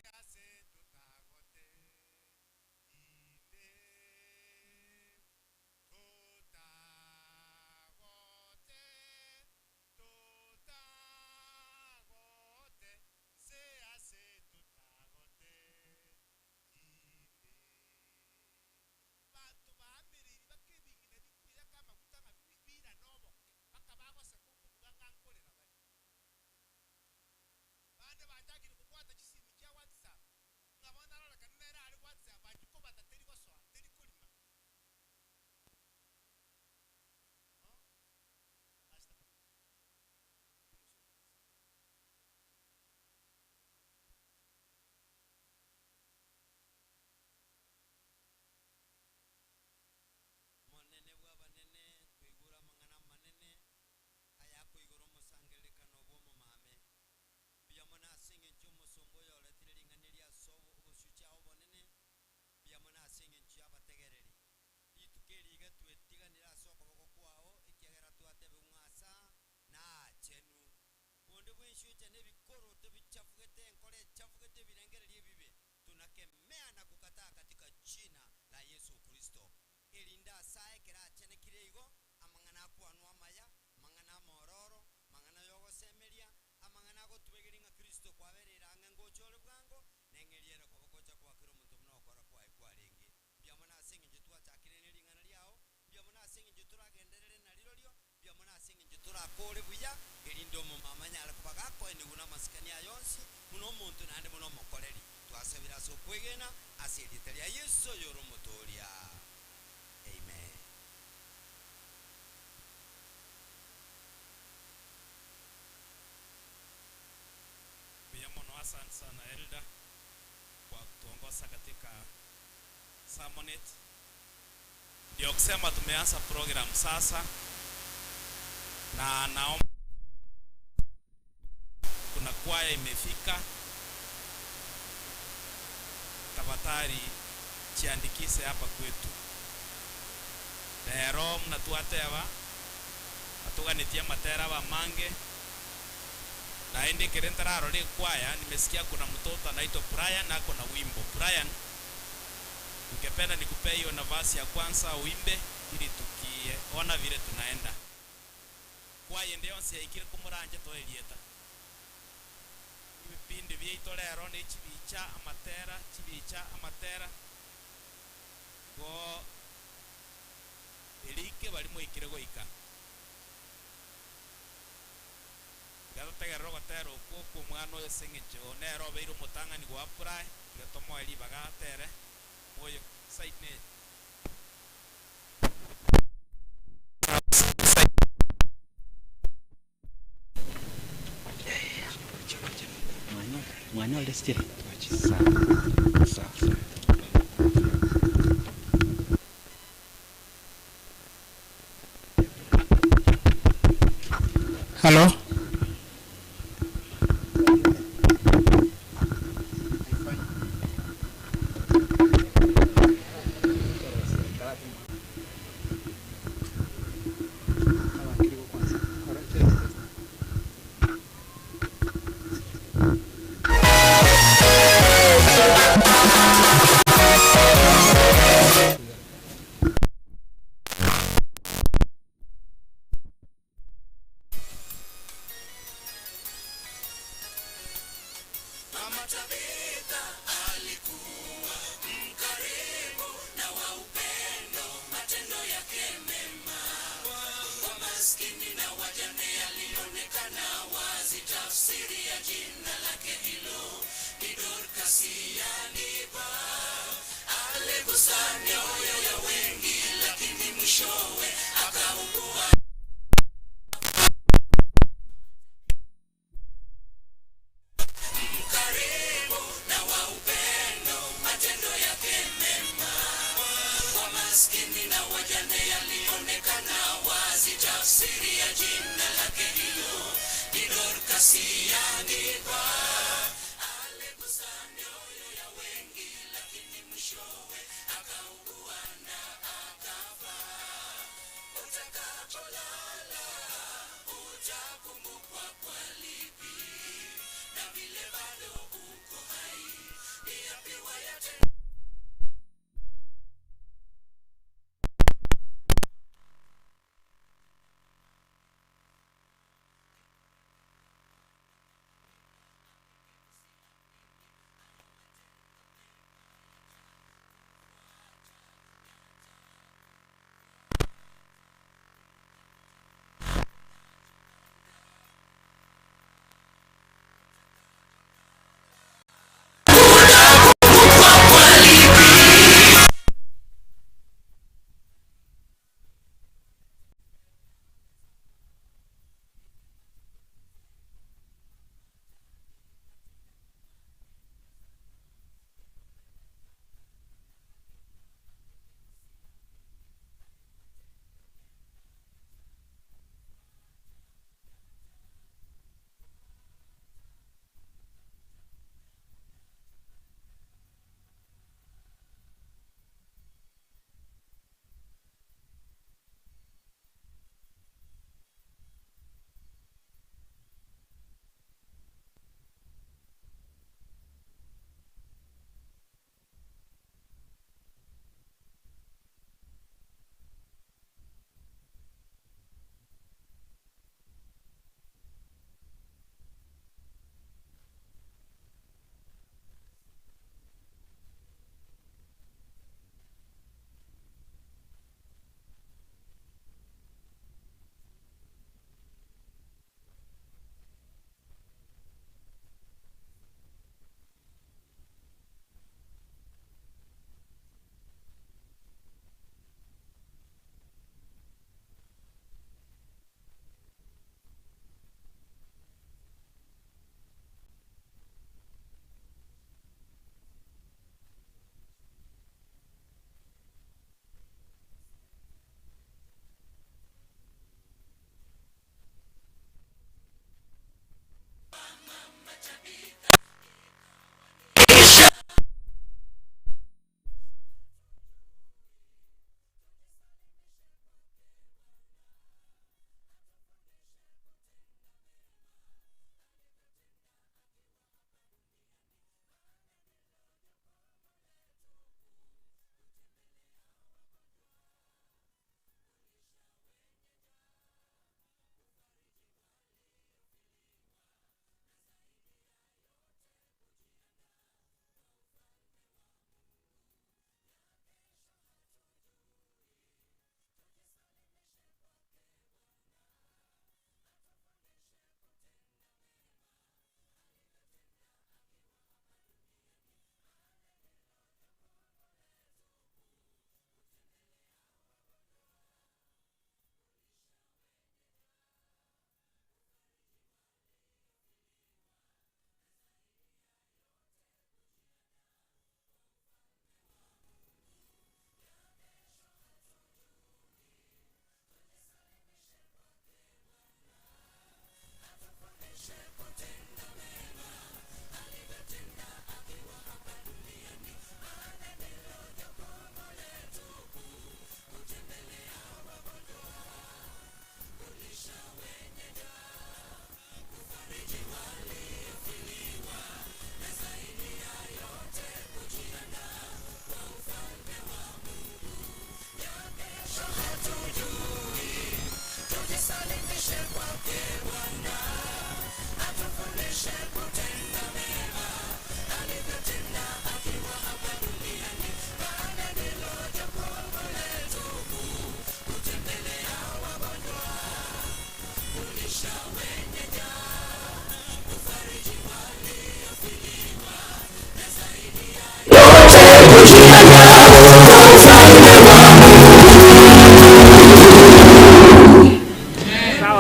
Ase totagote inde, totagote, totagote, nse ase totagote inde. Banto baamereirie baka ebing'ina bikweyaka amaguta ng'a birane oboke, mpaka bagoseka okobuga ng'a nkorera bare. Bande bachakire kobwata chisimi chia WhatsApp, ng'a bono arorekane nere are WhatsApp achia kobata teri gosoa, teri korima. Oh, Pastor Omonene bw'abanene, twaigure amang'ana amanene ayakoigora omosangererekano bw'omomame. Mbuya mono ase engencho y'omosomba oyoretire ring'ana eri ase obosiocha obonene, mbuya mono ase engencho y'abategereri. Rituko eri iga twetiganire ase okoboko kwao, ekiagera twatebigwa ng'a ase aa naachenu. Bonde bwensi ocha nebikoroto bichafugete enkoro echafugete ebirengererio ebibe, tunakemea na kukataa katika jina la Yesu Kristo, erinde ase aya ekero achenekire igo, amang'ana akwanwe amaya, amang'ana amororo, amang'ana y'ogosemeria, amang'ana agotwegeria ng'a Kristo kwabereire ang'e ngocha ore bwango, neng'eria ere koba gocha goakera omonto buna ogokora kwaye kwarenge. Mbuya mono ase engencho twachakire ne ring'ana riao, mbuya mono ase engencho toragenderere narirorio, mbuya mono ase engencho torakore buya, erinde omomama anyare koba gakoenigwa namasikani aye onsi, buna omonto naende buna omokoreri. Twasabire ase okwegena, ase erieta ria Yeso oyore Omotooria. Amen. Mbuya mono asante sana Elder kwa kutuongoza katika sermonette. Ndio kusema tumeanza program sasa na naomba kuna kwaya imefika, tafadhali jiandikishe hapa kwetu. Rero muna twateba atuganetie amatera aba amange naende ekere ntararora ekwaya nimesikia kuna mtoto anaitwa Brian ako na wimbo. Brian, ningependa nikupee hiyo nafasi ya kwanza uimbe ili tukiona vile tunaenda. Kwaya ende yonsi yaikire komoranche toe erieta. Ebipindi biaito rero ne chibicha amatera, chibicha amatera, igo erike baria moikire goika. Tiga totegerere ogotera okwo kw'omwana oyo ase eng'encho nere obeire omotang'ani gwa apply, tiga tomoe ribaga atere moyo side neye. Halo.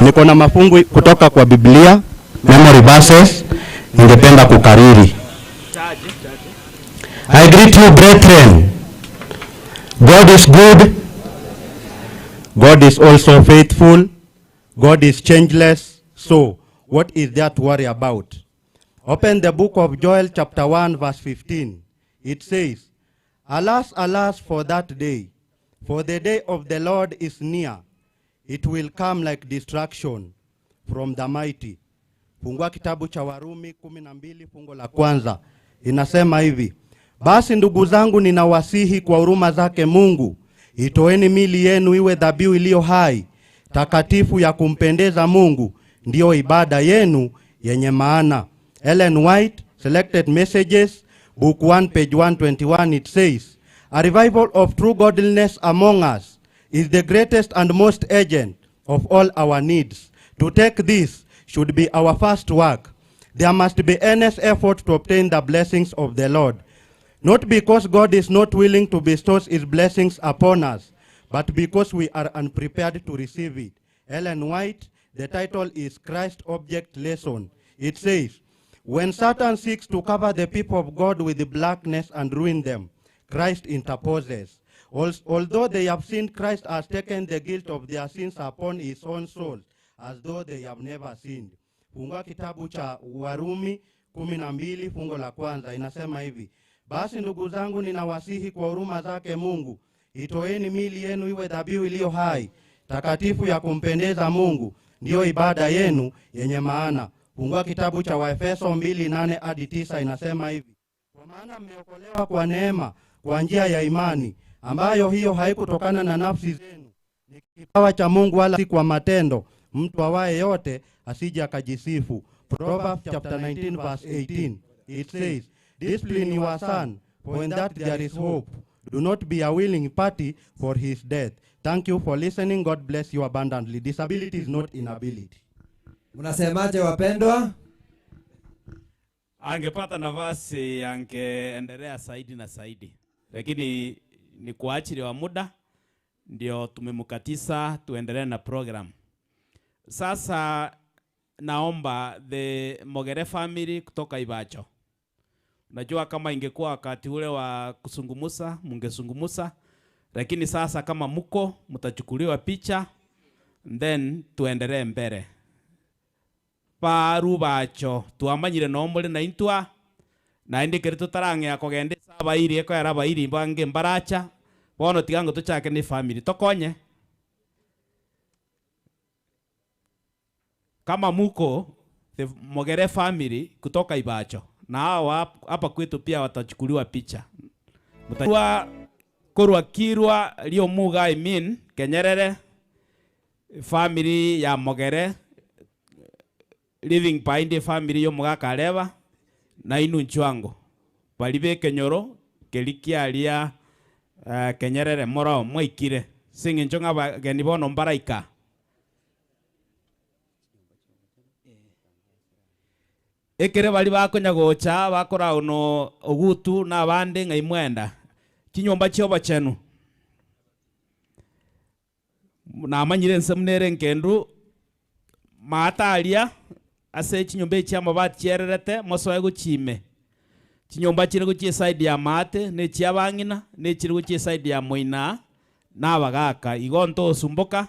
Niko na mafungu kutoka kwa Biblia, memory verses, ningependa kukariri. I greet you brethren. God is good. God is also faithful. God is changeless. So, what is there to worry about? Open the book of Joel chapter 1 verse 15. It says, Alas, alas for that day, for the day of the Lord is near. It will come like destruction from the mighty. Fungua kitabu cha Warumi 12 fungo la kwanza. Inasema hivi: Basi ndugu zangu, ninawasihi kwa huruma zake Mungu, itoeni mili yenu iwe dhabihu iliyo hai, takatifu ya kumpendeza Mungu, ndiyo ibada yenu yenye maana. Ellen White, Selected Messages, Book 1, page 121, it says, A revival of true godliness among us is the greatest and most urgent of all our needs. To take this should be our first work. There must be earnest effort to obtain the blessings of the Lord. Not because God is not willing to bestow his blessings upon us, but because we are unprepared to receive it. Ellen White, the title is Christ Object Lesson. It says, When Satan seeks to cover the people of God with blackness and ruin them, Christ interposes. Although they have sinned, Christ has taken the guilt of their sins upon his own soul, as though they have never sinned. Fungua kitabu cha Warumi 12 fungo la kwanza inasema hivi: Basi ndugu zangu, ninawasihi kwa huruma zake Mungu, itoeni mili yenu iwe dhabihu iliyo hai, takatifu ya kumpendeza Mungu, ndiyo ibada yenu yenye maana. Fungua kitabu cha Waefeso 2:8 hadi 9 inasema hivi: Kwa maana mmeokolewa kwa neema, kwa njia ya imani, ambayo hiyo haikutokana na nafsi zenu, ni kipawa cha Mungu, wala si kwa matendo, mtu awaye yote asije akajisifu. Proverbs chapter 19 verse 18 it says, Discipline your son, for in that there is hope. Do not be a willing party for his death. Thank you for listening. God bless you abundantly. Disability is not inability. Mnasemaje wapendwa? Angepata nafasi angeendelea zaidi na zaidi, lakini ni kwa ajili wa muda ndio tumemkatiza, tuendelee na program. Sasa naomba the Mogere family kutoka Ibacho. Najua kama ingekuwa wakati ule wa kusungumusa mungesungumusa, lakini sasa kama muko mtachukuliwa picha then tuendelee mbele. Barubacho twamanyire no muri na intwa na indi kiri tutarang'ea kogenda abairi ekoera abairi bange mbaracha bono tigango tuchake ni family tokonye kama muko the Mogere family kutoka Ibacho na hawa hapa kwetu pia watachukuliwa picha mtakuwa korwa Kirwa lio muga I mean Kenyerere family ya Mogere living behind family yo mugakareba na inu nchwango bali bekenyoro kelikiaria Kenyerere moro mwaikire sing'encho ng'abageni bono mbaraika ekere bali bakonya gocha bakora ono ogutu na abande ng'ai mwenda chinyomba chiobachenu namanyire ense munere nkendu maataria ase chinyomba echi amabati chiererete mosoe gochime chinyomba chire gochia eside ya maate na echia abang'ina na echire gochia eside ya moina na abagaka igo ntosumboka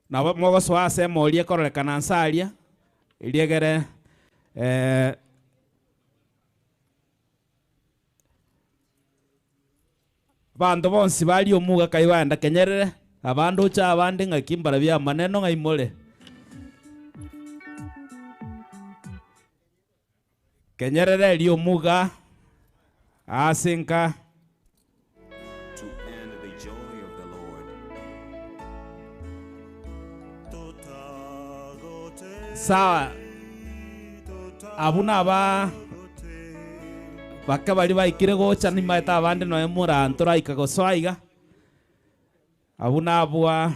nabo mogosoa ase emoria ekororekana nse aria eriegere banto bonsi bari omuga kai baenda Kenyerere abandu ocha abande ng'aki mbara bia maneno ng'ai more Kenyerere eri omuga ase nka to end the joy of the Lord. Sawa, abwo naba bake baria baikire gocha nimaete abande nonya morantoraika gosoa iga. Abwo nabwa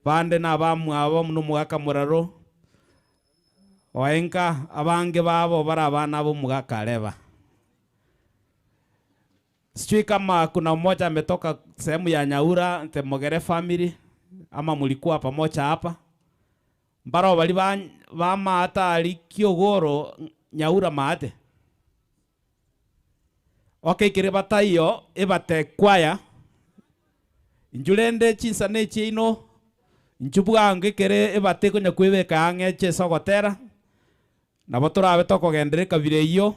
bande nabamwabo buna omogaka moraro oenka abange babo bare abana ba omogaka areba. Sijui kama kuna mmoja ametoka sehemu ya Nyaura, the Mogere family ama mlikuwa pamoja hapa. Mbaro bari ba bamaate aria Kiogoro Nyaura maate. Okay kere bataiyo ebate kwaya inchu rende chinsana echiaino inchu bwango ekere ebate konya kwebeka ang'e eche ase ogotera nabo torabe tokogenderera ekabira eyio.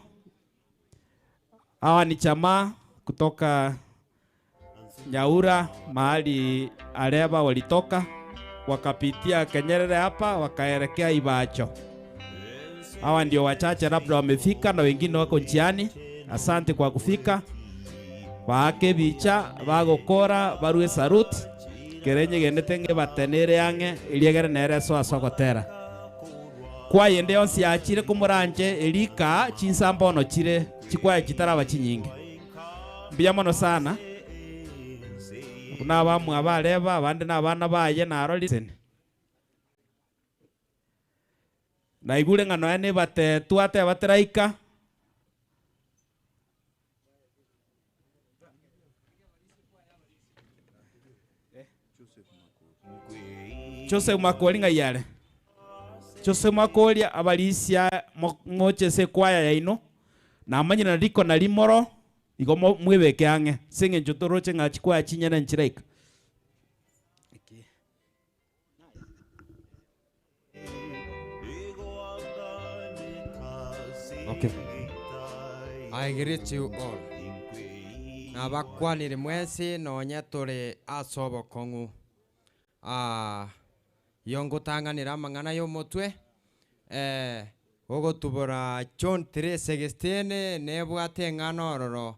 Hawa ni jamaa kutoka Nyaura mahali Areba walitoka wakapitia Kenyerere hapa wakaelekea Ibacho. Hawa ndio wachache labda wamefika na wengine wako njiani. Asante kwa kufika. Baake bicha bagokora barue sarut kere nyegenete ng'e batenere ang'e eriegere nere ase ase ogotera. Kwaya ende yonsi yachire komoranche erika chinsa mbono chire chikwaya chitaraba chinyinge. Mbuya mono sana. Buna abamwe abareba abande na abana baye narorire. Naigure ng'a nonya nebatetwa ateba teraika. Joseph Makori ng'ai are? Joseph Makori abarisia moche ase ekwaya yaino, namanyire na riko na rimoro, igo mwebeke ang'e ase eng'encho toroche ng'a chikwaya chinyene nchiraika. Okay. I greet you all. Nabakwanire mwensi nonye tore ase obokong'u. Ah, iyo ngotang'anera amang'ana y'omotwe, eh, ogotubora John 3:16 nebwate eng'ana ororo.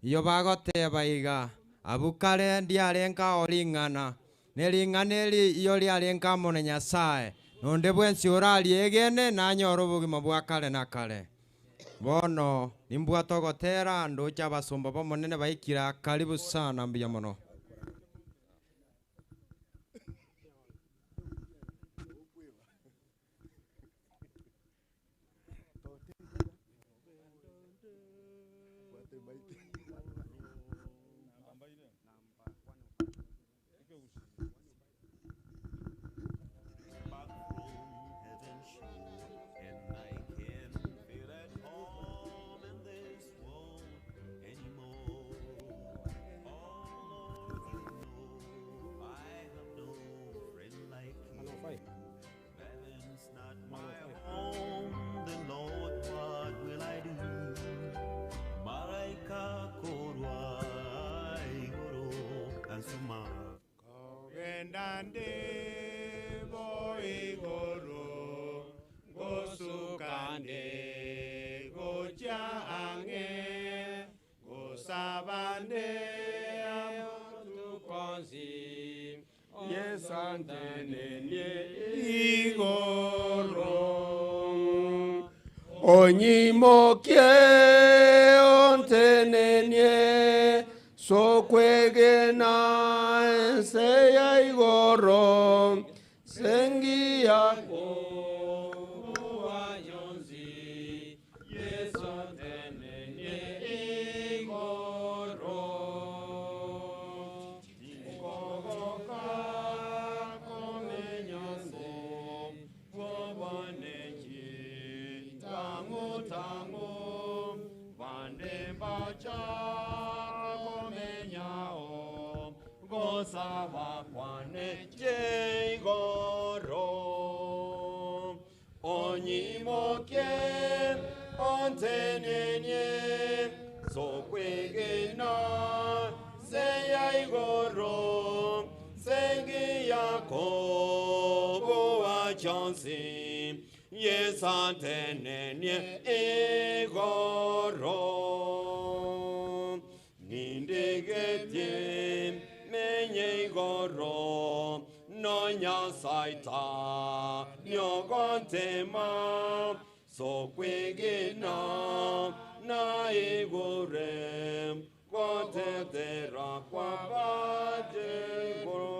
Iyo bagoteba iga, Abwo kare ndiarenge ao ring'ana, Ne ring'ana eri iyo riarenge amo na Nyasae, na onde bwensi orariegene nanyore obogima bwa kare na kare. Bono nimbwate ogotera ndoche abasomba b'Omonene baikire aa karibu sana mbuya mono. Kogenda nde boigoro, ngosuka nde gochia ang'e, ngosaba nde amatuko onsi, Yeso antenenie igoro. Onyimokie ontenenie Sokwegena ense ya igoro, sengiya kobua yonsi, Yeso ntenenie igoro. Tinkogoka komenya nse bw'obwane chitang'u tang'u, Bande mbacha komenyao, gosaba kwane chigoro. Onyimokie ontenenie, sokwegena seya igoro, sengi Yakobo achonsi, Yesantenenie igoro. Nindigetie menye igoro, Nonya Saitani ogontema Sokwegena na igure Gotetera kwa bajengoro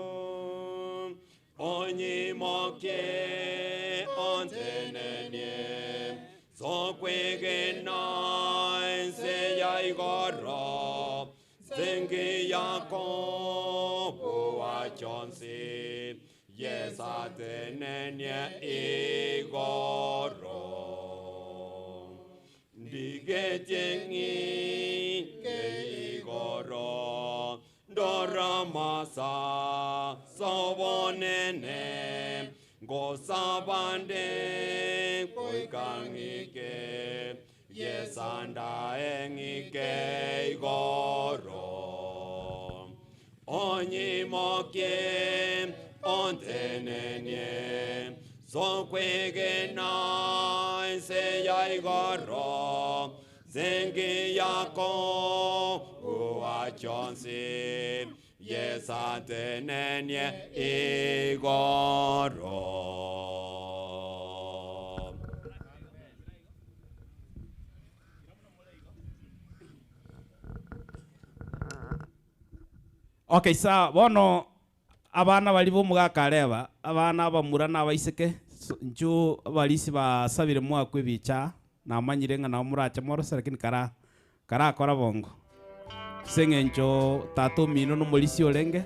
Onyimoke ontenenie Sokwegena ense ya igoro Zengi Yakobo achonsi Yesatenenie igoro Ndigetengi ke igoro Ndoramasa sobonene Ngosabande koikangike Yesanda engike igoro Onyimoke ontenenie Sokwegena ense ya igoro Zengi Yakobo achonsi Yesatenenie igoro. Okay, sawa bono abana bari bomogaka areba abana abamura na abaiseke nchu abarisi basabire mwakwa ebicha namanyire ng'a nabo morache morose lakini kara karakora bongo ase eng'encho tata omino na omorisia orenge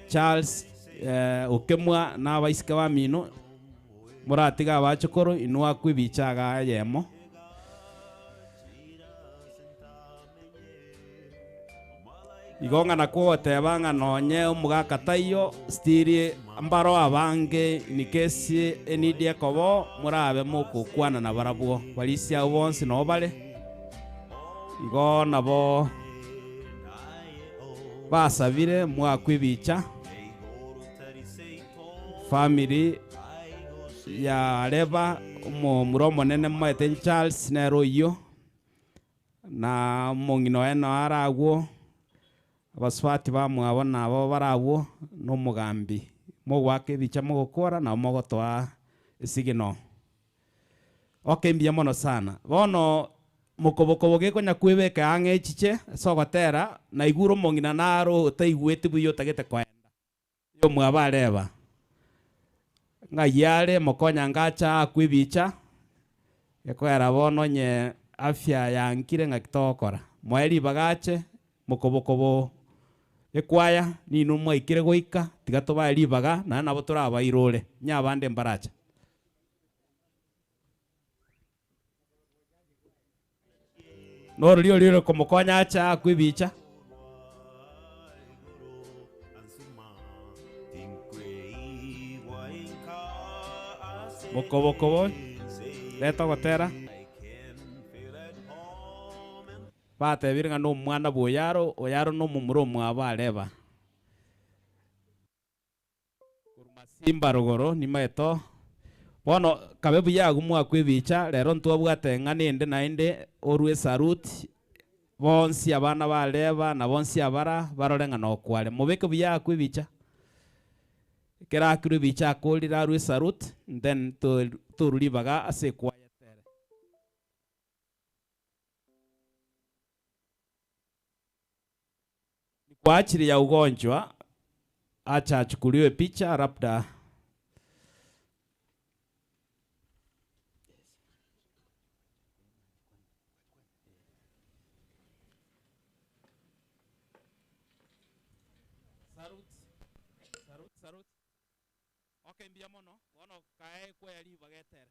Charles okemwa na abaiseke bamino moratiga abachokoro inwe akwe ebicha iga eyemo. Igo ng'a nakwo ogoteba ng'a nonye omogaka taiyo, still mbaro abange in case eneed ekoba oo, morabe mogokwana nabarabwo. Barisia abwo bonsi noo bare, igo nabo basabire mwakwe ebicha, family ya Reba, omomura omonene momaete Charles nere oyio. Na omong'ina oye nao are agwo, abasubati bamwabo nabo bare agwo, na omogambi. Mogoaka ebicha mogokora, nabo mogotoa esigino. Okay, mbuya mono sana. Bono mokobokobo gekonya kwebeka ang'e echiche ase ogotera, naigure omong'ina naro otaigweti buya otagete koenda. Oyomwabo areba, Ng'ai are mokonya ngacha aakwe ebicha, ekoera bono onye afya yankire ng'aki togokora. Moe ribaga ache, mokobokobo ekwaya, ninwe mwaikire goika, tiga tobae ribaga, naende nabo torabairore, onye abande mbaracha. Norori oria ore komokonya ache aakwe ebicha. Mokobokobo, reta ogotera. Batebire ng'a nomwana bw'Oyaro, Oyaro nomomura omwabo areba. Korwa masimba rogoro nimaete oo. Bono kabe buya agwo mwakwa ebicha, rero ntwabwate eng'ana ende naende orue esaruti, bonsi abana ba Reba na bonsi abara barore ng'a nokware. Mobeke buya akwo ebicha. Ekero akirwe ebicha akorire arue esaruti, then torue ribaga ase ekwaya tere. Ni kwa ajili ya ugonjwa, acha achukuliwe picha labda. Salute, salute, salute. Okay, mbuya mono. Bono kae kwea ribaga etere.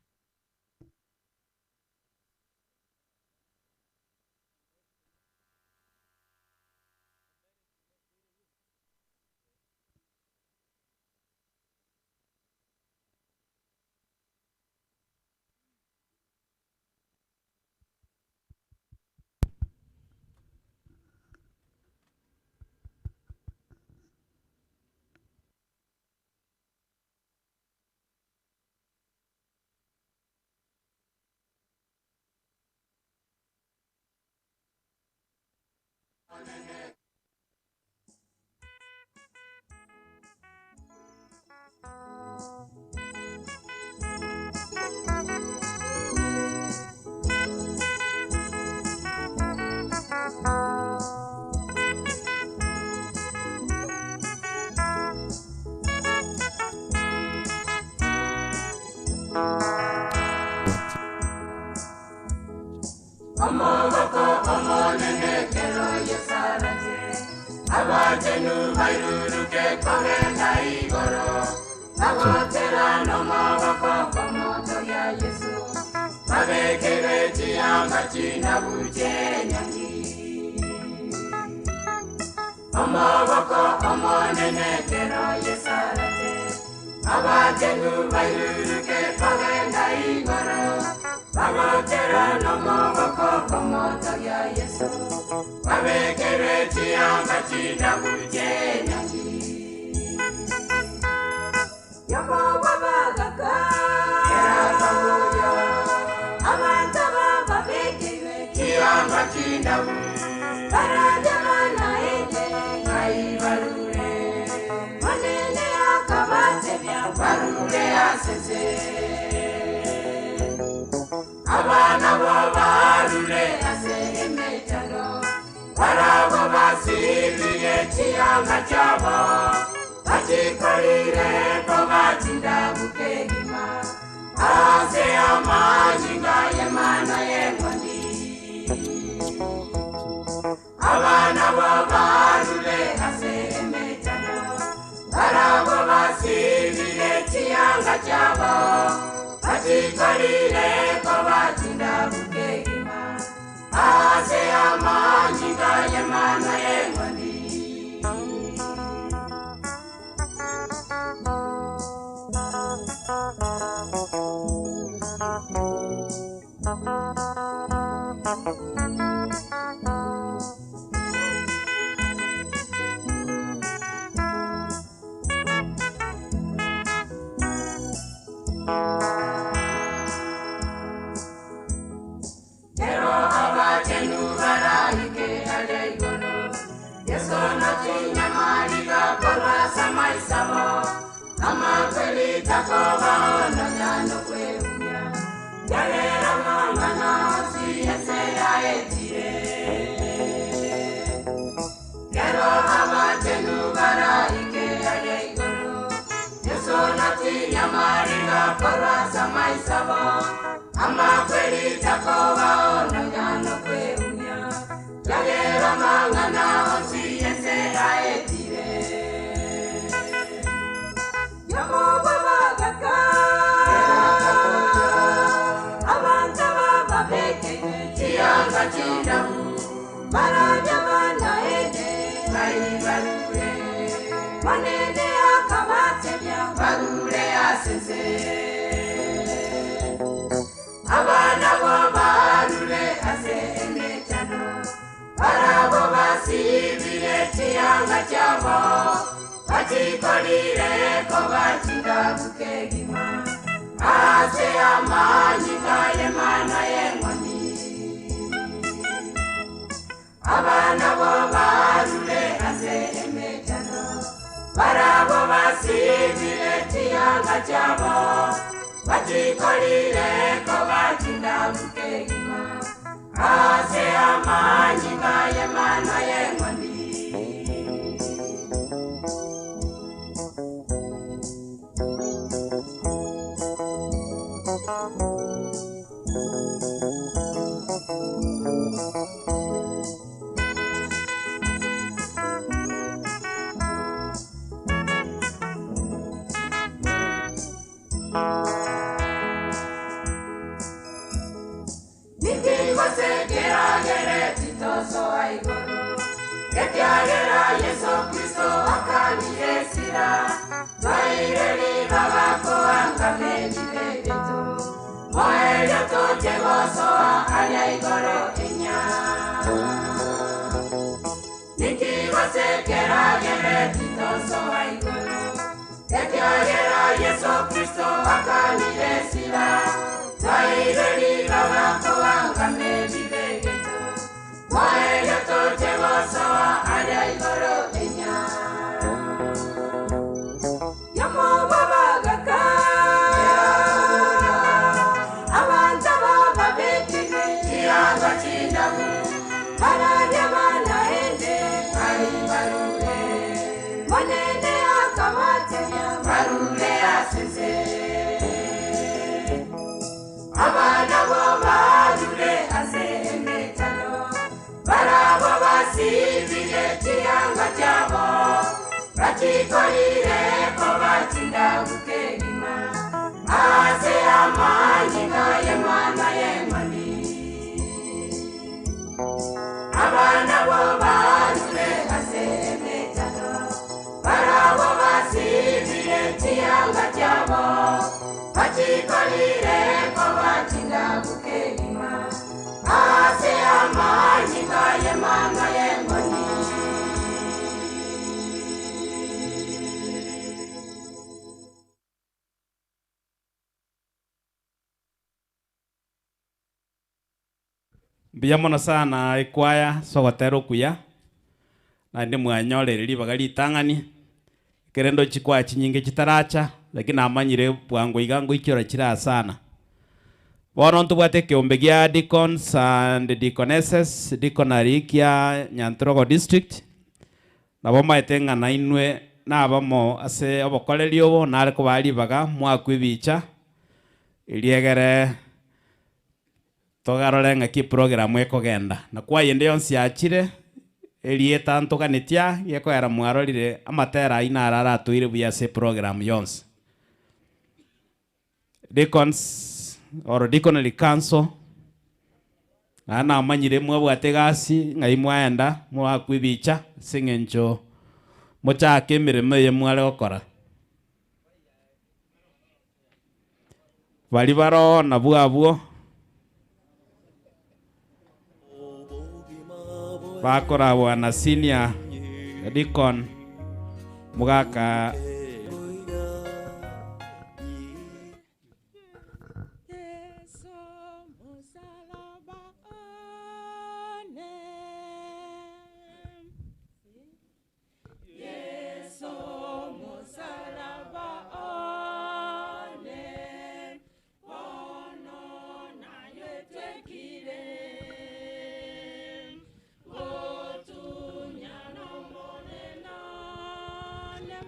Omogoko omonene kero Yesu arache, abachenu bairuruke kogenda igoro, bagotera n'omogoko kw'omoto ya Yesu, babekere chianga chinabuche nyangi. Omogoko omonene kero Yesu arache, abachenu bairuruke kogenda igoro, bagotera n'omogoko kw'omoto ya Yesu, babekere chianga chinabuche nyangi. Yoko babagaka, abantu bababekere chianga chindabu, baraja banaende baibarure, manene akabatebya barure asese. Abana bo barure ase emechando, barabo basibire chianga chabo, bachikorire ko batinda bukegima, ase amanyinga y'Emana y'enkoni. Abana bo barure ase emechando, barabo basibire chianga chabo, bachikorire ko batinda bukegima, ase amanyinga y'Emana y'enkoni. Kero abachenu baraike aria igoro, Yesu nachinyamariga korwa samaisabo, amakweri takobaona nyano kweunya, yarera mang'ana onsi ese yaetire. Kero abachenu baraike aria igoro, Yesu nachinyamariga korwa samaisabo, amakweri takobaona nyano kweunya, yarera mang'ana onsi ese yaetire. Yomo babagaka, abantu bababekere chianga chindabu, barabya banaende baibarure, manene akabatebya barure asese. Abana bo barure ase emechando, barabo basibire chianga chabo, bachikorire ko batinda bukegima, ase amanyinga y'Emana y'enkoni. Abana bo barure ase emechando, barabo basibire chianga chabo, bachikorire ko batinda bukegima, ase amanyinga y'Emana y'enkoni. Ekiagera Yesu Kristo akaniresira, twaireri babakoanga mebibebeto, moerio totegosoa aria igoro enya. Nikigosekeragere titosoa igoro, ekiagera Yesu Kristo akaniresira, twaireri babakoanga mebibebeto, moerio totegosoa aria igoro enya. Yomo babagaka, abantu bababekere chianga chindabu, barabya banaende baibarure, monene akabatebya barure asese. basibire chianga chiabo bachikorire ko bachindagukegima ase amanyinga yemwana yemani abana bo barure ase emechando barabo basibire chianga chiabo bachikorire ko bachindagukegima ase amanyinga yemwana yemani. Mbuya mono sana ekwaya sogotera okuya naende mwanyorere ribaga ritang'ani ekere ndo chikwaya chinyinge chitaracha lakini namanyire bwango iga ngoichora chira sana. Bono ntobwate ekeombe gia deacons and deaconesses deaconry kia Nyantrogo district nabo maete ng'a inwe nabamo ase obokoreri obo nare kobaa ribaga mwakwa ebicha eriegere togarore ng'aki program ekogenda na kwayende yonsi yachire erieta ntoganetia gekoera mwarorire amatera aina araratoire buya ase program yonsi. Deacons or deaconry council na namanyire mwabwate gasi ng'ai mwaenda mwakwa ebicha ase eng'encho mochake emeremo eye mware gokora. Bari baro nabwo abwo bakorabwa na senior deacon mugaka Yesu musalaba one. Yesu musalaba one. Ono nayo twekire. Otunyana monenane.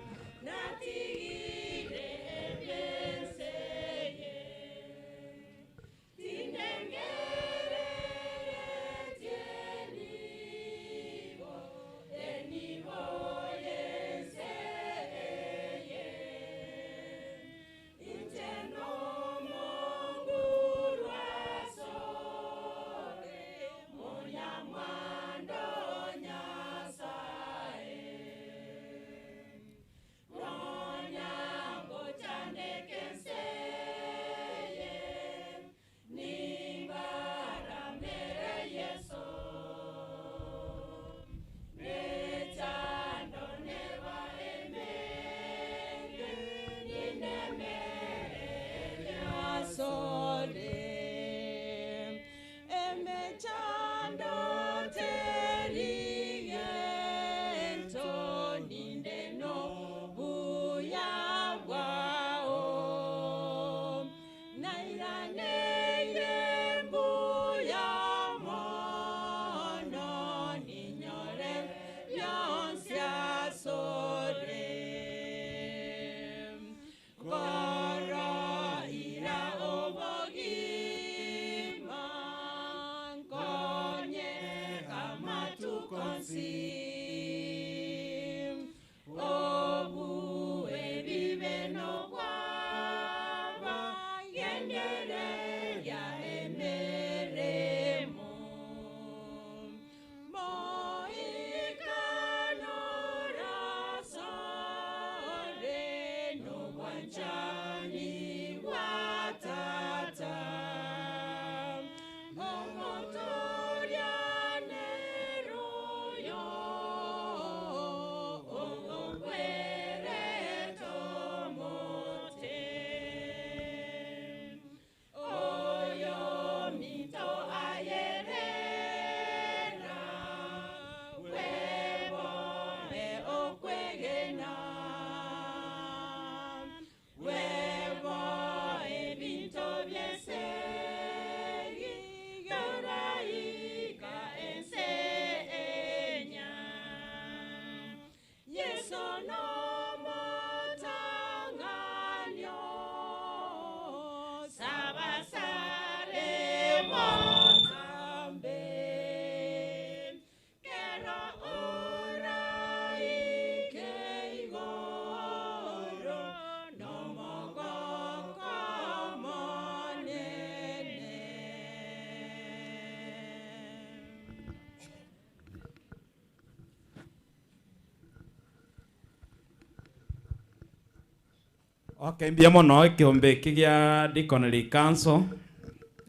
Okay, mbuya mono ekeombe eke gia Deaconry Council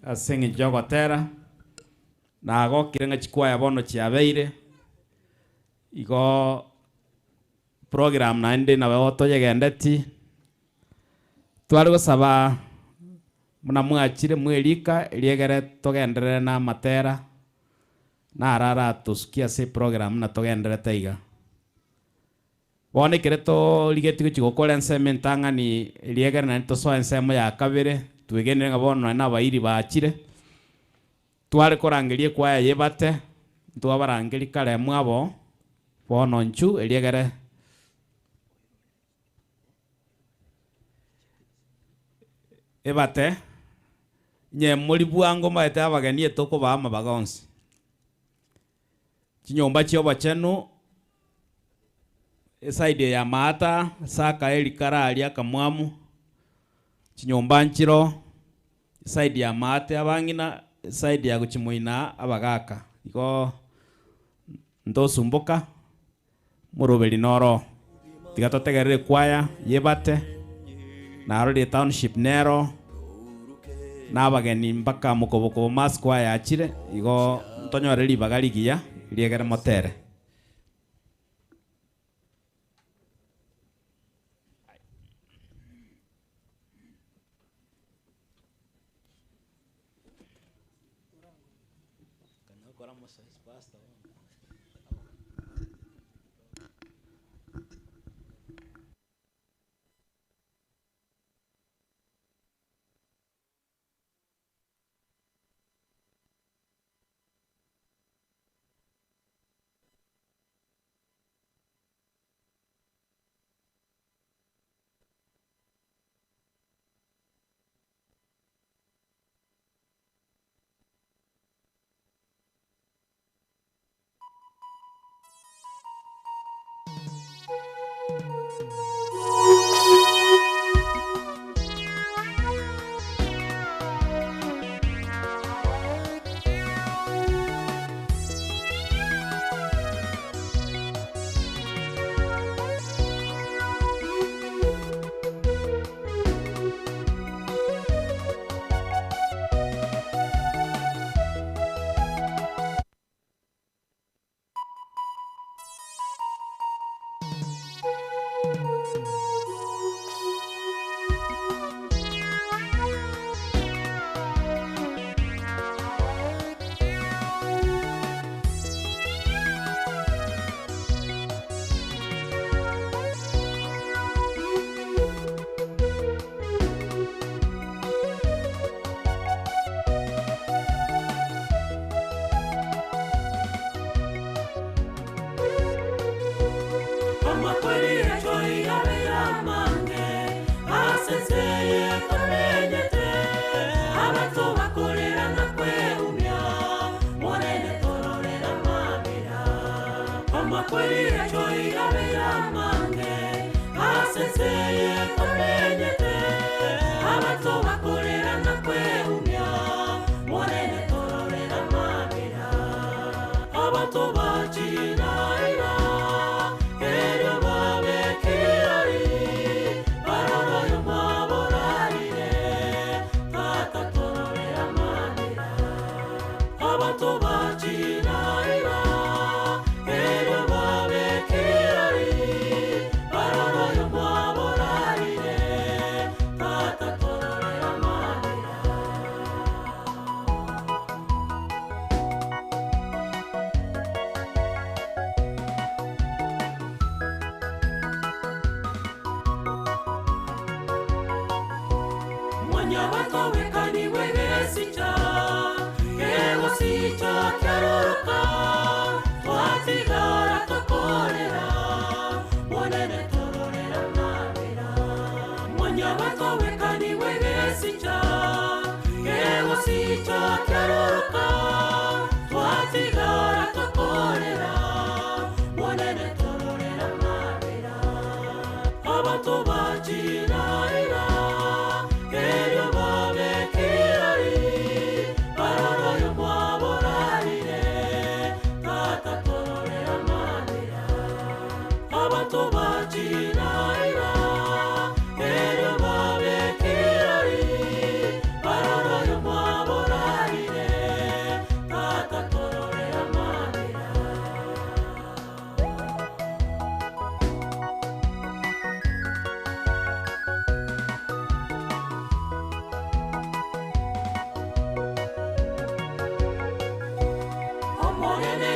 ase eng'encho y'ogotera, nagokire ng'a chikwaya bono chiabeire, igo program naende nabo toyegendeti, tware gosaba buna mwachire mwerika eriegere togenderere na amatera, naro aratosukie ase eprogram buna togenderete iga. Bono ekero torigetie gochia gokora ensemo entang'ani eria egere naende tosoe ensemo ya kabere, twegenire ng'a bono nonye na abairi bachire, tware korangeria ekwaya y'ebate, ntwabarangeria kare mwabo, bono inchu eria egere ebate, inye mori bwango mbaete abageni etokobaa amabaga onsi. Chinyomba chi'obochenu, eside eye ya maata, ase akaeri kare aria akamwamu, chinyomba nchiro, eside ya maate abang'ina, eside ya gochia moina abagaka. Igo ntosumboka, moroberi noro. Tiga totegerere ekwaya y'ebate, narorire etownship nero, na abageni mpaka mokobokobo mass choir yachire, igo ntonyore ribaga rigiya riegere motere.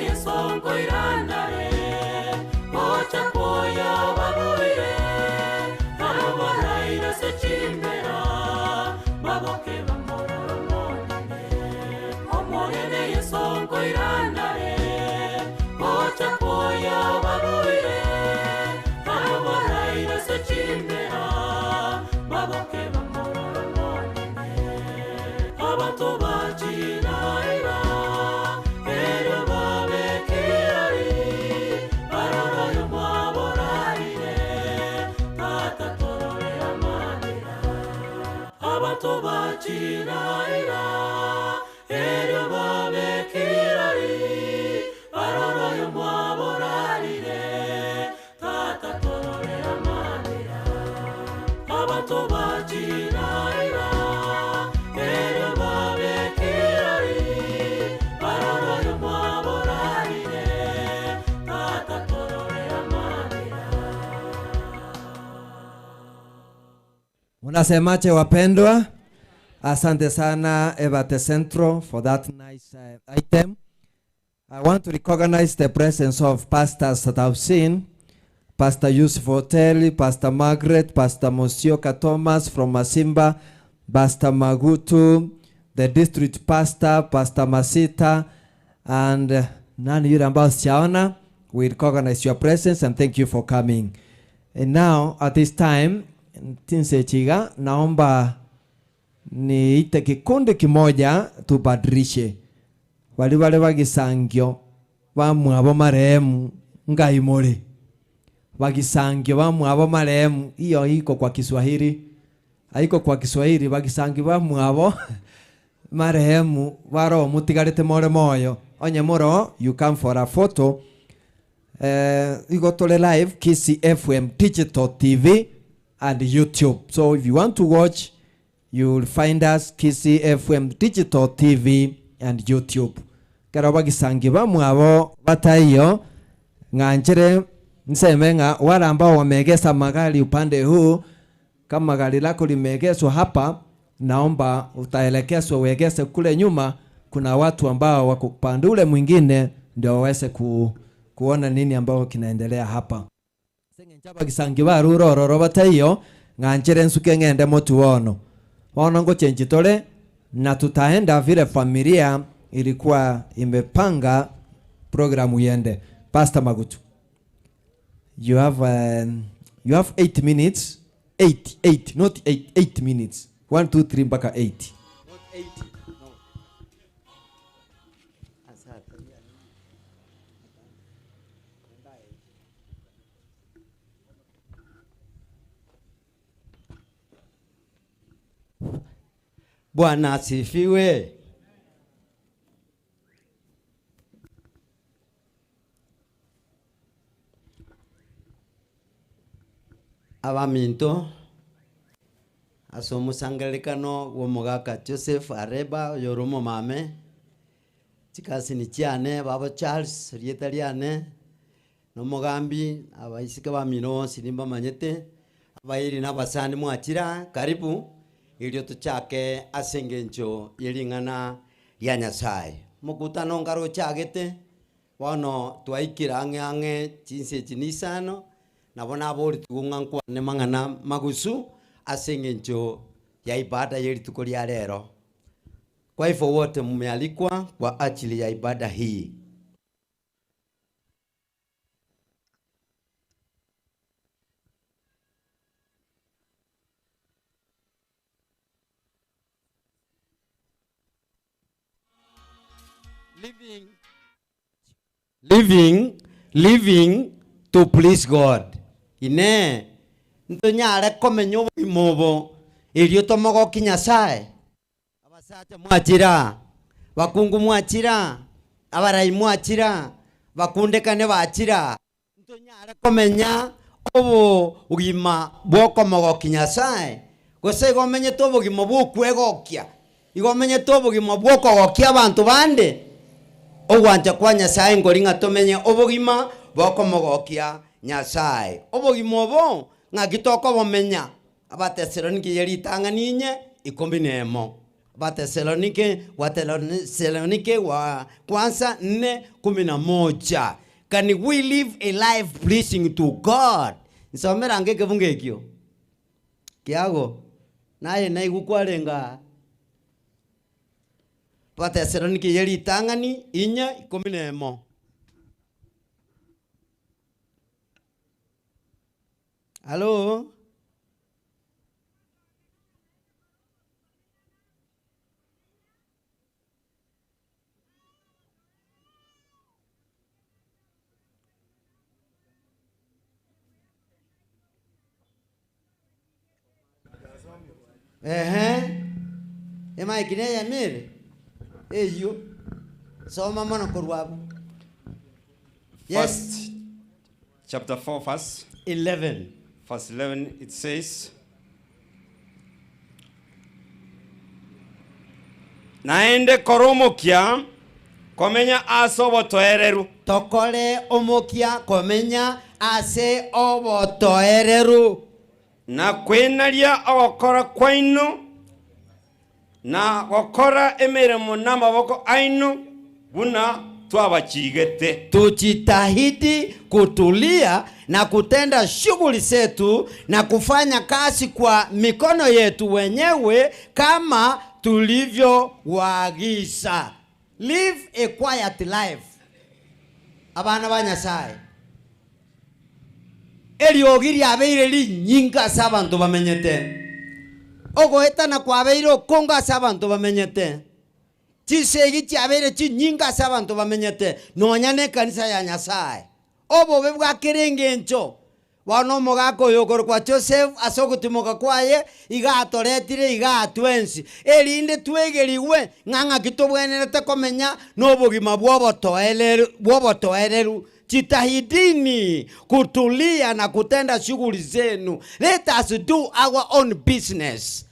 Yeso nkoiranare, gocha kwoya abaruire, abo baraire ase chimbera, baboke bamorore Omonene. Omonene Yeso nkoiranare, gocha kwoya abaruire, abo baraire ase chimbera, baboke bamorore Omonene. Abanto bachiraira, erio babe kirori, barore oyo mwaborarire, Tata torore amabera. Abanto bachiraira, erio babe kirori, barore oyo mwaborarire, Tata torore amabera. Abanto bachiraira, erio babe kirori, barore oyo mwaborarire, Tata torore amabera. Munasemaje wapendwa? Asante sana Ebate Central for that nice item. I want to recognize the presence of pastors that I've seen. Pastor Yusuf Oteli, Pastor Margaret, Pastor Mosioka Thomas from Masimba, Pastor Magutu, the district pastor, Pastor Masita, and nani yule ambao sijaona. We recognize your presence and thank you for coming. And now at this time, Tinse Chiga, naomba niite kikundi kimoja tubadilishe. Wali wale wagisangio bamwabo marehemu ngaimore. Wagisangio bamwabo marehemu, hiyo iko kwa Kiswahili. Haiko kwa Kiswahili, wagisangio bamwabo marehemu baro mutigarete more moyo. Onye moro, you come for a photo. Iko tole live Kisii FM Digital TV and YouTube. So if you want to watch, you will find us Kisii FM Digital TV and YouTube. Kero bagisangi bamwabo bataiyo ng'anjere nseme ng'a wale ambao wameegeza magari upande huu, kama gari lako limeegezwa hapa, naomba utaelekezwa uegeze kule nyuma. Kuna watu ambao wako upande ule mwingine ndio waweze kuona nini ambao kinaendelea hapa. Seng'encha bagisangi barurororo bataiyo ng'anjere nsuke ng'ende motuono bono ngochenji tore na tutaenda vile familia ilikuwa imepanga programu iende. Pastor Magutu, you have 8 minutes. 8, 8, not 8, 8 minutes. 1, 2, 3 mpaka 8. Not 80, no. Asante. Bwana asifiwe. Abaminto ase omosangererekano bwa omogaka Joseph Areba oyore omomame, chikasini chiane babo Charles rieta riane na omogambi abaiseke bamino bonsi nimbamanyete, abairi na abasani mwachira karibu erio tochake ase eng'encho ya ring'ana ria Nyasaye. Mokutano nkare ochagete bono twaikire ang'e ang'e chinse echi na isano, nabo naboretigwe ng'a nkwane mang'ana magusu ase eng'encho ya ibada ya rituko ria rero. Kwa hivyo wote mmealikwa kwa ajili ya ibada hii. Living, living, living to please God. Ine ntonyare komenya obogima obo erio tomogoki Nyasaye. Abasacha mwachira, bakungu mwachira, abarai mwachira, bakundekane bachira. Ntonyare komenya obogima bwokomogoki Nyasaye. Gose igo omenyete obogima bwokwegokia, igo omenyete obogima bwokogokia abanto bande. Ogwancha kwa Nyasaye ngori ng'a tomenye obogima bwokomogokia Nyasaye. Obogima obo ng'aki tokobomenya. Abatesalonike ye ritang'ani inye ikomi na emo. Abatesalonike, Watesalonike wa kwanza nne kumi na moja. Can we live a life pleasing to God? Nsomera ange ekebungo ekio kiago, naye naigwe kwarenge aa. Abatesalonike ye ritang'ani inye ikomi na emo. Halo? Ehe, emaiki neyemo ere eyio, soma mono korwa abwo. Yes. First, chapter 4, verse 11. Verse 11, it says, Naende kora omokia komenya ase obotoereru. Tokore omokia komenya ase obotoereru. Na kwenaria ogokora kwaino, na gokora emeremo namaboko aino, buna twabachigete. Tujitahidi kutulia na kutenda shughuli zetu na kufanya kazi kwa mikono yetu wenyewe kama tulivyowaagiza. Live a quiet life. Abana ba Nyasaye. Eriogi riabeire rinyinga ase abanto bamenyete. Ogoetana kwabeire okonge ase abanto bamenyete. Chisegi chiabeire chinyinga ase abanto bamenyete, nonya nekanisa ya Nyasae. Obobe bwa kera engencho. Bono omogaka oyo okorokwa Joseph ase ogotimoka kwaye iga atoretire igaa twensi, erinde twegerigwe ng'a ng'aki tobwenerete komenya nobogima bw'obotoereru. Jitahidini kutulia na kutenda shughuli zenu. Let us do our own business.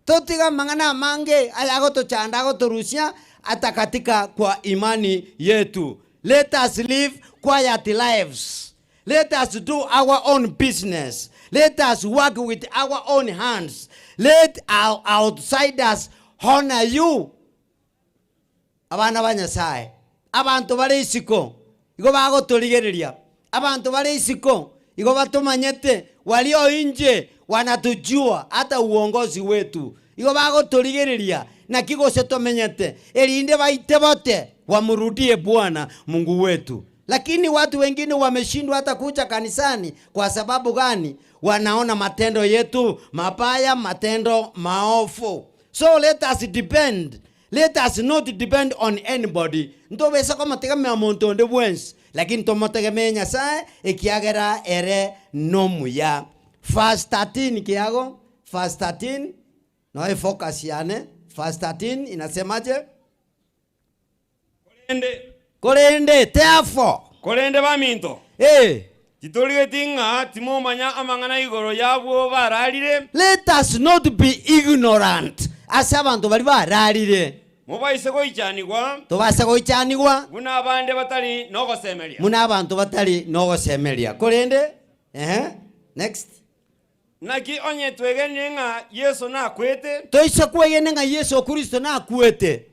Totige amang'ana amange ayagotochanda agotorusia ata katika kwa imani yetu. Let us live quiet lives. Let us do our own business. Let us work with our own hands. Let our outsiders honor you. Abana ba Nyasae, abanto bare isiko igo bagotorigereria, abanto bare isiko igo batomanyete, walio inche wanatujua hata uongozi wetu, igo bagotorigereria naki gose tomenyete, erinde baite bote wamurudie Bwana Mungu wetu. Lakini watu wengine wameshindwa hata kuja kanisani. Kwa sababu gani? Wanaona matendo yetu mabaya, matendo maofu. So let us depend Let us not depend on anybody. Ntobesa komotegemea omonto onde bwensi, lakini tomotegemee Nyasae, ekiagera ere nomuya. Verse 13 kiago, verse 13, noe focus yane, verse 13 inasemaje? Korende. Korende, therefore. Korende baminto, Eh. titorigeti ng'a timomanya amang'ana igoro y'abwo bararire. Let us not be ignorant ase abanto baria bararire. Mobaise goichanigwa. Tobase goichanigwa. Buna abande batari nogosemeria. Buna abanto batari nogosemeria. Korende, ehe, next. Naki onye twegenire ng'a Yeso nakwete. Toise kwegena ng'a Yeso Kristo nakwete.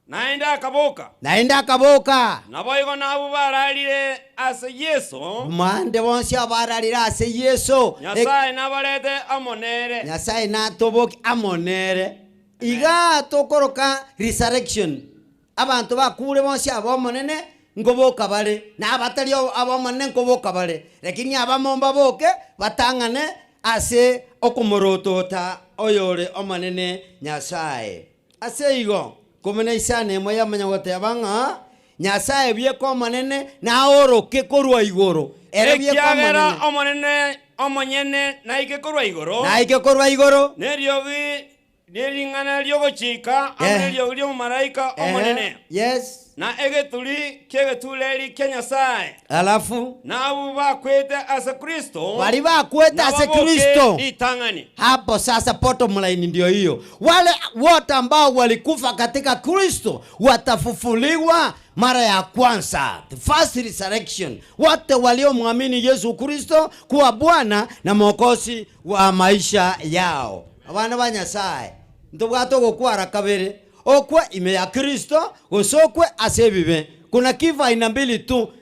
Naende akaboka. Naende akaboka. Naboigo nabwo bararire ase Yeso. Mande bonsi abararire ase Yeso. Nyasae nabarete amo nere. Nyasae natoboke amo nere. Igaa tokoroka resurrection. Abanto bakure bonsi ab'Omonene nkoboka bare, na abatari ab'Omonene nkoboka bare, lakini abamo mbaboke batang'ane ase okomorotota oyore Omonene Nyasae. Ase igo, komena isano emo yamanya goteba ng'a Nyasae bieka Omonene naoroke korwa igoro, ere bieka Ekiagera Omonene. Omonene omonyene naike korwa igoro, Naike korwa igoro. neriogi rie ring'ana ri'ogochika amo Eh. neriogi ri'omomalaika Ehe, omonene, yes. na egeturi ki'egetureri kia Nyasae. Alafu. Na abwo bakwete ase Kristo, Baria bakwete ase nababoke Kristo. ritang'ani. Hapo sasa bottom line ndio hiyo. Wale wote ambao walikufa katika Kristo watafufuliwa mara ya kwanza, the first resurrection. Wote waliomwamini Yesu Kristo kuwa Bwana na Mwokozi wa maisha yao. Abana ba Nyasaye. Ntobwate ogokwa ara kabere, okwe ime ya Kristo gose okwe ase ebibe. Kuna kifo aina mbili tu,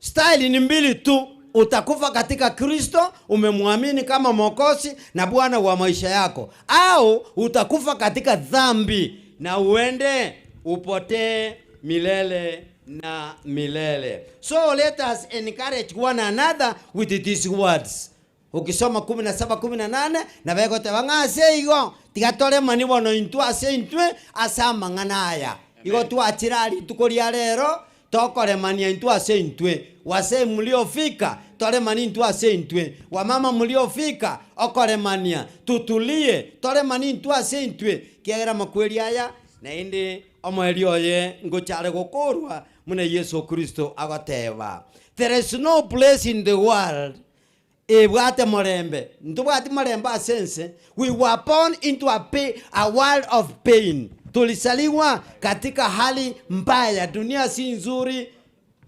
style ni mbili tu, utakufa katika Kristo umemwamini kama Mwokozi na Bwana wa maisha yako, au utakufa katika dhambi na uende upotee milele na milele. So let us encourage one another with these words. Okisoma 17 18 nabo egoteba ng'a ase igo tiga toremanie bono intwe ase intwe ase amang'ana aya. Igo twachire aa rituko ria rero tokoremania intwe ase intwe. Wazee mliofika toremanie intwe ase intwe. Wamama mliofika okoremania tutulie toremanie intwe ase intwe kiagera amakweri aya naende omoerio oye ngocha are gokorwa buna Yeso Kristo agoteba. There is no place in the world Ebwate morembe, ntobwati morembe ase ense, we were born into a, a world of pain, tulisaliwa katika hali mbaya, dunia si nzuri,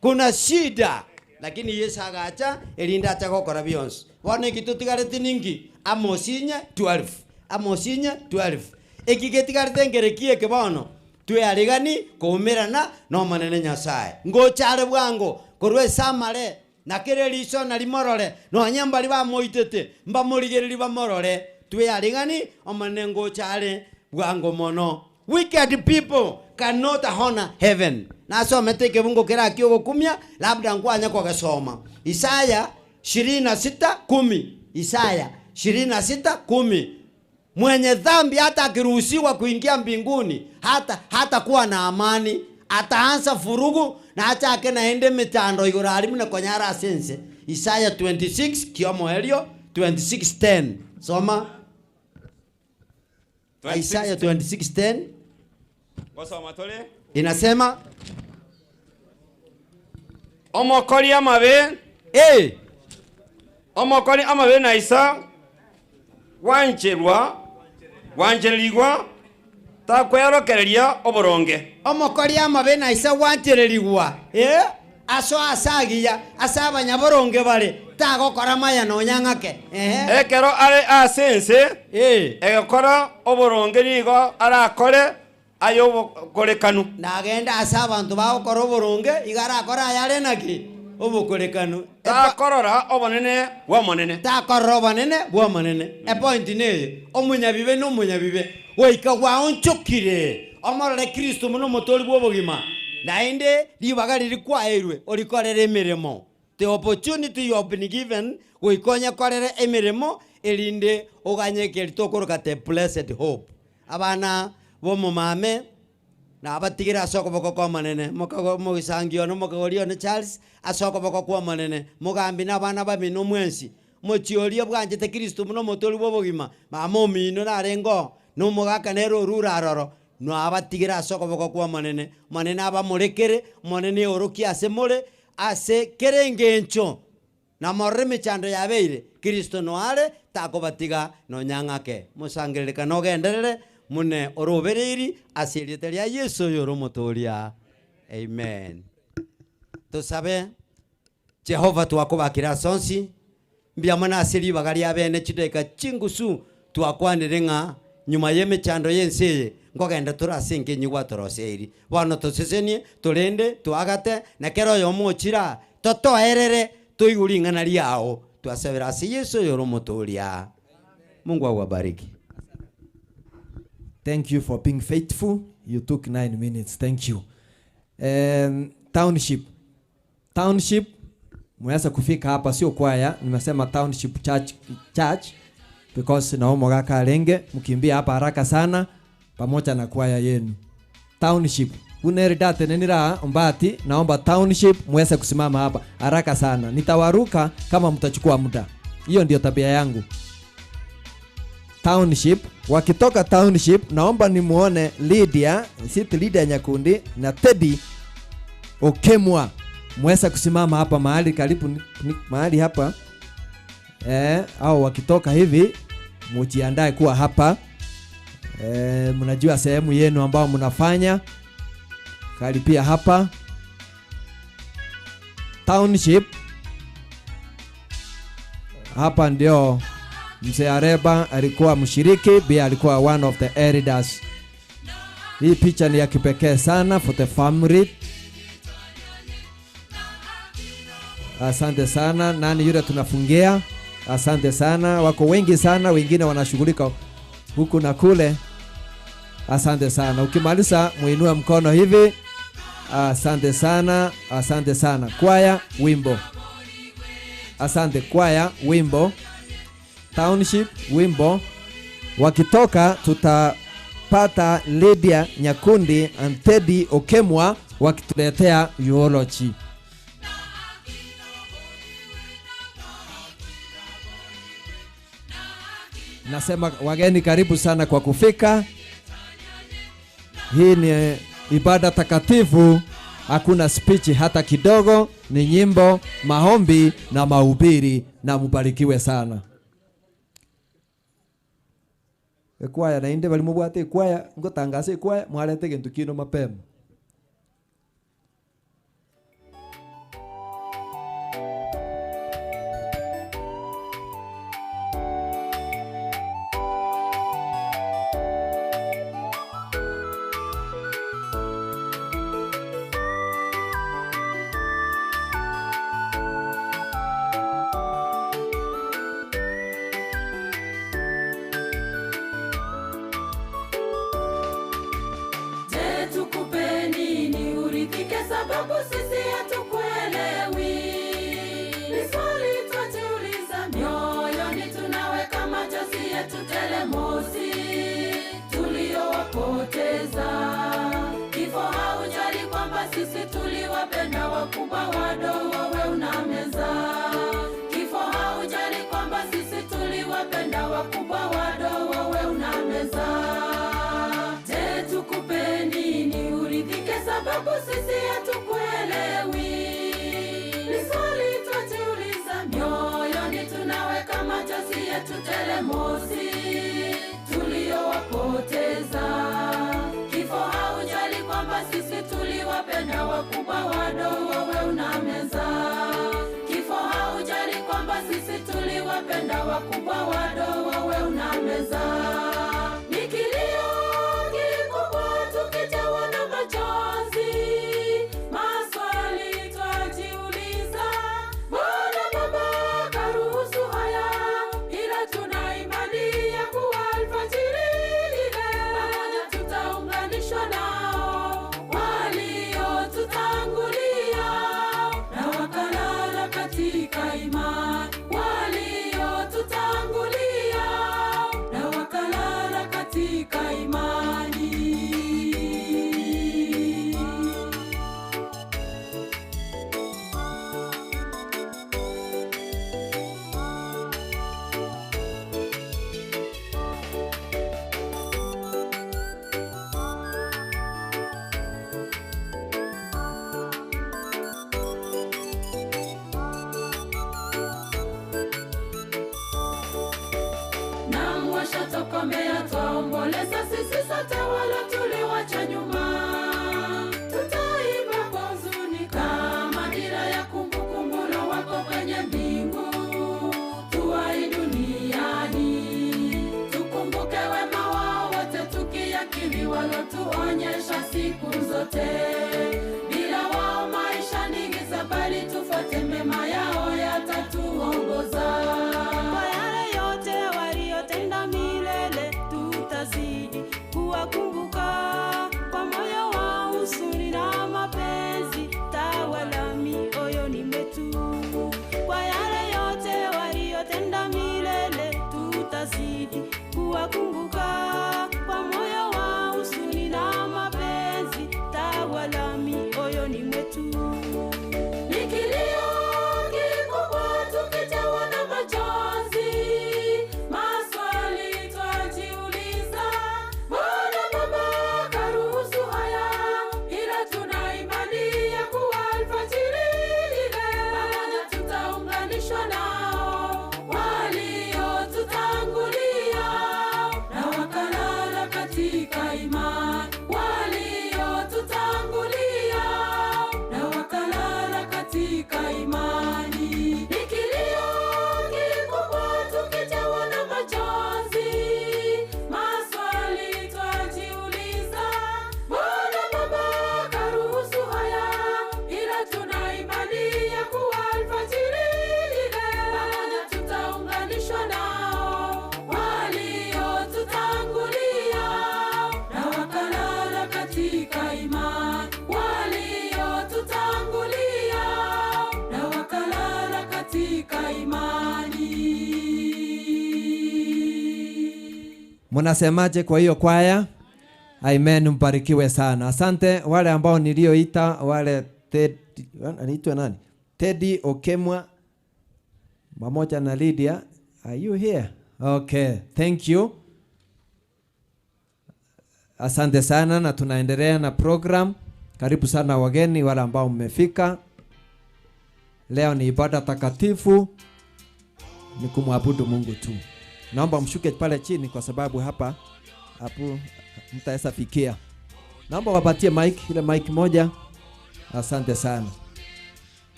kuna shida, lakini Yesu agacha erinde ache gokora bionsi. Bono eki totigareti ninki? Amosinye 12, amosinye 12. Eki getigarete nkereki eke bono? Twearigani koumerana n'Omonene Nyasae. Ngocha are bwango korwa ase amare Na kera eriso narimorore, nonya mbaria bamoitete mbamorigererie bamorore. Twearigani, Omonene ngocha are bwango mono. Wicked people cannot honor heaven. Nasomete ekebungo keria ki'ogokumia, labda nkwanya kogesoma. Isaya 26:10, Isaya 26:10. Mwenye dhambi hata akiruhusiwa kuingia mbinguni hata hatakuwa na amani, ataansa furugu na achake naende emechando igoro aria buna konya are ase ense. Isaya 26 kiomoerio 26:10 soma Isaya 26:10 Ngosoma tore. inasema Omokori amabe, ee omokori amabe naisa gwancherwa, gwanchererigwa, takweorokereria oboronge. Omokori amabe naisa gwanchererigwa, ee, asoe ase agiya, ase abanyaboronge bare, tagokora maya nonya ng'ake. Ehe. Ekero are ase ense, Ee. egekora oboronge nigo arakore ay'obokorekanu. Nagende ase abanto bagokora oboronge, igo arakore ayare naki? Obokorekanu. Takorora obonene bw'Omonene. Takorora obonene bw'Omonene. Epointi neye, omonyabibe nomonyabibe, goika gwaonchokire omorore Kristo buna omotoori bw'obogima, naende ribaga riria kwaeirwe orikorere emeremo. The opportunity you have been given, goika onyekorere emeremo erinde oganye ekeri tokoroka the blessed hope. Abana b'omomame nabatigire ase okoboko kw'Omonene, mogisangio one, omokegori one Charles, ase okoboko kw'Omonene, mogambi na abana bamino mwensi. Mochie oria bwanchete Kristo buna omotoori bw'obogima, mama omino narenge oo, na omogaka nere orure aroro, nabatigire ase okoboko kw'Omonene. Omonene abamorekere, Omonene eorokie ase more, ase kera engencho. Na morore emechando yabeire, Kristo noare, takobatiga nonya ng'ake. Mosangererekane ogenderere mune orobereiri ase erieta ria Yeso oyore Omotooria. Amen. Tosabe. Jehova, twakobakire ase onsi, mbuya mono ase ribaga ria bene chidaeka chingusu twakwanire ng'a nyuma y'emechando y'ense eye nkogenda tore ase engenyi gwatoroseiri. Bono tosesenie, torende, toagate, na kera oyomo ochire aa, Totoerere toigwe ring'ana riao, twasabera ase Yeso oyore Omotooria. Mungu awabariki. Thank you for being faithful you took 9 minutes thank you um, township township mweza kufika hapa sio kwaya nimesema township church, church because naomogaka arenge mkimbia hapa haraka sana pamoja na kwaya yenu Township. Buna ere datenenire aa Ombati, naomba township muweze kusimama hapa haraka sana. Nitawaruka kama mtachukua muda. Hiyo ndio tabia yangu. Township, wakitoka township naomba nimuone Lydia, sit Lydia Nyakundi na Teddy Okemwa. Muweze kusimama hapa mahali karibu ni, ni, mahali hapa. Eh, au wakitoka hivi mujiandae kuwa hapa. E, mnajua sehemu yenu ambao mnafanya karibia hapa township hapa ndio. Mzee Areba alikuwa mshiriki, pia alikuwa one of the elders. Hii picha ni ya kipekee sana for the family. Asante sana. Nani yule tunafungia? Asante sana, wako wengi sana, wengine wanashughulika huku na kule. Asante sana. Ukimaliza muinue mkono hivi. Asante sana, asante sana. Kwaya wimbo. Asante kwaya wimbo. Township wimbo. Wakitoka tutapata Lydia Nyakundi and Teddy Okemwa wakituletea eulogy. Nasema wageni karibu sana kwa kufika. Hii ni ibada takatifu, hakuna spichi hata kidogo, ni nyimbo, maombi na mahubiri, na mubarikiwe sana. Ekwaya nainde bali mubwate ekwaya ngotangasa ekwaya mwarete gintu kino mapema. Je, tukupe nini uridhike? Sababu sisi hatukuelewi. Ni swali twajiuliza mioyoni, tunaweka machozi yetu tele mosi tuliowapoteza. Kifo haujali kwamba sisi tuliwapenda wakubwa wadogo, we unameza. Kifo haujali kwamba sisi tuliwapenda wakubwa wadogo, we unameza. Je, tukupe nini uridhike? Sababu sisi hatukuelewi. Ni swali twajiuliza mioyoni, tunaweka machozi yetu tele mosi tuliowapoteza. Kifo haujali kwamba sisi tuliwapenda wakubwa wadogo, we unameza. Kifo haujali kwamba sisi tuliwapenda wakubwa wadogo, we unameza. Ni kilio kikubwa tukijawa na machozi, maswali twajiuliza, mbona Baba karuhusu haya? Ila tuna imani ya kuwa alfajiri ile pamoja tutaunganishwa nao waliotutangulia na wakalala katika imani, waliotutangulia na wakalala katika imani. na mwashatokomea, twaomboleza sisi sote wala tuliwacha nyuma. Tutaimba kwa huzuni kama dira ya kumbukumbu la wako kwenye mbingu, tuwai duniani tukumbuke wema wao wote, tukiakili walotuonyesha siku zote. Bila wao maisha ni giza, bali tufuate mema yao yatatuongoza. Kwa yale yote waliyotenda milele, tutazidi kuwakumbuka kwa moyo wa huzuni na mapenzi, tawala mioyoni mwetu. Kwa yale yote waliyotenda milele, tutazidi kuwakumbuka kwa moyo wa huzuni na mapenzi, tawala mioyoni mwetu. Ni kilio kikubwa tukijawa na machozi. Mnasemaje kwa hiyo kwaya? Amen, mbarikiwe sana. Asante wale ambao nilioita, wale Ted, anaitwa nani? Teddy Okemwa pamoja na Lydia. Are you here? Okay, thank you. Asante sana na tunaendelea na program. Karibu sana wageni wale ambao mmefika. Leo ni ibada takatifu, ni kumwabudu Mungu tu. Naomba mshuke pale chini kwa sababu hapa hapo mtaweza fikia. Naomba wapatie mic, ile mic moja. Asante sana.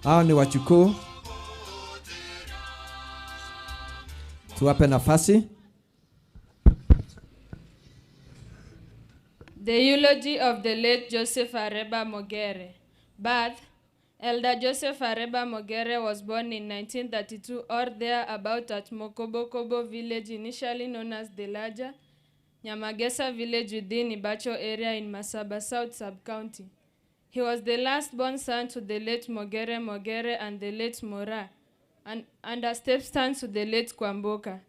Hao ni wachukuu, tuwape nafasi. The eulogy of the late Joseph Areba Mogere. Birth Elder Joseph Areba Mogere was born in 1932 or thereabout at Mokobokobo village, initially known as Delaja, Nyamagesa village within Ibacho area in Masaba South sub-county. He was the last born son to the late Mogere Mogere and the late Mora, and, and a stepson to the late Kwamboka.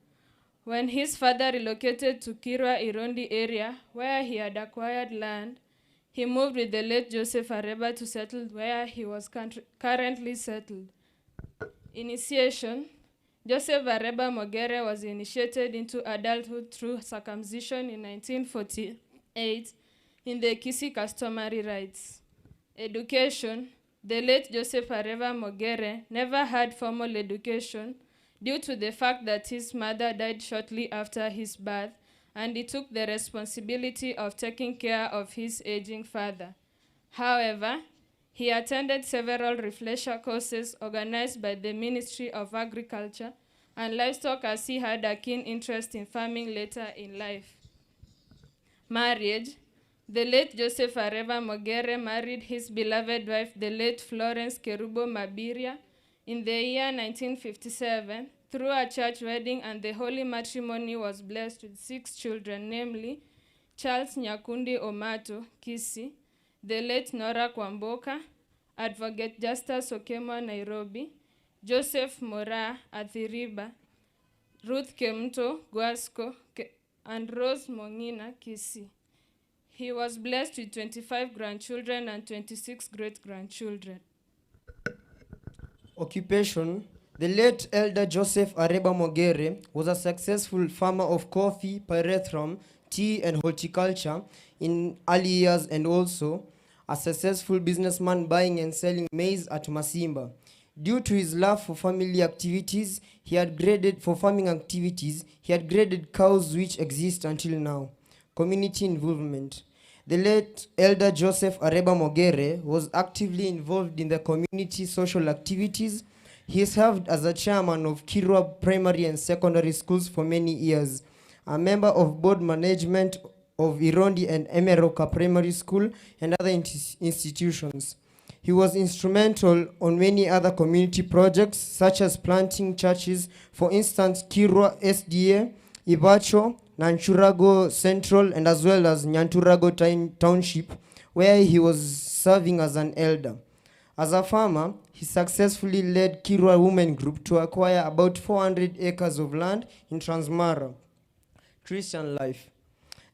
When his father relocated to Kirwa Irondi area, where he had acquired land, he moved with the late Joseph Areba to settle where he was country- currently settled. Initiation Joseph Areba Mogere was initiated into adulthood through circumcision in 1948 in the Kisii customary rites. Education The late Joseph Areva Mogere never had formal education due to the fact that his mother died shortly after his birth and he took the responsibility of taking care of his aging father. However, he attended several refresher courses organized by the Ministry of Agriculture and Livestock as he had a keen interest in farming later in life. Marriage The late Joseph Areva Mogere married his beloved wife, the late Florence Kerubo Mabiria, in the year 1957 through a church wedding, and the holy matrimony was blessed with six children, namely Charles Nyakundi Omato Kisi, the late Nora Kwamboka, Advocate Justus Okema Nairobi, Joseph Mora Athiriba, Ruth Kemto Guasco, Ke- and Rose Mongina Kisi. He was blessed with 25 grandchildren and 26 great grandchildren. Occupation The late elder Joseph Areba Mogere was a successful farmer of coffee, pyrethrum, tea, and horticulture in early years and also a successful businessman buying and selling maize at Masimba. Due to his love for family activities, he had graded for farming activities, he had graded cows which exist until now. Community involvement. The late elder Joseph Areba Mogere was actively involved in the community social activities. He served as a chairman of Kirwa Primary and Secondary Schools for many years, a member of board management of Irondi and Emeroka Primary School and other institutions. He was instrumental on many other community projects such as planting churches, for instance, Kirwa SDA, Ibacho, Nanchurago Central, and as well as Nyanturago Township, where he was serving as an elder. As a farmer, he successfully led Kirwa Women Group to acquire about 400 acres of land in Transmara. Christian life.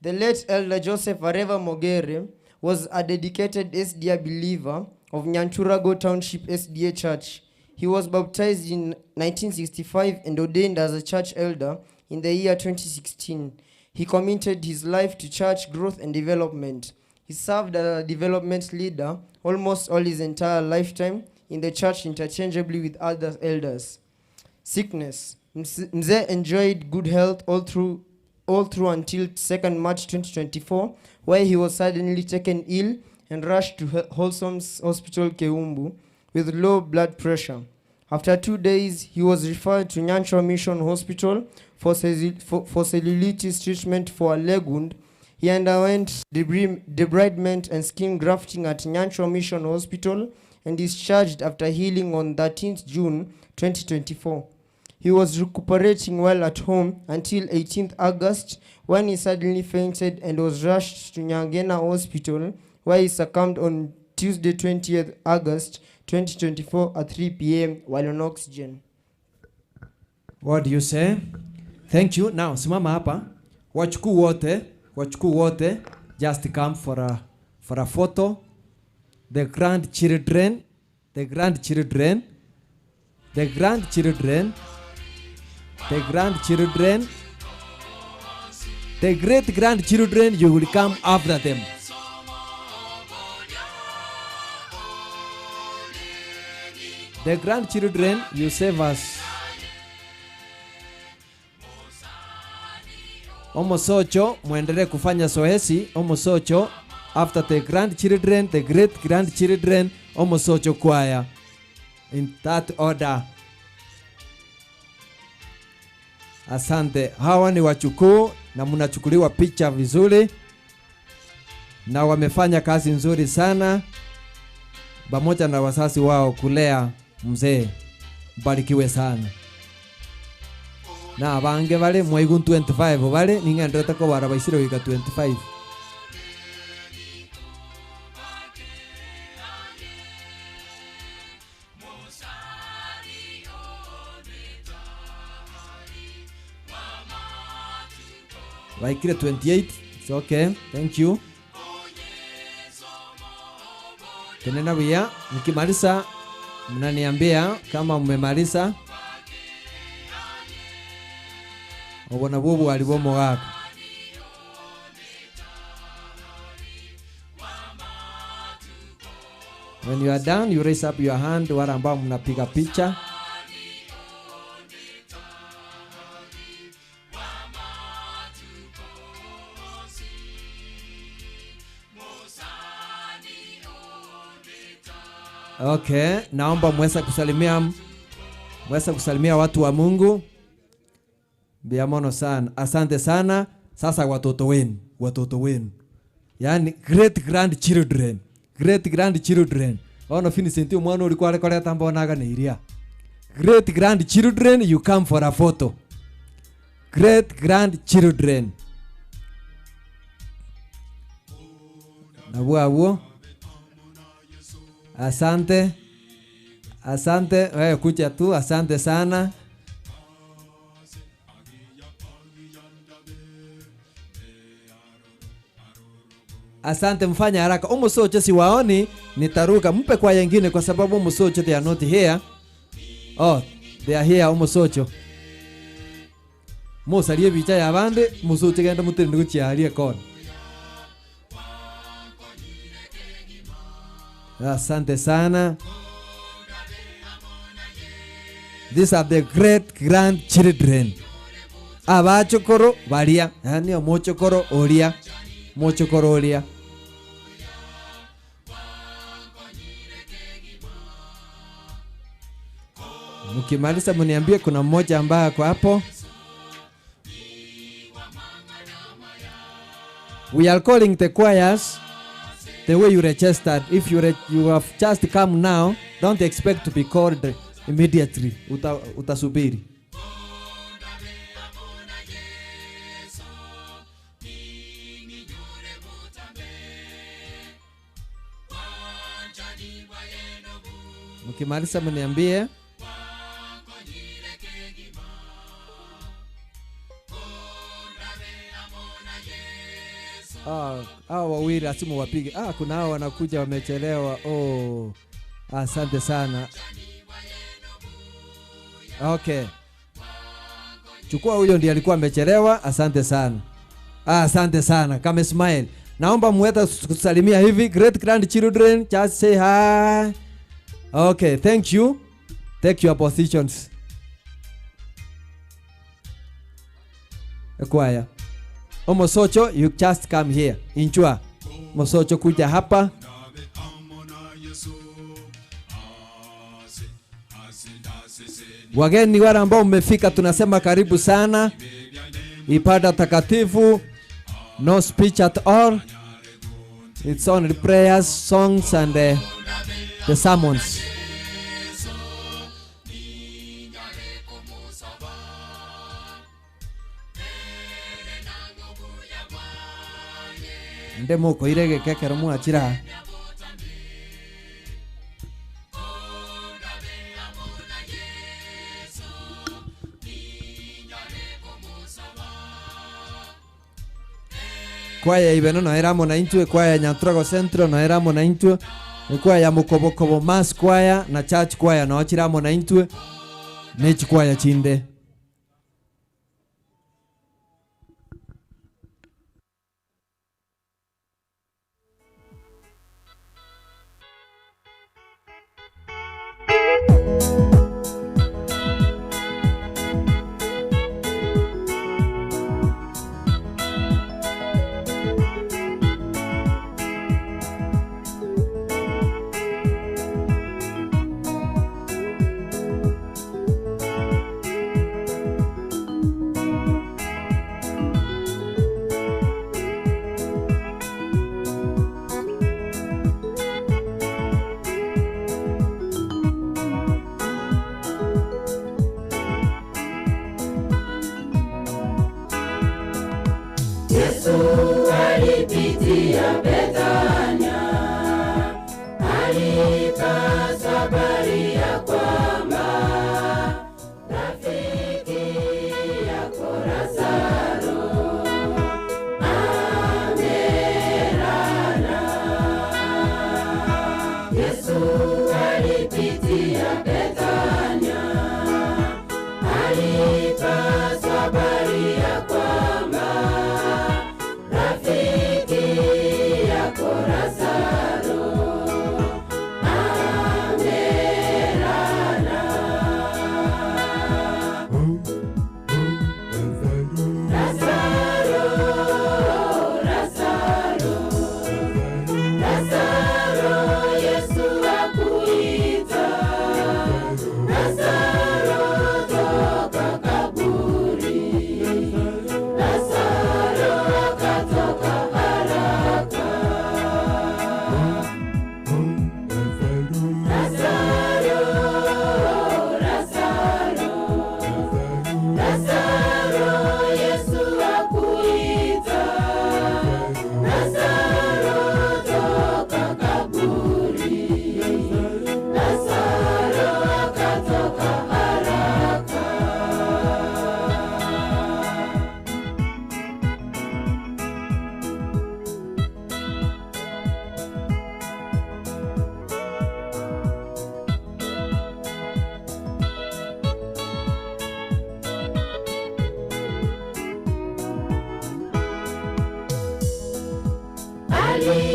The late Elder Joseph Areva Mogere was a dedicated SDA believer of Nyanchurago Township SDA Church. He was baptized in 1965 and ordained as a church elder in the year 2016. He committed his life to church growth and development. He served as a development leader almost all his entire lifetime in the church interchangeably with other elders. Sickness. Mzee enjoyed good health all through all through until 2nd March 2024, where he was suddenly taken ill and rushed to Wholesome's Hospital Keumbu with low blood pressure. After 2 days, he was referred to Nyanchwa Mission Hospital for, for cellulitis treatment for a leg wound. He underwent debridement and skin grafting at Nyanchwa Mission Hospital and discharged after healing on 13th June 2024. He was recuperating well at home until 18th August when he suddenly fainted and was rushed to Nyangena Hospital where he succumbed on Tuesday 20th August 2024 at 3 p.m. while on oxygen. What do you say? Thank you. Now, simama hapa. Wachukuu wote, wachukuu wote, just come for a, for a photo. The grandchildren, the grandchildren, the grandchildren, the grandchildren, the great grandchildren, you will come after them. The grandchildren, you save us. Omosocho, muendelee kufanya zoezi. Omosocho, after the grandchildren, the great grandchildren, Omosocho choir. In that order. Asante. Hawa ni wachukuu na mnachukuliwa picha vizuri, na wamefanya kazi nzuri sana pamoja na wazazi wao kulea mzee. Mbarikiwe sana. Na abange bare mwaigu 25 bare ning'enderete kobara baisire goika 25. Baikire 28. It's okay. Thank you. Tenena buya. Mkimaliza mnaniambia kama mmemaliza. Obwo nabwo obwari bwa omogaka. When you are done, you raise up your hand, wale ambao mnapiga picha. Okay, naomba mweza kusalimia, mweza kusalimia watu wa Mungu. Biamono sana. Asante sana. Sasa watoto wenu, watoto wenu. Yaani great grandchildren, great grandchildren. Ono Vincent omwana ori kware koreta mbonaga na iria. Great grandchildren, you come for a photo. Great grandchildren. Nabwo abwo. Asante. Asante, wewe kuja tu, asante sana. Asante, mfanye haraka. Omosoche siwaoni, nitaruka. Mpe kwa yengine kwa sababu omosoche they are not here. Oh, they are here omosocho. Mosarie bicha ya bande, mosoche genda mutirinde gochiaria kona. Asante sana. These are the great grandchildren. Abachokoro baria, yani omochokoro oria, mochokoro oria. Mkimaliza mniambie kuna mmoja ambaye ako hapo. We are calling the choirs the way you registered. If you have just come now, don't expect to be called immediately. Utasubiri. Mkimaliza mniambie. Hao wawili asimu wapige. Kuna hao wanakuja wamechelewa. Oh, asante sana. Okay. Chukua huyo ndiye alikuwa amechelewa. Asante sana. Asante sana. Kame smile. Naomba muweze kusalimia hivi great grandchildren, just say hi. Okay, thank you. Take your positions. Choir. Omosocho, you just come here. Inchua. Mosocho kuja hapa. Wageni wale ambao mmefika tunasema karibu sana. Ibada takatifu, no speech at all. It's only prayers, songs and the sermons. Nde mukoire geke ekero mwachira. Kwaya ya Ibeno noyo ere amo naintwe, ekwaya ya Nyanturago Central noyo ere amo naintwe, ekwaya ya Mokobokobo Mass Choir na Church Choir noo chire amo naintwe, na echikwaya chinde. Yesu alipitia Bethania, alipata habari ya kwamba rafiki yako Lazaro amelala. Yesu alipitia Bethania, alipata habari ya kwamba rafiki yako Lazaro amelala. Lazaro, Lazaro, Lazaro, Yesu akuita. Lazaro, toka kaburi. Lazaro akatoka haraka. Lazaro, Lazaro, Lazaro, Yesu akuita. Lazaro, toka kaburi. Lazaro akatoka haraka.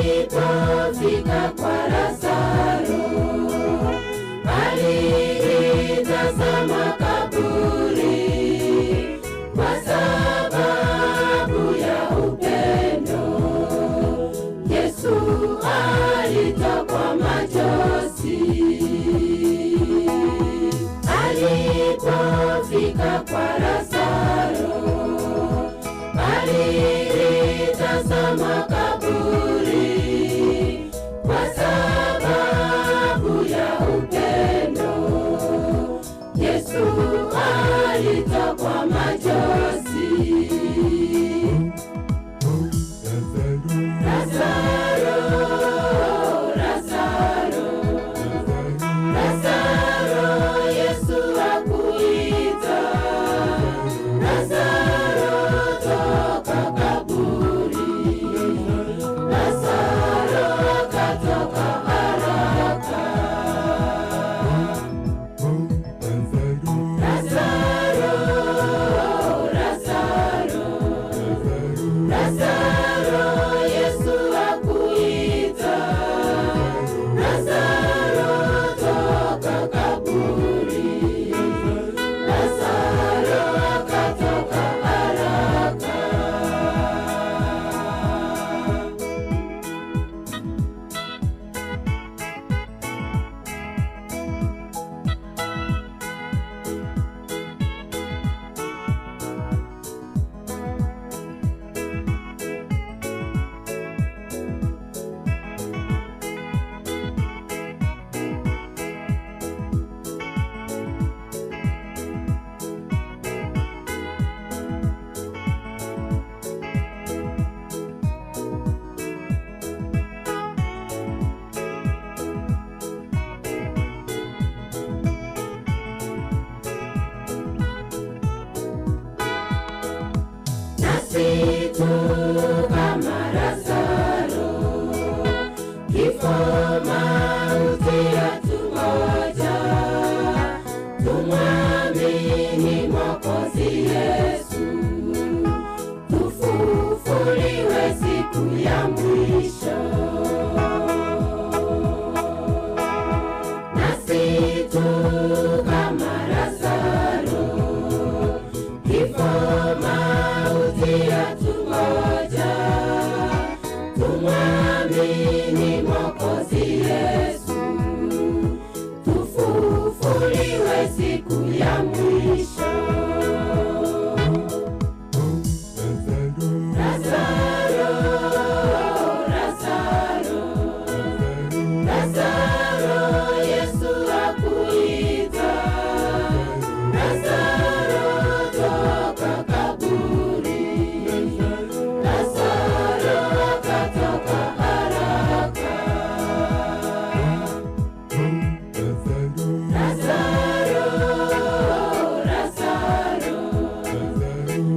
Alipofika kwa Lazaro, alitazama kaburi kwa sababu ya upendo. Yesu alitokwa machozi. Alipofika kwa Lazaro, alitazama kaburi kwa sababu ya upendo. Yesu alitokwa machozi. Lazaro, Lazaro, Lazaro, Yesu akuita. Lazaro, toka kaburi. Tumwamini Mwokozi Yesu, tufufuliwe siku ya mwisho. Lazaro, Lazaro, Lazaro, Yesu akuita. Lazaro, toka kaburi. Lazaro akatoka haraka. Lazaro, Lazaro,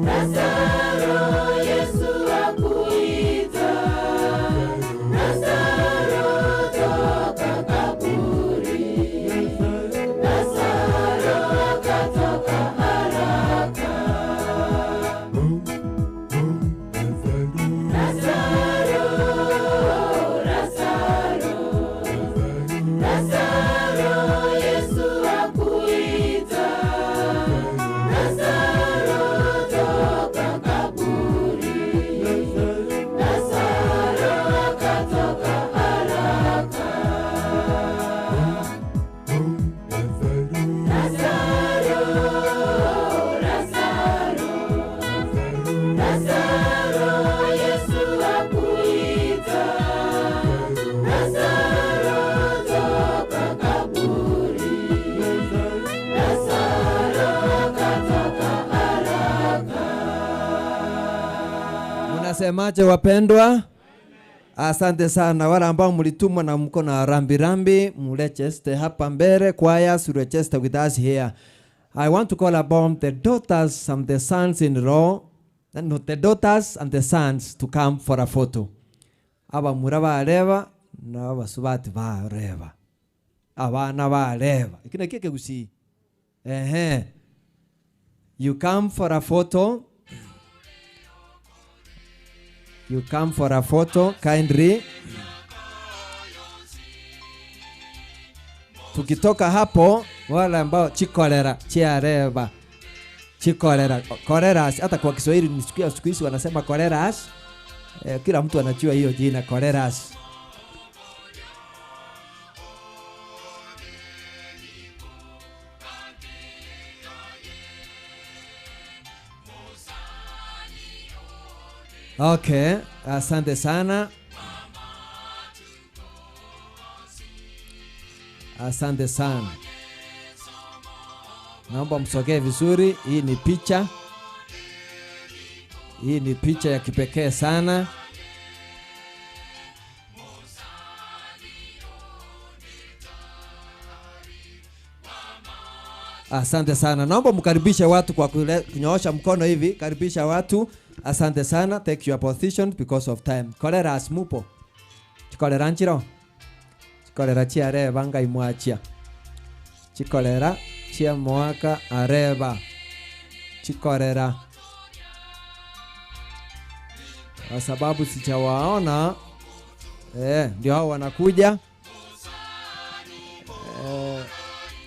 Lazaro, Yesu akuita. Lazaro, toka kaburi. Lazaro akatoka haraka. Lazaro, Lazaro, Lazaro, Yesu akuita. Lazaro, toka kaburi. Lazaro akatoka haraka. Lazaro, Lazaro, Lazaro, Yesu akuita. Lazaro, toka kaburi. Lazaro akatoka haraka. Mnasemaje wapendwa? Asante sana wale ambao mlitumwa na mko na rambirambi, mrejeste hapa mbele. Choirs register with us here. I want to call upon the daughters and the sons in law, no, the daughters and the sons to come for a photo. Abamura bareba na abasubati bareba. Abana bareba. Ikina kike gusi. Ehe. You come for a photo. You come for a photo kindly. Tukitoka hapo, wale ambao chikolera chiareba chikolera koleras, hata kwa Kiswahili nisikia siku hizi wanasema koleras. Eh, kila mtu anajua hiyo jina koleras. Okay, asante sana. Asante sana. Naomba msogee vizuri. Hii ni picha, hii ni picha ya kipekee sana. Asante sana. Naomba mkaribishe watu kwa kunyoosha mkono hivi. Karibisha watu. Asante sana. Take your position because of time. Cholera mupo. Chikolera nchiro. Chikolera chiareba ngai mwachia. Chikolera chia mwaka areba. Chikolera. Kwa sababu sijawaona ndio hao wanakuja.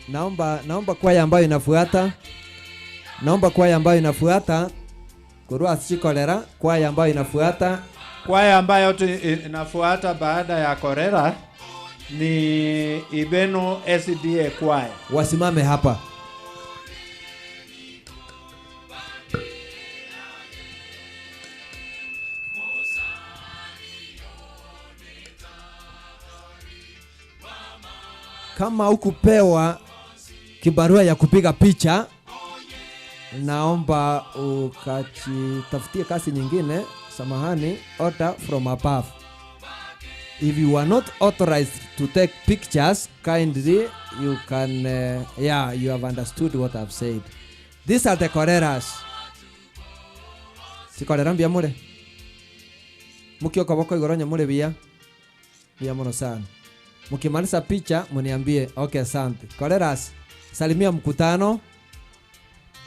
Naomba kwaya ambayo inafuata. Naomba kwaya ambayo inafuata. Kurua chikolera, kwaya ambayo inafuata. Kwaya ambayo inafuata baada ya kolera ni Ibeno SDA kwaya. Wasimame hapa. Kama hukupewa kibarua ya kupiga picha, naomba ukajitafutie kazi nyingine. Samahani, order from above. If you are not authorized to take pictures, kindly you can, yeah, you have understood what I've said. These are the choleras. Chikolera mbia mure. Mukioka boko igoro mure bia. Bia muno sana. Mukimaliza picha mniambie. Okay, asante. Choleras, salimia mkutano.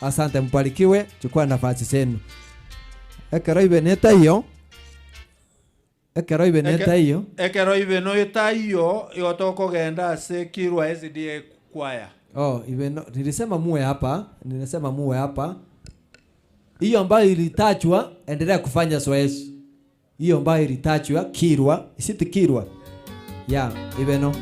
Asante, mbarikiwe. Chukua nafasi zenu. Ekero ibeneta hiyo. Ekero ibeneta hiyo. Ekero ibeno eta hiyo igotokogenda ase Kirwa SDA kwaya. Oh, ibeno, nilisema muwe hapa, nilisema muwe hapa. Hiyo ambayo ilitajwa, endelea kufanya zoezi. Hiyo ambayo ilitajwa Kirwa, is it Kirwa? Yeah, Ibeno.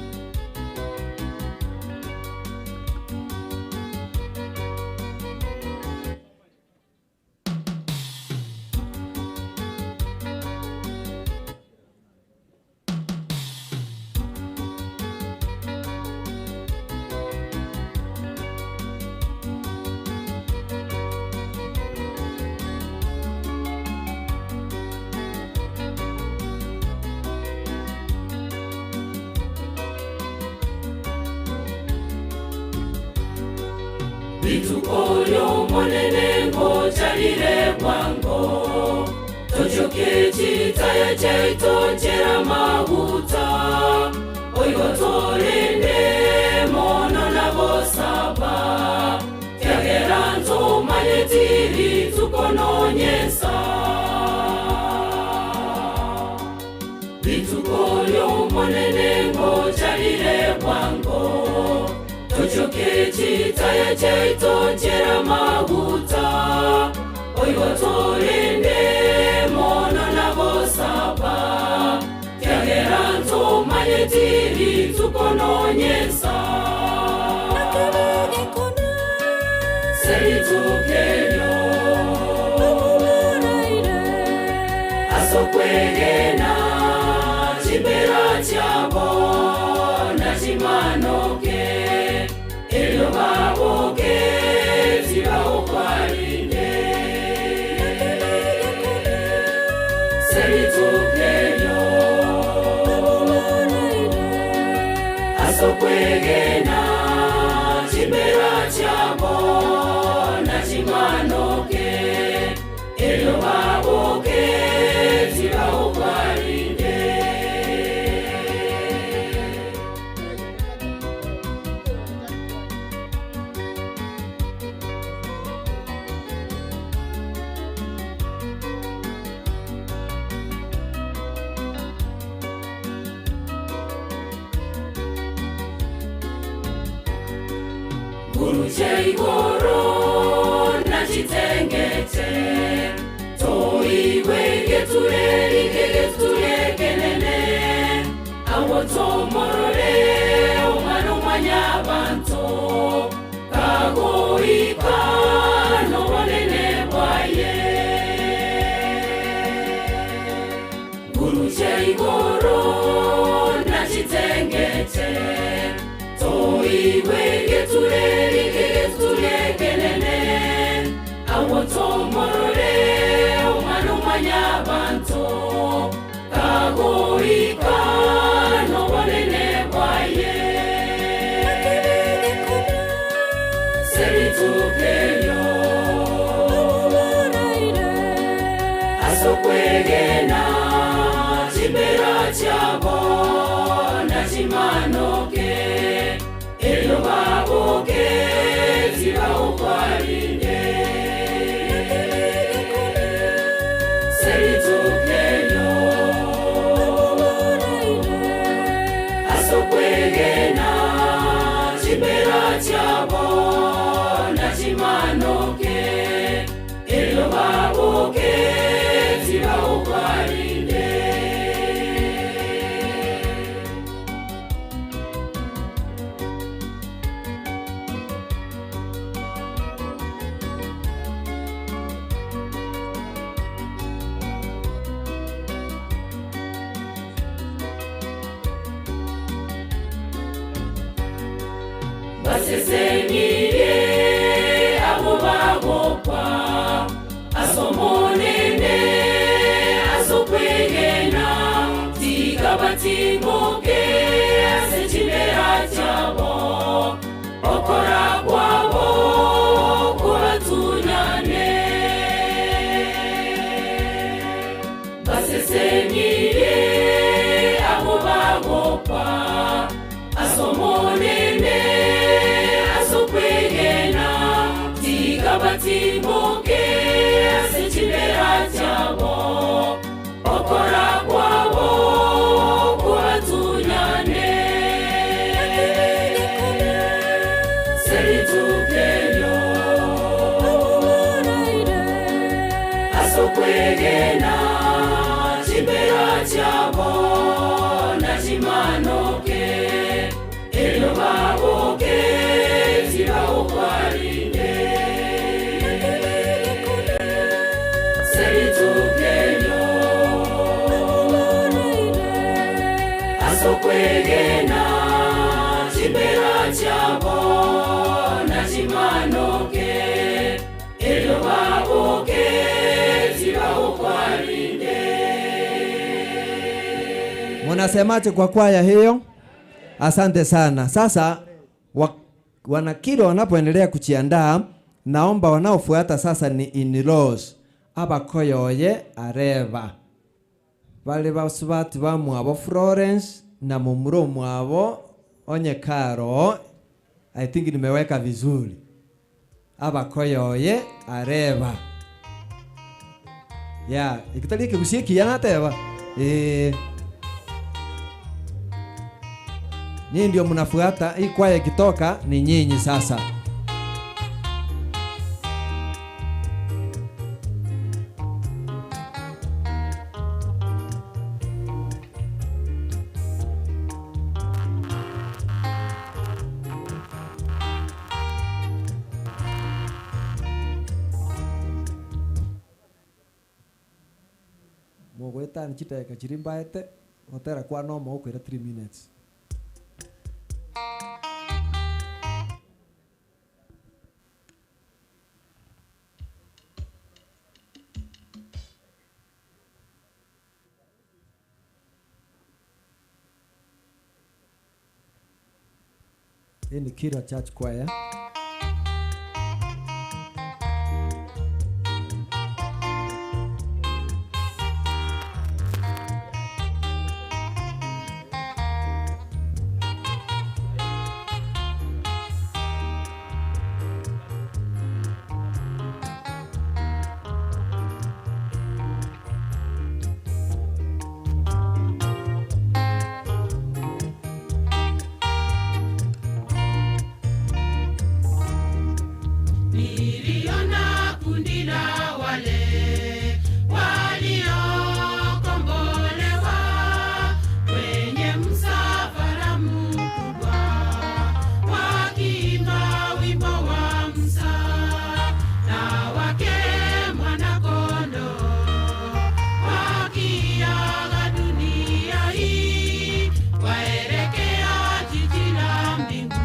Rituko monene ngocharire bwango tochoke chitaya chaitochera maguta oigotorende mono nabosaba kyagera nzomanyetiri tukononyesa rituko lyomonene ngocharire bwango tochoke chitaya chaitochera maguta oigotorende mono nabosaba kyagera nzomanyetiri tukononyesa seritukelyo asokwegena chibera chabo nachimanoke elyo baboke tibaokwarinde seritukelyo asokwegena chibera chabo nachimanoke elyo baboke tibaokwarinde. Guruche igoro nachitengete toiwe getureri gegeturekenene awotomorore omwana omwanya bantu kagoika nobonene bwaye. Guruche igoro nachitengete toiwe getureri gegeturekenene awotomorore omwana omwanya bantu kagoika nobonene bwaye. Seritukelyo asokwegena chibera chabo nachimanoke elyo baboke tibaokwarinde. Seritukelyo asokwegena chibera chabo nachimanoke elyo baboke tibaokwarinde. Basesenirie abo bagokwa asomonene asokwegena tigabatimoke asechibera chabo okora kwabo kuratunyane. Basesenirie abo bagokwa asomonene asokwegena tigabatimoke asechibera chabo okora kwabo kuratunyane. Seritukelyo Munasemaje kwa kwaya hiyo? Asante sana. Sasa wa, wanakiri wanapoendelea kujiandaa, naomba wanaofuata sasa ni in-laws abakoyoye areba bali basubati bamwabo Florence na mumuro mwabo Onyekaro. I think nimeweka vizuri. Abakoyoye areba ya ikitali kigusie kiyanateba eh Nyinyi ndio mnafuata hii kwaya ikitoka ni nyinyi sasa. Mugwetani chidakika chiri mbaete gotera kwa nomo okwira 3 minutes. Hii ni Kira Church Choir. Niliona kundi la wale waliokombolewa kwenye msafara mkubwa, wakiimba wimbo wa Musa na wake Mwana-Kondoo, wakiaga dunia hii waelekea jiji la mbingu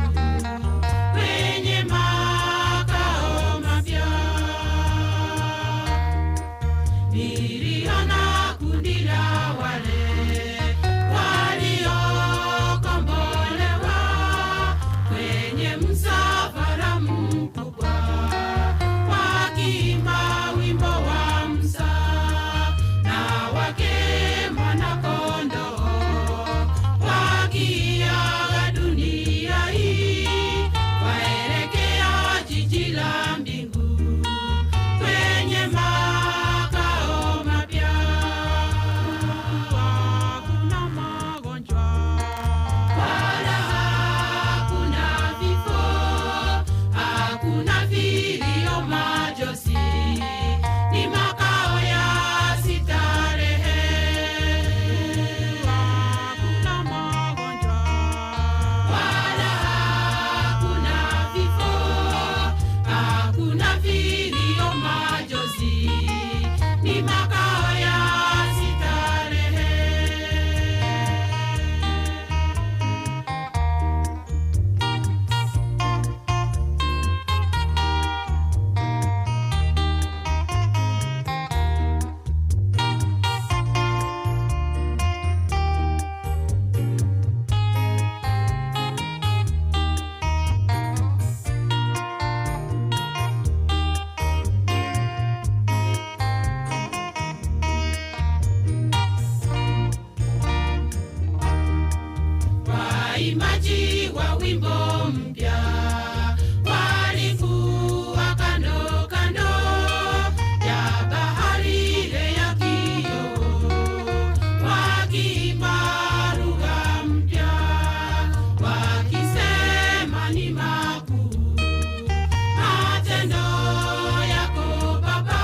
kwenye makao mapya. Niliona kundi la wale waliokombolewa kwenye msafara mkubwa, wakiimba wimbo wa Musa na wake Mwana-Kondoo, wakiaga dunia hii waelekea jiji la mbingu kwenye makao mapya. Hakuna magonjwa wala hakuna vifo, hakuna vilio, majozi, ni makao ya starehe. Hakuna magonjwa wala hakuna vifo, hakuna vilio, majozi, ni makao ya starehe. Waimbaji wa wimbo mpya walikuwa kando kando ya bahari ile ya kioo, wakiimba lugha mpya wakisema ni makuu matendo yako Baba,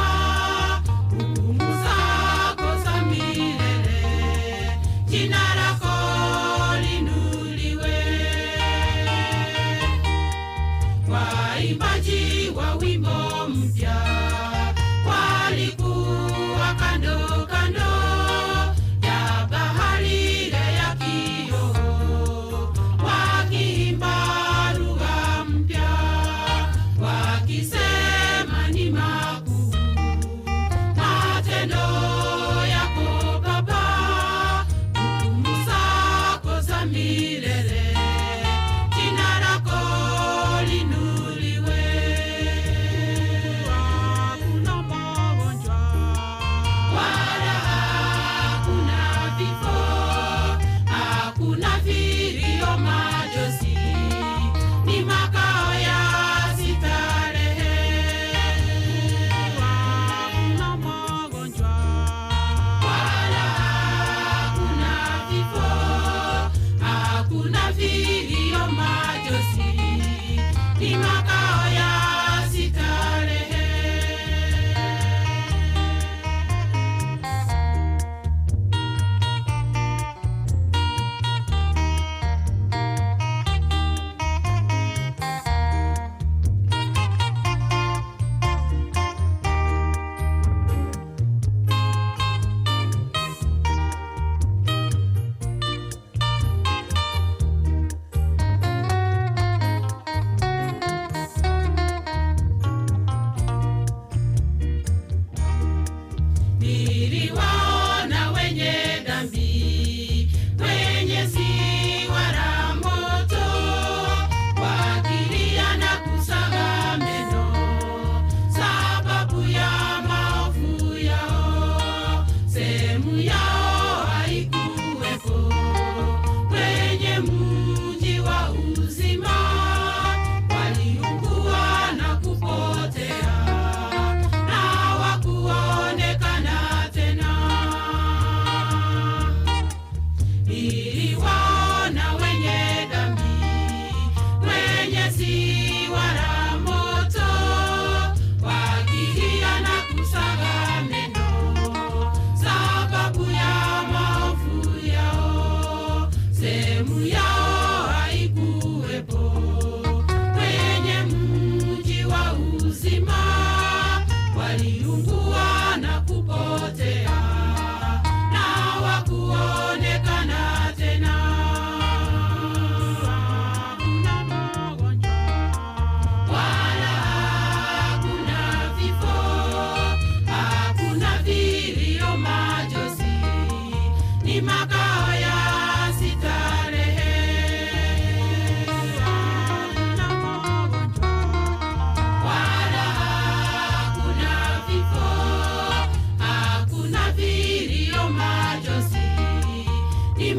hukumu zako za milele, jina lako liinuliwe. Waimbaji wa wimbo mpya walikuwa kando kando ya bahari ile ya kioo, wakiimba lugha mpya wakisema ni makuu matendo yako Baba, hukumu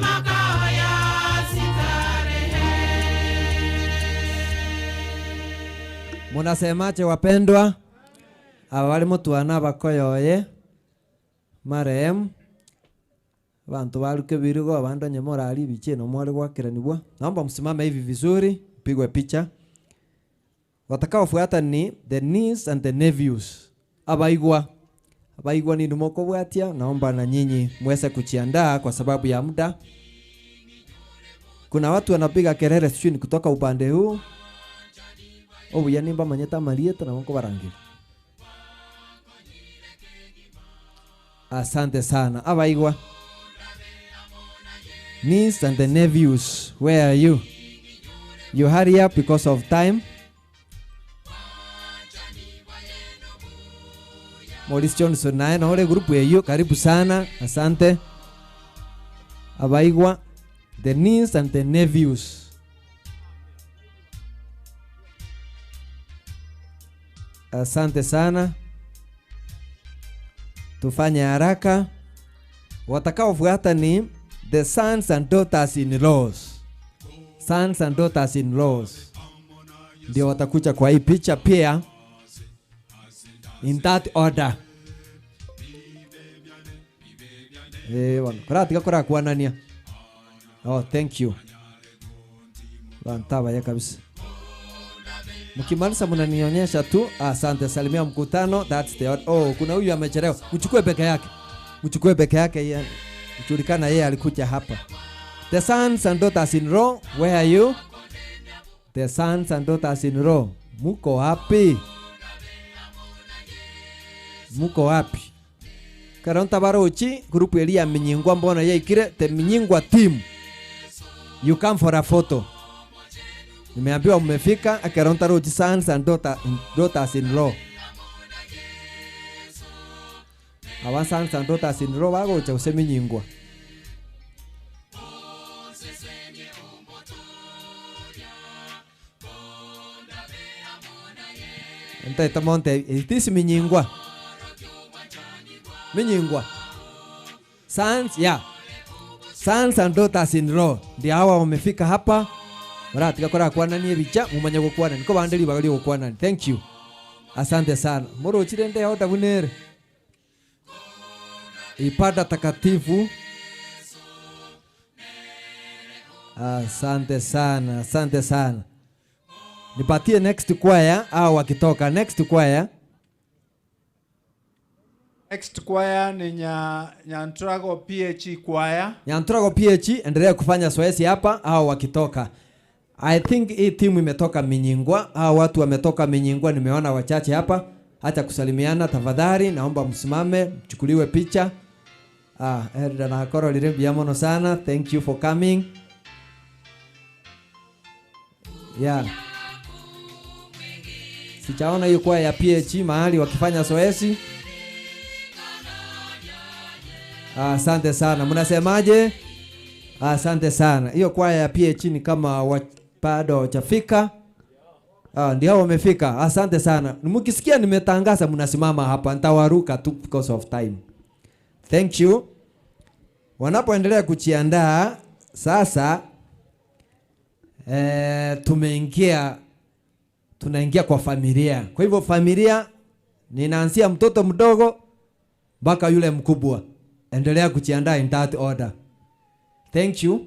Makao ya sitarehe. Munasemaje wapendwa? Aba bari motwana abakoyoye marehemu bantu baruke birigo abande onye morari ebicha eno mware gwakeranigwa. Naomba msimame hivi vizuri, mpigwe picha. Watakaofuata ni the niece and the nephews. Abaigwa. Abaigwa nini mokobwatia, naomba na nyinyi muweze kujiandaa kwa sababu ya muda. Kuna watu wanapiga kelele sijui ni kutoka upande huu. Obuya nimba manyete amarieta nabo nkobarangeria. Asante sana. Abaigwa. Niece and the nephews, where are you? You hurry up because of time. Maurice Johnson naye na ore group eyo karibu sana asante abaigwa the niece and the nephews asante sana tufanye haraka watakaofuata ni the sons and daughters in laws sons and daughters in laws ndio watakuja kwa hii picha pia in that order eh bwana kuratiga kurakwanania oh thank you bantabaya kabisa mkimaliza mnanionyesha tu asante salimia mkutano that's the order. oh kuna huyu amechelewa mchukue peke yake mchukue peke yake yeye julikana yeye alikuja hapa the sons and daughters in law where are you the sons and daughters in law muko wapi muko wapi karonta barochi group eria minyingwa mbona yaikire the minyingwa team you come for a photo nimeambiwa mmefika akaronta rochi sons and daughter, daughters in law aba sons and daughters in law bagocha gose minyingwa ntaita monte it is minyingwa minyingwa sons yeah sons and daughters in law ndio hawa wamefika hapa baratiga kora kwanania ebicha mumanye gokwanani ko bande ribaga riogokwanani thank you asante sana morochire nde oda bunere ibada takatifu asante sana asante sana nipatie next choir au wakitoka next choir Next choir ni nya, Nyantrago PHE choir. Nyantrago PH endelea kufanya zoezi hapa au wakitoka. I think hii timu imetoka Minyingwa, hao watu wametoka Minyingwa, nimeona wachache hapa. Acha kusalimiana tafadhali, naomba msimame mchukuliwe picha. Ah, Elda na Akoro lirembia mono sana. Thank you for coming. Yeah. Sijaona hiyo kwa ya PH mahali wakifanya zoezi. Asante sana. Mnasemaje? Asante sana. Hiyo kwaya ya PH ni kama wa, bado hawajafika. Ah, ndio wamefika. Asante sana. Mkisikia nimetangaza mnasimama hapa, nitawaruka tu because of time. Thank you. Wanapoendelea kujiandaa sasa, tumeingia tunaingia kwa familia. Kwa hivyo familia ninaanzia mtoto mdogo mpaka yule mkubwa. Endelea kujiandaa in that order. Thank you.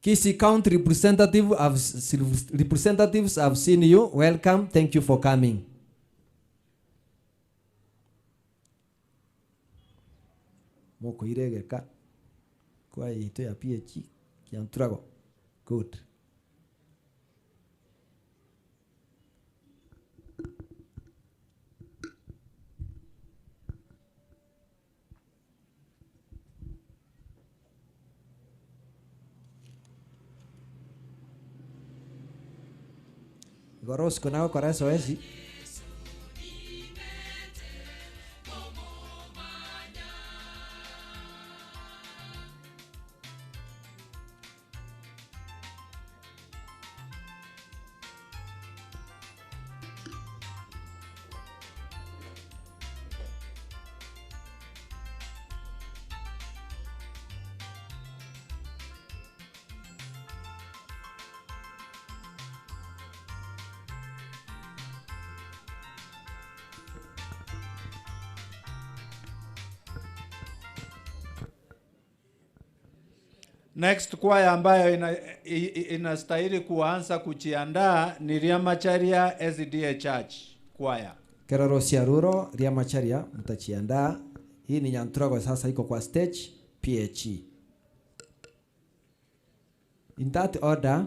Kisii County representative have, representatives have seen you. Welcome. Thank you for coming. Mokoiregeka kwa ito ya PH kianturago. Good. Igorosco nago kora zoezi. Next kwaya ambayo inastahili kuanza kujiandaa ni Riamacharia SDA Church kwaya. Keroro Siaruro Riamacharia mtajiandaa. Hii ni Nyanturago sasa iko kwa stage PHE. In that order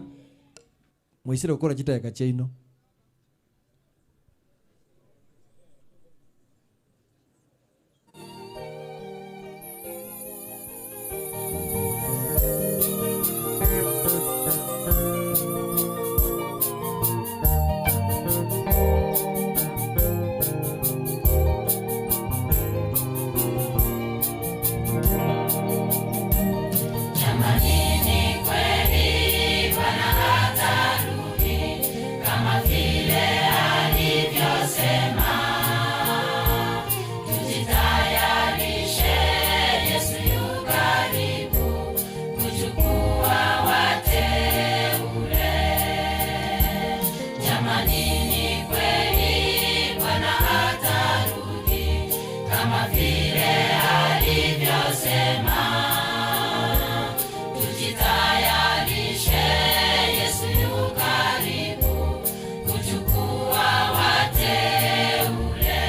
mwisire gukora chiteka chaino. Jamani, ni kweli Bwana atarudi kama vile alivyosema. Tujitayarishe, Yesu yu karibu kuchukua wateule. Jamani, ni kweli Bwana atarudi kama vile alivyosema. Tujitayarishe, Yesu yu karibu kuchukua wateule.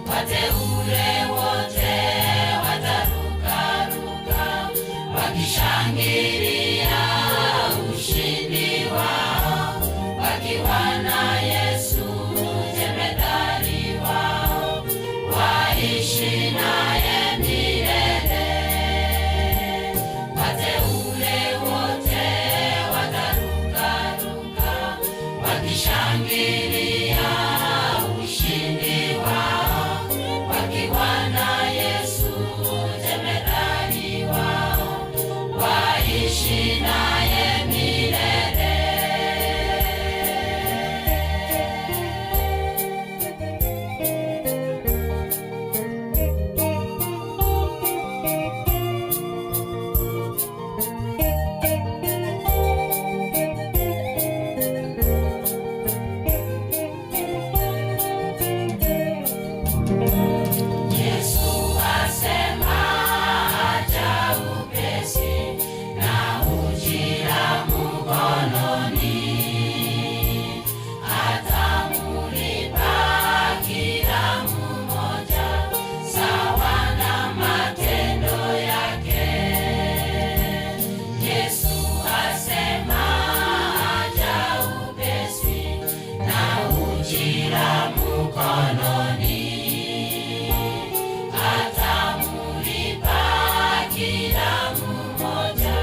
Wateule wote watarukaruka wakishangilia ushindi wao, wakiwa na Yesu jemedari wao, waishi naye milele. Wateule wote watarukaruka wakishangilia ushindi wao, wakiwa na Yesu jemedari wao, waishi naye milele. Yesu asema aja upesi na ujira mkononi, atamulipa kila mmoja sawa na matendo yake. Yesu asema aja upesi na ujira mkononi, atamulipa kila mmoja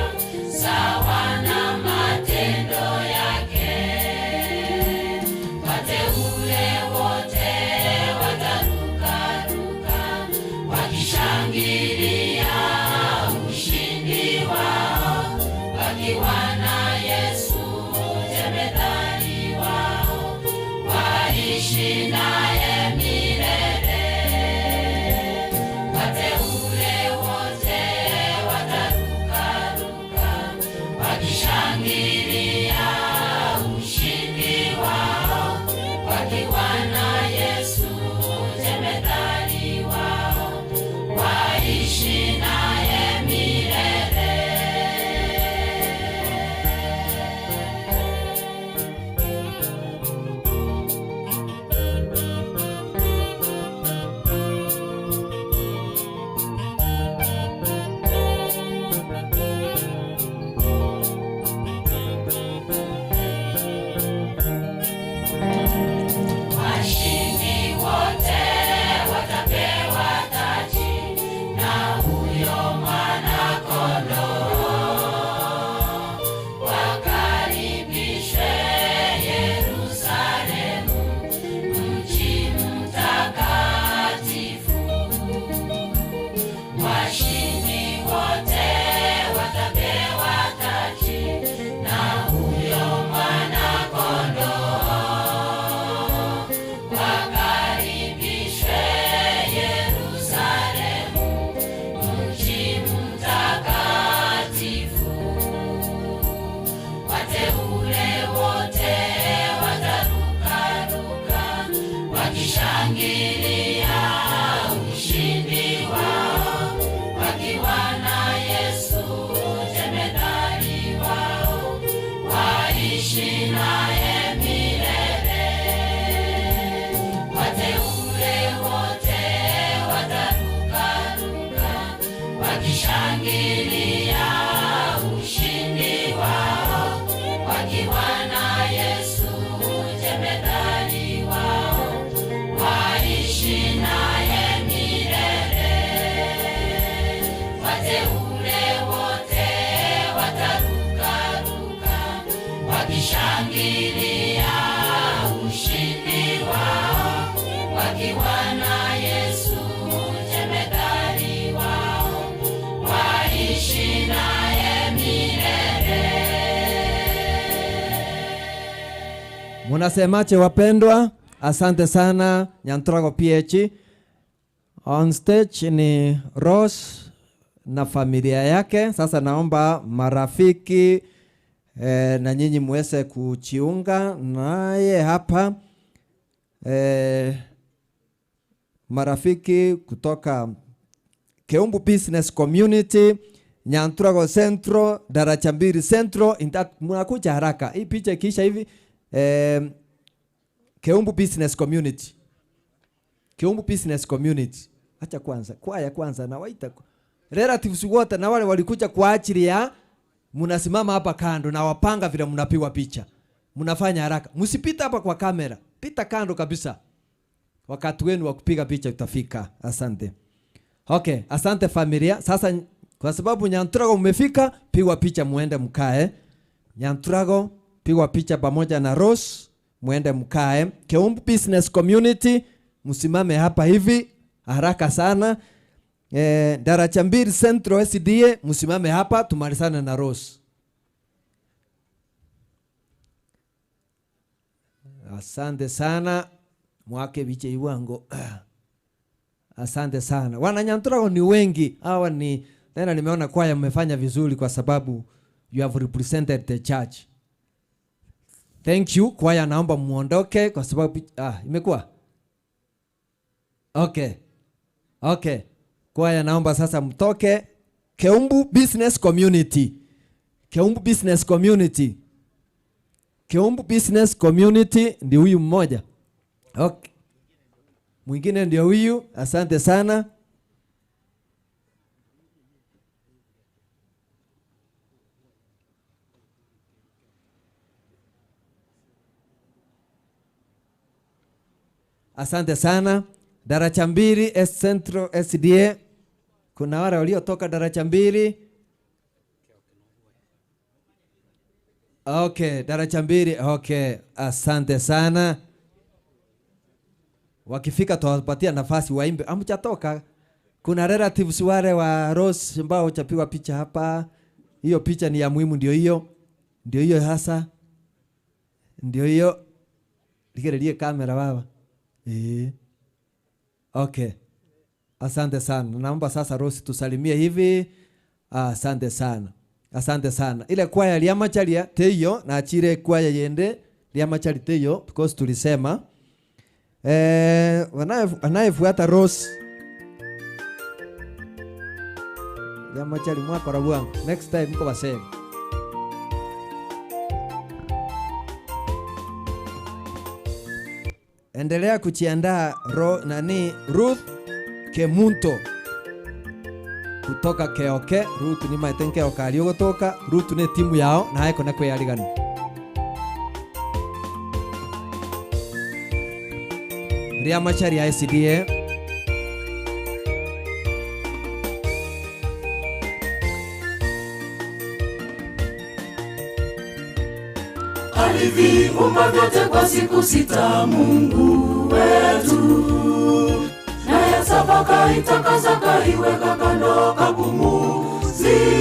sawa na matendo yake. Wateule wote watarukaruka wakishangilia ushindi wao, wakiwa na Yesu jemedari wao, waishi naye milele. Wateule wote watarukaruka wakishangilia ushindi wao, wakiwa na Yesu jemedari wao, waishi naye milele. Washindi wote watapewa taji na huyo Wakishangilia ushindi wao, wakiwa na Yesu jemedari wao, waishi naye milele. Wateule wote watarukaruka, wakishangilia ushindi wao, wakiwa na Yesu jemedari wao, waishi naye milele. Munasemache wapendwa? Asante sana Nyantrago PH. On stage ni Rose na familia yake. Sasa naomba marafiki na nyinyi muweze kujiunga naye hapa marafiki kutoka Keumbu Business Community, Nyantrago Central, Daraja Mbili Central. Mnakuja haraka. Hii picha ikiisha hivi Keumbu Business Community. Keumbu Business Community. Acha kwanza, kwaya kwanza na waita relatives wote na wale walikuja kwa ajili ya mnasimama hapa kando na wapanga vile mnapigwa picha. Mnafanya haraka. Msipita hapa kwa kamera. Pita kando kabisa. Wakati wenu wa kupiga picha utafika. Asante. Okay, asante familia. Sasa kwa sababu Nyantrago mmefika, pigwa picha muende mkae. Nyantrago pigwa picha pamoja na Rose muende mkae. Keumbu Business Community msimame hapa hivi haraka sana. Daraja Mbili Central SDA msimame hapa tumalizane na Rose. Asante sana mwake biche iwango. Asante sana. Wananyantrago ni wengi. Hawa ni tena nimeona kwaya mmefanya vizuri kwa sababu you have represented the church. Thank you. Kwaya naomba muondoke kwa sababu imekuwa. Okay. Okay. Kwaya naomba sasa mtoke. Keumbu Business Community. Keumbu Business Community. Keumbu Business Community ndio huyu mmoja. Okay. Mwingine ndio huyu. Asante sana. Asante sana. Daraja Mbili S Central SDA. Kuna wale waliotoka Daraja Mbili. Okay, Daraja Mbili. Okay, asante sana. Wakifika tuwapatia nafasi waimbe. Hamjatoka. Kuna relatives wale wa Rose ambao huchapigwa picha hapa. Hiyo picha ni ya muhimu, ndio hiyo. Ndio hiyo hasa. Ndio hiyo. Ligererie kamera baba. Okay. Asante sana. Naomba sasa Rose tusalimie hivi. Asante sana. Asante sana. Ile kwaya liamachalia teyo na achire kwaya yende liamachali teyo because tulisema anayefuata Rose liamachali mwakora bwangu. Next time mko basema. Endelea kujiandaa Ruth Kemunto kutoka Keoke. Ruth ni maite Keoke aliyotoka. Ruth ni timu yao na haiko na kuyarigana. Ria Machari ya SDA. Aliviumba vyote kwa siku sita Mungu wetu, naye saba kaitakasa kaiweka kando kapumzika.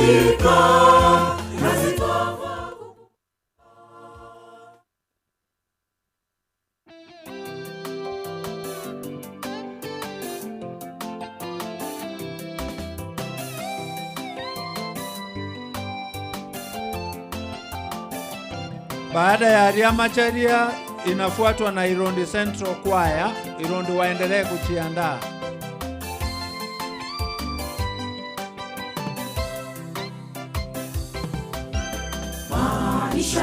Baada ya Riamacharia inafuatwa na Irondi Central Choir. Irondi waendelee kujiandaa. Maisha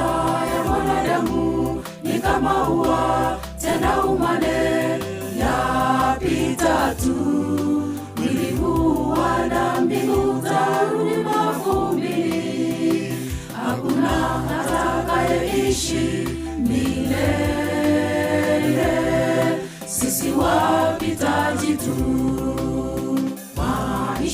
ya mwanadamu ni kama ua, tena umande yapita tu. Mwili huu wa dhambi utarudi.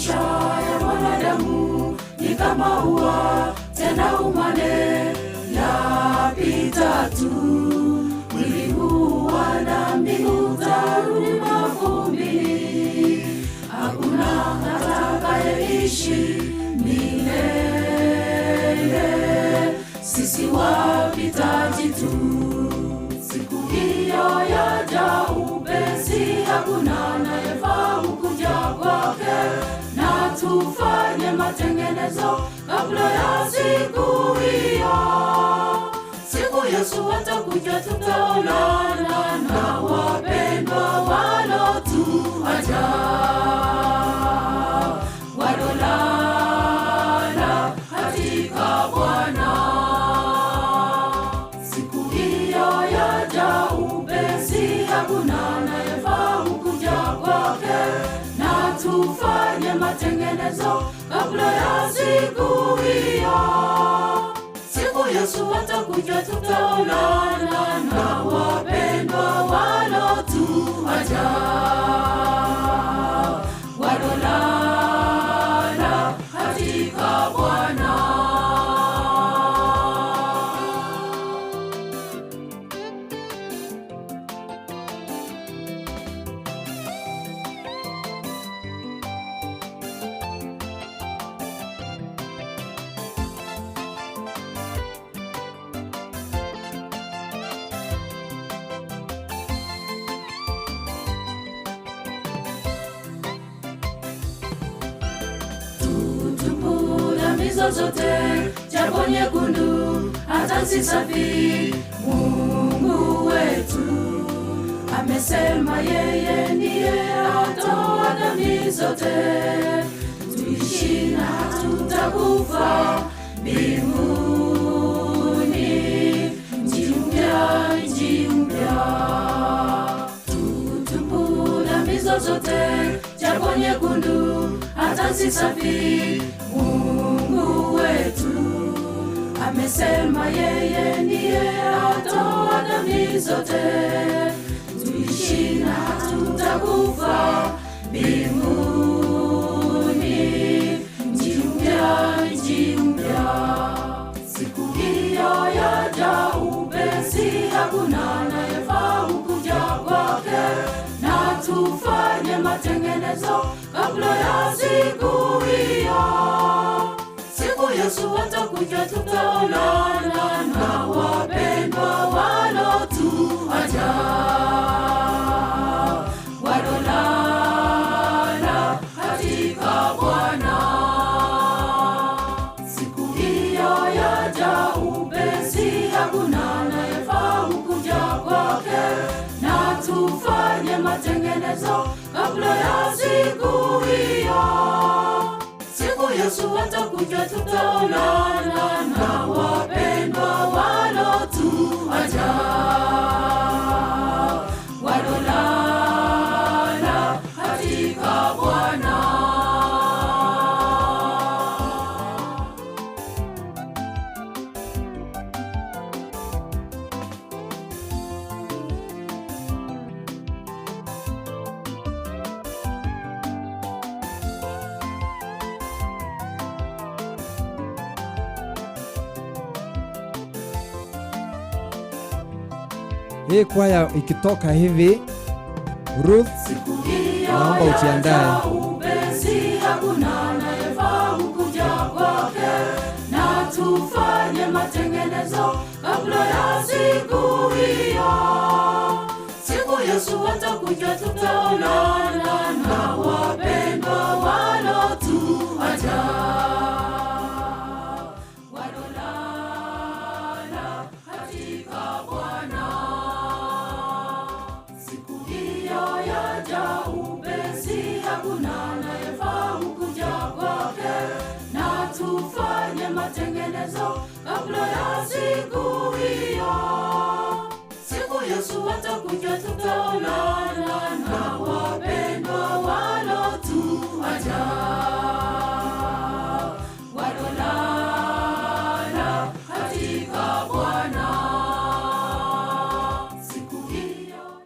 Maisha ya mwanadamu ni kama ua, tena umane yapita tu. Mwili huu wa dhambi utarudi mavumbini, hakuna atakayeishi milele. Sisi wapitaji tu. Siku hiyo yaja upesi, hakuna anayefahamu kuja kwake, na tufanye matengenezo kabla ya siku hiyo. Siku Yesu atakuja, tutaonana na wapendwa walotuacha, walolala katika Bwana. Siku hiyo yaja upesi, hakuna anayefahamu kuja kwake, na tufanye matengenezo kabla ya siku hiyo. Siku Yesu atakuja, tutaonana na wapendwa walotuacha, walolala katika Bwana. Tutubu dhambi zozote, japo nyekundu hata si safi. Mungu wetu amesema yeye ndiye atoa dhambi zote, tuishi na tutakufa mbinguni, mji mpya, mji mpya. Tutubu dhambi zozote, japo nyekundu hata si safi. Mungu wetu amesema yeye ndiye atoa dhambi zote, tuishi na tutakufa mbinguni, mji mpya, mji mpya. Siku hiyo yaja upesi, hakuna anayefahamu kuja kwake, na tufanye matengenezo kabla ya siku hiyo. Siku Yesu atakuja, tutaonana na wapendwa walotuacha, walolala katika Bwana. Siku hiyo yaja upesi, hakuna anayefahamu kuja kwake, na tufanye matengenezo kabla ya siku hiyo. Siku Yesu atakuja, tutaonana na wapendwa walotuacha, walolala katika Bwana. Hii kwaya ikitoka hivi, Ruth, naomba ujiandae. Upesi, hakuna anayefahamu kuja kwake, na tufanye matengenezo kabla ya siku hiyo. Siku Yesu atakuja, tutaonana na wapendwa walotuacha, walolala katika Bwana. Siku hiyo yaja upesi, hakuna anayefahamu kuja kwake, na tufanye matengenezo kabla ya siku hiyo. Siku Yesu atakuja, tutaonana na wapendwa walotuacha, walolala katika Bwana. Siku hiyo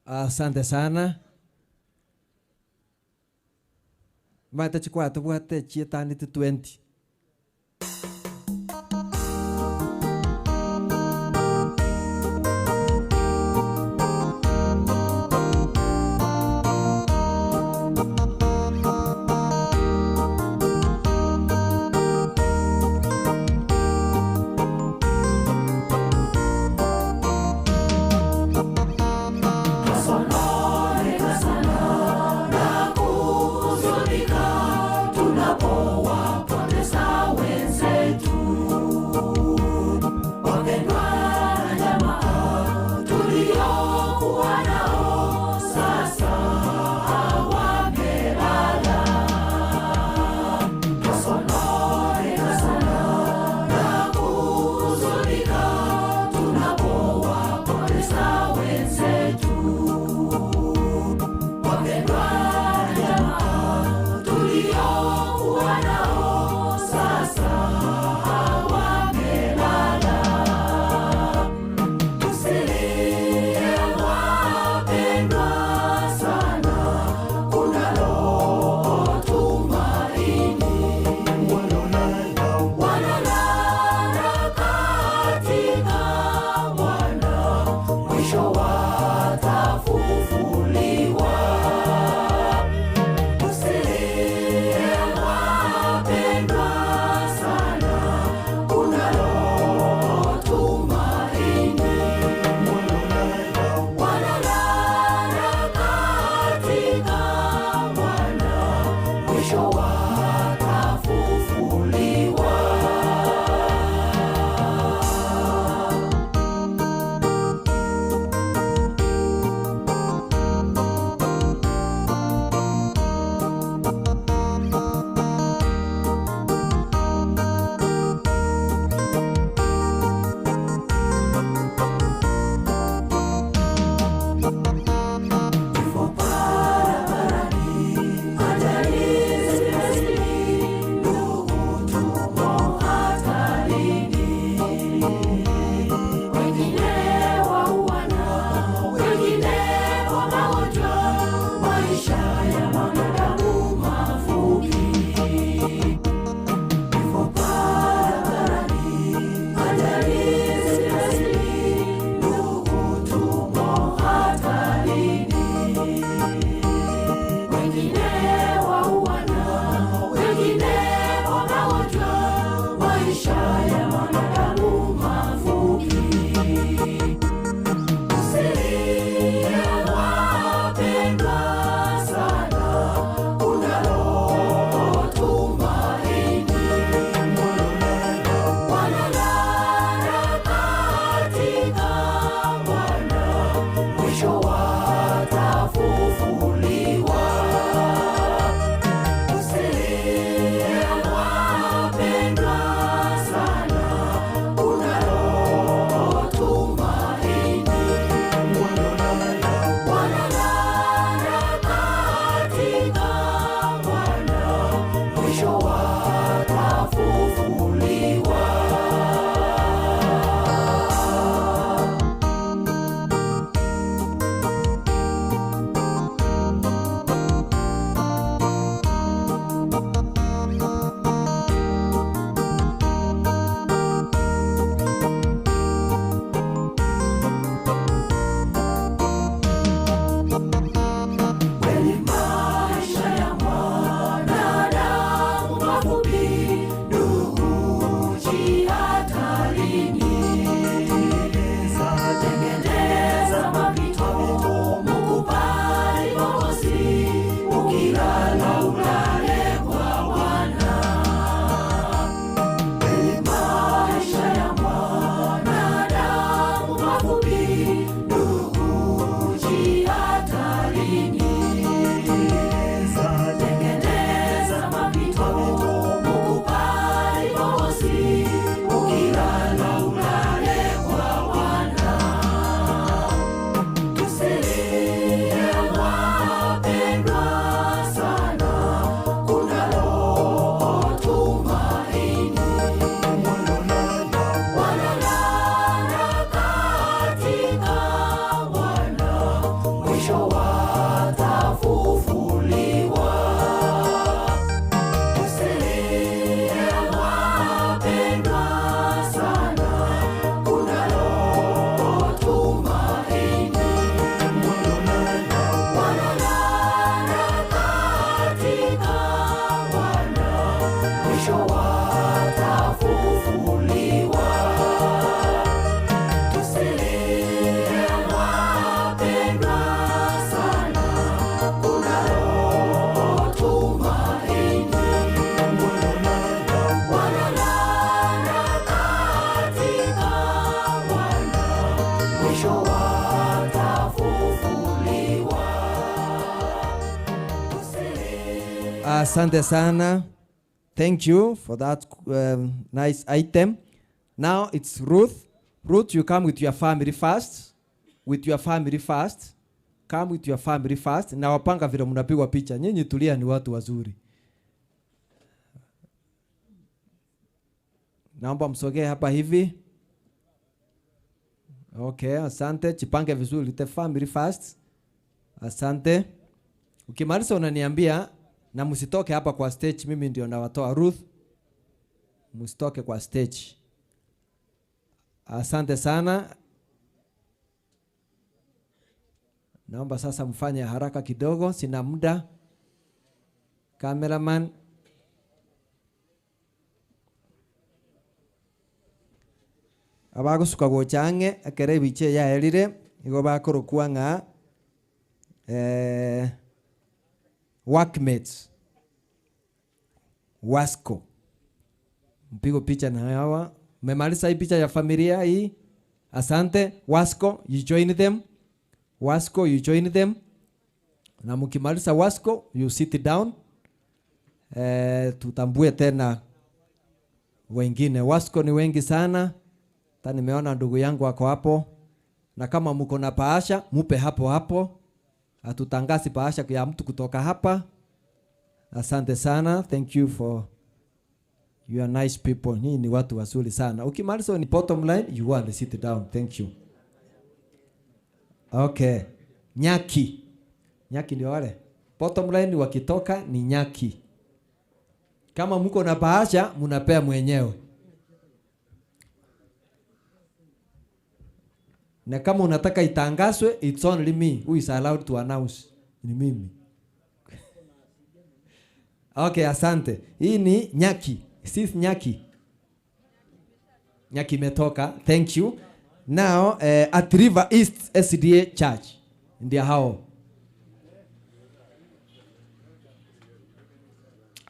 Asante sana. Omanyete chikwaya tobwate chietaneti 20. Twasononeka sana na kuhuzunika tunapowapoteza wenzetu, wapendwa na jamaa tuliokuwa nao, sasa wamelala. Twasononeka sana na kuhuzunika tunapowapoteza wenzetu wapendwa na jamaa tuliokuwa nao, sasa wamelala. Tusilie wapendwa sana, kunalo tumaini. Wanalala katika Bwana, mwisho watafufuliwa. Tusilie wapendwa sana, kunalo tumaini. Wanalala katika Bwana, mwisho watafufuliwa. Ajali zimezidi Asante sana. Thank you for that um, nice item. Now it's Ruth. Ruth, you come with your family first. With your family first. Come with your family first. Na wapanga vile mnapigwa picha. Nyinyi tulia, ni watu wazuri. Naomba msogee hapa hivi. Okay, asante. Jipange vizuri. The family first. Asante. Ukimaliza unaniambia na msitoke hapa kwa stage, mimi ndio nawatoa. Ruth, msitoke kwa stage. Asante sana. Naomba sasa mfanye haraka kidogo, sina muda. Cameraman. Abagosuka gocha ang'e ekero ebicha eye yaerire, nigo bakorokwa ng'a eh, workmates, wasco. Mpigo picha na hawa. Mmemaliza hii picha ya familia hii? Asante. Wasco, you join them. Wasco, you join them. Na mkimaliza Wasco, you sit down. Eh, tutambue tena wengine. Wasco ni wengi sana. Hata nimeona ndugu yangu ako hapo. Na kama mko na bahasha, mupe hapo hapo. Hatutangazi bahasha ya mtu kutoka hapa. Asante sana. Thank you for you are nice people. Nyinyi ni watu wazuri sana. Ukimaliza ni bottom line, you want to sit down. Thank you. Okay. Nyaki. Nyaki ndio wale. Bottom line wakitoka ni nyaki. Kama mko na bahasha, mnapea mwenyewe. Na kama unataka itangazwe, it's only me who is allowed to announce. Ni mimi. Okay, asante. Hii ni nyaki. Sis nyaki. Nyaki imetoka. Thank you. Now, eh, at River East SDA Church. Ndio hao.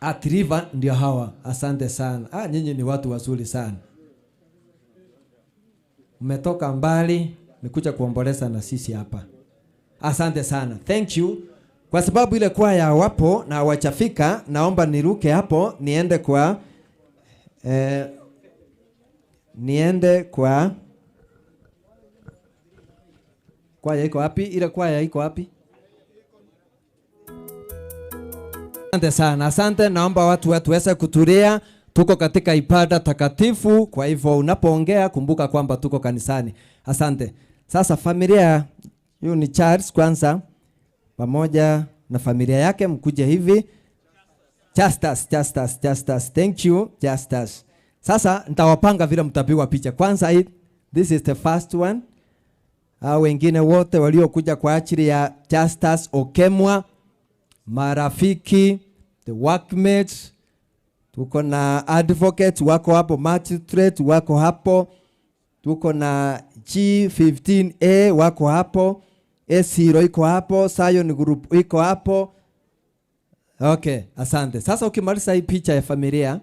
At River ndio hawa. Asante sana. Ah, nyinyi ni watu wazuri sana. Mmetoka mbali, mmekuja kuomboleza na sisi hapa. Asante sana. Thank you. Kwa sababu ile kwaya wapo na hawajafika, naomba niruke hapo niende kwa eh, niende kwa kwaya iko wapi? Ile kwaya iko wapi? Asante sana, asante. Naomba watu watuweze kutulia. Tuko katika ibada takatifu, kwa hivyo unapoongea kumbuka kwamba tuko kanisani. Asante. Sasa familia, huyu ni Charles kwanza pamoja na familia yake, mkuje hivi. Justus, Justus, Justus. Thank you, Justus. Sasa nitawapanga vile mtapigwa picha. Kwanza hii, this is the first one. Hao wengine wote waliokuja kwa ajili ya Justus Okemwa, marafiki, the workmates, tuko na advocates wako hapo, magistrate wako hapo, tuko na G15A wako hapo, A0 iko hapo, Zion Group iko hapo. Okay, asante. Sasa ukimaliza hii picha ya familia,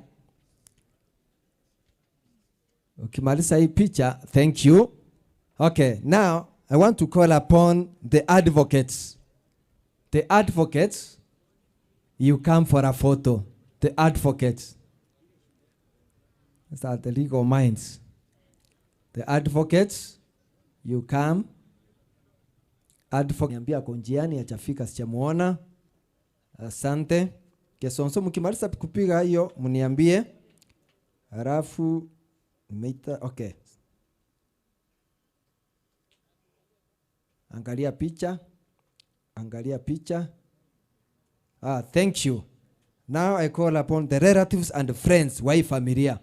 ukimaliza hii picha, thank you. Okay, now I want to call upon the advocates. The advocates, you come for a photo. The advocates. These are the legal minds. The advocates, you come. Advocate, niambia ako njiani, hajafika, sijamuona. Asante. Kesonso, mkimaliza kupiga hiyo mniambie. Halafu nimeita, okay. Angalia picha. Angalia picha. Ah, thank you. Now I call upon the relatives and friends wa hii familia.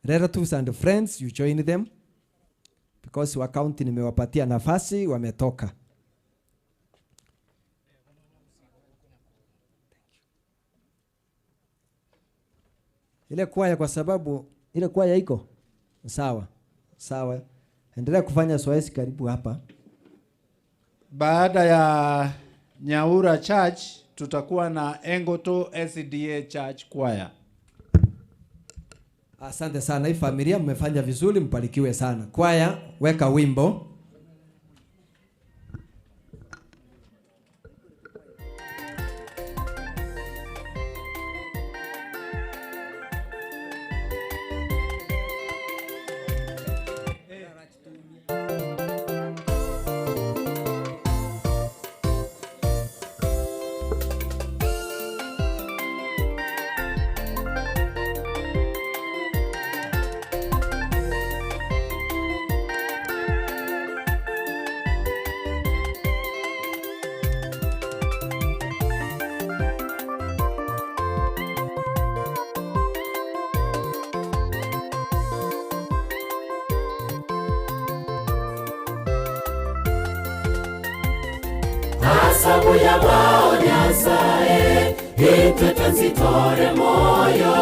Relatives and friends, you join them. Because wa county nimewapatia nafasi, wametoka. Ile kwaya kwa sababu ile kwaya iko sawa sawa. Endelea kufanya zoezi karibu hapa. Baada ya Nyaura Church tutakuwa na Engoto SDA Church Choir. Asante sana, hii familia mmefanya vizuri, mbarikiwe sana. Kwaya, weka wimbo. Asabuya bwao Nyasaye Itwe twensitore moyo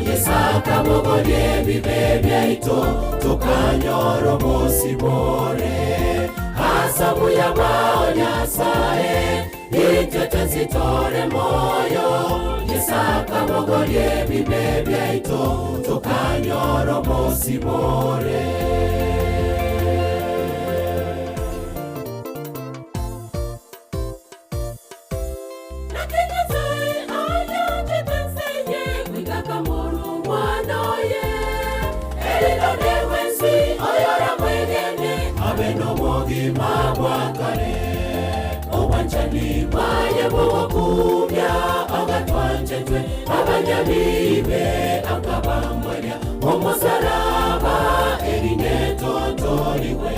Yesaka bogorie bibe byaito Tukanyoro bosibore Asabuya bwao Nyasaye Itwe twensitore moyo Yesaka bogorie bibe byaito Tukanyoro bosibore Obwanchani bwaye bwogokumya agatwanjetwe abanyabibe akabambwaria omusaraba erinetotoriwe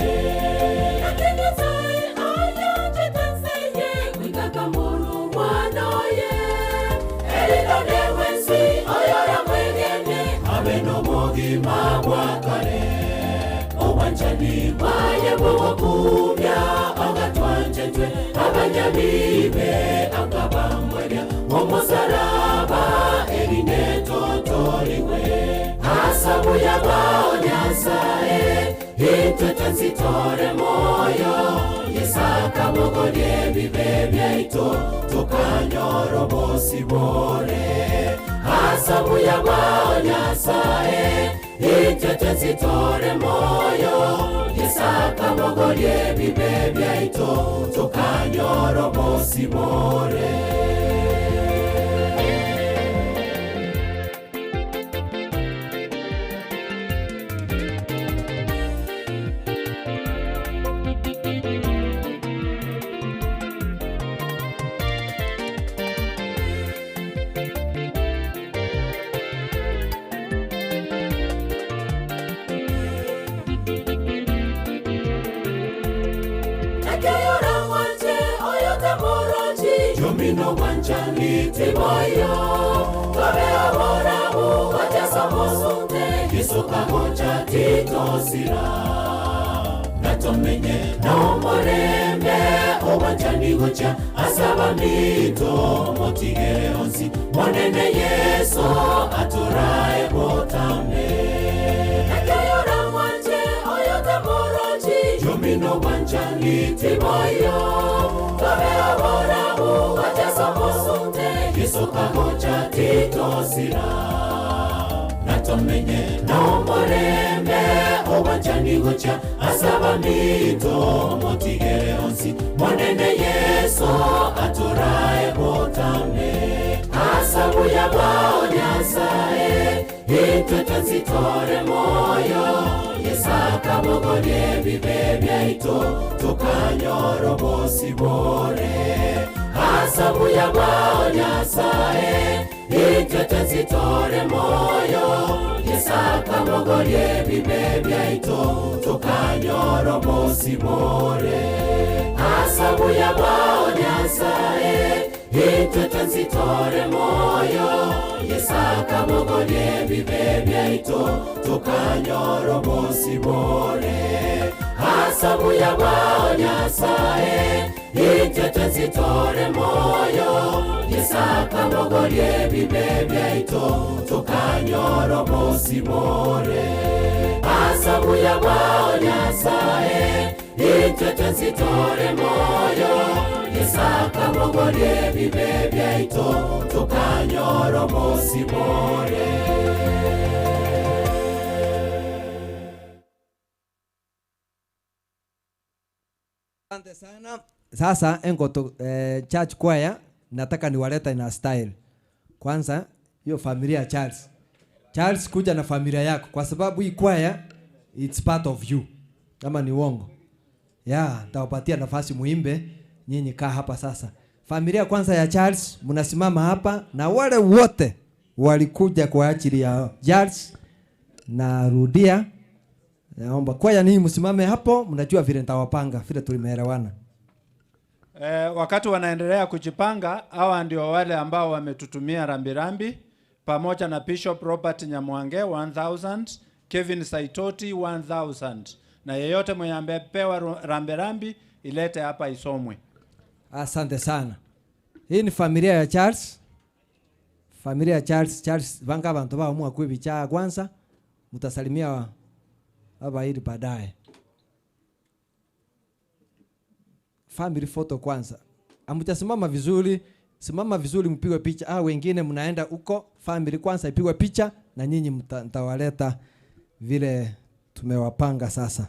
Bugima bwa kare obwanchani bwaye bwogokumya agatwanjetwe abanyabibe akabambwaria omusaraba erinetotoriwe asabuya bwao nyasaye itwe twensitore moyo yesaka bogorie bibe byaito tukanyoro bosibore asabuya bwao nyasaye itwe twensitore moyo yesaka bogorie bibe byaito tukanyoro bosibore Jomino wanchani tiboyo Tobe aborabu wajaso musunte Yesu kagocha titosira Natomenye na omorembe Obwanchani gocha asaba mito Motigere onsi Monene Yesu aturae botambe Nakeyora mwanje oyotamorochi Jomino wanchani tiboyo Tobe aborabu wajaso musunte Yesu kagocha titosira Natomenye na omorembe Obwanchani gocha asaba mito Motigere onsi Monene Yesu aturae botambe Asabuya bwao Nyasaye Itwe twensitore moyo Yesaka bogorie bibe byaito Tukanyoro bosibore Asabuya bwao Nyasaye Itwe twensitore moyo Yesaka bogorie bibe byaito Tukanyoro bosibore Asabuya bwao Nyasaye Itwe twensitore moyo Yesaka bogorie bibe byaito Tukanyoro bosibore Asabuya bwao Nyasaye Itwe twensitore moyo Yesaka bogorie bibe byaito Tukanyoro bosibore Asabuya bwao Nyasaye Itwe twensitore moyo Yesaka bogorie bibe byaito Tukanyoro bosibore Asante sana. Sasa Engoto Church Choir nataka niwaleta ina style. Kwanza hiyo familia ya Charles. Charles, kuja na familia yako kwa sababu hii choir it's part of you. Kama ni uongo. Yeah, nitawapatia nafasi muimbe, nyinyi kaa hapa sasa. Familia kwanza ya Charles mnasimama hapa na wale wote walikuja kwa ajili ya Charles. Narudia, naomba kwaya ninyi msimame hapo, mnajua vile nitawapanga vile tulimeelewana. Wakati wanaendelea kujipanga, hawa ndio wale ambao wametutumia rambirambi pamoja na Bishop Robert Nyamwange 1000, Kevin Saitoti 1000, na yeyote mwenye amepewa rambirambi ilete hapa isomwe. Asante sana. Hii ni familia ya Charles. Familia ya Charles, Charles banga abantu bao mwakwe bichaa kwanza mtasalimia abairi baadaye. Family photo kwanza. Amtasimama vizuri, simama vizuri mpigwe picha. Ah, wengine mnaenda huko, family kwanza ipigwe picha na nyinyi mtawaleta vile tumewapanga sasa.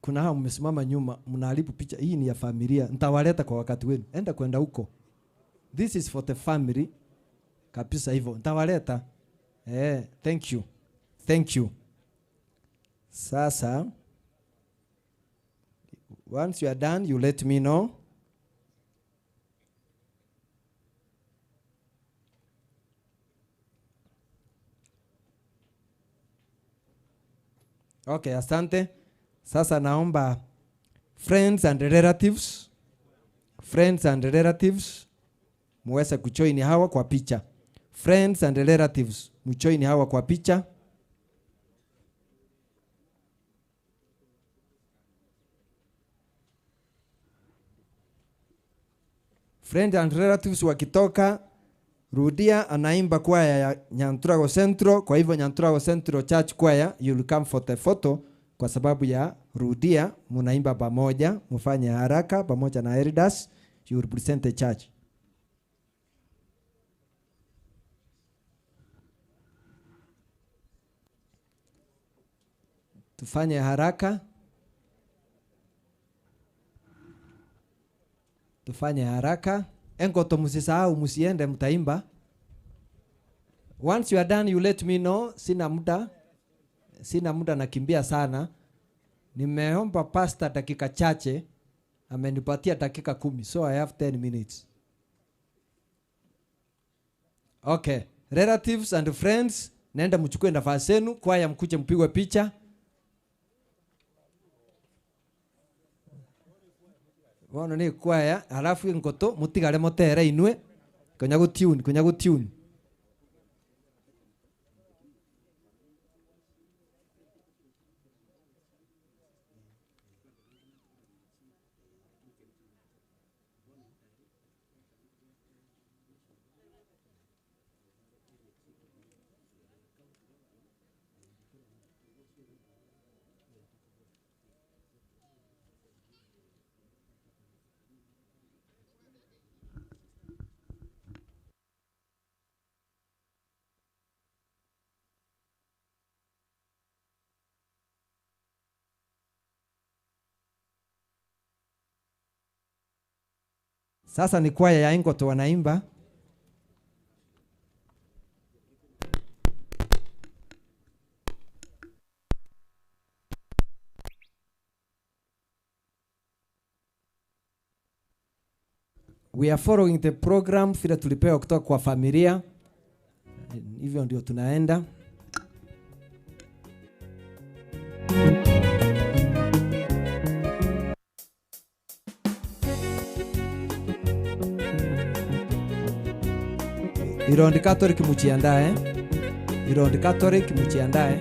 Kuna hao mmesimama nyuma mnaharibu picha. Hii ni ya familia, nitawaleta kwa wakati wenu. Enda kwenda huko, this is for the family kabisa, hivyo nitawaleta. Eh, thank you, thank you. Sasa once you are done you let me know. Okay, asante. Sasa naomba friends and relatives, friends and relatives muweze kujoin hawa kwa picha. Friends and relatives mjoin hawa kwa picha. Friends and relatives wakitoka, Rudia anaimba kwaya ya Nyanturago Central. Kwa hivyo Nyanturago Central Church Choir, you'll come for the photo kwa sababu ya Rudia, munaimba pamoja, mufanye haraka pamoja na Eridas, you represent the church. Tufanye haraka, tufanye haraka. Engoto, msisahau, msiende, mtaimba. Once you are done, you let me know. Sina muda, sina muda, nakimbia sana. Nimeomba pastor dakika chache, amenipatia dakika 10, so I have 10 minutes. Okay, relatives and friends, nenda mchukue nafasi yenu, kwaya mkuje mpigwe picha. Bono ni kwaya, halafu ingoto mutigare motere inwe konya gutune, konya gutune. Sasa ni kwaya ya Ingoto wanaimba. We are following the program vile tulipewa kutoka kwa familia. Hivyo ndio tunaenda. Irondi Catholic muchiandae. Irondi Catholic muchiandae.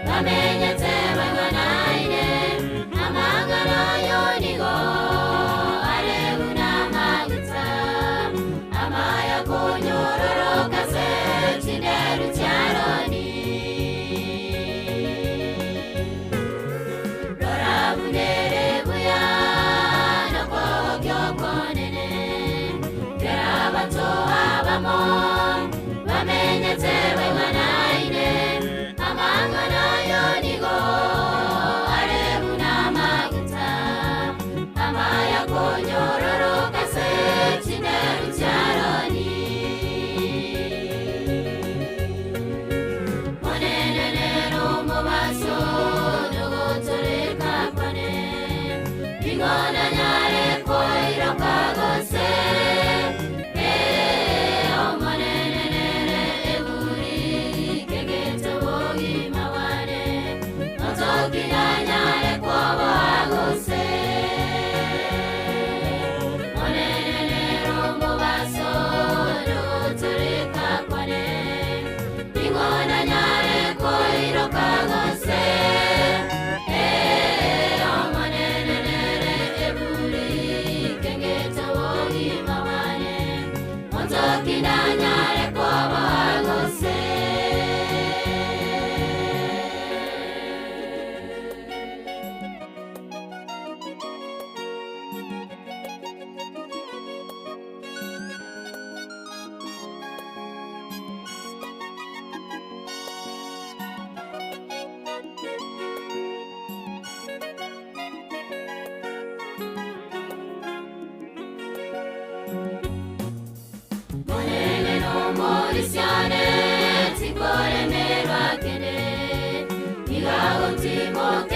Bamenyete banganaine amangana yonigo.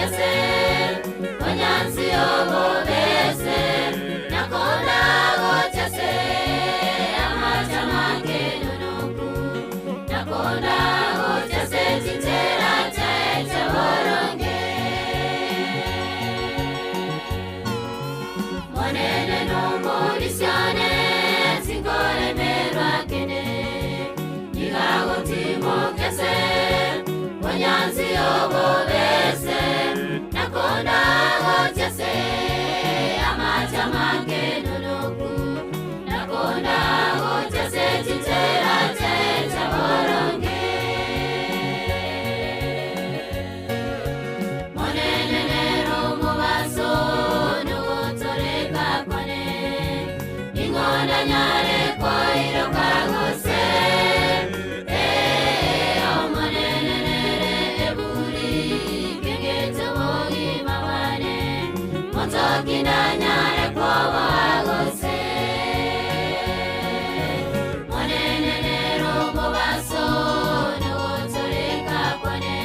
Ntigotimokiase onyansi obobese nakonda gochase amacha makenunuku nakonda gochase chinchera chaeche boronge monene nomorisione singoremerwa kene ntigotimokiase onyansi obobese nakonda gochase amacha makenunuku nakonda gochase chinchera checha boronge monene nero mubaso nugutoreka kwane ing'ona nyare koiroka gose omonene nere eburi kengete bogima bwane motoki nanyare koboa gose monene nero mubaso nugutoreka kwane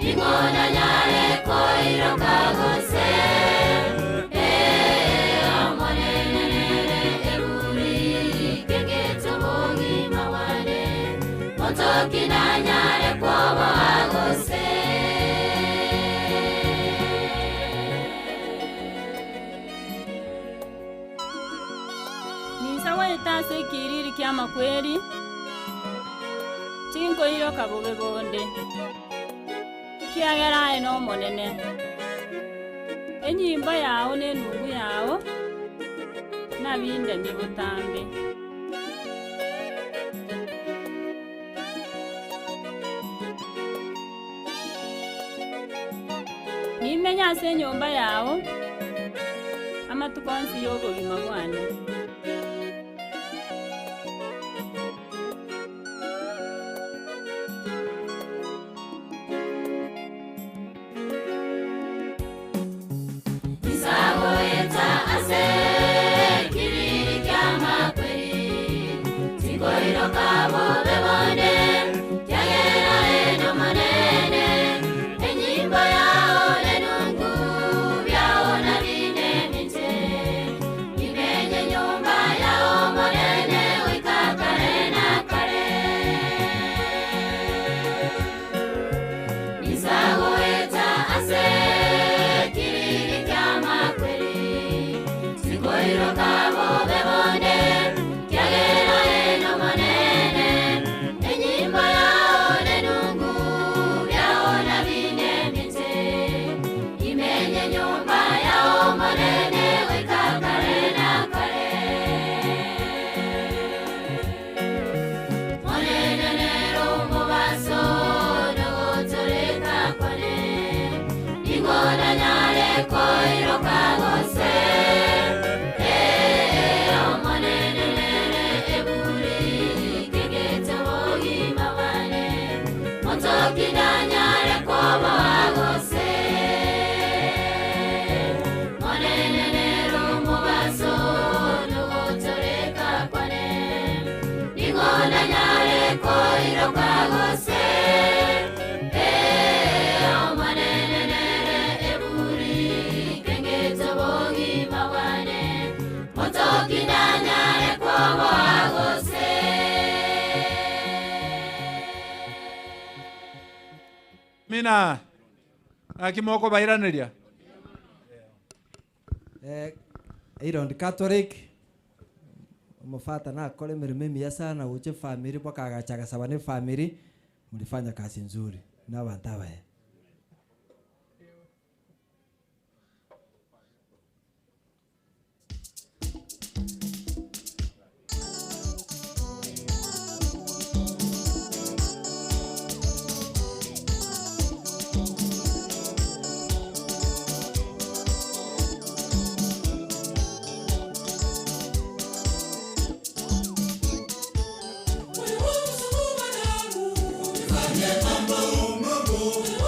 ing'ona nyare koiroka gose omonene nere eburi kengete bogima bwane motoki nanyare koboa gose. Ninsa gweta ase ekiriri kia makweri chinkoiroka bobe bonde kiagera aye nomonene enyimba yao na enungu yao nabindemie botambe. Nimenya ase enyomba yao amatuko onsi ya obogima bwane. Isagoeta ase kiriri kya makweri tinkoiroka bobe bonde kyagera eno monene enyimbo yao nenungu byao nabineminje imenye nyumba yao monene goika kare na kare. Isagoeta ase kiriri kya makweri tinkoiroka bobe bonde kyagera eno monene enyimbo yao nenungu byao nabineminje imenye nyumba yao monene goika kare na kare. Monene nero mubaso nogotoreka kwane ing'ona nyare koiroka gose omonene nere eburi kengete bogima bwane motoki nanyare koboa gose monene nero mubaso nogotoreka kwane ing'ona nyare koiroka gose omonene nere eburi kengete bogima bwane motoki nanyare koboa gose. Mina akimoko bairaneria. Irondi Catholic omofata nakora emirimo emiya sana gocha efamiri bwakagachagasaba na efamiri mulifanya kazi nzuri na abantu abaya. Mambo, mambo.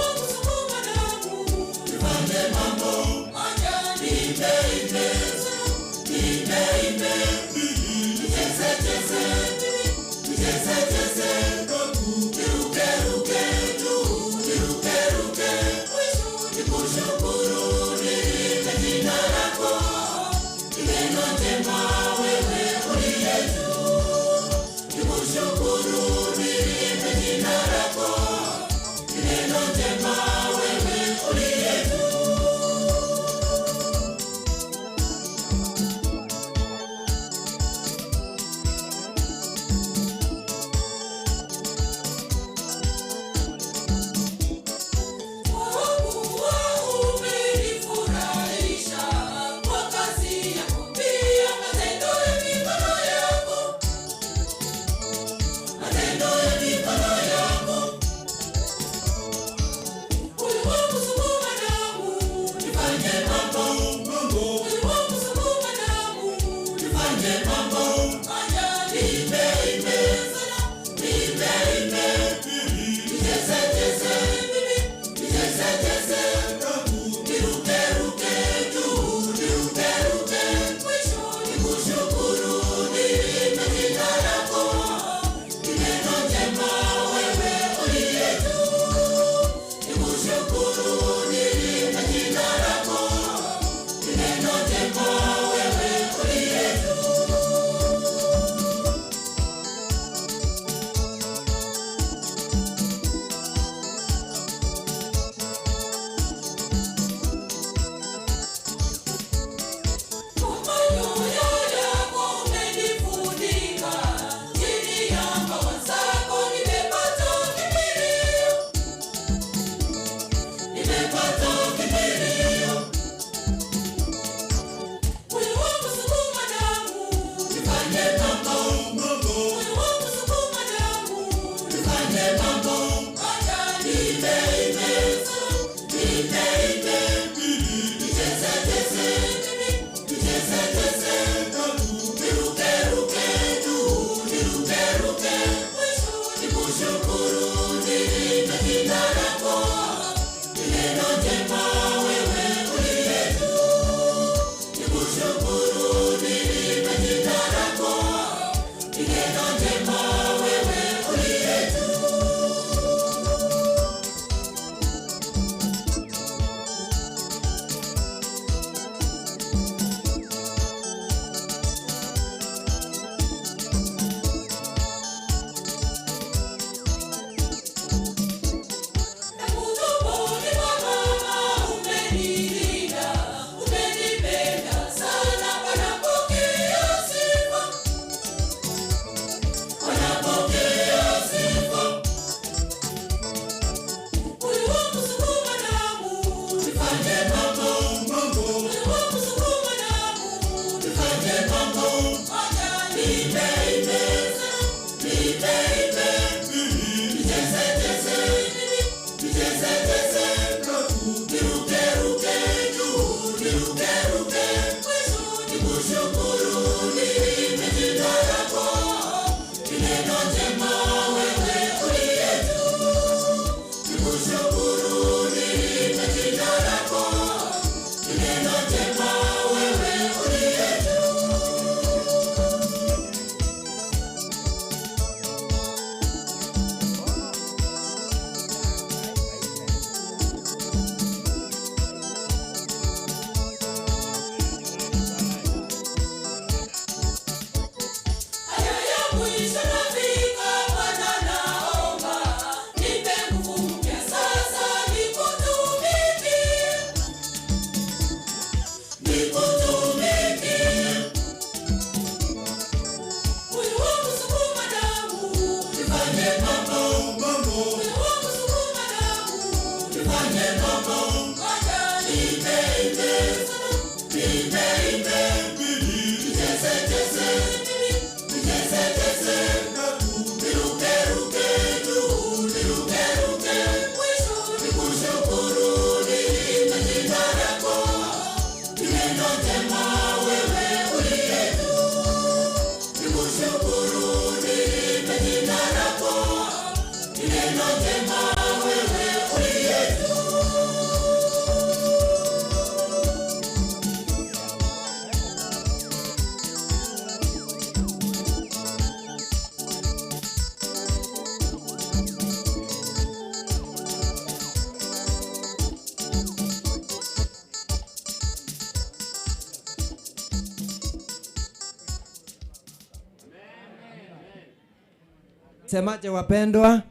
Semaje wapendwa?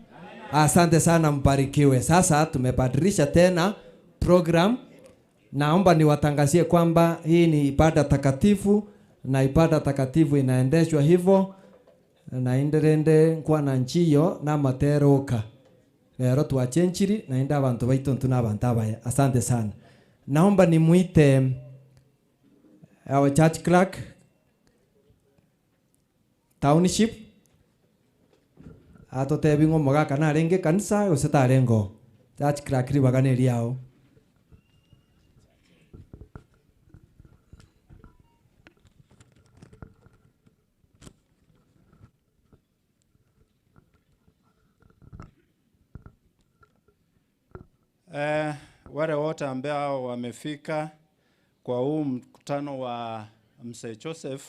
Asante sana, mbarikiwe. Sasa tumebadilisha tena program. Naomba niwatangazie kwamba hii ni ibada takatifu na ibada takatifu inaendeshwa hivyo na inderende nkwana nchiyo namateroka lero twachenchiri naende abantu baitu ntu na abantu abaya. Asante sana. Naomba nimuite our church clerk township atotebi ng'o omogaka narenge kanisa gose tarengo church clerk ribaga na eriao. Wale wote ambao wamefika kwa huu mkutano wa Mzee Joseph,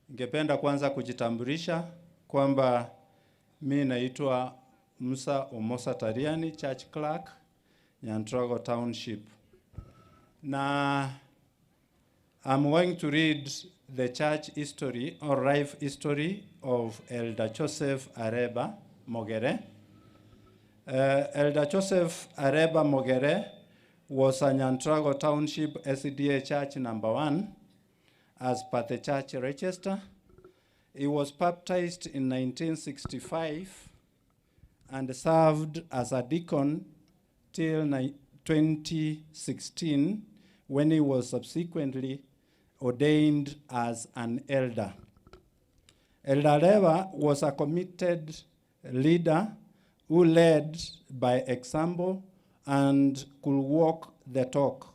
ningependa kwanza kujitambulisha kwamba mi naitwa Musa Omosa Tariani, church clerk, Nyantrago Township. Na I'm going to read the church history or life history of Elder Joseph Areba Mogere. Elder Joseph Areba Mogere was a Nyantrago Township SDA Church number 1 as per the church register. He was baptized in 1965 and served as a deacon till 2016, when he was subsequently ordained as an elder. Elder Areba was a committed leader who led by example and could walk the talk.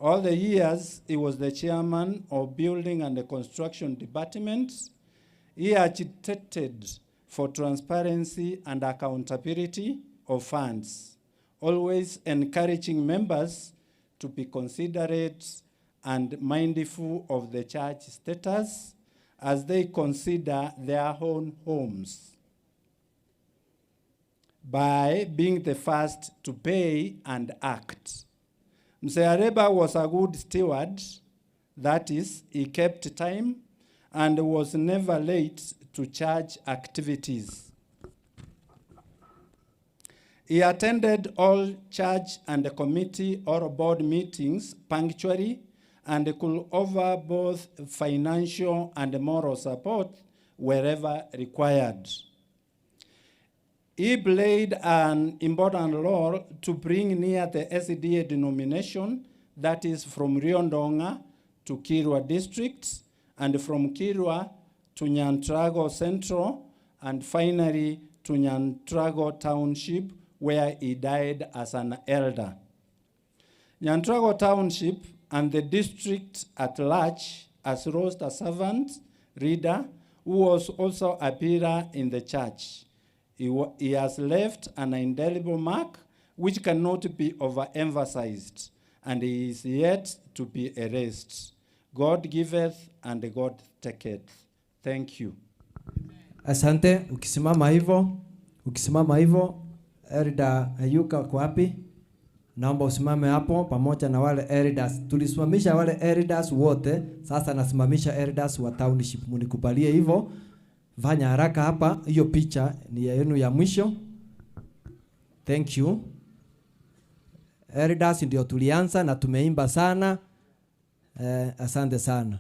All the years, he was the chairman of building and the construction departments. He agitated for transparency and accountability of funds, always encouraging members to be considerate and mindful of the church status as they consider their own homes, by being the first to pay and act. Mzee Areba was a good steward, that is, he kept time and was never late to church activities. He attended all church and committee or board meetings punctually and could offer both financial and moral support wherever required. He played an important role to bring near the SDA denomination, that is from Riondonga to Kirwa districts, and from Kirwa to Nyantrago Central, and finally to Nyantrago Township, where he died as an elder. Nyantrago Township and the district at large has lost a servant leader who was also a pillar in the church. He has left an indelible mark which cannot be overemphasized, and he is yet to be erased. God giveth and God taketh. Thank you. Asante. Ukisimama hivyo, ukisimama hivyo, Elder Ayuka uko wapi? Naomba usimame hapo pamoja na wale elders. Tulisimamisha wale elders wote, sasa nasimamisha elders wa township. Munikubalie hivyo. Fanya haraka hapa, hiyo picha ni ya yenu ya mwisho. Thank you. Elders ndio tulianza na tumeimba sana. Asante sana.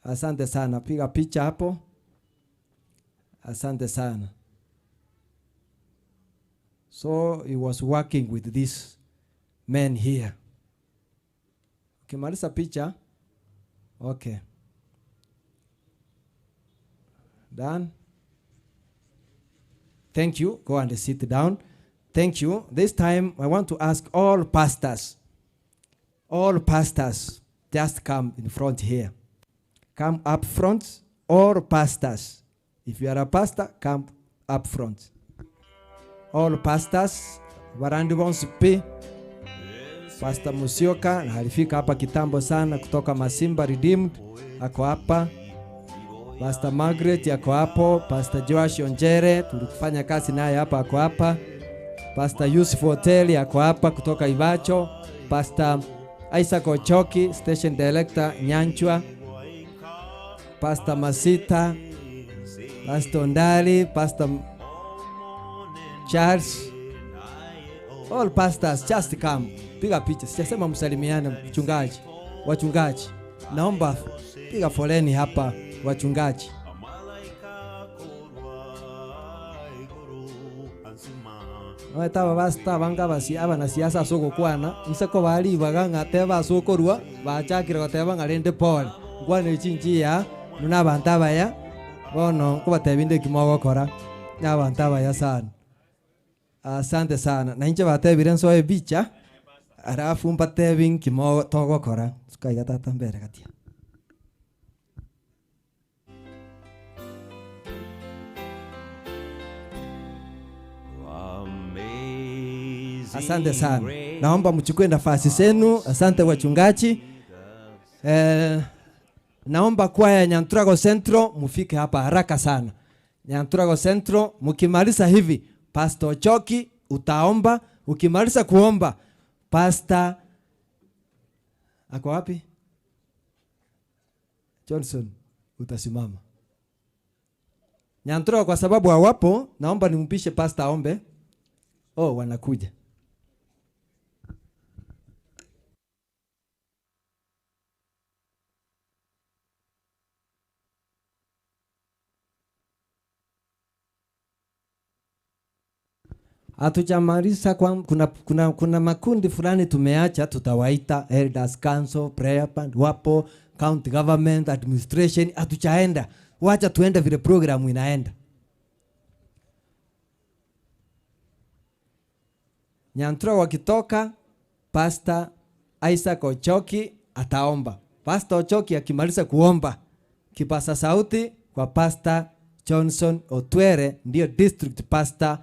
Asante sana. Piga picha hapo. Asante sana. So he was working with these men here. Ukimaliza picha, okay. Done. Thank you. Go and sit down. Thank you. This time I want to ask all pastors, all pastors, just come in front here. Come up front, all pastors. If you are a pastor, come up front. All pastors, Warandi bonsi pi. Pastor Musyoka na alifika hapa kitambo sana kutoka Masimba Redeemed, ako hapa. Pastor Margaret ako hapo, Pastor Joash Onjere tulifanya kazi naye hapa ako hapa. Pastor Yusuf Hoteli ako hapa kutoka Ibacho, Pastor Isaac Ochoki Station Director Nyanchwa, Pastor Masita, Pastor Ndali, Pastor Charles, all pastors just come, piga picha. Sijasema msalimiane mchungaji, wachungaji, naomba piga foleni hapa wachungaji. Oeta basta banga basi abanasiasa ase ogokwana inse ko baribaga ng'a teba ase okorwa bachakire goteba ng'a rende pole nkwana echi nchiya buna abanto abaya bono nkobatebia inde ekimo ogokora na abanto abaya sana. Asante sana na inche batebire nsoe ebicha alafu mbatebi nkimo togokora sukaiga tata mbere gatia. Asante sana, naomba mchukue nafasi zenu. Asante wachungaji. Naomba kwaya Nyanturago Central mufike hapa haraka sana. Nyanturago Central, mkimaliza hivi, Pastor Ochoki utaomba. Ukimaliza kuomba, Pastor ako wapi? Johnson utasimama. Nyanturago kwa sababu hawapo, naomba nimpishe pastor aombe. Oh, wanakuja. Hatujamaliza kwa, kuna makundi fulani tumeacha, tutawaita Elders Council, Prayer Band, wapo County Government, Administration, hatujaenda. Wacha tuende vile programu inaenda. Nyantura wakitoka, Pastor Isaac Ochoki ataomba. Pastor Ochoki akimaliza kuomba, kipasa sauti kwa Pastor Johnson Otwere, ndio district pastor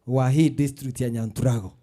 wa hii district ya Nyanturago.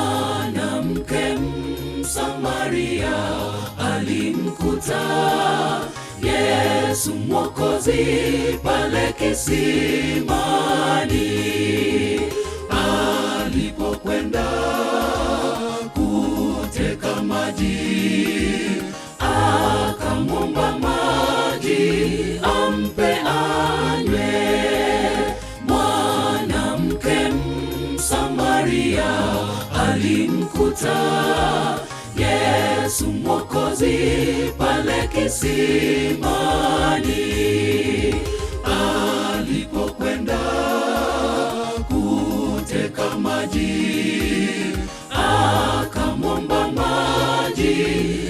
Mwanamke Msamaria alimkuta Yesu Mwokozi pale kisimani, alipokwenda kuteka maji, akamwomba maji ampe anywe. Mwanamke Msamaria alimkuta Yesu Mwokozi pale kisimani, alipokwenda kuteka maji, akamwomba maji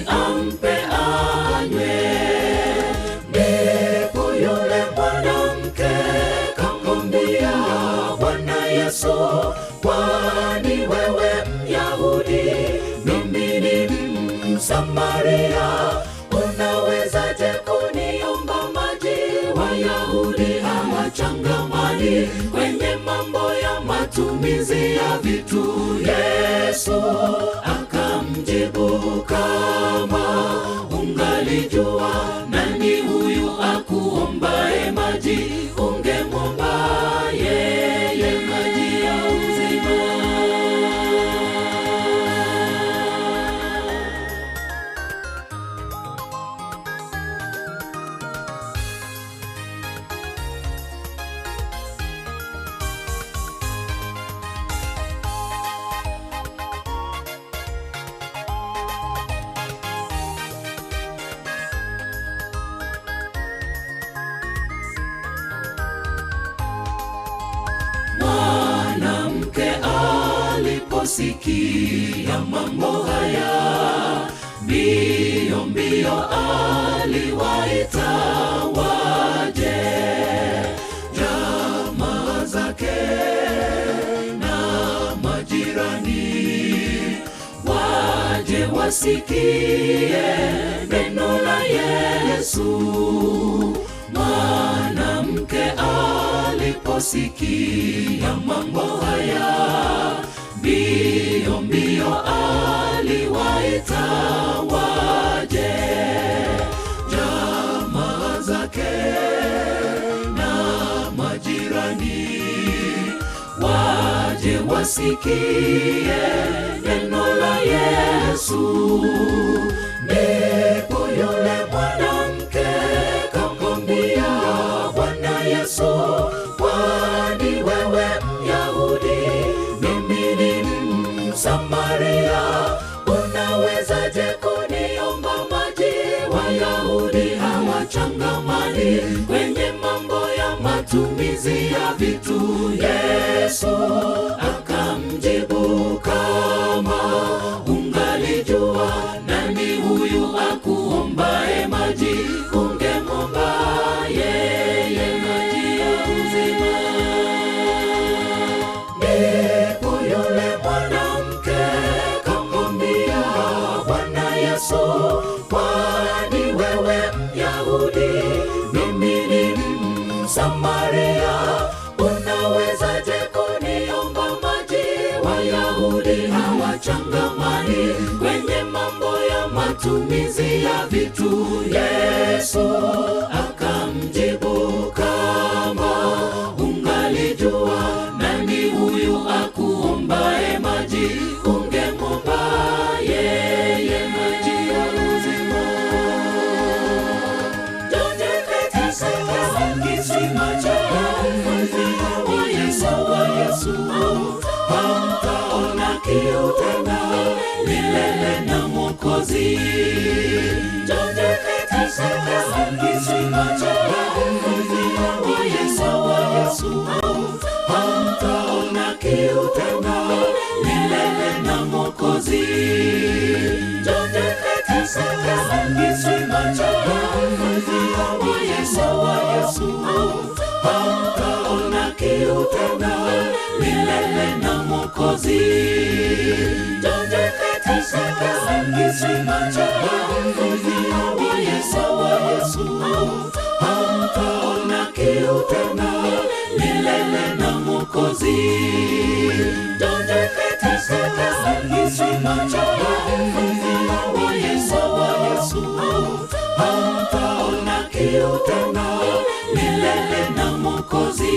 ampe anywe. Ndipo yule mwanamke kamwambia Bwana Yesu, kwani wewe Myahudi, mimi ni Msamaria, unawezaje kuniomba Wayahudi hawachangamani kwenye mambo ya matumizi ya vitu. Yesu akamjibu, kama ungalijua nani huyu akuombaye maji, ungemwomba yeye maji ya uzima. Mwanamke aliposikia mambo haya, mbio mbio aliwaita waje jamaa zake na majirani, waje wasikie neno la Yesu. Mwanamke aliposikia mambo haya, mbio mbio aliwaita waje jamaa zake na majirani, waje wasikie neno la Yesu. Ndipo yule mwanamke kamwambia Bwana Yesu, kwani wewe Myahudi, mimi ni Msamaria, unawezaje kuniomba maji? Wayahudi hawachangamani kwenye mambo ya matumizi ya vitu. Yesu akamjibu, kama ungalijua nani huyu akuombaye maji, ungemwomba yeye maji ya uzima. Ndipo yule mwanamke kamwambia Bwana Yesu, kwani wewe Myahudi, mimi ni Msamaria, unawezaje kuniomba maji? Wayahudi hawachangamani kwenye mambo ya matumizi ya vitu. Yesu akamjibu, kama ungalijua nani huyu akuombaye maji, ungemwomba yeye maji ya uzima. Kisima cha wa Yesu, wa Yesu, hamtaona kiu tena milele na Mwokozi. Kisima cha wa Yesu, wa Yesu, hamtaona kiu tena milele na Mwokozi. Kisima cha wa Yesu, wa Yesu, hamtaona kiu tena milele na Mwokozi. Kisima cha wa Yesu, wa Yesu, hamtaona kiu tena milele na Mwokozi. Kisima cha wa Yesu, wa Yesu, hamtaona kiu tena milele na Mwokozi.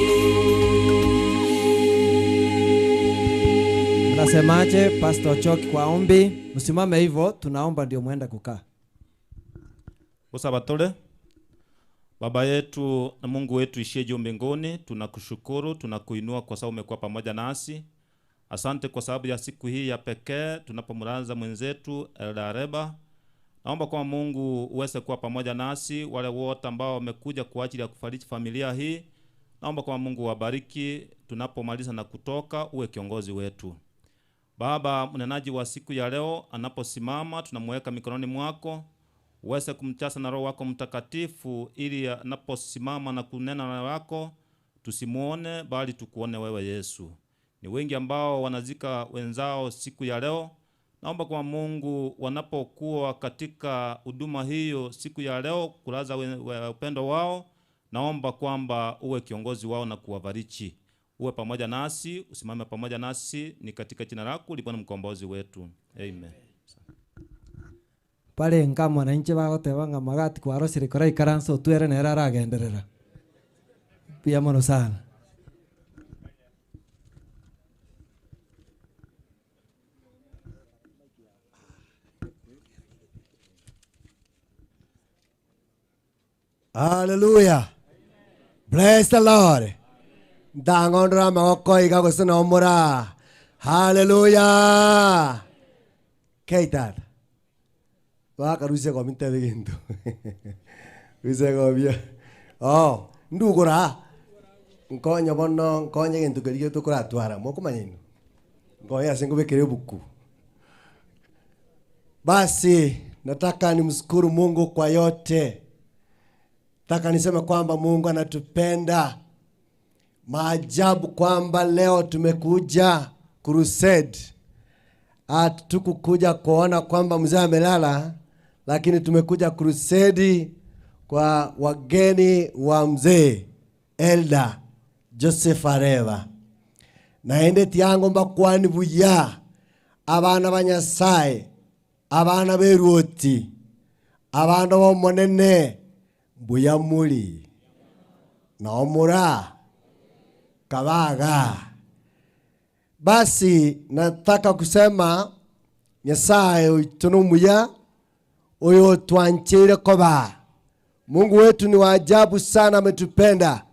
Mnasemaje, Pastor Ochoki kwa ombi? Msimame hivyo, tunaomba ndio muende kukaa. Usabatole. Baba yetu na Mungu wetu ishie juu mbinguni, tunakushukuru, tunakuinua kwa sababu umekuwa pamoja nasi. Asante kwa sababu ya siku hii ya pekee tunapomlaza mwenzetu Elda Areba. Naomba kwa Mungu uweze kuwa pamoja nasi, wale wote ambao wamekuja kwa ajili ya kufariji familia hii. Naomba kwa Mungu wabariki tunapomaliza na kutoka, uwe kiongozi wetu. Baba, mnenaji wa siku ya leo anaposimama, tunamweka mikononi mwako, uweze kumchasa na Roho wako Mtakatifu, ili anaposimama na kunena na wako tusimuone, bali tukuone wewe Yesu. Ni wengi ambao wanazika wenzao siku ya leo. Naomba kwa Mungu wanapokuwa katika huduma hiyo siku ya leo kulaza upendo wao, Naomba kwamba uwe kiongozi wao na kuwabariki. Uwe pamoja nasi, usimame pamoja nasi, ni katika jina lako uliye Bwana mkombozi wetu. Amen. Bare nka mwananchi bagoteba ng'a magati kwarosire koraikaranse otwere nere aragenderera. Mbuya mono sana. Hallelujah. Bless the Lord. Ntang'ondora amagoko iga gose nomora. Hallelujah. Kei tata. Bakarusia gomi ntebe gento. Rusia gobia. Oh, ndugora. Nkonye bono, nkonye gento keria tokoratwara. Mokomanya inwe. Nkonye ase nkobekere obuku. Basi nataka nimshukuru Mungu kwa yote. Nataka niseme kwamba Mungu anatupenda. Maajabu kwamba leo tumekuja crusade. Hatukukuja kuona kwamba mzee amelala, lakini tumekuja crusade kwa wageni wa mzee Elder Joseph Areba. Naende tiango mbakwani buya abana ba Nyasaye, abana b'eruoti, abana b'omonene, mbuya muri naomura kabaga. Basi nataka kusema Nyasaye oito nomuya oyo twancheire koba. Mungu wetu ni wa ajabu sana, ametupenda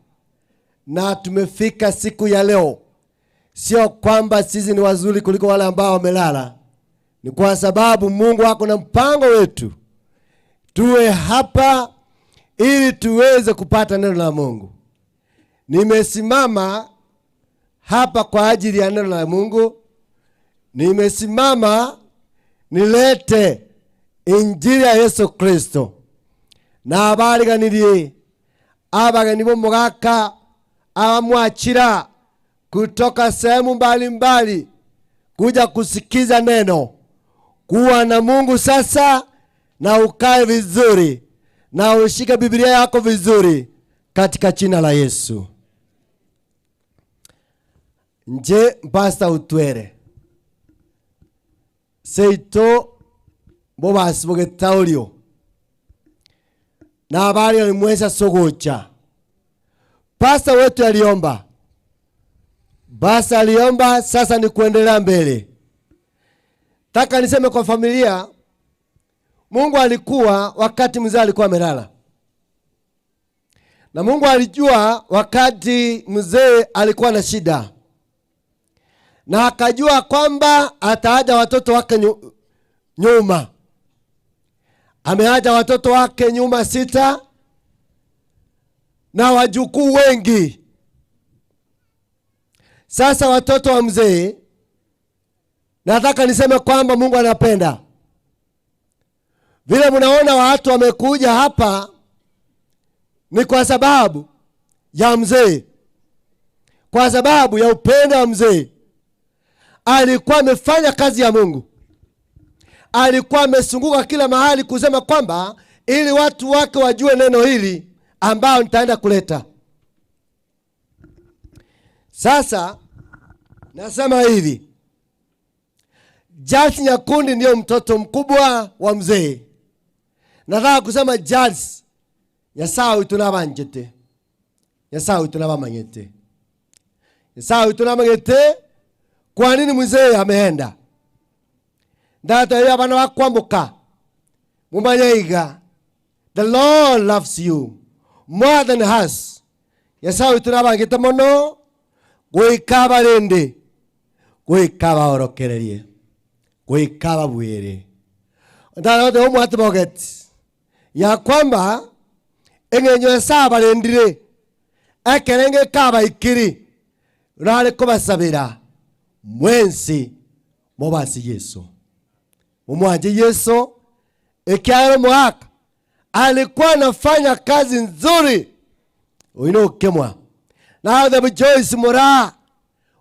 na tumefika siku ya leo. Sio kwamba sisi ni wazuri kuliko wale ambao wamelala, ni kwa sababu Mungu ako na mpango wetu tuwe hapa ili tuweze kupata neno la Mungu. Nimesimama hapa kwa ajili ya neno la Mungu. Nimesimama nilete injili ya Yesu Kristo. Na abariganirie abageni b'omogaka abamwachira kutoka sehemu mbalimbali kuja kusikiza neno. Kuwa na Mungu sasa na ukae vizuri na ushike Biblia yako vizuri katika jina la Yesu. Nje Pastor Utwere seito bobasi bogetaurio na habari alimweza sogocha. Pastor wetu aliomba, basi aliomba, sasa ni kuendelea mbele. Taka niseme kwa familia, Mungu alikuwa wakati mzee alikuwa amelala, na Mungu alijua wakati mzee alikuwa na shida, na akajua kwamba ataaja watoto wake nyuma. Ameacha watoto wake nyuma 6 na wajukuu wengi. Sasa watoto wa mzee, nataka niseme kwamba Mungu anapenda. Vile mnaona watu wamekuja hapa ni kwa sababu ya mzee, kwa sababu ya upendo wa mzee. Alikuwa amefanya kazi ya Mungu, alikuwa amezunguka kila mahali kusema kwamba ili watu wake wajue neno hili ambao nitaenda kuleta. Sasa nasema hivi, Charles Nyakundi ndio mtoto mkubwa wa mzee. Nataka kusema Charles, Nyasaye wetu nabanjete, Nyasaye wetu nabamanyete, Nyasaye wetu nabamanyete. Kwa nini mzee ameenda? Ndata ya bana bakwambuka mumanyaiga, the Lord loves you more than us. Nyasaye wetu nabangete mono goika barende, goika baorokererie, goika babwere. Ndata yote omwate bogeti ya kwamba eng'enyo Nyasaye abarendire ekerenge kabaikiri rare kobasabera mwensi mobasi Yesu, mumwanje Yesu. Ekiaro mwaka alikuwa anafanya kazi nzuri uinokemwa na the Joyce Mura,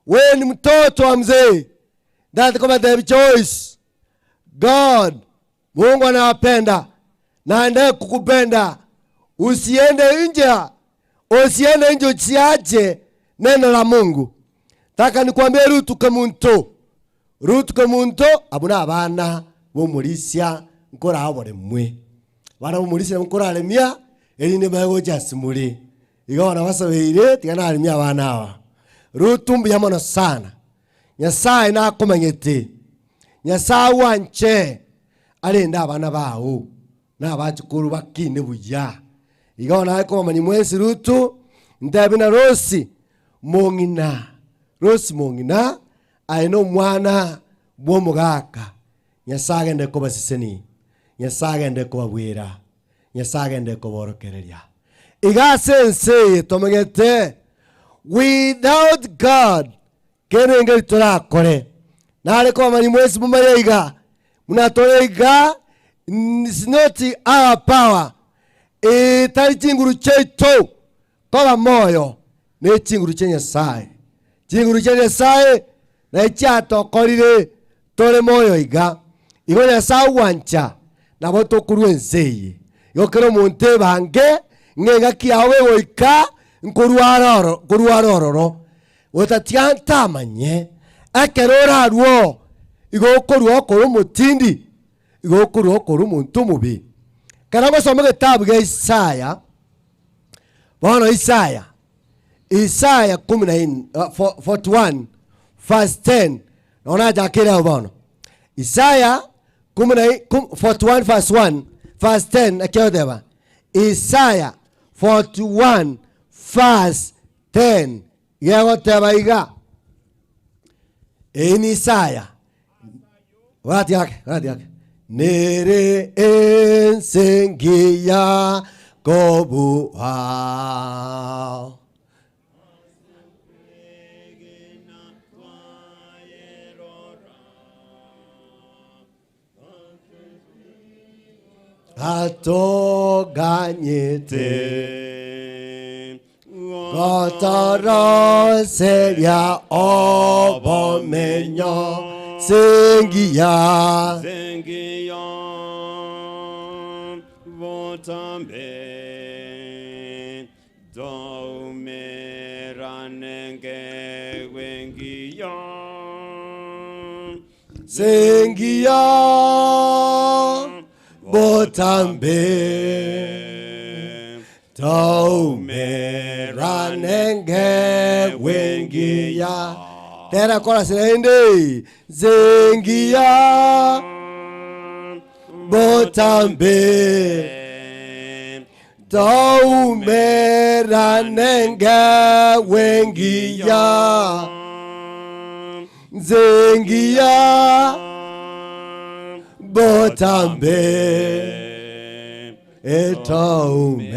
wewe ni mtoto wa mzee. That kama the Joyce, God Mungu anawapenda na aendelee kukupenda. Usiende nje Usiende nje usiache neno la Mungu. Taka nikwambie Rutu kemunto, Rutu kemunto abwo na abana b'omorisia nkoraa oboremwe. Abana b'omorisia nabo nkoraremia, erinde mbae gocha ase more. Igo bono nabasabeire tiga naremie abana aba. Rutu mbuya mono sana, Nyasaye nakomanyete, Nyasaye agwanche arende abana bao. na abachukuru bakine buya. Igo bono naye kobamanyia mwensi Rutu, ntebi na Rosi mong'ina, Rosi mong'ina, aye nomwana bw'omogaka, Nyasae agende kobasesenia, Nyasae agende kobabwera, Nyasae agende koborokereria. Iga ase ense eye tomanyete, without God Kende engeri torakore, nare kobamanyia mwensi momanye iga, buna tore iga, is not our power, etari chinguru chiaito koba moyo, ne chinguru chia Nyasaye. Chinguru chia Nyasaye naye chiatokorire tore moyo iga. Igo Nyasaye ogwancha nabo tokorwa ense eye. Igo kera omonto ebange ng'a engaki yao egoika nkorwa aroro nkorwa are ororo. Gotatiga ntamanye, ekero orarue oo, igo okorua okore omotindi, igo okorua okore omonto omobe. Ekero ogosoma egetabu gia Isaya, bono Isaya, Isaya kumi na ine 41 verse 10, nonya nachakire abwo bono. Isaya kumi na 41 verse 1, verse 10 naki egoteba, Isaya 41 verse 10 gegoteba iga, Eyio ni Isaya. Orati ake, orati ake. Nere ense engiya kobua. Atoganyete gotoroseria obomenyo sengiya Sengiya botambe Daumeranenge wengiya Sengiya botambe Taumeranenge wengiya Tera kora sirende Zengiya botambe Taumeranenge wengiya Nzengiya botambe etaume.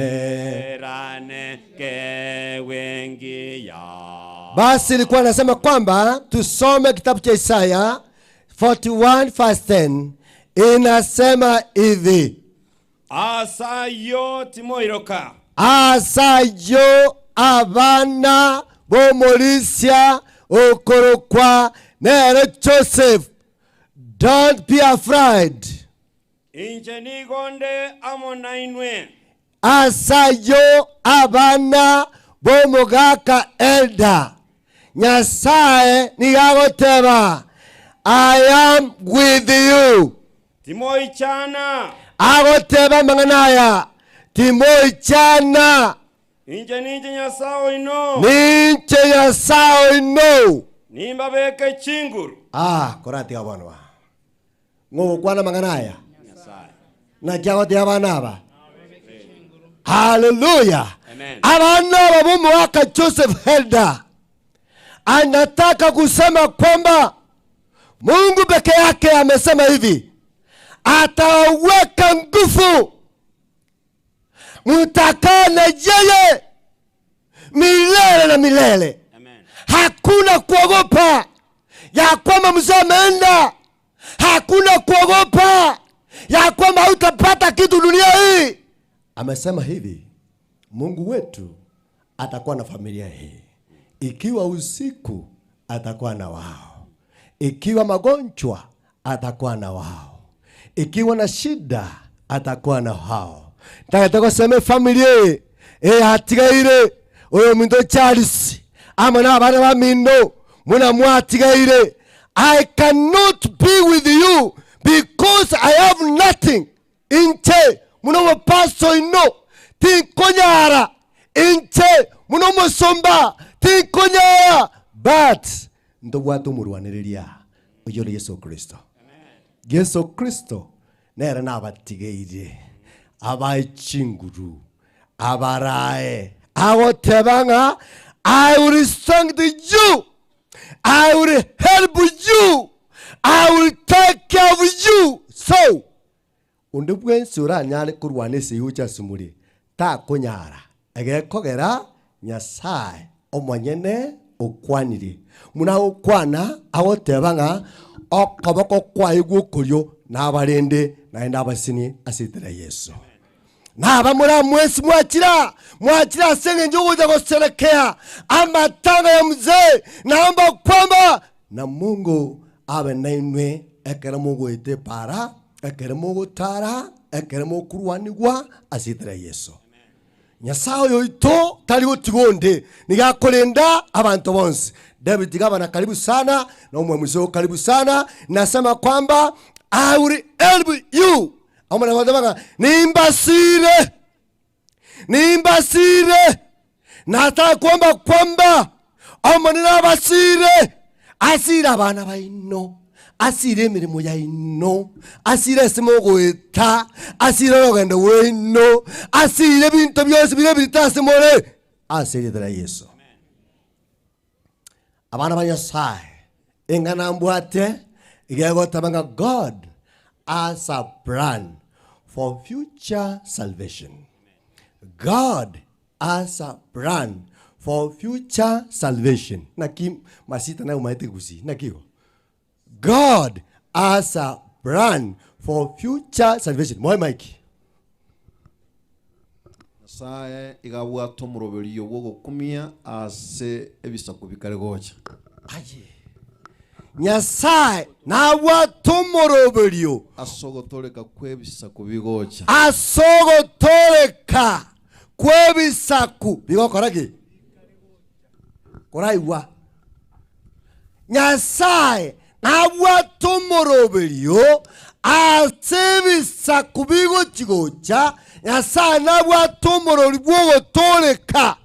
Basi ilikuwa nasema kwamba tusome kitabu cha Isaya 41 verse 10 inasema hivi: Asayo timoiroka. As'ayio abana b'omorisia okorokwa nere Joseph, don't be afraid. Inche nigo nde amo nainwe. As'ayio abana b'omogaka Elder, Nyasae nigo agoteba, I am with you. Timoichana. Agoteba amang'ana aya, Timoichana. Inche ninche Nyasae oino. Ninche Nyasae oino. Nimbabeke chinguru. Ah, koratiga bono aa. Ng'o ogokwana amang'ana aya? Naki agotebia abana aba? Haleluya! Abana aba b'omogaka Joseph Helder anataka kusema kwamba Mungu peke yake amesema hivi, atawaweka nguvu mtakaa na yeye milele na milele. Hakuna kuogopa ya kwamba mzee ameenda, hakuna kuogopa ya kwamba hautapata kitu dunia hii. Amesema hivi, Mungu wetu atakuwa na familia hii, ikiwa usiku atakuwa na wao, ikiwa magonjwa atakuwa na wao, ikiwa na shida atakuwa na wao. Ndagete gosema efamily eye eyatigaire. Oyominto Charles amo nabana bamino muna mwatigaire, I cannot be with you because I have nothing. Inche buna omopastor oino tinkonyara, inche buna omosomba tinkonyara, but ntobwate omorwanereria oyio ore Yeso Kristo. Yeso Kristo nere nabatigeire abae chinguru abarae agoteba ng'a I will strengthen you, I will help you, I will take care of you. So, onde bwensi oranyare korwana esegi gochia ase more, takonyara, egekogera Nyasae omonyene okwanire. Buna agokwana agoteba ng'a okoboko kwaye gw'okorio nabarende naende abasenie ase erieta ria Yeso. Naba moramwesi mwachire aa, mwachire ase engencho y'ogocha goserekea amatanga ya mzee, naomba kwamba na Mungu abe nainwe ekero mogoeta epaara, ekero mogotara, ekero mokorwanigwa ase erieta ria Yeso. Nyasae oyo oito tari gotiga onde, nigo akorenda abanto bonsi. David gavana karibu sana na omwamuzi oo karibu sana, nasema kwamba I will help you. Omwana goteba ng'a nimbasire, nimbasire, nataka kuomba kwamba Omonene abasire, asire abana baino, asire emeremo yaino, asire ase mogoeta, asire orogendo rwaino, asire ebinto bionsi bire ebirito ase more, ase erieta ria Yeso. Abana ba Nyasaye, eng'ana mbwate iga egoteba ng'a God has a plan for future salvation. God has a plan for future salvation. Naki masita naye omaete gusii, naki igo? God has a plan for future salvation. Moe mic. Nyasae iga abwate omoroberio bw'ogokumia ase ebisaku bikare gocha. Aye. Nyasae nabwate omoroberio. Ase ogotooreka kw'ebisaku bigocha. Ase ogotooreka kw'ebisaku bigokora ki? Koraigwa. Nyasae nabwate omoroberio ase ebisaku bigochi gocha, Nyasae nabwate omorori bw'ogotooreka.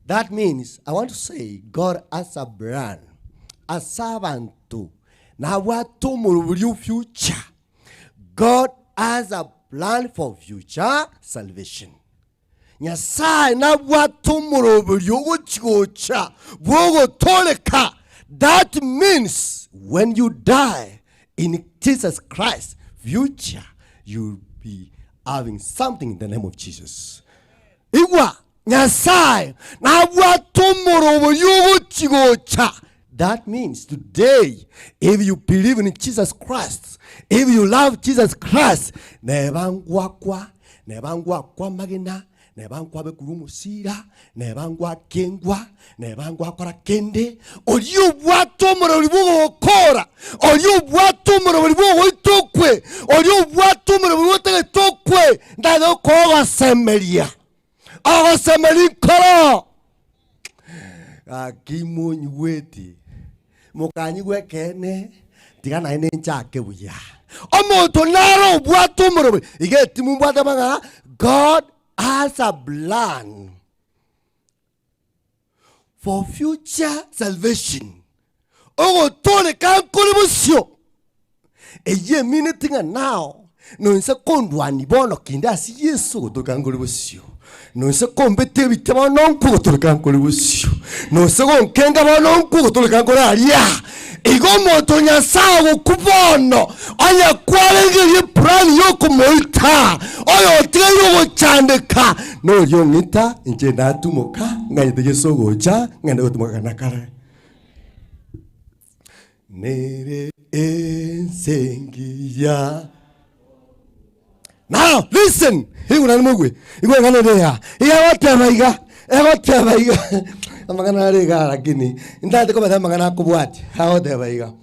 That means, I want to say, God has a plan ase abanto, nabwate omoroberio future. God has a plan for future salvation. Nyasae nabwate omoroberio ogochi gocha bw'ogotooreka. That means when you die in Jesus Christ, future you'll be having something in the name of Jesus. Igwa, Nyasae nabwate omoroberio ogochi gocha. That means today if you believe in Jesus Christ, if you love Jesus Christ, neba ngwakwa, neba ngwakwa amagena, neba nkwabekurwa omosira, neba ngwakengwa, neba ngwakora kende, oria obwate omorobori bw'ogokora, oria obwate omorobori bw'ogoita okwe, oria obwate omorobori bw'otagete okwe, ndage okogosemeria. Ogosemeria nkoro. Gaki monyigweti, mokanyigwa ekeene, tiga naende nchake buya. Omonto nare obwate omorobori, iga etimu mbwate bang'a God has a plan for future salvation. Ogotooreka nkore bosio. Eyio emineti ng'a nao noinse kondwania bono kinde ase Yeso ogotooreka nkore bosio. Noinse kombeta ebite bono nkwe ogotooreka nkore bosio. Noinse gonkenga bono nkwe ogotooreka nkore aria. Igo omonto o Nyasae ogokwa bono, onye kwarengereria eplan yokomoita, oyotigaire ogochandeka, noria ong'ita, inche ndatumoka, ng'anyete Yeso ogocha, ng'ende gotumoka na kare. Nere ense engiya. Now listen, igwe nari moigwe, igwe eng'ana ere iga, iga egoteba iga, egoteba iga, amang'ana are iga lakini ntagete kobeta amang'ana akobwatia, agoteba iga.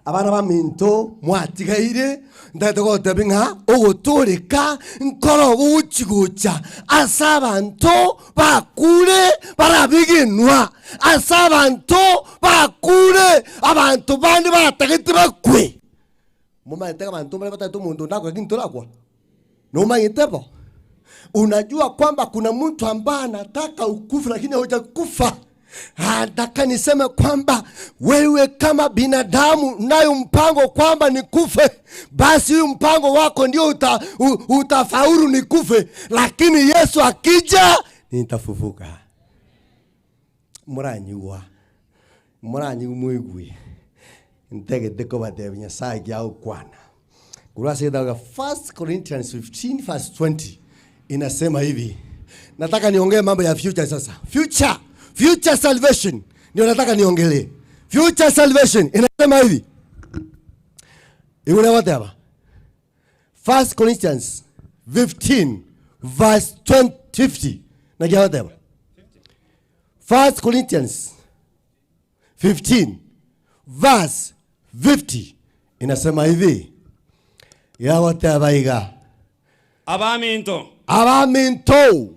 Abana baminto mwatigaire, ntagete gotebia ng'a ogotooreka nkoro gogochi gocha ase abanto bakure barabegenwa, ase abanto bakure, abanto bande batagete bakwe. Momanyete abanto mbare batagete omonto onde akwe lakini torakwa? Nomanyete bo? Unajua kwamba kuna mtu ambaye anataka ukufe lakini haujakufa. Nataka niseme kwamba wewe kama binadamu unayo mpango kwamba nikufe, basi huyu mpango wako ndio uta, u, utafaulu nikufe, lakini Yesu akija nitafufuka. Muranyigwa muranyigwa mwigwe ntagete kobatebia Nyasaye kiagokwana korwa ase egetabu kia 1 Corinthians 15 verse 20 inasema hivi. Nataka niongee mambo ya future sasa. Future, future salvation ndio nataka niongelee. Future salvation inasema hivi. Igure whatever. 1 Corinthians 15 verse 20 50. Nagia whatever. 1 Corinthians 15 verse 50 inasema hivi yagoteba iga Abaminto. Abaminto.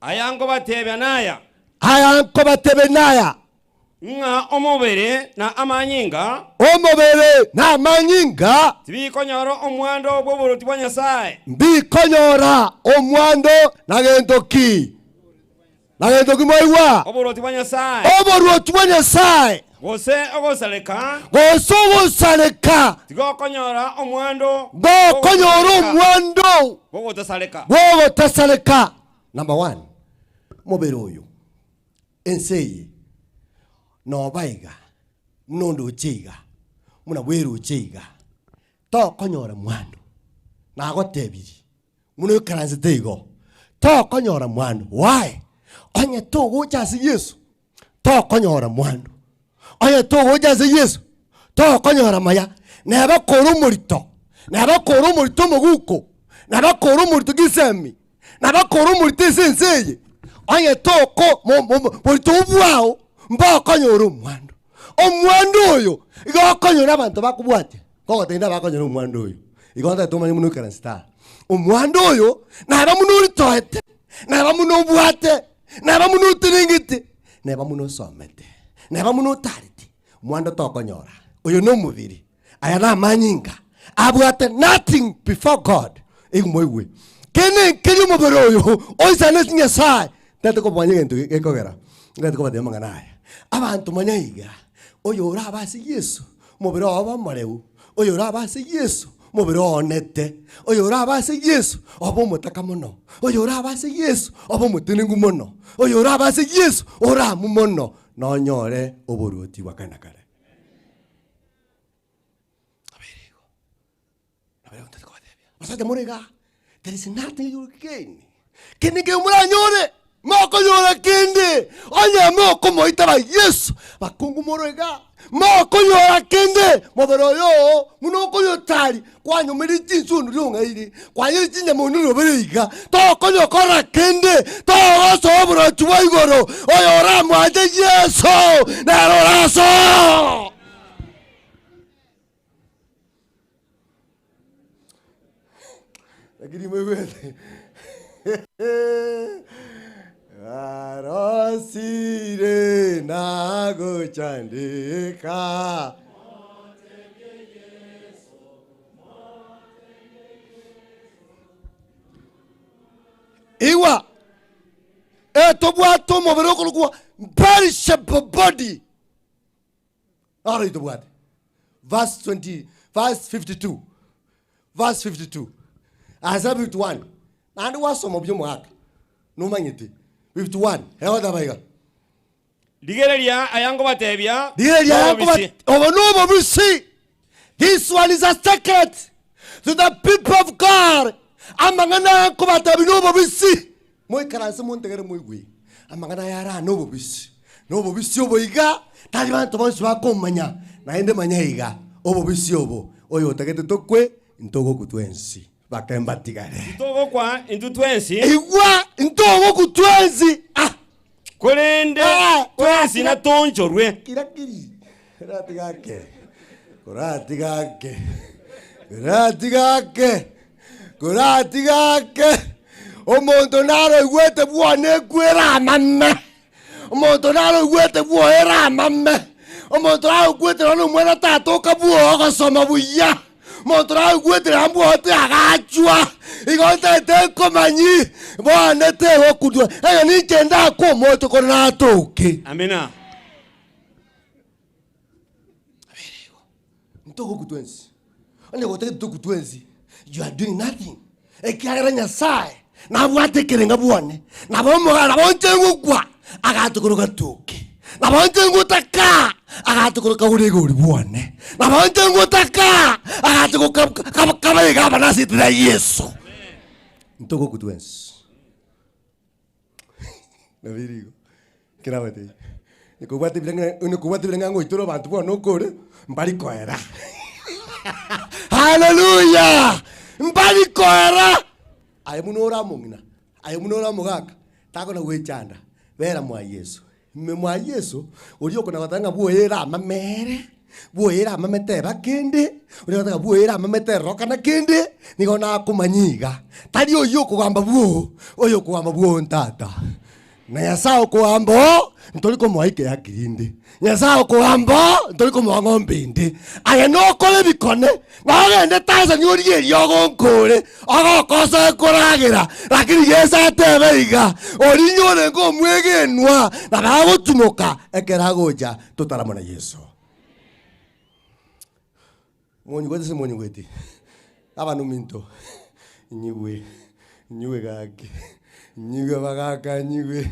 Aya nkobatebia naya. Aya nkobatebia naya. Ng'a omobere na amanyinga. Omobere na amanyinga. Tibikonyora omwando bw'oboruoti bwa Nyasae. Mbikonyora omwando na gento ki? Na gento ki mwaigwa? Oboruoti bwa Nyasae. Oboruoti bwa Nyasae. Gose ogosareka. Gose ogosareka. Tigokonyora omwando. Gokonyora omwando. Bw'ogotasareka. Bw'ogotasareka. Number one, mobere oyo, ense eye, noba iga, buna ondoche iga, buna bweroche iga, tokonyora mwando. Nagotebirie. Buna oikaransete igo, tokonyora mwando. Why? Onye togocha ase Yeso, tokonyora mwando. Onye togocha ase Yeso, tokonyora amaya. Neba kore omorito, neba kore omorito omoguko, neba kore omorito gisemi, neba kore omorito ase ense eye, onye toko mo- mo- mo- borito obwo bwao, mbokonyora omwando. Omwando oyo, igo okonyora abanto bakobwatia. Kogotebia nabakonyora omwando oyo, igo ntagete omanye buna oikaransete aa. Omwando oyo naba buna oritoete, naba buna obwate, naba buna otenengete, neba buna osomete, neba buna otareti, omwando tokonyora. Oyo na omobere, aya na amanyinga, abwate nothing before God. Igo moigwe. Kende nkeri omobere oyo oisaneti Nyasaye, ntagete kobamanya egento gekogera, ntagete kobatebia amang'ana aya. Abanto manya iga, oyo orabe ase Yeso, Omobere oo obe omoreu, oyore abe ase Yeso, omobere oo onete, oyore abe ase Yeso, obe omotaka mono, oyore abe ase Yeso, obe omotenenku mono, oyore abe ase Yeso, oramu mono, nonyore oboruoti bwa kare na kare. Nabeire igo. Nabeire igo ntari kobatebia. Abasacha more igaa, there is nothing you will gain. Kende nkeiyo moranyore, mokonyora kende, onye mokomoitaba Yeso. Bakungu more igaa, mokonyora kende, mobere oyo oo buna okonyotari, kwanyomeire chinsunu riong'aire, kwanyire chinyama onde robere iga, tokonyokora kende, togosoa oboroti bwa igoro, oyo oramwanche Yeso, nere orasoe. Lakini moigwete Arosire na gochandeka Igwa etobwate omobere okorokwa perishable body Naro itobwate. Verse 20, verse 52. Verse 52. Ase 51. Naende gwasoma buya omogaka. Nomanyete. 51. Egoteba iga. Rigereria aya nkobatebia, Rigereria aya nobobisi. nkoba- obo nobobisi. This one is a secret to the people of God. Amang'ana aya nkobatebia nobobisi. Moikaranse montegere moigwe amang'ana aya are aa nobobisi, nobobisi obo iga, tari banto bonsi bakomanya, naende manya iga, obobisi obo, oyotagete tokwe, ntogokwa twensi, bake mbatigare. Ntogokwa intwe twensi. Igwa, ntogokwa twensi, ah! Korende Ah! twensi natoonchorwe. Kira kiri, ratiga ake. Koratiga ake, koratiga ake, koratiga ake, omonto naroigwete bwone ekwera amame, omonto naroigwete bwoere amame, omonto naroigwete nonye na omwana tatoka bwogo ogosoma buya, omonto naroigwete nonye mbwote agachwa, igo ntagete nkomanyi, bono tegokutwa, onye ninche ndakwe omote kore natoke. Amina. Ntogokutwa ense. Onye gotagete tokutwa ense, you are doing nothing. Ekiagera Nyasaye nabwate ekerenga bwane, nabo omoga nabo nche ngokwa, agatokoroka toke. Nabo nche ngotaka, agatokoroka ore igori bwane. Nabo nche ngotaka, agatokoka kaba iga aba nase etira Yeso. Ntogokutwa ense. Nabiri igo, ekero abatebia, nikobwate ebirenge nikobwate ebirenge ng'a ngoitere abanto bono okore, mbari koera. Haleluya! Mbari koera! Aye buna ore omong'ina, aye buna ore omogaka, takona goechanda, bera mwa Yeso. Ime mwa Yeso, oria okona goteba ng'a bwoere amamere, bwoere amame teba kende, oria ogoteba ng'a bwoere amame terorokana kende, nigo nakomanya iga, tari oyio okogamba bwoo, oyo okogamba bwoo ntata. Na Nyasaye okogamba oo, ntori komoa ekeaki rinde, Nyasaye okogamba oo, ntori komoa ng'ombe ende. Aye nokore ebikone, na ogende Tanzania origie eriogo nkore, ogokosa koragera, lakini Yeso atebe iga, Oria orenge omwegenwa, nabo agotumoka ekero agocha totaramona Yeso. Monyigwete ase monyigweti? Abana ominto, nyigwe, nyigwe gaki, nyigwe abagaka nyigwe,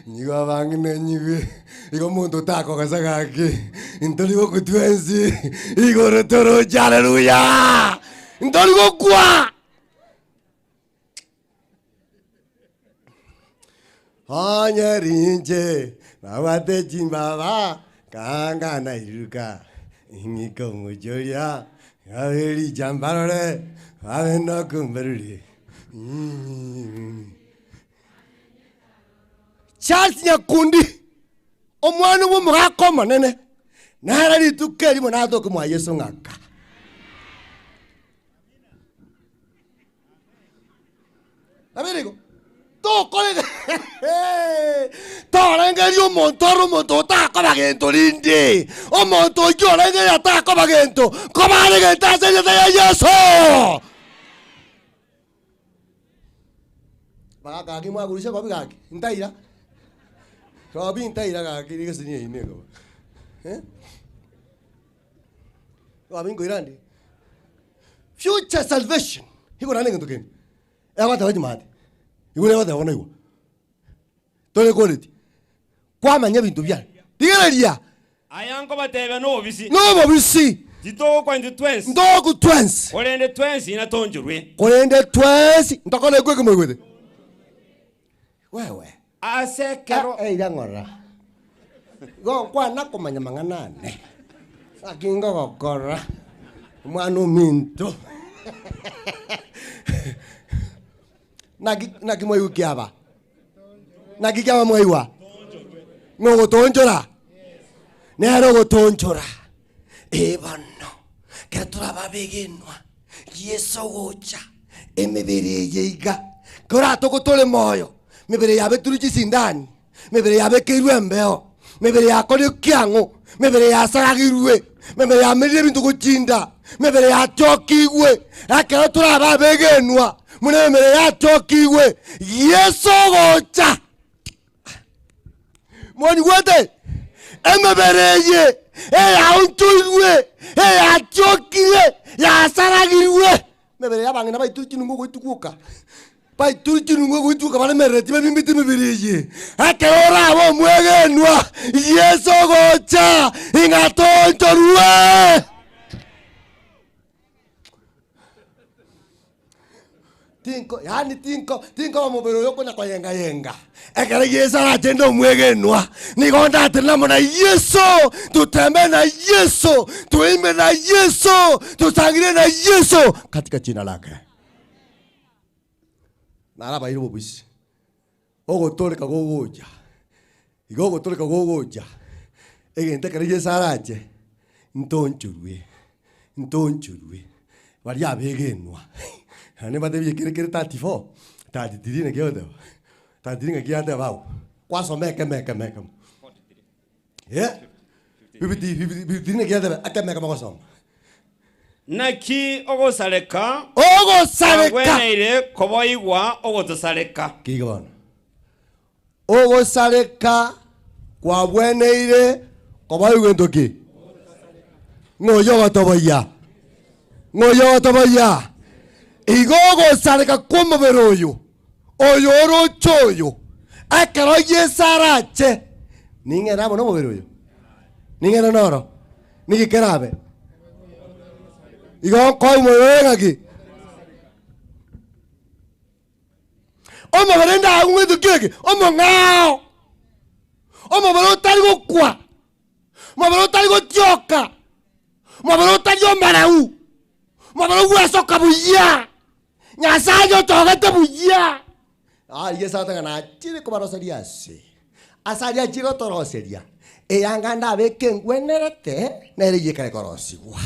nyigwe abang'ina nyigwe, igo omonto otakogesa gaki, ntori gokutwa ense, igoro toroche haleluya! Ntori gokwa! Onye rinche nabwate chimbaba, kanga nairuka, ing'ike omochie oria, abe richa mbarore, abe nokumbereri. Charles Nyakundi, omwana bw'omogaka omonene, nere rituko erimo natoke mwa Yeso ng'aka. Nabere igo, tokore torengereria omonto ore omonto otakoba gento rinde, omonto oyio orengereria atakoba gento, koba are gento ase erieta ria Yeso. Bagaka gaki mwagurusia gobi gaki, ntaira, robi ntaira gaki rigesini eye nigo eh. Robi nkoira nde. Future salvation, igo naende egento kende, egoteba chimate, igo egoteba bono igwa, torekoreti, kwamanya ebinto biane, rigereria! Aya nkobatebia nobobisi. Nobobisi. Titogokwa intwe twensi. Ntogokwa twensi. Korende twensi natonchorwe. Korende twensi ntokore ekwe ekemo Wewe. Ase ekero. Eh, ira ng'ora. Igo nkwana komanya mang'ana ane. Naki ngogokora omwana ominto. Naki naki mwaigwa kiaba? Naki kiaba mwaigwa? Ng'ogotoonchora? Nere ogotoonchora. Ee bono, ekero torabe abegenwa, Yeso ogocha, emebere eye iga, koratoke tore moyo, mebere yabetirwe chisindani, mebere yabekeirwe embeo, mebere yakorire kiang'o, mebere yasaragirwe, mebere yamerire ebinto gochinda, mebere yachokigwe, ekero torabe abegenwa, buna emebere yachokigwe, Yeso ogocha. Monyigwete? Emebere eye eyaonchoirwe, eyatiokire, yasaragirwe, emebere y'abang'ina baito chinungu ogoituguka, baito chinungu ogoituguka baremerereti babimbete emebere eye. Ekero orabe omwegenwa, Yeso ogocha, ing'a toonchorwe. Tinko, yaani tinko, tinkoba omobere oyo okonya koyenga yenga. Ekero Yeso arachende omwegenwa, nigo ndatenene amo na Yeso, tutembee na Yeso, tuimbe na Yeso, tusangire na Yeso katika jina lake. Narabaire obobisi, ogotoreka gogocha, igo ogotoreka gogocha, egento ekero Yeso arache, ntonchorwe. Ntonchorwe, baria abegenwa. Naende mbatebie kere kere 34, 33 naki ogoteba, 33 ng'aki yateba abwo, kwasoma ekemo ekemo ekemo. Eh, fifty fifty 53 naki yateba, ekemo ekemo ogosoma. Naki ogosareka Ogosareka! kwagweneire koboigwa ogotosareka. Kiga bono. Ogosareka kwabweneire koboigwa gento ki? Ng'a oyio ogotoboyia, ng'a oyio ogotoboyia. Igo ogosareka kw'omobere oyo, oyo oroche oyo, ekero Yeso arache, ning'ende amo nomobere oyo? Ning'ende noro? Niki kerabe? Igo nkoe omobere oyo ng'aki? Omobere ndagwe ng'ento ki eke? Omong'ao. Omobere otari gokwa, omobere otari gotioka, omobere otari omarau, omobere ogwesoka buya, Nyasaye otogete buya. Aa Yeso agateba ng'a nachire kobaroseria ase, ase aria achire gotoroseria, eyanga ndabeke engwenerete, nere eyio ekare korosigwa.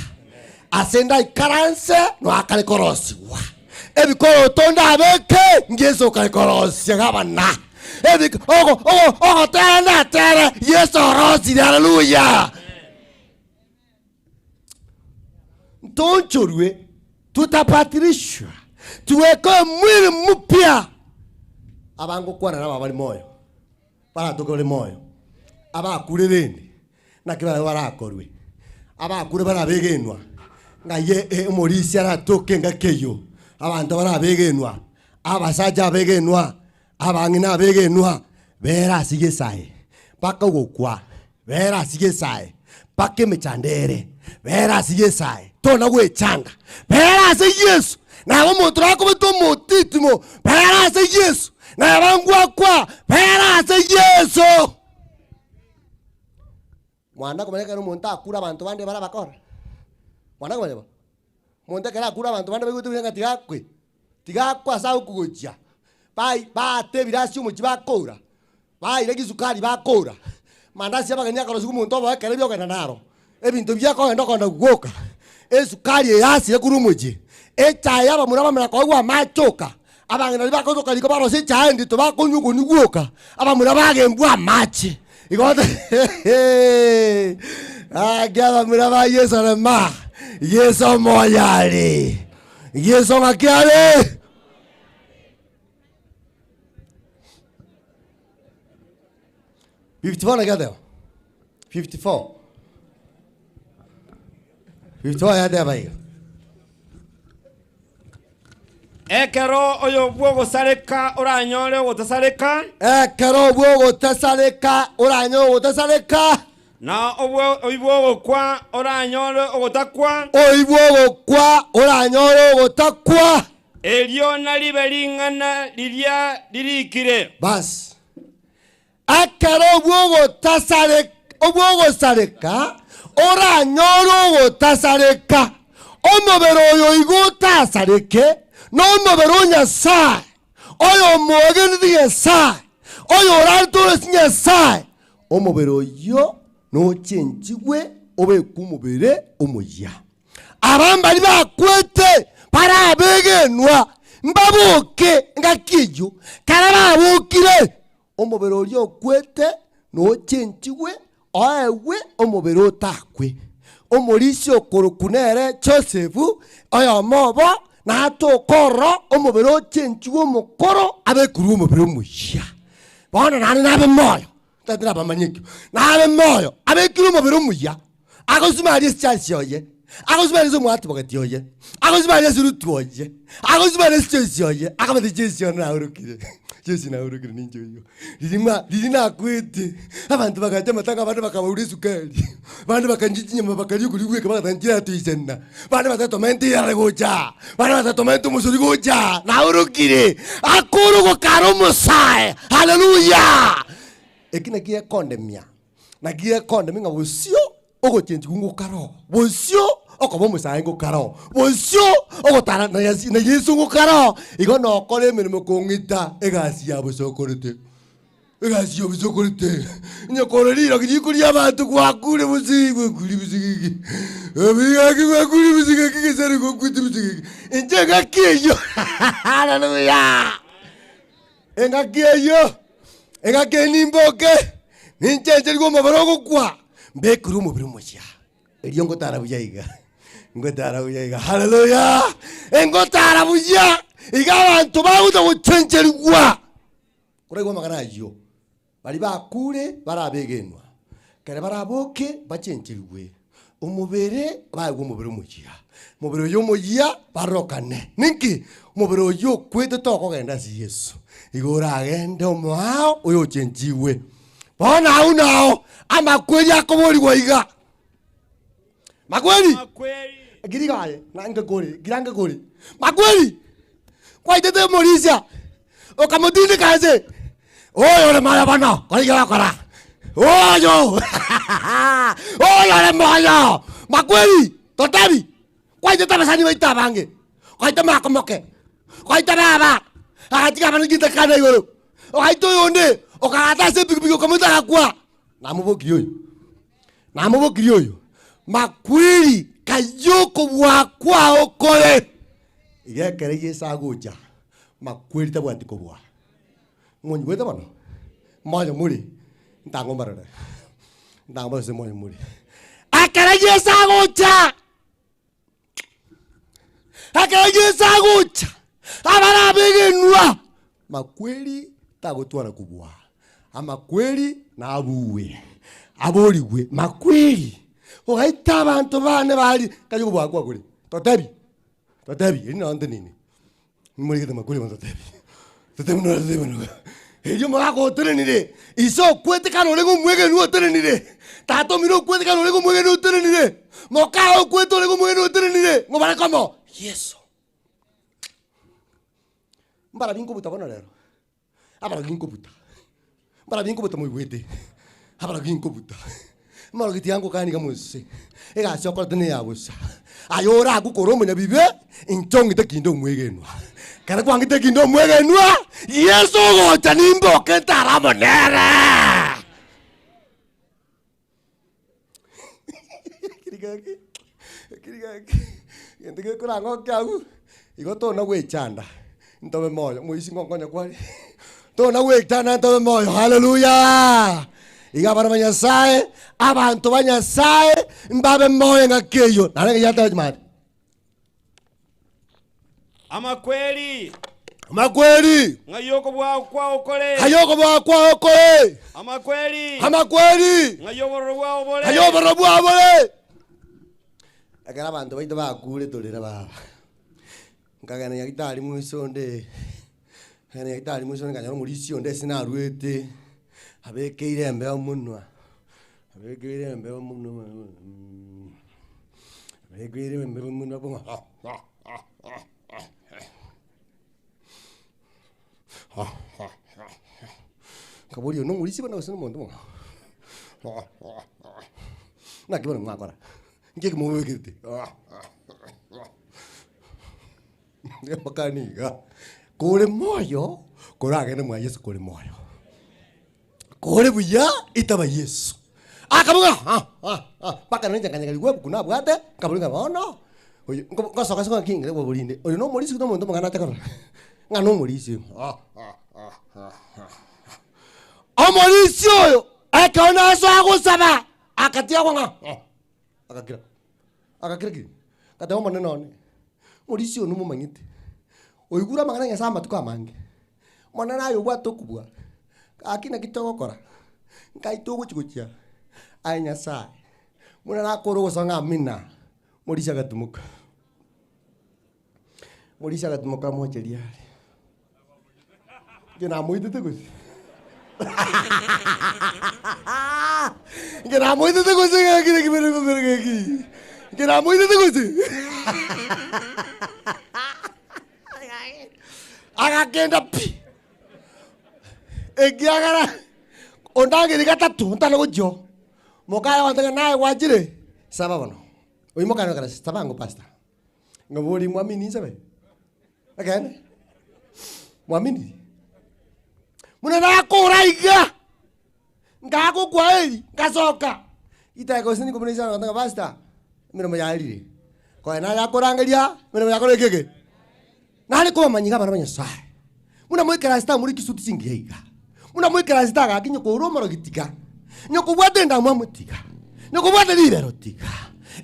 Ase ndaikaranse, noa akare korosigwa. Ebikoroto ndabeke, Yeso okare korosia gabana. Ebi- ogo- ogo- Ogotera ndatere, Yeso orosirie, haleluya. Ntonchorwe, tutabatilishwa, tuwekwe mwili mupya. Abangokwana naba bari moyo, baratoke bari moyo, abakure rende, naki barabe barakorwe, abakure barabegenwa, ng'a ye eh, omorisia aratoke engaki eyio, abanto barabegenwa, abasacha abegenwa, abang'ina abegenwa, bere ase Nyasaye, mpaka ogokwa, bere ase Nyasaye, mpaka emechando ere, bere ase Nyasaye, tona gwechanda, bere ase Yeso, nabo omonto nakobete omotitimo, bere ase Yeso, naba ngwakwa, bere ase Yeso. Mwana komanya ekero omonto akure abanto bande barabakore? Mwana komanya bo? Omonto ekero akure abanto bande baigwete buya ng'a tiga akwe, tiga akwe ase agokugochia, bai baate ebirasi omochie bakora, baira chisukari bakora, mandasi abageni akarosiwa omonto oboe ekero biogenda naro, ebinto biakogenda okogenda gwoka, esukari eye asire korwa omochie, echae ya abamura bamanya koegwa amache oka, abang'ina baria bakoboka riko barosia echae endito bakonywa okonywa gwoka, abamura bagembwa amache. Igo gaki abamura ba Yeso rema, Yeso omoyo are, Yeso ng'aki are? 54 naki ateba? 54. 54 yateba iga. Ekero oyo bw'ogosareka oranyore ogotasareka. Ekero obw'ogotasareka oranyore ogotasareka. Na oibw'ogokwa oranyore ogotakwa. Oibw'ogokwa oranyore ogotakwa. Erio naribe ring'ana riria ririkire. Bas. Ekero obw'ogosareka oranyore ogotasareka, omobere oyo igo otasareke, nomobere o Nyasae, oyomoegeneti Nyasae, oyorarete ore ase Nyasae, omobere oyio nochenchigwe obekwe omobere omoyia. Aba mbaria bakwete bare abegenwa, mbaboke engaki eyio, kare babokire, Omobere oria okwete nochenchigwe oegwe omobere otakwe. Omorisia okorokwa nere Josefu, oyomo obo, natoke ororo omobere ochenchigwe omokoro abekerwe omobere omoyia. Bono naende nabe moyo, tari nabamanye ekio, nabe moyo abekirwe omobere omuya, Agosima aria esichasi oye, agosima aria ase omwatibogeti oye, agosima aria ase rutu oye, agosima aria ase choisi oye, akabata choisi one naorokire, choisi naorokire ninche oyio. Riria mwa riria nakwete, abanto bagacha amatanga abande bakabaura esukari, abande bakanywa chinyama bakaria okoria gweka bagateba nchiratoisana, abande bagateba tomente eyare gocha, abande bagateba tomente omosori gocha, naorokire, akore kare omosae, haleluya! Eki nakio gekondemia. Naki gekondemia ng'a bosio ogochenchigwa ngokare oo, bosio okoba omosae ngokare oo, bosio ogotara na Yas- na Yeso ngokare oo, igo nokora emeremo kong'ita egasi ya bosa okorete. Egasi ya obosa okorete, onye kore rirogi rikoria abanto gwakure bosa gwakure bosa gaki, gaki gwakure bosa gaki gesare gwakwete bosa gaki. Inche engaki eyio haleluya! Engaki eyio, engaki eyio nimboke, ninchencherigwe omobere ogokwa, mbekerwe omobere omoyia. Erio ngotara buya iga, ngotara buya iga, haleluya! Engotara buya iga abanto bagocha gochencherigwa. Koraigwe amang'ana ayio, baria bakure barabegenwa, kere baraboke bachencherigwe omobere, baegwe omobere omoyia. Omobere oyo omoyia barorokane. Ninki? Omobere oyio okwete tokogenda ase Yeso, igo oragende omoao oyochenchigwe. Bono agwo nao amakweri akoborigwa iga. Makweri! Giriga aye, nange kore, girange kore. Makweri! Kwaitete omorisia, okamotindeka ase. Oyo ore moyo bono, kora ekio ogokora. Oyo! Oyo ore moyo! Makweri! Totebi! Kwaitete abasani baito abange, kwaita makomoke, kwaita baba, agatiga abana gitaka igoro, ogaita oyonde, okagata ase epikipiki okamoita agakwa. Namobokirie oyo. Namobokirie oyo, makweri kayio okobua kwao kore. Iga ekero Yeso agocha, makweri tabwati kobua. Monyigwete bono? Moyo more, ntango mbarore, ntango mbarore ase moyo more. Ekero Yeso agocha, ekero Yeso agocha, abare abegenwa, makweri tagotwara kobua, amakweri nabuwe, aborigwe, makweri, ogaita abanto bane baria, karia okobua kwakore, totebi, totebi, eri nonye ntenene. Nimorigete makweri bono totebi, totebi nore totebi bono. Erio omogaka otenenire, ise okwete kare orenge omwegenwa otenenire, tata omino okwete kare orenge omwegenwa otenenire, mokaye okwete orenge omwegenwa otenenire, ng'o bare komo? Yeso. Mbarabi nkobuta bono rero. Abarogi nkobuta, mbarogi nkobuta moigwete, abarogi nkobuta, omorogi tiga ngokani iga mose, egasi okorete neya bosa, aye orakwe kore omonyabibe, inche ong'ite kinde omwegenwa. Ekero kwang'ite kinde omwegenwa, Yeso ogocha nimboke ntare amo nere. Ekeri gaki, ekeri gaki, egento gekorang'okia abwo, igo tona goechanda, ntobe moyo, moisi ngonkonya kware, tona goechanda ntobe moyo, haleluya! Iga abana ba Nyasaye, abanto ba Nyasaye, mbabe moyo engaki eyio, naende ng'ai yateba chimate. Amakweri. Amakweri. Ng'ai okobua kwao kore? Ng'ai okobua kwao kore? Amakweri. Amakweri. Ng'ai obororo bwao bore? Ng'ai obororo bwao bore? Ekero abanto baito bakure torere baba. Nkagenda Nyagetari moise onde, nkagenda Nyagetari moise onde nkanyora omorisia onde ase narwete, abekeire embeo monwa, abekeire embeo monwa abekeire embeo monwa buna Nkaboria oyo nomorisia bono gose nomonto omong'ao? Naki bono mwakora? Nki eke mobekerete? Amakani iga, kore moyo, koragende mwa Yeso kore moyo. Kore buya, itaba Yeso. Akaboka ha ha ha mpaka nainche nkanyegerigwa ebuku nabwate, nkaboria ng'a bono, oyo nko nkosoka ase ng'a ki rinde, oyo na omorisia gose omonto omong'ana ache korora, ng'a na omorisia oyo ha ha ha ha ha. Omorisia oyo, ekero nasoa gosaba, akatiga kong'a ha, agakira, agakira ki? Ngateba omonene one, omorisia oyo nomomanyete, oigure amang'ana a Nyasaye amatuko amange, Omonene aye obwate okobua, gaki naki togokora? Nkai togochi gochia? Aye Nyasaye, buna nakore ogosaba ng'a amina, Morisia agatimoka. Morisia agatimoka amocheria are. Inche namoitete gose? Inche namoitete gose gaki naki bere bere gaki? Inche namoitete gose? Agakenda pi, ekiagera ondangerie gatato ntana gochia oo, mokaye agontebia ng'a naye gwachire, saba bono. Oyio mokane okare saba ango pastor, ng'a mwamini nsabe? Ekeene, mwamini? Buna nakora iga. Nkaaka okwaeri, ngasoka. Ritaka gose nigo buna isano ngatanga pastor, emeremo yaerire. Konya naye akorangeria, emeremo yakora eke eke. Nare kobamanyiga abana ba Nyasaye, buna moikaransete amo more chisuti chingiya iga, buna moikaransete agaki nyoko ore omorogi tiga, nyoko obwate endamwamu tiga, nyoko obwate ribero tiga,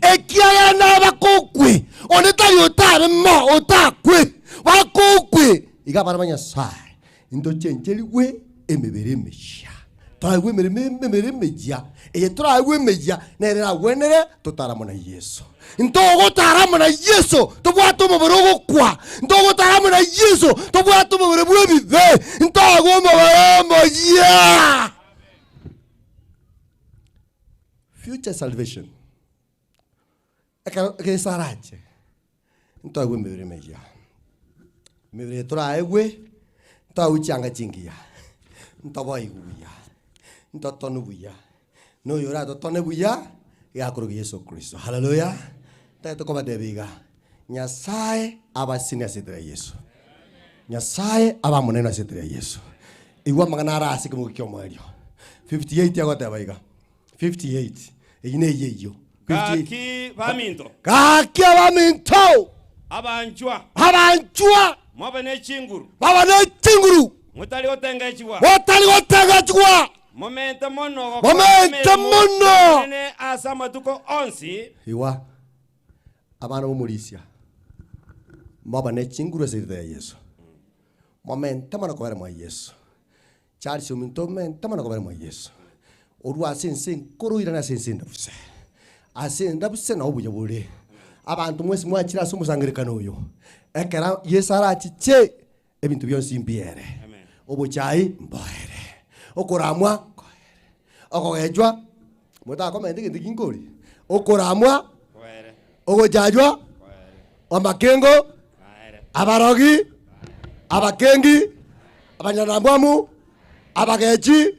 ekiagera nabakokwe, onde tari otare mo otakwe, bakokwe. Iga abana ba Nyasaye, Ntochencherigwe emebere emeyia, toraigwe emeremo emebere emeyia, eye toraigwe emeyia nere eragwenere totare amo na Yeso. Ntogotara amo na Yeso tobwate omobere ogokwa, ntogotara amo na Yeso tobwate omobere bw'ebibe, ntoegwe omobere omoyia. Future salvation, ekero Yeso arache. Ntoegwe emebere emeyia, emebere eye toraegwe, ntoegwe chianga chingiya, ntoboigwe buya, ntotonwe buya, na oyo oratotone buya, iga akorokwa Yeso Kristo. Haleluya! Ntagete kobatebia iga, Nyasaye abasini ase etera ya Yeso. Nyasaye abe amo nainwe ase etera ya Yeso. Igwa amang'ana are ase ekemogo kia omoerio. 58 agoteba iga. 58 eyio neyio eyio. 58. Gaki baminto. Gaki abaminto. Abanchwa. Abanchwa. Mobe ne chinguru. Mobe ne chinguru. Motari gotengechigwa. Motari gotengechigwa. Momente mono gokora Momente emeremo mono. y'Omonene ase amatuko onsi. Igwa, abana b'omorisia, mobe ne chinguru ase erieta ria Yeso. Momente mono kobera mwa Yeso. Charles ominto omente mono kobera mwa Yeso. Orue ase ense enkoro oirane ase ense endabuse. Ase endabuse nao obuya bore. Abanto mwensi mwachire ase omosangererekano oyo, ekero Yeso arachiche, ebinto bionsi mbiere. Obochai mboere, okoramwa nkoere, okogechwa, motakomenta egento ginkoria, okoramwa, ogochachwa, amakengo, abarogi, abakengi, abanyanambwamu, abagechi.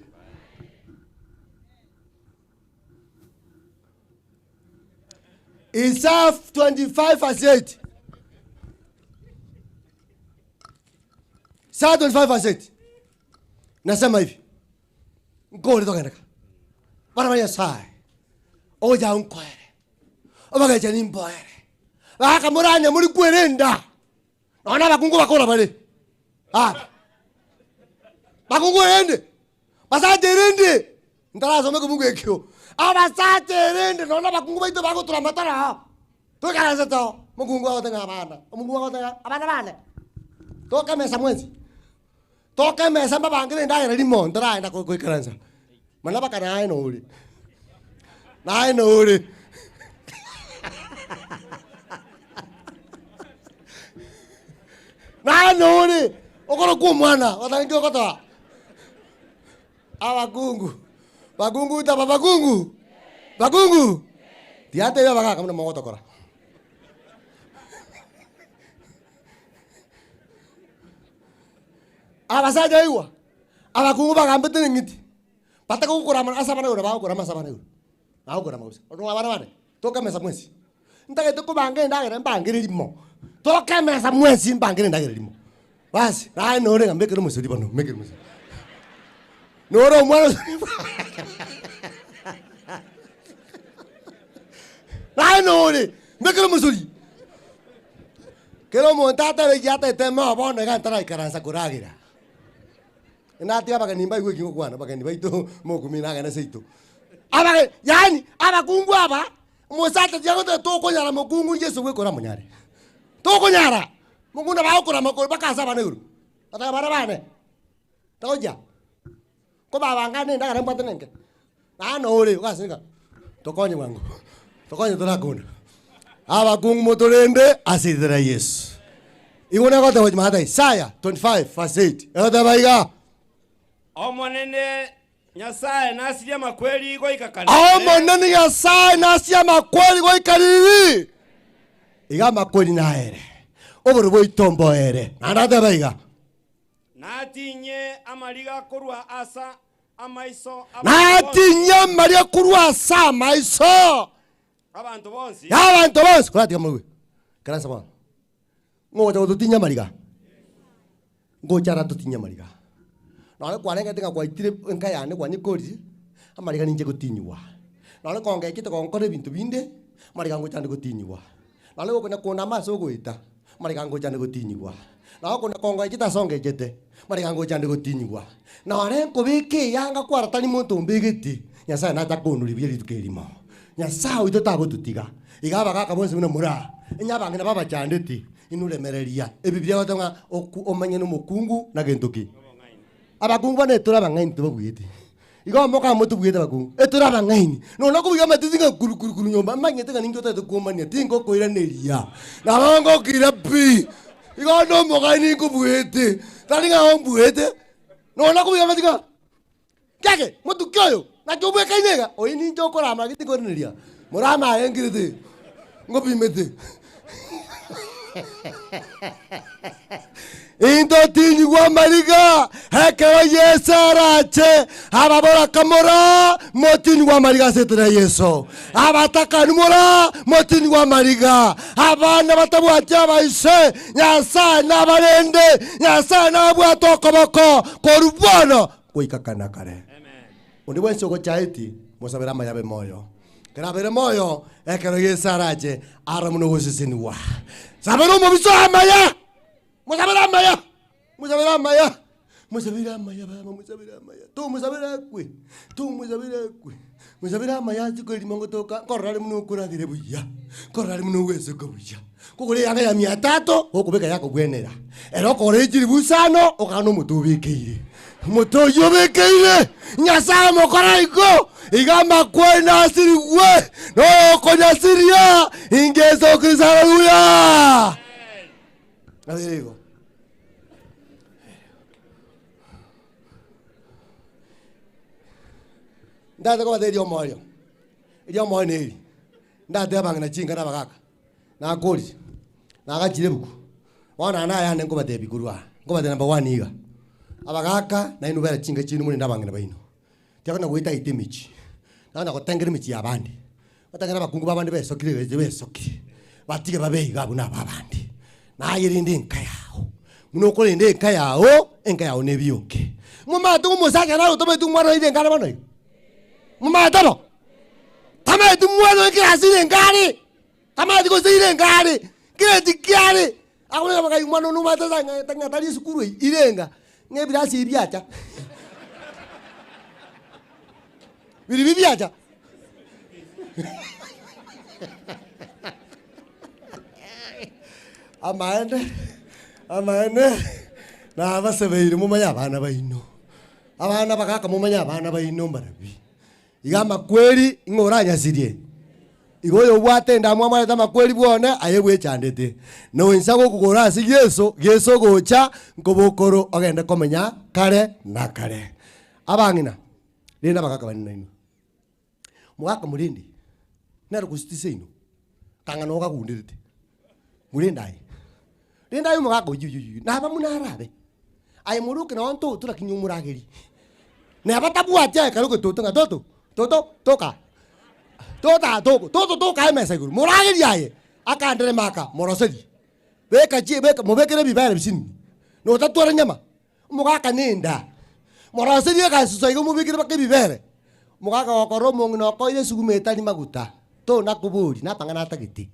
Isaiah 25 verse 8. Isaiah 25 verse 8. Nasema hivi. Nkore togendeka. Bana ba Nyasaye. Ogocha nkoere. Obagecha nimboere. Bakamorania muri kwerenda. Nonya na abakungu bakora bare. Aba. Bakungu erende. Basacha erende. Ntarasoma ekebugu ekio. Abasacha erende nonya na abakungu baito bagotura amatara aa. Toikaransete oo. Omokungu agote ng'a abana. Omokungu agote ng'a abana bane. Toka emesa mwensi. Toka emesa mbabangere endagera rimo ntaragenda goikaransa. Mana baka naye nore. Naye nore. Naye nore. Okorokwa omwana, otari ogotoa. Abakungu, bakungu taba bakungu, bakungu. Tiga ntebie abagaka buna mogotokora. Abasacha igwa, abakungu bagambete neng'iti, bataka gokorama ase abana igoro bagokorama ase abana igoro, bagokorama kabisa. Onye abana bane, toka emesa mwensi, ntagete kobanga endagera mbangere rimo, toka emesa mwensi mbangere endagera rimo. Basi, naye nore ng'a mbekere omoseri bono, mbekere omoseri. Nore omwana naye nore, mbekere omosori. Kera omonto atebe ekiagera atagete ime bono iga ntaraikaransa koragera. Natiga abageni mbaigwe eki ngokwana, abageni baito mokumia nagende seito. Abageni, yaani abakungu aba, omosacha tiga goteba tokonyara mokungu Yeso bweka oramonyare. Tokonyara! Mokungu nabo agokorama kore mpaka ase abana igoro, bataka abana bane, togochia. Kobabanga nendagera mbwate nenke, naye nore ogaseka, tokonye bwango, tokonye torakona. Abakungu motorende ase erieta ria Yeso. Igo negoteba gochia maate Isaya 25 verse 8, egoteba iga. Omonene Nyasae nasirie amakweri goika kare na kare. Omonene Nyasae nasirie amakweri goika ririri. Iga amakweri naere, obororo bwaito mboere. Naende ateba iga. Natinyie amariga korwa ase amaiso 'abanto bonsi. Natinyie amariga korwa ase amaiso 'abanto bonsi. Y'abanto bonsi. Koratiga moigwe. Ikaransa bono. Ng'o ogocha gototinyia amariga? Ngocha aratotinyie amariga. Nonye kwarengete ng'a gwaitire enka yane kwanyekorire, Amariga ninche gotinyigwa. Nonye kongechete gonkora ebinto binde, amariga ngocha ande gotinyigwa. Nonye gokonya kondama ase ogoeta, amariga ngocha ande gotinyigwa. Nonye konya kongechete ase ongechete, amariga ngocha ande gotinyigwa. Nonye nkobeka eyanga kwara tari monto ombegete, Nyasaye nacha konduria buya rituko erimo. Nyasaye oito tagototiga. Iga abagaka bonsi buna more aa, onye abang'ina babachandeti, inwe remereria. Ebi biria ng'a oku omanye na omokungu na gento ki? Abakungu bono etore abang'aini tibabweti. Igo omoka motobwete abakungu, etore abang'aini. Nonya okobugia amatiti ng'a kuru kuru kuru nyomba, manyete ng'a ninki otagete kwomania, tingokoiraneria. Nabo ngokira pi. Igo onde omong'aini nkobwete, tari ng'a ombwete, nonya okobugia amatiti ng'a kiage, motuki oyo, naki obwekaine iga, oyio ninche okorama lakini tinkoiraneria, morame aye nkirete, ngopimete. Intotinyigwe amariga ekero Yeso arache, ababoraka mora motinyigwe amariga ase etera ya Yeso, abatakani mora motinyigwe amariga, abana batabwati abaise, Nyasae nabarende, Nyasae nabwate okoboko korwa bono goika kare na kare. Onde bwensi ogochaeti, mosabere amaya abe moyo. Ekero abeire moyo, ekero Yeso arache, are buna ogosesenigwa. Sabera omobisa oo amaya! Mosabere amaya! Mosabere amaya! Mosabere amaya baba, mosabere amaya. Tomosabera akwe, tomosabera akwe. Mosabere amaya ase korima ngotoka, nkorora are buna okoragera buya, nkorora are buna ogwesoka buya. Kogora eyanga ya mia tatu, gokobeka yakogwenera. Ere okogora ye chilifu isano, okagana omote obekeire. Omote oyio obekeire, Nyasae omokore igo, iga amakweri nasirigwe, na oyokonyasiria, inche Yeso Kristo. Haleluya! Nabere igo. Ndate kobateria omoerio, erio omoerio neri, ndate abang'ina chinka na abagaka. Nakorire, nagachire ebuku, bono naende ayande nkobatebia korwa aa, nkobatebia number one iga, abagaka nainwe bera chinka chiaino morende abang'ina baino, tiakona goeta ete emechie, tiakona gotengera emechie ya abande, gotengera abakungu ba abande besokire iga besokire, batige babe iga abwo naba abande. Naye rende enka yao, buna okorenda enka yao, enka yao nebionge. Momanyete ng'a omosacha naro otomaeti omwana oye enka are bono iga? Momanyete bo? Tamaeti mwana oye kera asire enka are. Tamaeti gose ire enga are, kireti ki are, akoreka bakaigwa omwana one omanyete ase ang'aete ng'a tari esukuru eyio, ire enga, ng'a ebirasi ebi biacha. Biribi biacha. Amaene, amaene, nabasebeire momanye abana baino, abana bagaka momanye abana baino mbarabi. Iga amakweri ing'o oranyasirie? Igo oyobwate endamwamu arete amakweri bwone, aye bwechandete. Na oinsa gokogora ase Yeso, Yeso ogocha nkobokoro ogende komenya kare na kare. Abang'ina, rende abagaka baino nainwe. Mogaka morende, nere gositi seino, kang'ana ogagunderete, morende aye. Rende aye omogaka oyio oyio oyio, naba buna arabe, aye moroke nonye ntoto lakini omoragerie. Neba tabwati aye kare ogetoto ng'a toto, toto toka, tota toko, toto toka emesa igoro, moragerie aye, akanderema aka, moroserie. Beka chi beka mobekere ebibere bisinini, na otatwara nyama, omogaka na enda, moroserie egasusa iga omobekere mpaka ebibere, omogaka gokora omong'ina okoire esuguma etari maguta. Tonakoboria namang'ana atagete.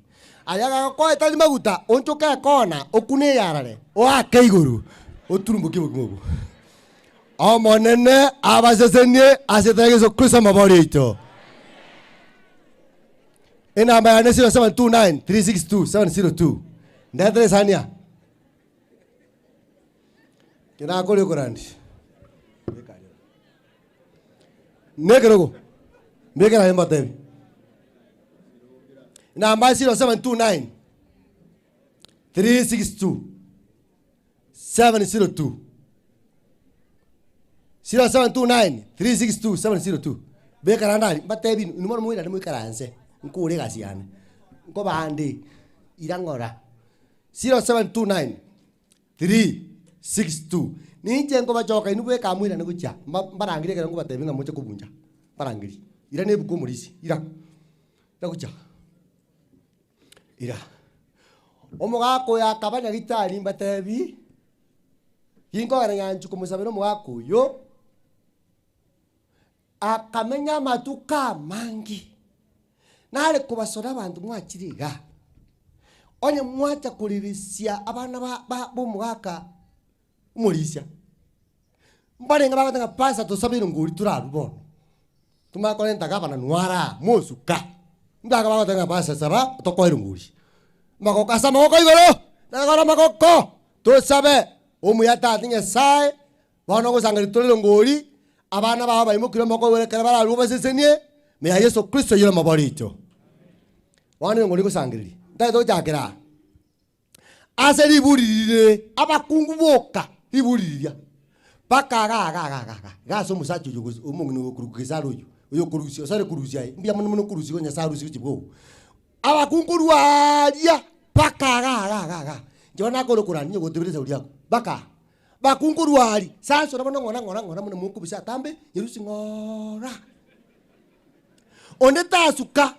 Aye agakoa etari maguta, onchoke ekona, okune eyarare, oake igoro, oturumbokie obokima obwo. Omonene abasesenie ase erieta ria Yeso Kristo omobori oito. Enamba yane 0729 362 702. Ndetere esani aa. Kenakoria okorandi. Nekerogo, mbekere aye mbatebi. Namba 0729 362 702 0729 362 702 beka rande aria mbatebi inwe bono moirane moikaranse nkore egasi yane nkobande ira ng'ora 0729 3, 6, 2. Ninche nkobachoka inwe bweka moirane gochia, mba- mbarangerie ekero nkobatebia ng'a moche kobuncha, mbarangerie. Ira na ebuku omorisia, ira, ira gochia, ira. Omogaka oyo akaba nyagitari mbatebi, ginkogera nyanchu komosabera omogaka oyo. Akamenya amatuko amange, nare kobasora abanto mwachire igaa, onye mwacha koririsia abana ba ba bomogaka omorisia, mbarenge bagoteba ng'a pastor tosabeire ngori torarwe bono, tomanye korenta gavana nwara mosuka, mbaka bagoteba ng'a pastor saba tokoe erongori. Amagoko ase amagoko igoro, nagoro amagoko, tosabe, omuya tata Nyasaye. Bono ogosangereria tore rongori, abana bao baimokire omoko igoro ekero bararue obasesenie, ime ya Yeso Kristo oyio omobori oito. Bono erongori egosangereria, ntagete gochakera aa. Ase riburi rire abakungu boka, riburi riria, mpaka iga iga iga iga iga, iga ase omosacha oyo gose omong'ina oyo okorokwa Gesare oyio, oyo okorusia osare korusia aye, mbuya mono mono okorusia igo Nyasaye arusie gochia bwogo. Abakungu korwa aaria mpaka iga iga iga iga, inche bono nakore okorania onye gotebire esauri yako, mpaka aa. Bakungu korwa aria, Sansoni bono ng'ora ng'ora ng'ora buna mokobisa atambe, nyerusie ng'ora. Onde tasuka,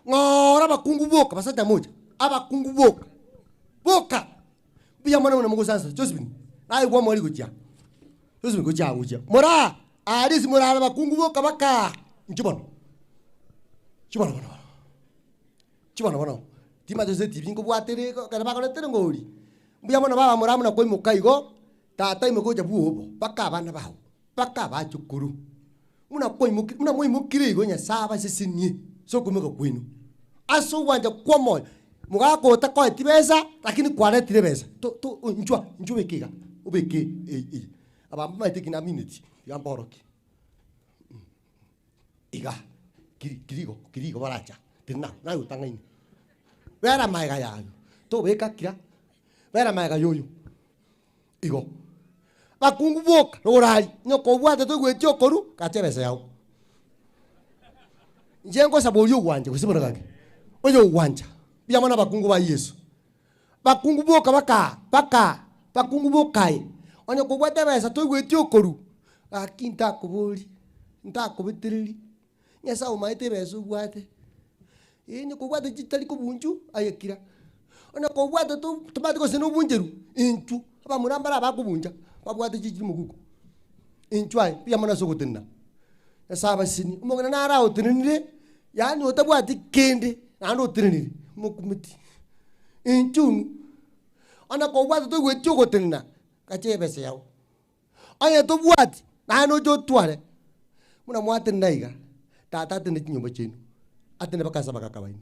ng'ora abakungu boka, basacha mocha, abakungu boka, boka. Mbuya mono buna mogosansa, Josephine, naye kwamwari gochia, Josephine gochia aa gochia, moraa aria ase morare abakungu boka bakaa, inchuo bono, inchuo bono bono bono. Chibono bono, timanyeti gose etibi nkobwate ere ekero bakorete ngori, mbuya mono baba more amo na koimoka igo, tata imoka gocha bwobo, mpaka abana bao, mpaka abachukuru. Buna kwaimokire buna mwaimokire igo Nyasaye abasesenie ase okoimoka kwaino, ase ogwancha kwa omoyo, mogaka otakoeti besa, lakini kwaretire ebesa, to to inchwa inchwa obeke iga, obeke eye eye, aba mbamaete eki namineti, tiga mborokie. Iga, kiri kiri igo, kiri igo baracha, tenena naye otang'aine. Bera magega yaye, tobeka kira, bera magega ya oyo, igo. Bakungu boka, rora aria, onye kobwate toigweti okorwa, gacha ebesa yago. Inche ngosaba oria ogwancha gose bono gaki, oyo ogwancha, mbuya mono abakungu ba Yeso. Bakungu boka bakaa, bakaa, bakungu boka aye, onye kobwate ebesa toigweti okorwa, gaki ntakobori, ntakobetereri, Nyasaye omaete ebesa obwate, eh onye kobwate chitari kobunchu, aye kira, onye kobwate to tomanyeti gose na obuncheru, intwo, abamura mbare abakobuncha, babwate chichiri moguko, intwo aye, mbuya mono ase ogotenena, Nyasaye abasesenie, omong'ina naro aotenenire, yaani otabwati kende, naende otenenire, mokumeti. Inchuo onye kobwate toigweti ogotenena, gacha ebesa yao. Onye tobwati, naye noche otware, buna mwatenena iga, tata atenene chinyomba chiaino, atenene mpaka ase abagaka baino.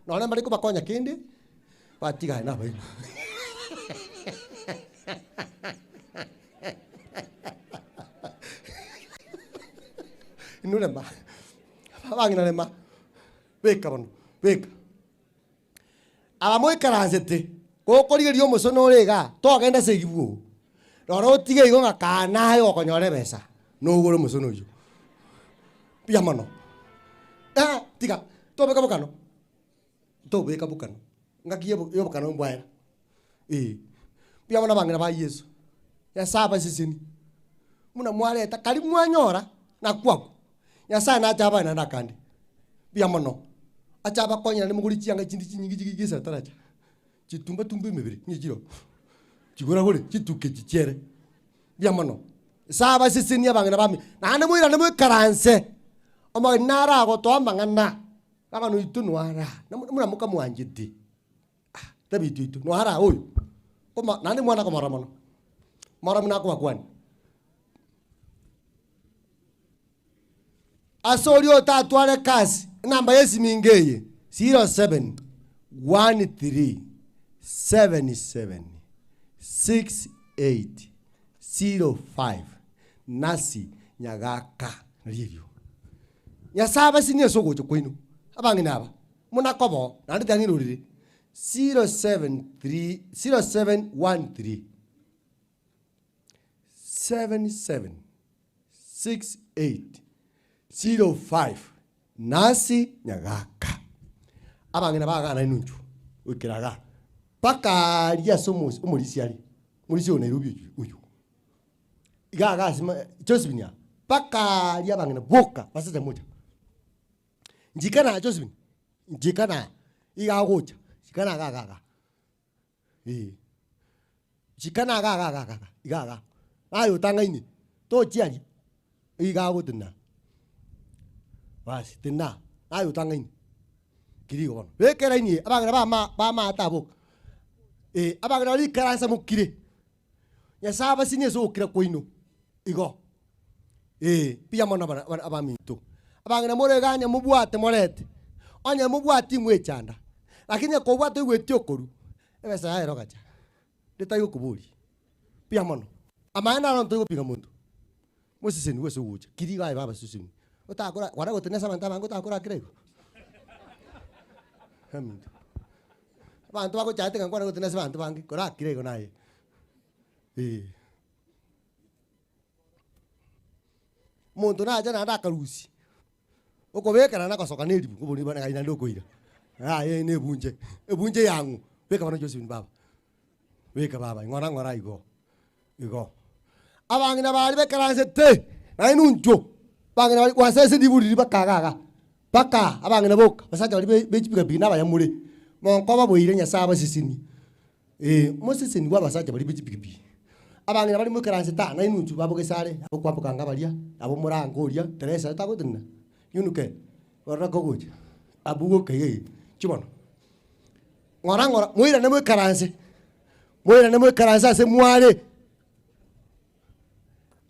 Nonye mbare kobakonya kende, batigane na abaino. Inwe rema, abang'ina rema, beka bono, beka. Aba moikaransete, gokorigereria omosono ore igaa, togenda ase egibu oo. Rora otige igo ng'a kaa naye okonyora ebesa, nogore omosono oyio. Mbuya mono. Eh, tiga, tobeka bokano, tobeka bokano, ngaki ya ya obokano mbwaera, eh. Mbuya mono abang'ina ba Yeso, Nyasaye abasesenie, buna mwareta karia mwanyora, nakwakwa, Nyasaye nache abae naende akande. Mbuya mono, ache abakonye naende mogore chianga chinde chinyinge chige gesa taracha, chitumba tumba emebere onye chiroo, chigoragore chituka echi chiere. Mbuya mono, Nyasaye abasesenie abang'ina bami, naende moirane moikaranse, omogeni naro agotoa amang'ana, abana oito nwara, na buna mokamwanchete. Ah, David oito noara oyo, koma naende mwana komorora mono, moro buna akobakwania. Ase oria otatware kasi, enamba y'esimingo eye, 07 13 77 68 05, Nasi Nyagaka, nario erio. Nyasae abasinie ase ogocha kwaino, abang'ina aba. Buna koboo, naende tiang'irorire, 073 0713 77 68 05 Nancy Nyagaka. Abang'ina bagana inwe inchuo goikera igaa, mpaka aria ase omosi omorisia aria, omorisia oyo Nairobi oyio oyio, iga iga ase ma Josephine aa, mpaka aria abang'ina boka basacha mocha. Njikana Josephine, njikana iga agocha, jikana iga iga iga, eh, jikana iga iga iga iga iga iga, naye otang'aine, tochia aria, iga agotenena. Basi tenena, naye otang'aine. Kiri igo bono. Beka eraini eye, abang'ina bama bamaate abwo. Eh, abang'ina baria ikaransa mokire. Nyasae abasinie ase ogokira kwaino. Igo. Eh, mbuya mono abana abana abaminto. Abang'ina more iga onye mobwate morete, onye mobwati mwechanda, lakini onye kobwate oigweti okorwa, ebesa yaye erogacha, ndetari gokoboria. Mbuya mono. Amaene naro ntoigopinga monto. Moseseniwe ase ogocha, kiri iga aye baba seseni. Otakora kwana gotenena ase abanto abange otakora kera igo. Aminto. Abanto bagochaete ng'a nkwane gotenena ase abanto bange, kora kera igo naye. Eh. Omonto nacha naende akarusia, okobeka naende agosoka na eribu, obori bana ngai naende okoira. Yaya na ebunche, ebunche yang'o, beka bono Josephine baba, beka baba ng'ora ng'ora igo, igo. Abang'ina baria baikaransete, naende inchuo, abang'ina baria kwansa ase ribu riria baka iga iga, baka abang'ina boka, abasacha baria be be chipigapigi na abayamore, monko baboire Nyasaye abasesenie. Ee, moseseni bw'abasacha baria be chipigipigi, abang'ina baria moikaransete aa nainwe inchuo babogese are, abwo kwamboka anga baria, nabo morange oria, Teresa tagotenena, yunuke, orore kogocha, abwo goka iga iga, inchuo bono. Ng'ora ng'ora, moirane moikaranse, moirane moikaranse ase mware.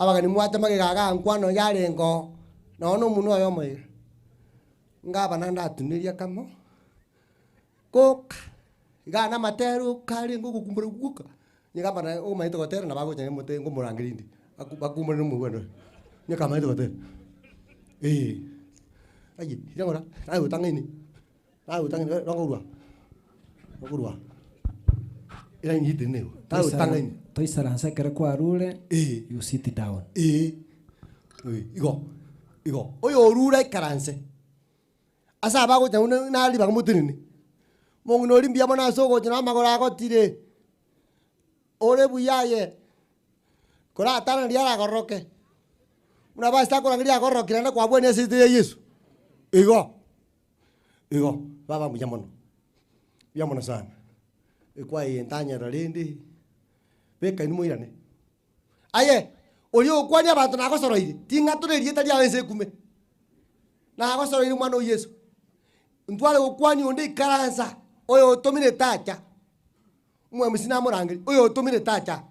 Abageni mwate magega igaa nkwana oyo arenge oo, nonya na omonwe oyomo iga, ngabana ndatuneria kamo. Goka, iga namatera oka arenge ogokumbora gwoka, nigo amana omanyete gotera nabo agocha naye ngomorangeria inde, aku bakumbore na omogwendo oye, onye kamanyete gotera, eh. Aye, ira ng'ora, naye otang'aini, naye otang'aini rongo korwa aa, korwa aa, eraini etene igo, naye otang'aini. Toisaranse ekero kwarure, you sit down. Eh, igo, igo, oyo orure aikaranse. Ase abagocha buna nare ribaga motenene, omong'ina oria mbuya mono ase ogocha na amagoro agotire, ore buya aye, koratana riria aragororoke, buna pastor akorangeria agororokire naende kwabwania ase erieta ria Yeso, igo, igo, baba mbuya mono, mbuya mono sana, ekwaya eye ntanyerera rende, beka inwe moirane. Aye, oria ogokwania abanto nagosoroire, ting'atora erieta riao ense ekume. Nagosoroire omwana o Yeso. Ntware gokwania onde ikaransa, oyo otomire tacha. Omwamisi namorangeria, oyo otomire tacha.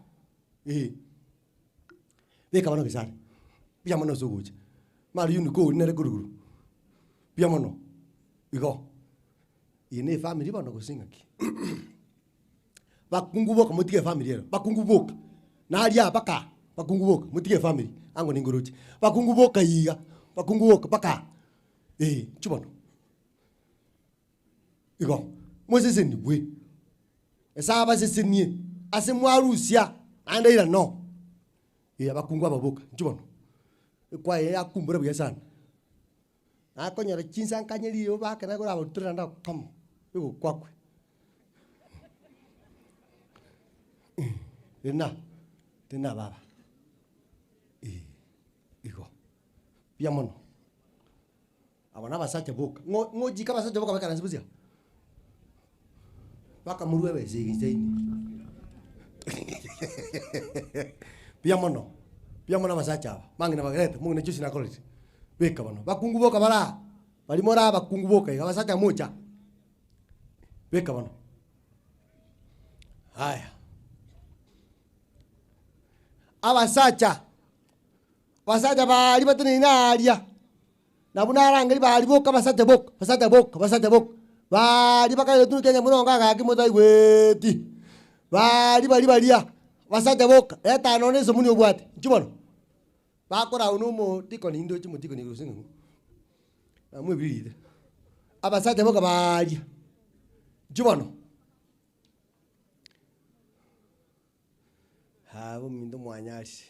Eh. Beka bono gesare. Mbuya mono ase ogocha. Mara unico oria nere korwa igoro. Mbuya mono. Igo. Eye ne efamiri bono gose ng'aki? Bakungu boka motige efamiri ero, bakungu boka, naria aa mpaka aa, bakungu boka motige efamiri, ango ningoroche, bakungu boka iga, bakungu boka mpaka aa, eh, inchuo bono. Igo, mosesenigwe, Nyasaye abasesenie ase mwarusia naende irana oo, eh abakungu aba boka, inchuo bono, ekwaya eye yakumbura buya sana. Nakonyora chinsankanye riroba bake nakorabarutere naende okomo, egokwakwe. Tena, tena baba, eh, igo, mbuya mono. Aba nabasacha boka, ng'o ng'ochika abasacha boka baikaranse bosio aa? Bakamorua ebesa egecha ime. Mbuya mono, mbuya mono abasacha aba, mang'ina bagerete, omong'ina Joyce nakororire, beka bono. Bakungu boka bare aa, baria more abakungu boka iga, abasacha mocha, beka bono. Haya, abasacha, abasacha baria bateneine aaria. Nabwo narangerie baria boka abasacha boka, abasacha boka, abasacha boka, baria bakaira egetunu kia nyamorongo agaki motaigweti, baria baria baria, abasacha boka, reta nonye na esomoni obwate, inchuo bono. Bakorau na omodikoni ndoche omodikoni gose ng'o, namwebirire, abasacha boka baaria, inchuo bono. Haa ominto mwanyarise.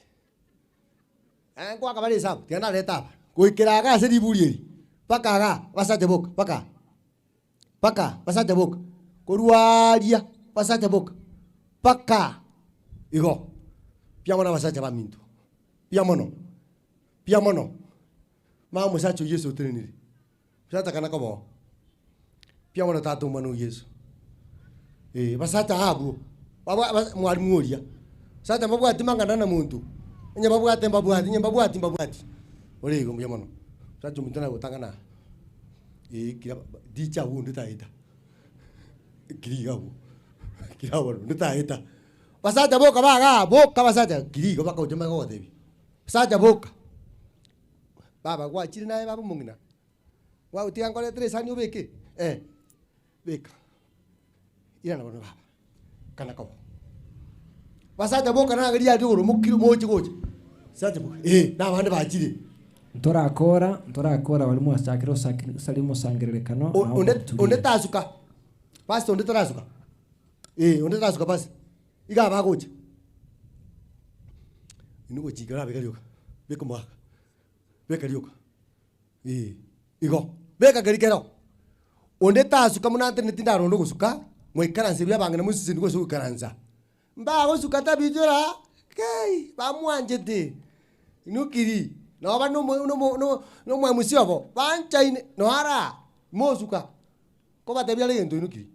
Naye nkoaka bare esabu, tiga narete aba, goikera iga ase riburi eri, mpaka igaa, abasacha boka, mpaka aa, mpaka aa, abasacha boka, korwa aaria, abasacha boka, mpaka aa, igo. Mbuya mono abasacha baminto, mbuya mono, mbuya mono, mama omosacha oyio ase otenenire, omosacha akana koba oo, mbuya mono tata omwana o Yeso, eh, abasacha abwo, babwa aba mwalimu oria, abasacha mbabwati mang'ana na monto, onye babwate mbabwati, onye mbabwati mbabwati, ore igo mbuya mono, omosacha ominto nagotang'ana aa. Eh, kira ticha abwo onde taeta, kiri iga abwo, kira abwo onde taeta. Basacha boka bagaa boka basacha kiri igo baka gocha bagogotebia, basacha boka, baba gwachire naye baba omong'ina, gwagotiga nkoretere esani obeke? Eh, beka, irana bono baba, kana koba. Basacha boka nagari riaria igoro mokire moche gocha, sacha boka eh, na abande bachire. Ntorakora, ntorakora baria mwachakire gosaki gosaria omosangererekano, O- nao onde moturie. onde tasuka, pastor onde tarasuka, eh, onde tarasuka pastor, iga bagocha. Inwe gochika orabeke rioka, beka omogaka, beka rioka, eh, igo, beka keria kero. Onde tasuka buna nteneneti ndaronde ogosuka, moikaranse buya abang'ina moseseni gose goikaransa. Mbagosuka tabichora, kei, bamwanchete, inwe nabo bare nomo nomo no nomwemusi obo, banchaine, noara, mosuka, kobatebia are egento inwe kiri,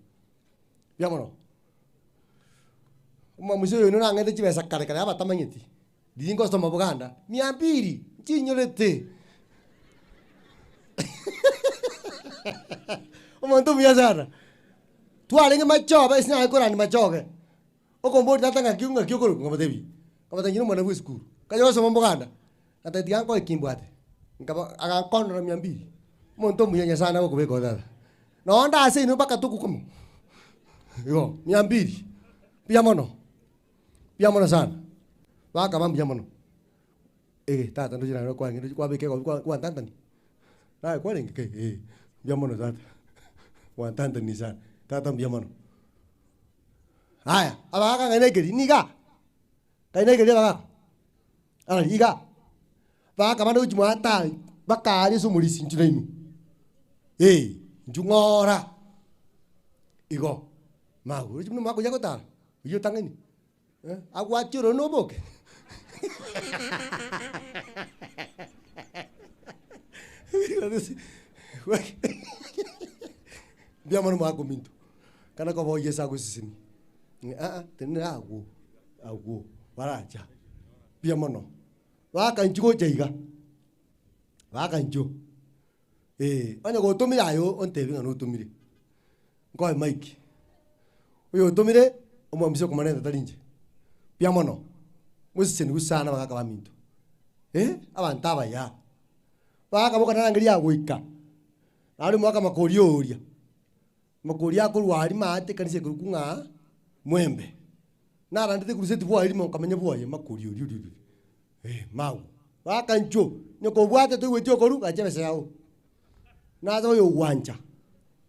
mbuya mono. Omwamusi oyo inwe nang'ete chibesa kare kare abatamanyeti, riria ngosoma boganda, mia mbili, nchinyorete omonto omuya sana. Twarenge machobe ase naye korani machoge, okomboria tata ng'aki ng'aki okorokwa nkamotebia, nkamotebia inche nomwana bwa esukuru, nkacha gosoma mboganda, ngateba tiga nkoe ki mbwate, nkaba agankonora mia mbili, omonto omuya Nyasaye nagokobeka oo tata. Nonye ase inwe mpaka tokwe komo, igo mia mbili, mbuya mono, mbuya mono sana, bakaba mbuya mono. Eh tata ndoche naye kwarenge ndoche kwabeka egobi kwa kwantantania, naye kwarenge kei eh, mbuya mono tata, gwantantania sana, tata mbuya mono. Aya, abagaka ng'ai naikeri niga, ng'ai naikeri abagaka, arari iga, bagaka bande gochia mwatari bakaria ase omorisia inchu nainwe, eh, inchu ng'ora, igo, mago roche buna omogaka oyio agotara, oyio otang'aini. Agwatia oro noboke. Mbuya mono omogaka ominto, kana koba oyio ase agosesenia, ng'a aa tenena agwo, agwo baracha, mbuya mono. Baka inchuo gocha iga, baka inchuo, eh, onye gotomire aye ontebie ng'a notomire. Nkoe mic, oyo otomire omwamuse okomonenta tari inche, mbuya mono, moseseniwe sana abagaka baminto, eh, abanto abaya, bakaboka narangeria agoika, naende omwaka makori oria, makori akorwa aria maate ekanisa ekorokwa ng'a mwembe, narandete crusade bwaye rimo nkamanya bwaye makori oria oria oria eh, magu, baka inchuo, onye kobwate toigweti okorwa gacha ebesa yago. Nase oyogwancha,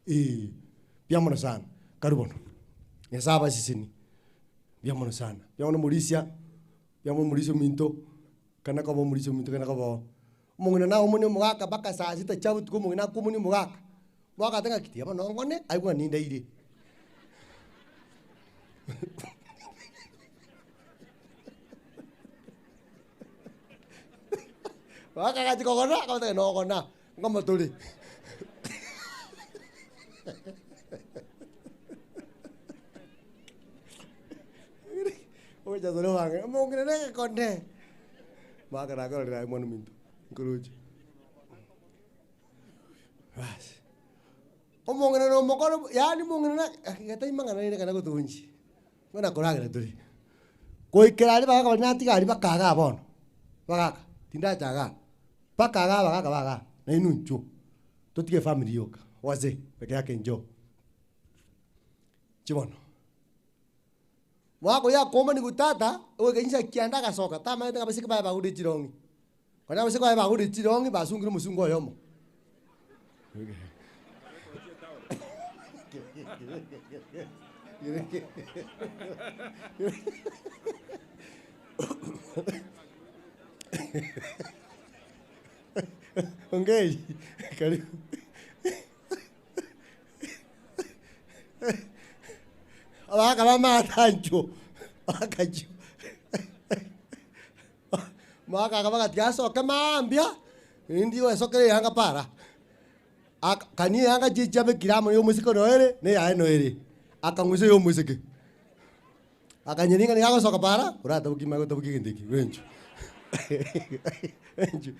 eh, mbuya mono sana, karibu bono. Nyasae abasesenie, mbuya mono sana. Mbuya mono omorisia, mbuya mono omorisia ominto, ekero nakoba omorisia ominto ekero nakoba oo. Omong'ina naye omoni omogaka mpaka saa sita chia botuko omong'ina akomonia omogaka, omogaka ateba ng'aki tiga bono ngone, aigwe ng'a nindaire. Omogaka agachia kogona, akamotebia nogona. Ngoma tore. Ogocha tore abange, omong'ina na egekone. Maka nakororire aye mwana ominto, nkoroche. Basi, omong'ina na omokoro yaani omong'ina na getaima mang'ana rende ekero gotonchi, buna koragera tore. Goikera aria bagaka baria natiga aria baka igaa bono, bagaka, tindacha igaa. Mpaka igaa abagaka ba igaa, nainwe inchuo, totige efamiri yoka, wazee peke yake njoo. Inchuo bono. Mwaka oyio akoomaniwa tata, ogoika chinsa kianda agasoka, tamanyete ng'a abaiseke baye bagorire chirong'i. Konya abaiseke baye bagorire chirong'i, basungire omosungo oyomo. Ongeri, karibu. Abagaka bamatancho, bakachio. Omogaka akaba gati asoke mambia, rende gwesokera eyanga para. Aka kani eyanga chiacha abekire amo na omosike noere, na eyaye noere. Akang'usa eya omosike. Akanyeringa nigo agosoka para, oratabokie maya gotabokia egento eke, bwenchu bwenchu.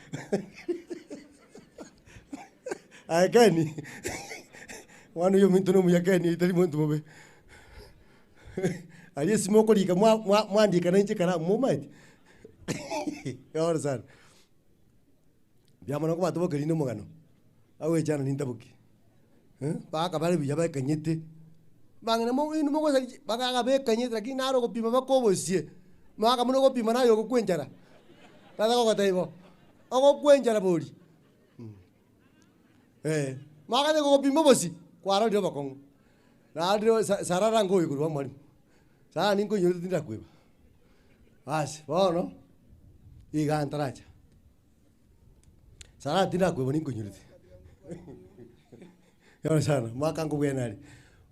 Aye Ken, omwana oyio ominto nomuya Ken oyo tari monto mobe. Aria esimo okorika mwa mwa mwandika na inche ekaramu momaete? Pole sana. Mbuya mono nkobatobokeri rinde omogano, agoechana nintaboki, mpaka bare buya bekanyete, bang'ina mo inwe mogosari chi bagaga bekanyete lakini naro ogopima mpaka obosie, mpaka buna ogopima naye ogokwa enchara, tata gogotebia bo, ogokwa enchara bori eh, mpaka onye kogopima obosie, kwarorire obokong'u. Narire sa sarara ngoyo korwa mwalimu, sarara ninkoinyorete tindakweba, basi bono, iga ntaracha. Sarara tindakweba ninkonyorete. Yoro sana, mwaka nkobwena aria.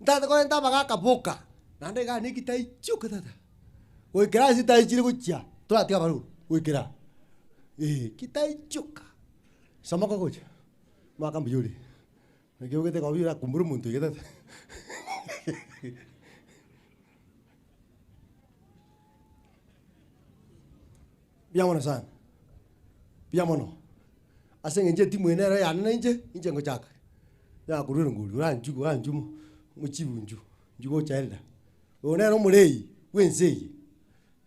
Ntagete korenta abagaka boka, naende iga neki taichioka tata. Goikera ase taichire gochia, toratiga abaroro, goikera eh, kitaichioka. Soma kogocha, mwaka mbuya ore. Naki ogete koba orakumbure omonto iga tata. Mbuya mono sana, mbuya mono, ase eng'encho etimu eye nere yane na inche, inche ngochaka, nakorwa erongori oranchwe oranchwe mo mochibu inchuo, inchuo gocha elder. Oyo nere omorei bwa ense eye,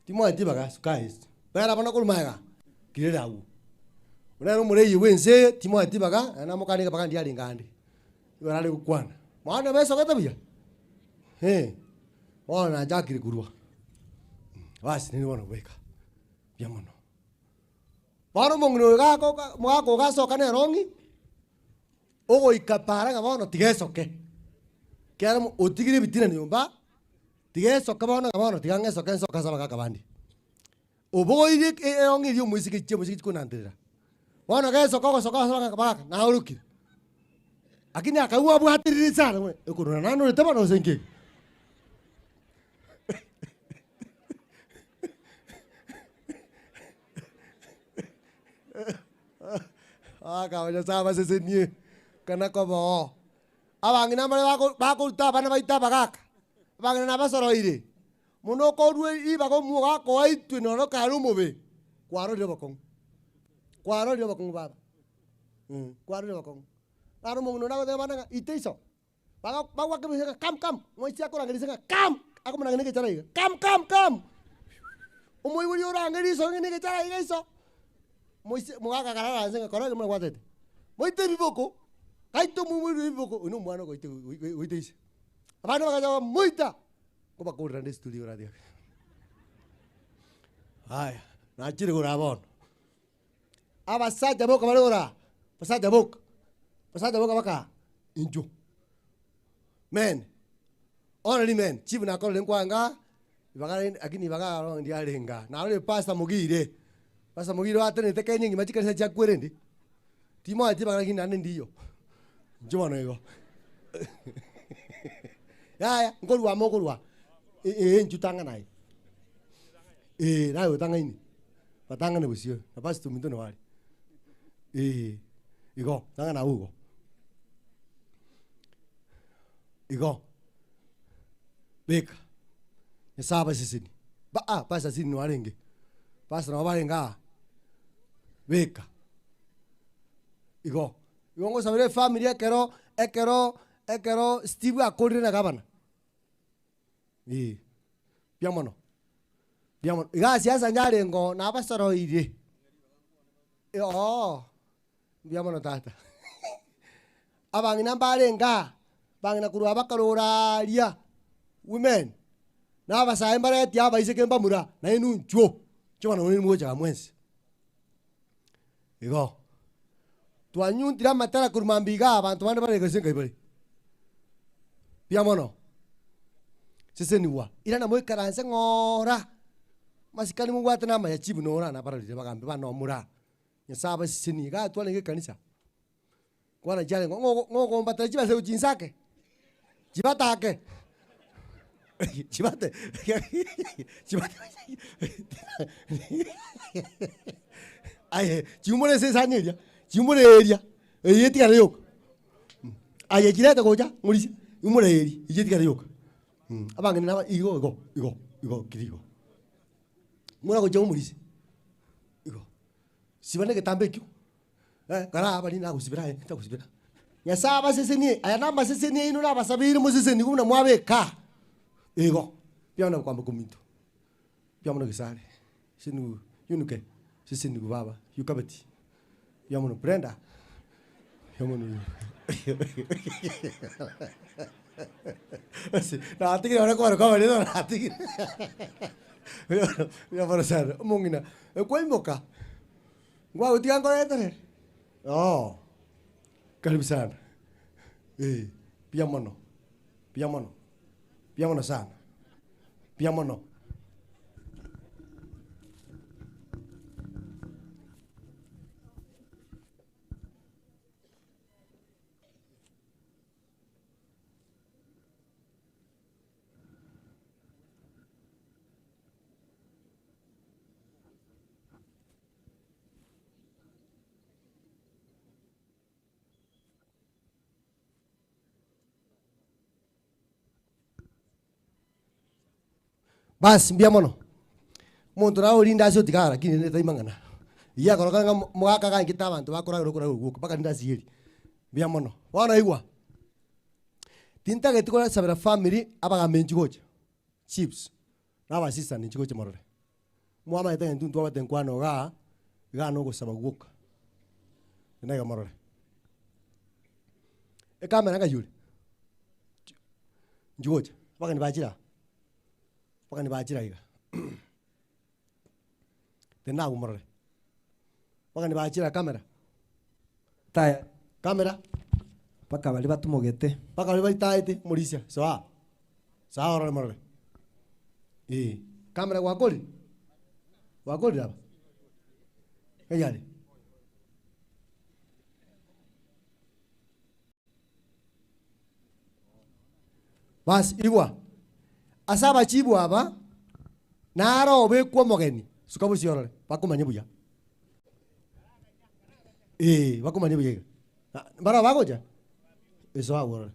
timwati baga suka ase, bera bono korwa magega, kirera agwo. Oyo nere omorei bwa ense eye, timwati baga, naende namokanie mpaka ndiarenge ande, nigo arare gokwana, bono besogete buya, eh, bono nachakire korwa. Basi nere bono goika, mbuya mono. Bono omong'ina oyo gakoka omogaka oyo gasoka nere ong'i, ogoika para ng'a bono tiga esoke, ekiagera mo otigire ebitina nyomba, tiga esoke bono ng'a bono tiga ng'esoke nsoke ase abagaka bande. Obogoirie eke erong'i eria omoiseke chiamoiseke chikonanterera, bono gesoka ogosoka ase abagaka bagaka naorokire. Lakini akaigwa abwaterire sana buna ekorora nanorete bono gose nki eke. Akaba Nyasaye abasesenie, kana koba oo. Abang'ina mbare bako bakoruta abana baito abagaka, abang'ina nabasoroire, mono okorua ribaga omogaka oaitwe noro kare omobe, kwarorire obokong'u, kwarorire obokong'u baba, kwarorire obokong'u. Naro omong'ina onde agoteba abana ng'a ite iso. Baga bagwaka ebisacha ng'a come come, moisia akorangeria ise ng'a come, akomorangeria na egechara iga, come come come, omoibori orangerie iso ng'a na egechara iga iso, moisia mogaka akarara nse ng'a kora ekero mwabwatete, moite ebiboko, gaita omoibori oyo ebiboko, oyio na omwana ogoita goita ise. Abande bagacha bamoita, nkobakorera nde estori oratiga. Aya, nachire korora bono. Abasacha boka bare ora, abasacha boka, abasacha boka baka inchuo. Men, only men, chief nakorire nkwanga, ribaga rende lakini ribaga aro ndiarenge aa. Narorire pastor Mogire, pastor Mogire oatenenete Kenya engima chikanisa chiakwe rende, timoeti ribaga lakini naende ndiyo, inche bono igo. Yaya, nkorwa amo okorwa, eh inchuo tang'ana aye, eh naye otang'aini. Batang'ane bosio, na pastor ominto noo are, eh, igo, tang'ana agwo igo. Igo, beka, Nyasaye abasesenie, ba ah pastor Sini noo arenge, pastor nabo barenge aa, beka, igo. Igo ngosabera efamiri ekero ekero ekero Steve akorire na gavana, eh, mbuya mono. Mbuya mono. Iga siasa nyarenge oo nabasoroirie, oo, mbuya mono tata. Abang'ina mbarenge aa, abang'ina korwa abakarora aaria, women, na abasae mbaretie abaiseke mbamura, nainwe inchuo, inchuo bono nainwe mogocha iga mwensi. Igo, twanyuntire amatara korwa mambia igaa abanto bande bare gose nkai bare. Mbuya mono, sesenigwa, irana moikaranse ng'oora, amasikani mobwate na amaya chief nore nabarorire bagambi bane omura, Nyasaye abasesenie, igaa twarenge ekanisa, kwana chiarenge ng'o ng'okombatera chibesa gochia inse ake, chibatake chibate chibate aye chiumore ase esani eria, chiumore eria, eywo etigare yoka, aye chirete gocha ng'orisia, umora eria, eywo etigare yoka, abang'ina naba igo igo igo igo kiri igo, mura gochia omorisia, igo, siba na egetambaa ekio, kara aba rinde nagosibera aye, ntagosibera. Nyasae abasesenie, aya namaseseni aino nabasabeire mosesenigwe buna mwabeka igo. Mbuya mono kwamboka ominto, mbuya mono Gesare, seseniwu yunuke, seseniwu baba, Yukabeti, mbuya mono Brenda, mbuya mono ase natigire bare kobaroka abariri natigire mbuya mono sana, omong'ina ekwaimoka, ngwagotiga nkoretere oo. Karibu sana eh, mbuya mono, mbuya mono, mbuya mono sana, mbuya mono. Basi mbuya mono, omonto naye orinde ase otigara lakini rende tari mang'ana. Eyio akoroka ng'a mogaka gangete abanto bakoragera okoragera gwoka mpaka rinde ase eri. Mbuya mono. Bono igwa, tintageti koresabera family abagambi inche gocha, chiefs, na aba assistant inche gocha morore. Mwamaete ng'a intwe ntwabwate nkwano igaa, igaa nogosaba gwoka. Naende iga morore. Ekamera ng'ai ore? Inchuo gocha, abageni bachire aa, abageni bachire aiga tenda abwo morore, abageni bachire aa camera. Taya. Camera. Mpaka baria batumogete. Mpaka baria baitaete omorisia, soa, soa orore morore, eh. Camera gwakorire? Gwakorire aba? Ng'ai are? Basi igwa, ase abachibu aba naro obekwe omogeni, suka bosio orore, bakomanye buya. Ee, bakomanye buya iga. Mbarabwo bagocha? Eso agwo orore.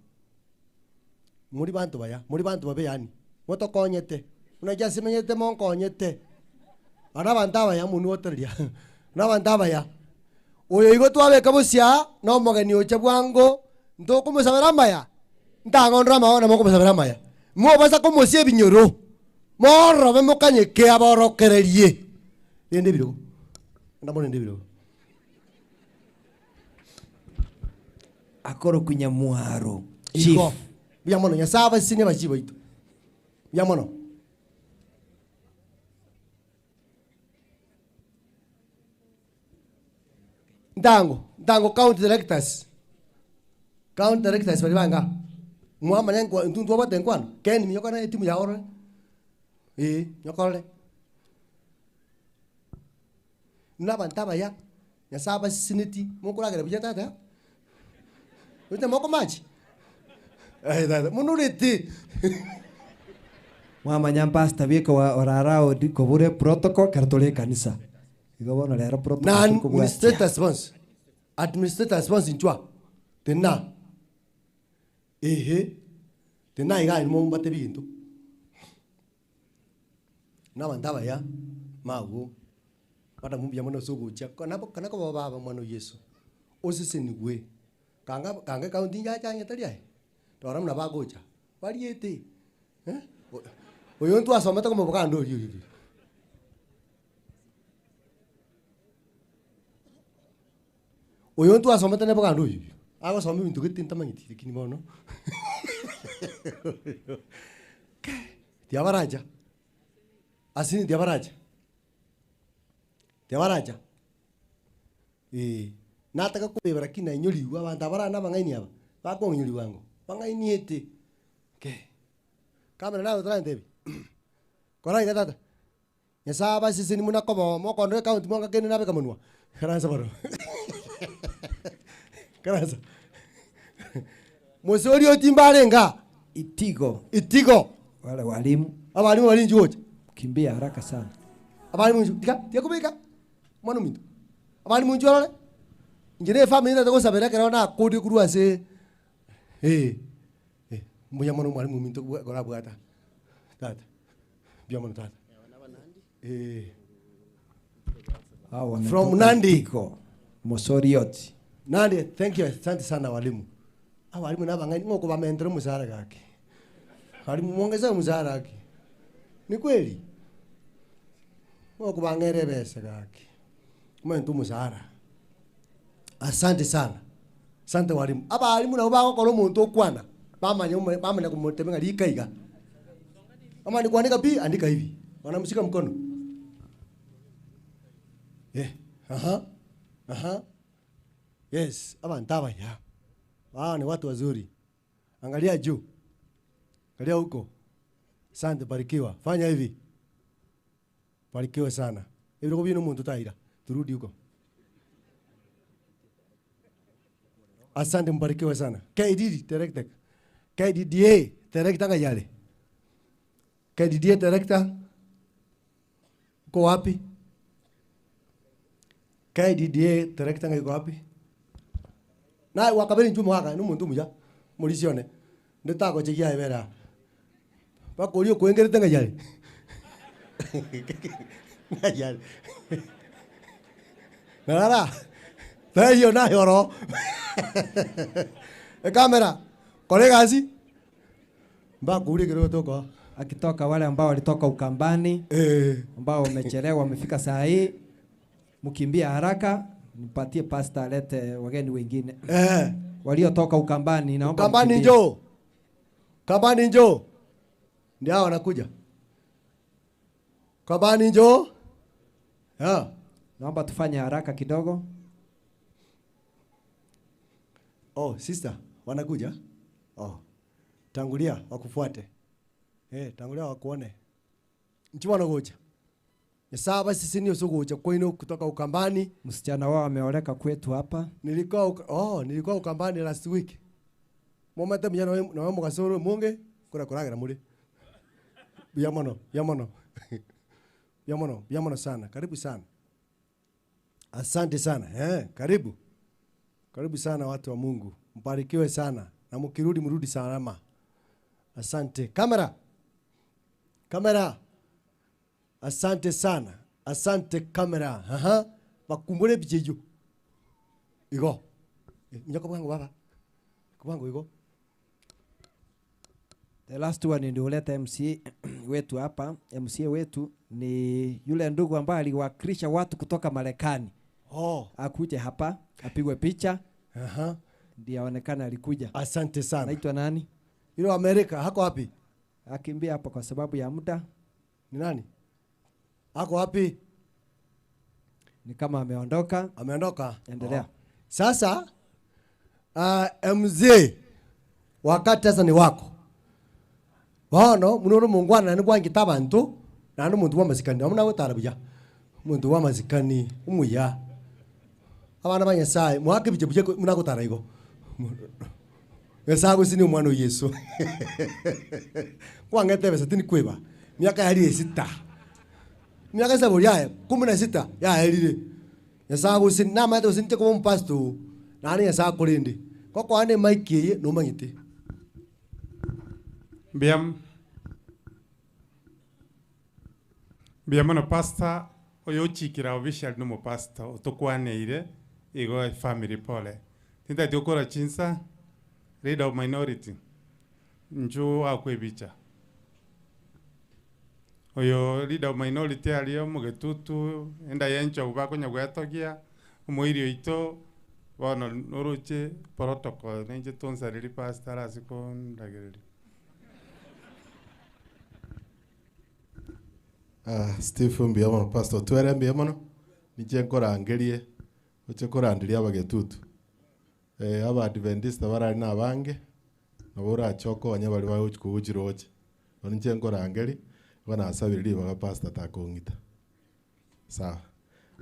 Mori banto baya, mori banto babe yaani, motokonyete, buna inche ase menyete monkonyete. Aba nabanto abaya monwe otereria, nabanto abaya. Oyo igo twabeka bosio aa, na omogeni ocha bwango, ntokomosabera amaya? Ntang'ondore amang'ana mokomosabera amaya. Mobasa komosia ebinyoro, mororobe mokanyeke aborokererie. Rende ebirogo, enda morende ebirogo. Akorokwa Nyamwaro Igo, Chief. mbuya mono, Nyasae abasesenie abachief baito. Mbuya mono. Ntango, ntango county directors, county directors baria bange aa, mwamanya nkwa intwe ntwabwate nkwano, Ken minyoka na etimu yago orore, eh nyoka orore. Buna abanto abaya, Nyasae abaseseneti, mokoragera buya tata, oite mokomachi? Aye tata, monorete. Mwamanya pastor bweka orara odi kobura eprotocol ekero tore ekanisa. Igo bono rero protocol Na tokobwatia. administrators bonsi, administrators bonsi inchwa, tena, ehe, tena iga aye mombate binto. Na abanto abaya, mabwo, madam mbuya mono ase ogochia, kona kona koba baba omwana o Yeso, osesenigwe, kanga kanga ekaunti inche acha tari aye, rora buna bagocha, bariete eh, oyo ntwasomete komoboka ande oria oria oria. Oyo ntwasomete nere boka ande oyo oyo, agosoma ebinto gete ntamanyeti lakini bono tiabaracha, asini tiabaracha, tiabaracha eh, nataka koeba lakini nainyorigwe abanto aba barane abang'aini aba, bakong'inyori bwango, bang'ainiete kei. Kamera naye otarantebia, kora iga tata. Nyasae abaseseni buna koba mokondora ekaunti mwanga kende nabeka monwa. Karansa bono. Karansa. Mosori otimba arenge aa. Itigo. Itigo. Wale walimu. Abalimu baria inchuo gocha. Kimbia haraka sana. Abalimu inchuo tiga tiga kobeka mwana ominto. Abalimu inchuo orore. Inche na efamiri ntagete gosabera ekero nakorire korwa ase eh mbuya mono omwalimu ominto korabwata tata. Mbuya mono tata. Eh. Hao From wanatoka Nandi. Itigo, Mosoriot. Nandi, thank you. Asante sana walimu. Abalimu na abang'aini ng'a okobamentera omosaara gaki. Abalimu mwongeze omosaara gaki. Ni kweli? Ng'a okobang'era ebesa gaki. Omente omosaara. Asante sana. Asante walimu. Abalimu nabo bagokora omonto okwana, bamanya omo bamanya komotebia ng'a rika iga. Bamanya kuandika pi, andika hivi. Wanamshika mkono. Eh, aha, aha. Yes, abanto abaya. Hawa ni watu wazuri. Angalia juu. Angalia huko. Asante, barikiwa. Fanya hivi. Barikiwe sana. Ebirogo bino omonto taira. Turudi huko. Asante, mbarikiwe sana. KDD director. KDDA director ngayale. KDDA director. Uko wapi? KDDA director iko wapi? Na wakabiri nchumo haka ni muntu muya. Mulisione. Nditagochegia ebera. Bakorio kwengerete ngayale. Ngayale. Narara. Taiyo na yoro. E kamera. Kore gasi. Mbakuri kiro toko. Akitoka wale ambao walitoka Ukambani ambao wamechelewa wamefika saa hii, mkimbia haraka, nipatie pasta alete wageni wengine waliotoka Ukambani. Naomba Ukambani mkimbie. njoo. Ukambani njoo. Ndio hao wanakuja. Ukambani njoo. Yeah. Naomba tufanye haraka kidogo. Oh, sister, wanakuja? Oh. Tangulia wakufuate. Eh, tangulia wakuone. Nchi wanakuja. Saba sisi ni usukuja kwenu kutoka Ukambani. Msichana wao ameoleka kwetu hapa. Nilikuwa uka, oh, nilikuwa Ukambani last week. Momete mjana na wewe mukasoro munge kura kuragira muri. Biamono, biamono. Biamono, biamono sana. Karibu sana. Asante sana. Eh, karibu. Karibu sana watu wa Mungu. Mbarikiwe sana na mkirudi mrudi salama. Asante. Kamera. Kamera. Asante sana. Asante kamera. Aha. Bakumbure bijeyo. Igo. Nyako bwangu baba. Bwangu igo. The last one ndio uleta MC wetu hapa. MC wetu ni yule ndugu ambaye aliwakilisha watu kutoka Marekani. Oh. Akuje hapa apigwe picha. Aha. Ndiye aonekana alikuja. Asante sana. Naitwa nani? Yule wa Amerika hako wapi? Akimbia hapa kwa sababu ya muda. Ni nani? Ako wapi? Ni kama ameondoka. Ameondoka. Endelea. Oh. Sasa MZ wakati sasa ni wako. Bono muno mungwana ni gwangita abantu nandi omuntu bwa masikani amuna gotara buya. Omuntu bwa masikani omuya. Abana ba Nyasaye mwake bije buje muna gotara igo. Nyasaye gosini omwana o Yesu. Kwangete besa tini kweba. Miaka yari esita. Miaka sabo yaye 16 yaerire. Nyasaye gosini namate gosini te kuba omopasto nani Nyasaye akorende. Kokwane mic eye nomanyete. Mbiam. Mbiamono pastor oyo ochikira official no pastor otokwaneire igo e family pole. Tinta tiokora chinsa leader of minority nju akwebicha. Oyo leader of minority ario mugetutu enda yencho bakonya gwetogia omoirio ito bono noroche protocol nenche tonsariri pastor asiko ndagereri. Ah, Steve mbuya mono pastor twere mbuya mono ninche nkorangerie oche koranderia abagetutu eh, abadventista barari na abange nabo orache okonye bari bagochi kogochiroche bono ninche nkorangeri igo nasabire ribaga pastor takong'ita sawa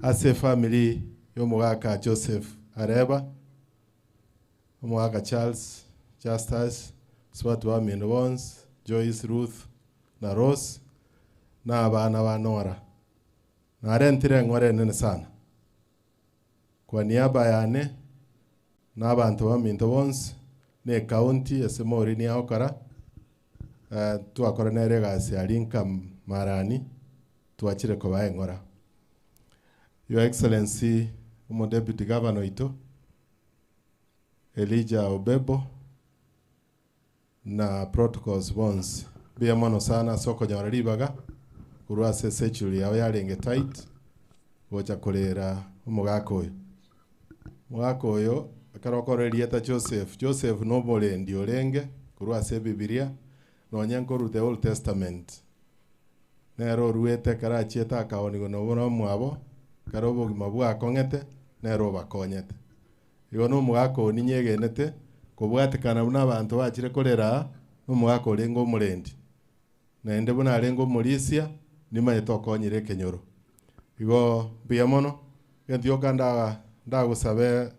ase efamily ya omogaka Joseph Areba omogaka Charles Justus Swat bamino bonsi Joyce Ruth na Rose na abana ba Nora narentire eng'ora enene sana kwa niaba yane na abanto baminto bonsi na ecounty ase Maureen agokora twakora nere egasi aria nka marani twachire kobaa eng'ora. Your Excellency omo Deputy Governor oito Elijah Obebo Na protocols bonsi mbuya mono sana ase okonyora ribaga korwa ase eschedule yao yarenge tight gocha korera omogaka oyo. Omogaka oyo ekero okorora erieta Joseph, Joseph na omorendi orenge korwa ase ebibiria nonye nkorwa the old testament. Nere oruete ekero achiete akaonigwa na oboro omwabo, ekero obogima bwakong'ete, nere obakonyete. Igo na omogaka oyo ninyegenete, kobwatekana buna abanto bachire korera aa, na omogaka orenge omorendi. Naende buna arenge omorisia, nimanyete okonyire ekenyoro. Igo mbuya mono, egento gioka nda ndagosabe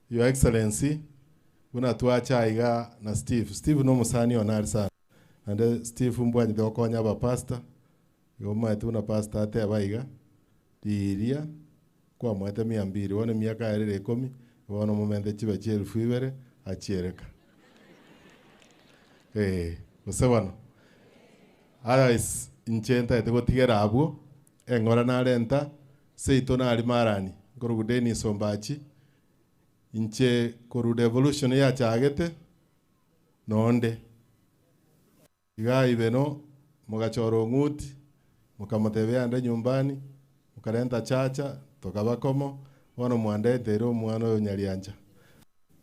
Your Excellency, buna twacha aiga na Steve, Steve na omosani one are sana, naende Steve mbwanyete gokonya abapastor, igo omanyete buna pastor ateba iga, riria kwamoete mia mbili, bono emiaka yaerire ikomi, bono omomente chibe chielfu ibere, achiereka. Eh, gose bono? Otherwise, inche ntagete gotigera abwo, eng'ora narenta, seito nari marani, nkorokwa Dennis Ombachi, inche korwa devolution yachagete, nonde. Igaa Ibeno mogachora ong'uti, mokamotebia ande nyumbani, mokarenta chacha, tokaba komo, bono mwandeteire omwana oyo Nyariancha.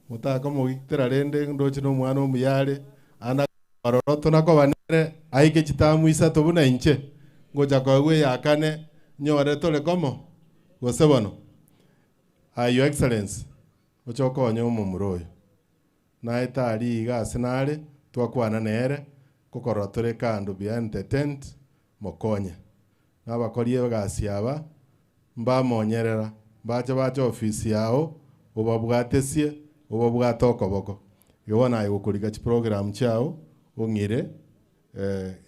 Motakomogitera rende ndoche nomwana omuya are, ande ororo tonakoba nere aike chitamu isato buna inche, ngocha koegwa eya kane, nyore tore komo, gose bono? Aye Your Excellency, oche okonye omomura oyo. Naye tari iga ase nare, twakwana nere, ngokorora tore kando behind the tent, mokonye. Nabakori egasi aba, mbamonyerera, mbache bache ofisi yao, obabwatesie, obabwate okoboko. Igo bono aye gokorika chiprogram chiao, ong'ire,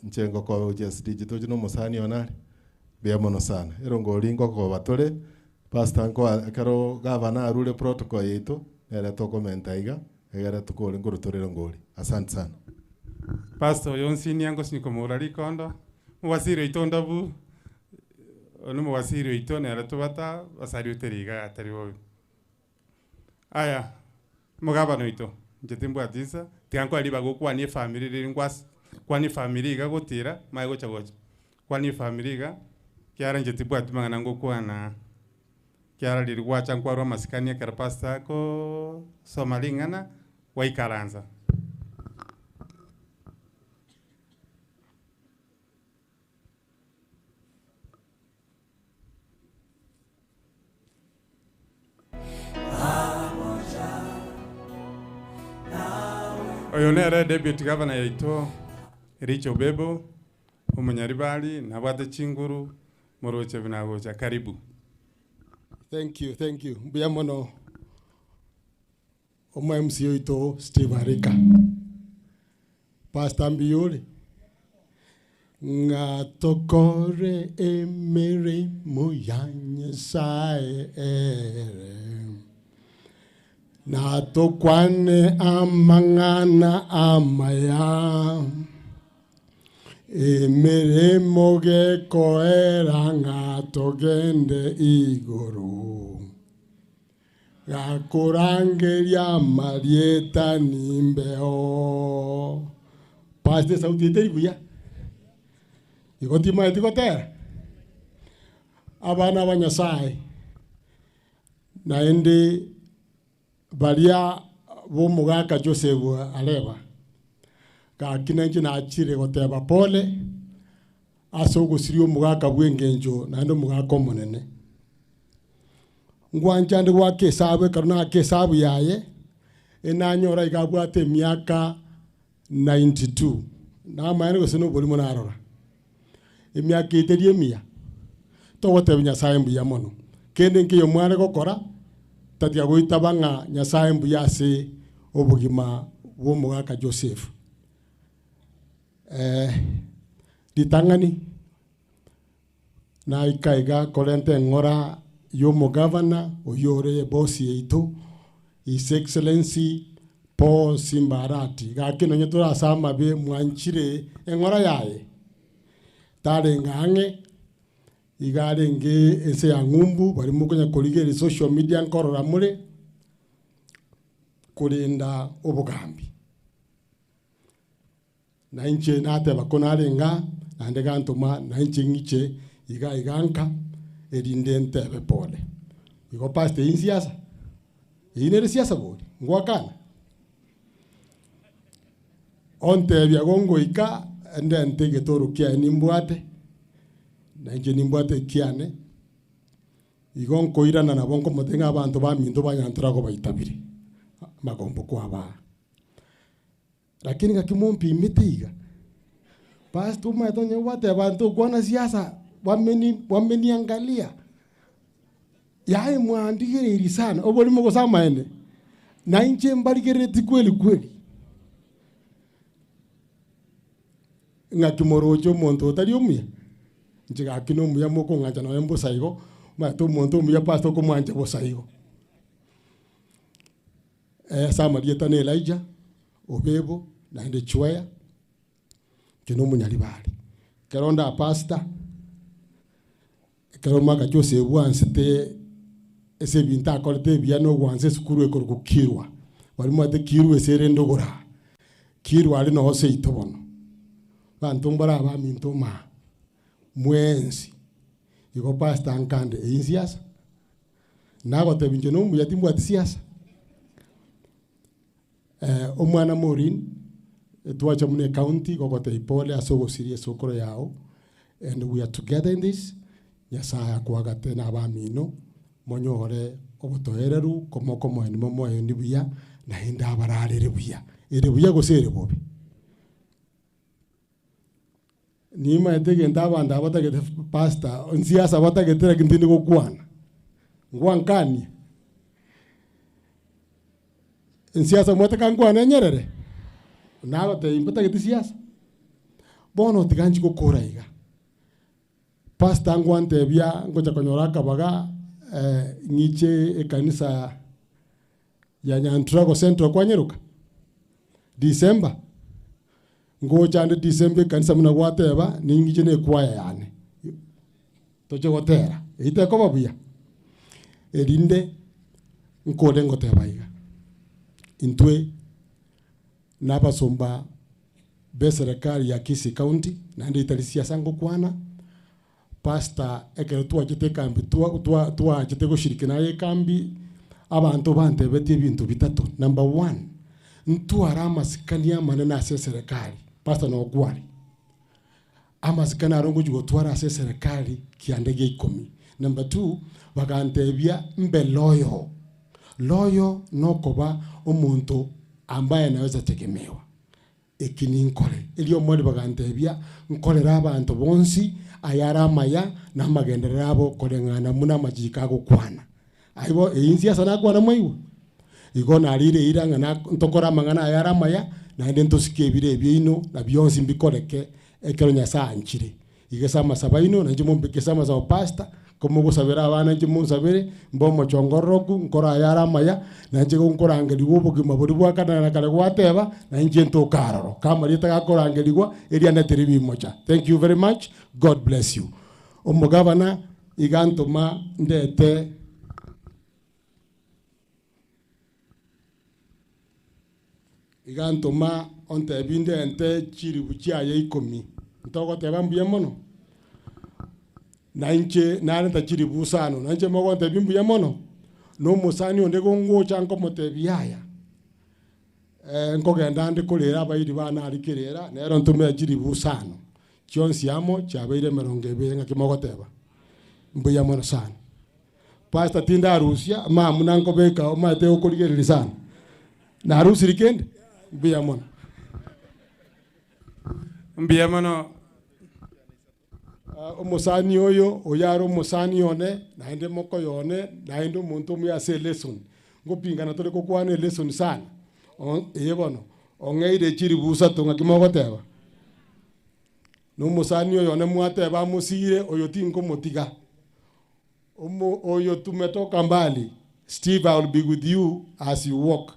inche ngokobe gochia SDG toche na omosani one are, mbuya mono sana. Erongori ngokoba tore, pastor nkoa ekero gavana arure protocol yaito, nere tokomenta iga, egere tokore nkorwa erongori. Asante sana. Pastor oyo nsinia ngosinywa komogora rikondo, omowasiri oito ndabu, oyo na omowasiri oito nere tobata basariete iga atari bobe. Aya, omogabana oito, inche timbwati insa, tiga nkoe ribaga okwanie efamiri riria ngwas kwania efamiri iga gotira, manye gocha gocha. Kwania efamiri iga, kiagera inche timbwati mang'ana ngokwana, kiagera riria gwacha nkwarwa amasikani ekero pastor akoooo soma ring'ana, gwaikaransa. Oyo nere deputy governor yaito Rich Obebo, omonyaribari, nabwate chinguru, moroche buna agocha. Karibu. Thank you, thank you. Mbuya mono omo MC oito Steve Arika. Pastor Mbiyore, ng'a tokore emeremo ya Nyasaye ere, na tokwane amang'ana amaya, emeremo gekoera ng'a togende igoro. Gakorangeria marieta nimbeo. Pastor sauti eteri buya. Igo timaeti gotera. Abana ba Nyasaye naende baria bomogaka Joseph Areba. Gaki nainche nachire goteba pole ase ogosiria omogaka bw'engencho naende omogaka omonene. Ngwancha nde gwaka esabu ekero naka esabu yaye, enanyora iga abwate emiaka 92. Namaene gose na oborimo narora. Emiaka eteri emiya, togotebia Nyasaye mbuya mono. Kende nkeiyo mware gokora, tatiga goitaba ng'a Nyasaye mbuya ase obogima bwa omogaka Joseph. Ritang'ani, naika iga korenta eng'ora ya omogavana oyio ore eboss yaito, His Excellency Paul Simba Arati. Gaki nonye tore ase amabe mwanchire eng'ora yaye, tarenge ang'e, iga arenge ense ya ng'umbu, baria mokonya korigereria social media nkorora more, korenda obogambi. Na inche nateba ko narenga, naende gantoma, na inche ng'iche iga iga nka, erinde ntebe pole. Igo pastor eyio nsiasa? Eyio nere siasa bori? Ngwakana? Ontebia gongoika, ndente egetoro kiaye nimbwate, na inche nimbwate ekiane, igo nkoirana nabo nkomotebia ng'a abanto baminto banyantora gobaitabire, amagombo kwabaa. Lakini ng'aki mompimete iga, pastor omanyete onye gwateba ntokwana siasa, wameni wameniangalia, yaani mwandigereiri sana, oborimo gose amaene, na inche mbarigerereti kweli kweli. Ng'aki moroche omonto otari omuya? Inche gaki na omuya mokong'ancha nonye mbosa igo, omanyete omonto omuya pastor okomwancha bosa igo. Ase amarieta na Elijah, Obebo, naende Chweya, inche na omonyaribari. Ekero nda pastor, ekero omwaka Joseph bwansete ase ebinto akorete ebiya na ogwansa esukuru ekorokwa Kirwa. Baria mobwate Kirwa ase ere ndogoro aa, Kirwa aria noo seito bono. Abanto mbare abaminto maa, mwensi, igo pastor nkande eyio nsiasa? Nagotebia inche nomuya timbwati siasa. Omwana Maureen, twacha buna ecounty gogotebia pole ase ogosiria esokoro yao, and we are together in this, Nyasaye akoagate na abamino, monyore obotoereru, komokomoeni momoeni buya, naende abararere buya. Ere buya gose ere bobe? Nimaete egento abanto aba batagete pastor, nsiasa batagete lakini tindi gokwana, ngwankanie? Nsiasa mwataka nkwane nyerere? Nagotebia mbatageti siasa. Bono tiga nchi gokora iga, pastor ngwantebia ngocha konyora akabaga ng'iche ekanisa ya Nyantrago Central kwanyeroka, December, ngocha ande December ekanisa buna gwateba, ning'iche na ekwaya yane, toche gotera, eyio tekoba buya? Erinde nkore ngoteba iga, intwe na abasomba ba eserekari ya Kisii County, naende etari siasa ngokwana, Pastor ekero twachete ekambi twa twa twachete goshiriki naye ekambi, abanto bantebetie ebinto bitato. Number one, ntware amasikani amanene ase eserekari, pastor nokware. Amasikani aro ngochia gotwara ase eserekari kianda gia ikomi. Number two, bagantebia mbe loyal. Loyal nokoba omonto ambaye anaweza tegemewa. Eki ninkore. Erio omwali bagantebia, Nkorere abanto bonsi ayare amaya na amagenderero abo koreng'ana buna amachiiko agokwana. Aibo eyio nsiasa nakwana mwaigwa? Igo narire eira ng'a na ntokore amang'ana ayare amaya, naende ntosike ebiro ebiaino, na bionsi mbikoreke ekero Nyasae anchire. Iga ase amasabo aino, nainche mombeke ase amasabo pastor, komogosabera abana inche monsabere, mbe omochongororoku, nkore ayare amaya, na inche igo nkorangerigwa obogima boria bwa kare na kare gwateba, na inche ntoke aroro. Ka amarieta gakorangerigwa, eriane teri bimocha. Thank you very much, God bless you. Omogavana iga antoma ndete. Iga ntoma ontebie ndente chilifu chiaye ikomi, ntogoteba mbuya mono? Na inche narenta chilifu isano, na inche mogontebia mbuya mono? Na omosani onde gongocha nkomotebia yaya, nkogenda ande korera abairi bane aria kerera, nere ontomere chilifu isano, chionsi amo chiabeire emerongo ebere ng'aki mogoteba? Mbuya mono sana. Pastor tindarusia mama buna nkobeka omanyete okorigereria sana. Narusiri kende? Mbuya mono. Mbuya mono. Omosani oyo, oyo are omosani one, naende mokoyo one, naende omonto omuya ase elesson. Ngopingana tore gokwana elesson sana, eye bono, ong'eire chilifu isato ng'aki mogoteba? Na omosani oyo one mwateba amosire, oyo tinkomotiga. Omo oyo tumetoka mbali, Steve I will be with you as you walk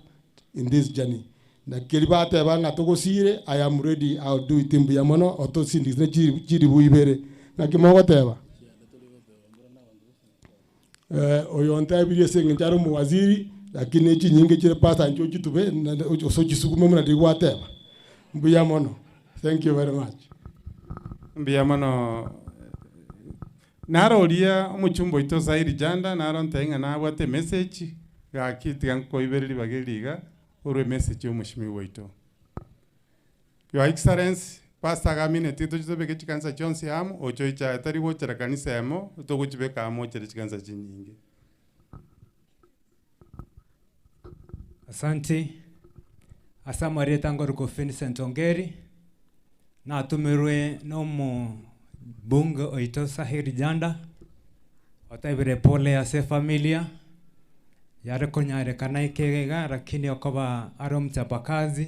in this journey. Naki erio bateba ng'a togosire, I am ready, I will do it mbuya mono, otosindikise ne chilifu ibere. Naki mogoteba? Eh, oyo ontebirie ase eng'encho are omowaziri, lakini echinyinga chire pastor inche ochitube, gose ochisugume buna riria gwateba. Mbuya mono. Thank you very much. Mbuya mono naroria omochumba oito Sairi Janda naro ntebie ng'a nabwate emessage gaki tiga nkoibereria ribaga eri iga orwe emessage ya omoshimiwa oito. Your Excellency, Pastor agamineti toche tobeke chikanisa chionsi amo, oche oiche aye tari gochera kanisa emo, togochibeka amo ochere chikanisa chinyinge. Asanti. Ase amarieta ngoruka Vincent Ongeri, natumirwe na omobunge oito Sahir Janda, otebire pole ase efamilia, yare konyarekana eke iga lakini okoba are omchapakazi,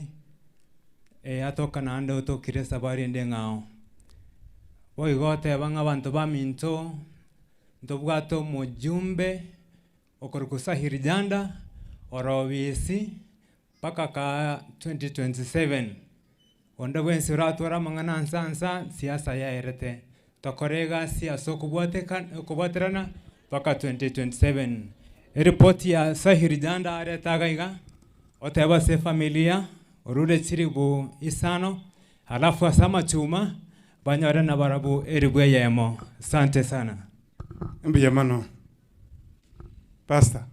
eh, atoka naende otokire esabari ende eng'ao. Boigo oteba ng'a abanto baminto, ntobwate omojumbe okorokwa Sahir Janda, ore obisi, mpaka ka 2027, onde bwensi oratware amang'ana ansa ansa, siasa yaerete. Tokore egasi ase okobwateka okobwaterana mpaka 2027. Eripoti ya Sahir Janda arete iga iga, oteba ase efamilia, orure chiribu isano, alafu ase amachuma, banyore nabarabwo eribu eyemo. Asante sana. Mbuya mono. Pastor.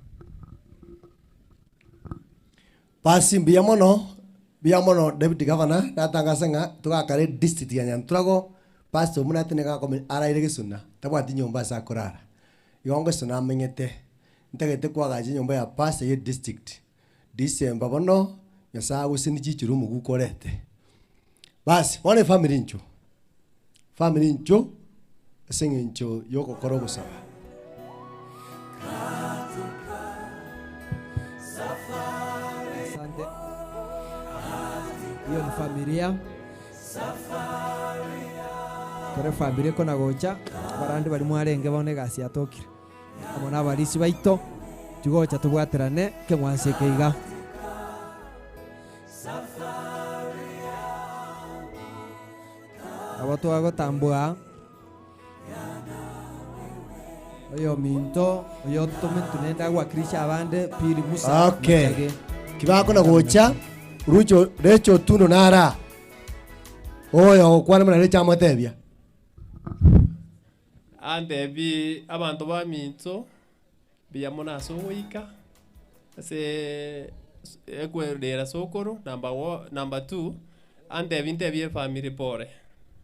Basi mbuya mono, mbuya mono Deputy Governor, natangase ng'a togakare district ya Nyanturago, pastor omwe natene gakome araire gesona, tabwati nyomba ase akorara. Igo ngesona amenyete, ntagete koagacha enyomba ya pastor ya district, December bono, Nyasaye agosenie chichire omoguko orete. Basi, bono efamiri inchuo, famiri inchuo ase eng'encho ya ogokora ogosaba. Asante. Hiyo ni familia. Kore familia kona gocha abarandi bari mwarenge bono egasi yatokire amo na abarisi baito tigocha tobwaterane keng'wanso eke iga. Nabo twagotambua oyominto oyotometwe nende agwakirisha abande Pili Musa Okay. Machage. Kibakona gocha rucho recho otundo nara oyo ogokwana buna recho amotebia. Antebi abanto baminto, mbuya mono ase ogoika, ase ekwerera sokoro number one, number two, antebi ntebie efamiri pore,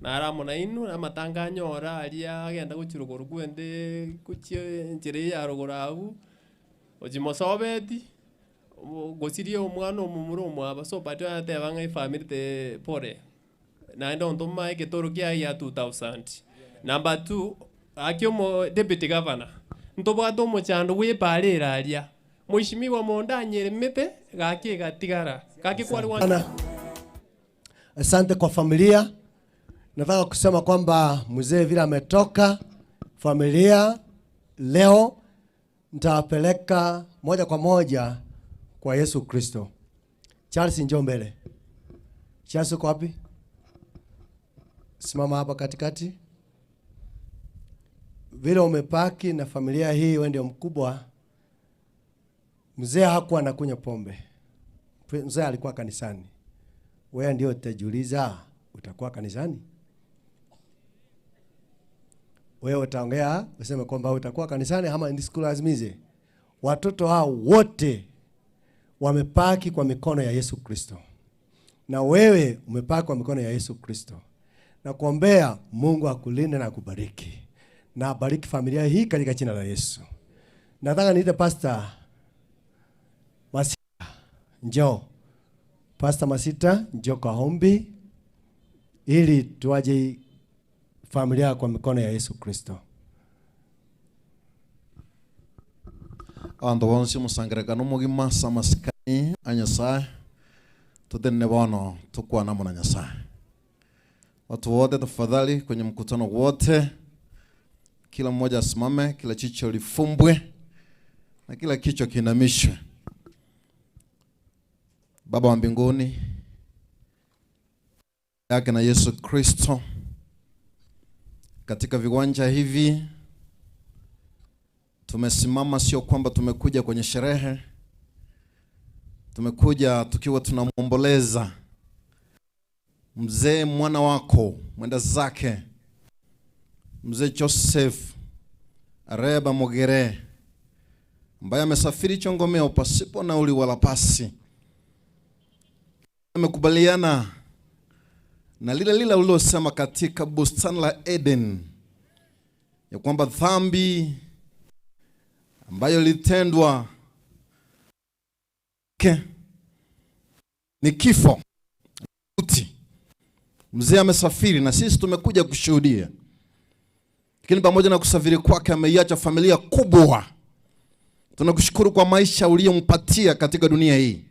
nare amo nainwe, na amatanga anyora aria agenda gochia rogoro kwende gochia enchera eye ya rogoro abwo, ochia mosobeti, gosiria omwana omomura omwabo, so but ateba ng'a efamiri te pore. Naende ontoma egetoro kiaye gia 2000. Number two, gaki omo deputy governor, ntobwate omochando bwa epaara ere aria, mweshimiwa monda anyeremete gaki egatigara, gaki kware gwa. Sana. Asante kwa familia. Nataka kusema kwamba mzee vile ametoka familia leo nitawapeleka moja kwa moja kwa Yesu Kristo. Charles, njoo mbele. Charles, uko wapi? Simama hapa katikati. Vile umepaki na familia hii, wewe ndio mkubwa. Mzee hakuwa anakunywa pombe, mzee alikuwa kanisani. Wewe ndio utajiuliza, utakuwa kanisani? Wewe utaongea useme kwamba utakuwa kanisani ama nisikulazimishe. Watoto hao wote wamepaki kwa mikono ya Yesu Kristo, na wewe umepaki kwa mikono ya Yesu Kristo. Na kuombea Mungu akulinde na akubariki na abariki familia hii katika jina la Yesu. Nataka niite Pastor Masita, njoo. Pastor Masita, njoo kwa ombi ili tuaje familia kwa mikono ya Yesu Kristo. Abanto bonsi omosangererekano omogima ase amasikani a Nyasaye, totenene bono tokwane amo na Nyasaye. Watu wote tafadhali, kwenye mkutano wote, kila mmoja asimame, kila jicho lifumbwe na kila kichwa kiinamishwe. Baba wa mbinguni yake na Yesu Kristo, katika viwanja hivi tumesimama, sio kwamba tumekuja kwenye sherehe, tumekuja tukiwa tunamwomboleza mzee mwana wako mwenda zake mzee Joseph Areba Mogere ambaye amesafiri Chongomeo pasipo nauli wala pasi, amekubaliana na lile lile ulilosema katika bustani la Eden ya kwamba dhambi ambayo ilitendwa ni kifo mauti. Mzee amesafiri na sisi tumekuja kushuhudia, lakini pamoja na kusafiri kwake ameiacha familia kubwa. Tunakushukuru kwa maisha uliyompatia katika dunia hii,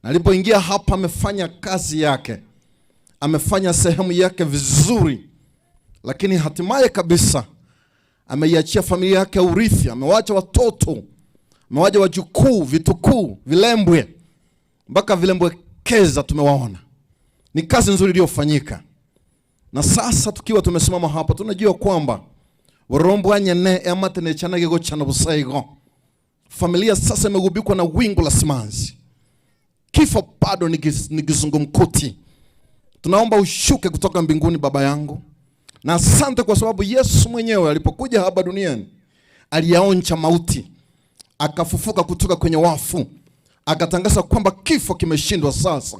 na alipoingia hapa amefanya kazi yake, amefanya sehemu yake vizuri, lakini hatimaye kabisa ameiachia familia yake urithi. Amewacha watoto, amewacha wajukuu, vitukuu, vilembwe, mpaka vilembwe keza tumewaona. Ni kazi nzuri iliyofanyika, na sasa tukiwa tumesimama hapa tunajua kwamba worombo anyene ematenechana gigochana busaigo. Familia sasa imegubikwa na wingu la simanzi, kifo bado ni kizungumkuti. Tunaomba ushuke kutoka mbinguni, Baba yangu, na asante kwa sababu Yesu mwenyewe alipokuja hapa duniani aliyaonja mauti, akafufuka kutoka kwenye wafu, akatangaza kwamba kifo kimeshindwa sasa.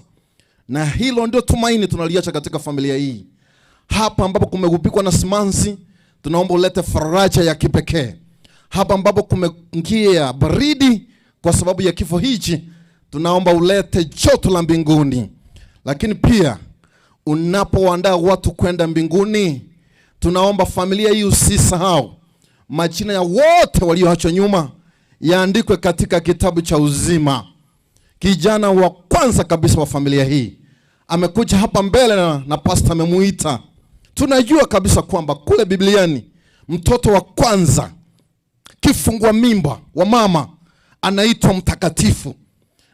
Na hilo ndio tumaini tunaliacha katika familia hii hapa ambapo kumegubikwa na simanzi. Tunaomba ulete faraja ya kipekee hapa ambapo kumeingia baridi kwa sababu ya kifo hichi, tunaomba ulete joto la mbinguni. Lakini pia unapoandaa watu kwenda mbinguni, tunaomba familia hii usisahau majina ya wote walioachwa nyuma yaandikwe katika kitabu cha uzima. Kijana wa kwanza kabisa wa familia hii amekuja hapa mbele na pastor amemuita. Tunajua kabisa kwamba kule Bibliani mtoto wa kwanza kifungua mimba wa mama anaitwa mtakatifu,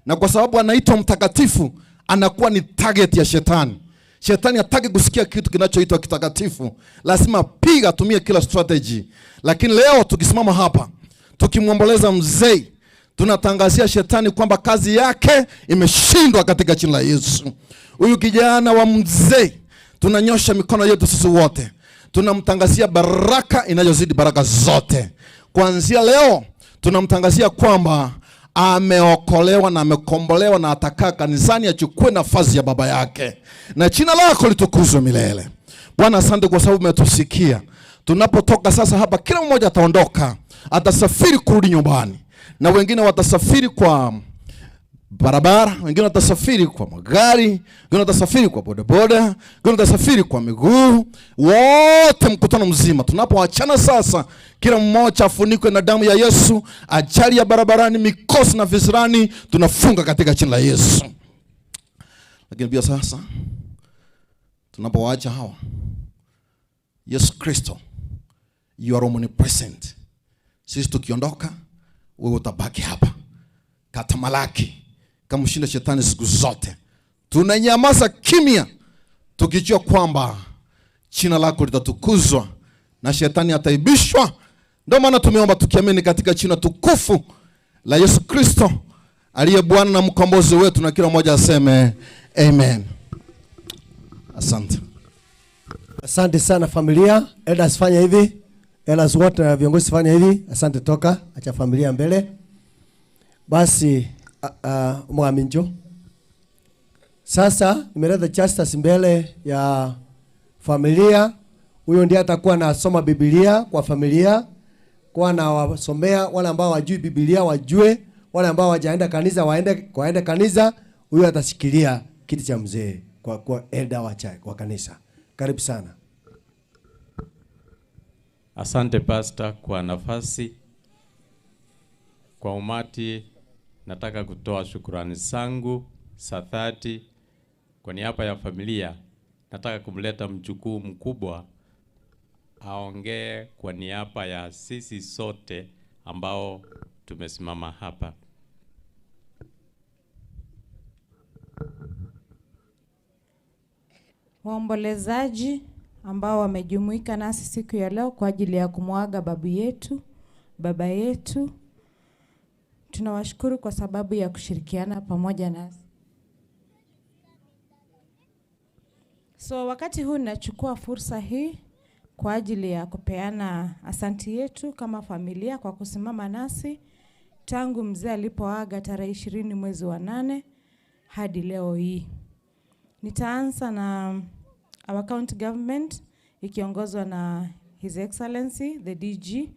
na kwa sababu anaitwa mtakatifu anakuwa ni target ya shetani. Shetani hataki kusikia kitu kinachoitwa kitakatifu, lazima piga, atumie kila strategy. Lakini leo tukisimama hapa tukimwomboleza mzee, tunatangazia shetani kwamba kazi yake imeshindwa katika jina la Yesu. Huyu kijana wa mzee, tunanyosha mikono yetu sisi wote, tunamtangazia baraka inayozidi baraka zote. Kuanzia leo tunamtangazia kwamba ameokolewa na amekombolewa na atakaa kanisani achukue nafasi ya baba yake, na jina lako litukuzwe milele. Bwana, asante kwa sababu umetusikia. Tunapotoka sasa hapa, kila mmoja ataondoka, atasafiri kurudi nyumbani, na wengine watasafiri kwa barabara, wengine watasafiri kwa magari, wengine watasafiri kwa bodaboda, wengine watasafiri kwa miguu. Wote mkutano mzima tunapoachana sasa, kila mmoja afunikwe na damu ya Yesu. Ajali ya barabarani, mikosi na visirani tunafunga katika jina la Yesu. Lakini pia sasa tunapowaacha hawa, Yesu Kristo, you are omnipresent. Sisi tukiondoka, wewe utabaki hapa. Katamalaki, kamshinda shetani siku zote. Tunanyamaza kimya tukijua kwamba jina lako litatukuzwa na shetani ataibishwa. Ndio maana tumeomba tukiamini katika jina tukufu la Yesu Kristo aliye Bwana na mkombozi wetu, na kila mmoja aseme amen. Asante. Asante sana familia. Elders fanya hivi. Elders wote na viongozi fanya hivi. Asante, toka. Acha familia mbele. Basi, mwaminjo. Sasa nimeleta Justus mbele ya familia. Huyo ndiye atakuwa anasoma Biblia kwa familia, kwa anawasomea wale ambao hawajui Biblia wajue, wale ambao hawajaenda kanisa waende kanisa. Huyo atashikilia kiti cha mzee kwa kuwa elder wa kanisa. Karibu sana. Asante pastor kwa nafasi. Kwa umati nataka kutoa shukrani zangu za dhati kwa niaba ya familia. Nataka kumleta mjukuu mkubwa aongee kwa niaba ya sisi sote ambao tumesimama hapa. Waombolezaji ambao wamejumuika nasi siku ya leo kwa ajili ya kumwaga babu yetu, baba yetu, tunawashukuru kwa sababu ya kushirikiana pamoja nasi. So wakati huu ninachukua fursa hii kwa ajili ya kupeana asanti yetu kama familia kwa kusimama nasi tangu mzee alipoaga tarehe 20 mwezi wa 8 hadi leo hii. Nitaanza na our county government ikiongozwa na His Excellency the DG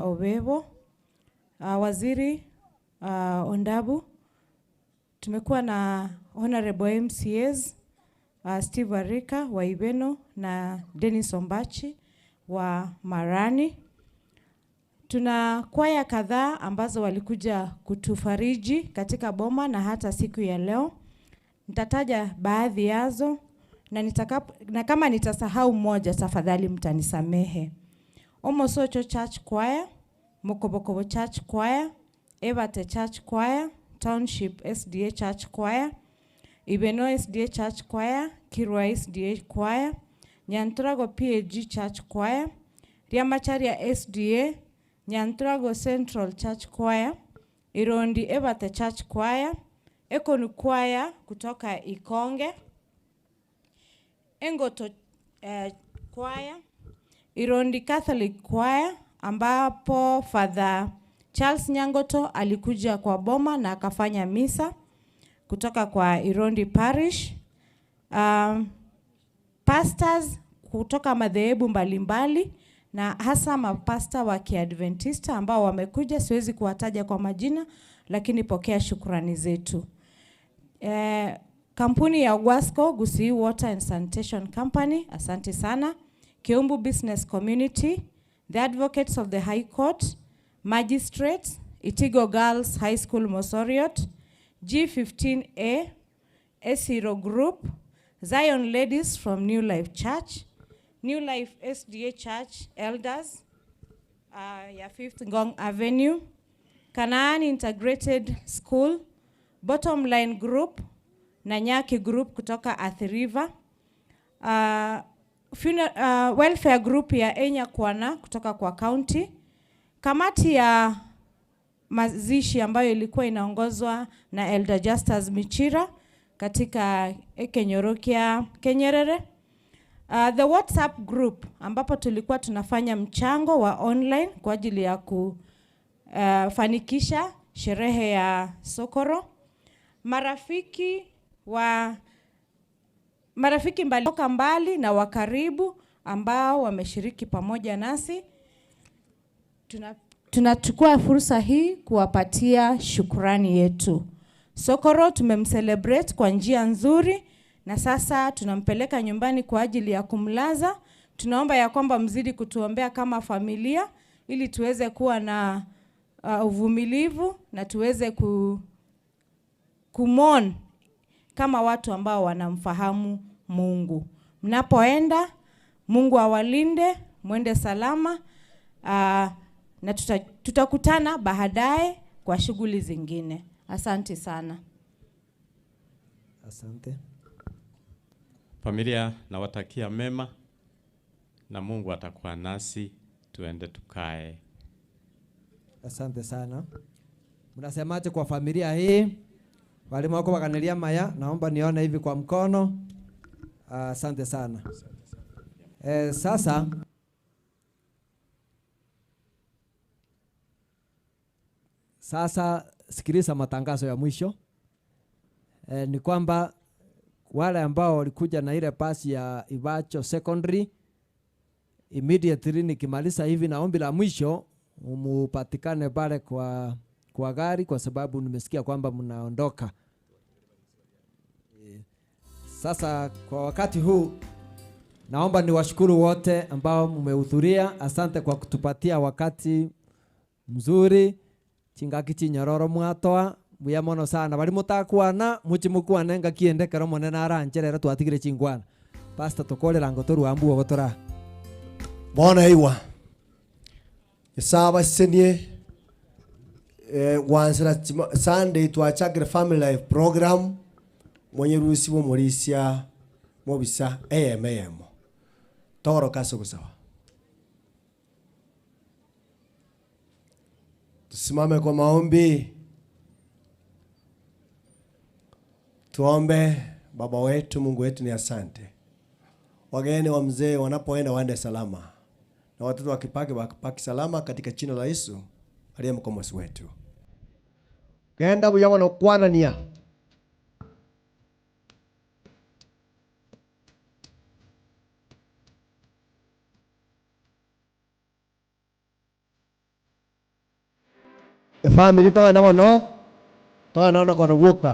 Obevo, Waziri Ondabu. Tumekuwa na Honorable MCAs Steve Arika wa Ibeno na Dennis Ombachi wa Marani. Tuna kwaya kadhaa ambazo walikuja kutufariji katika boma na hata siku ya leo. Nitataja baadhi yazo na kama nitasahau moja tafadhali mtanisamehe. Omosocho Church Choir, Mokobokobo Church Choir, Ebate Church Choir, Township SDA Church Choir, Ibeno SDA Church Choir, Kirwa SDA Choir, Nyantrago PAG Church Choir, Riamacharia SDA, Nyantrago Central Church Choir, Irondi Ebate Church Choir, Ekonu Choir kutoka Ikonge, Engoto Choir, Irondi Catholic Choir ambapo Father Charles Nyangoto alikuja kwa boma na akafanya misa kutoka kwa Irondi Parish. Pastors kutoka madhehebu mbalimbali na hasa mapasta wa Kiadventista ambao wamekuja, siwezi kuwataja kwa majina, lakini pokea shukrani zetu. Kampuni ya Gwasco, Gusii Water and Sanitation Company, asante sana. Kiumbu Business Community, the Advocates of the High Court, Magistrates, Itigo Girls High School Mosoriot, G15A, Esiro Group, Zion Ladies from New Life Church, New Life SDA Church Elders, ya 5th Ngong Avenue, Canaan Integrated School, Bottom Line Group, na Nyaki Group kutoka Athi River, Welfare Group ya Enya Kwana kutoka kwa county, kamati ya mazishi ambayo ilikuwa inaongozwa na Elder Justus Michira katika Ekenyorokia Kenyerere. The WhatsApp group ambapo tulikuwa tunafanya mchango wa online kwa ajili ya kufanikisha sherehe ya Sokoro. Marafiki mbali kutoka mbali na wa karibu ambao wameshiriki pamoja nasi. Tunachukua fursa hii kuwapatia shukrani yetu. Sokoro tumemcelebrate kwa njia nzuri na sasa tunampeleka nyumbani kwa ajili ya kumlaza. Tunaomba ya kwamba mzidi kutuombea kama familia ili tuweze kuwa na uvumilivu na tuweze kumon kama watu ambao wanamfahamu Mungu. Mnapoenda, Mungu awalinde, mwende salama, na tutakutana baadaye kwa shughuli zingine. Asante sana. Asante. Familia, nawatakia mema na Mungu atakuwa nasi, tuende tukae. Asante sana. Mnasemaje kwa familia hii? Walimu wako wakanilia maya, naomba nione hivi kwa mkono. Asante sana. Sasa sikiliza matangazo ya mwisho. Ni kwamba wale ambao walikuja na ile pasi ya Ibacho Secondary, immediately nikimaliza hivi na ombi la mwisho mupatikane pale kwa gari, kwa sababu nimesikia kwamba mnaondoka. Sasa kwa wakati huu naomba niwashukuru wote ambao mmehudhuria. Asante kwa kutupatia wakati mzuri. Chingaki chinyororo mwatoa mbuya mono sana. Bari mutakwana muchimukwane ngakiende kero monene arancherera twatigire chingwana. Pastor tukorera ngo toruambu ogotora. Bwana iwa. Isaba senie wansira Sunday twachakire family life program mwenye rusi bo morisia mobisa AM. Toro kaso kusawa. Tusimame kwa maombi. Tuombe. Baba wetu, Mungu wetu, ni asante. Wageni wa mzee wanapoenda waende salama, na watoto wakipaki wakipaki salama katika jina la Yesu aliye mkombozi wetu. Genda buya wanokwanania. Efamily togenda mono togenda mono koruguka.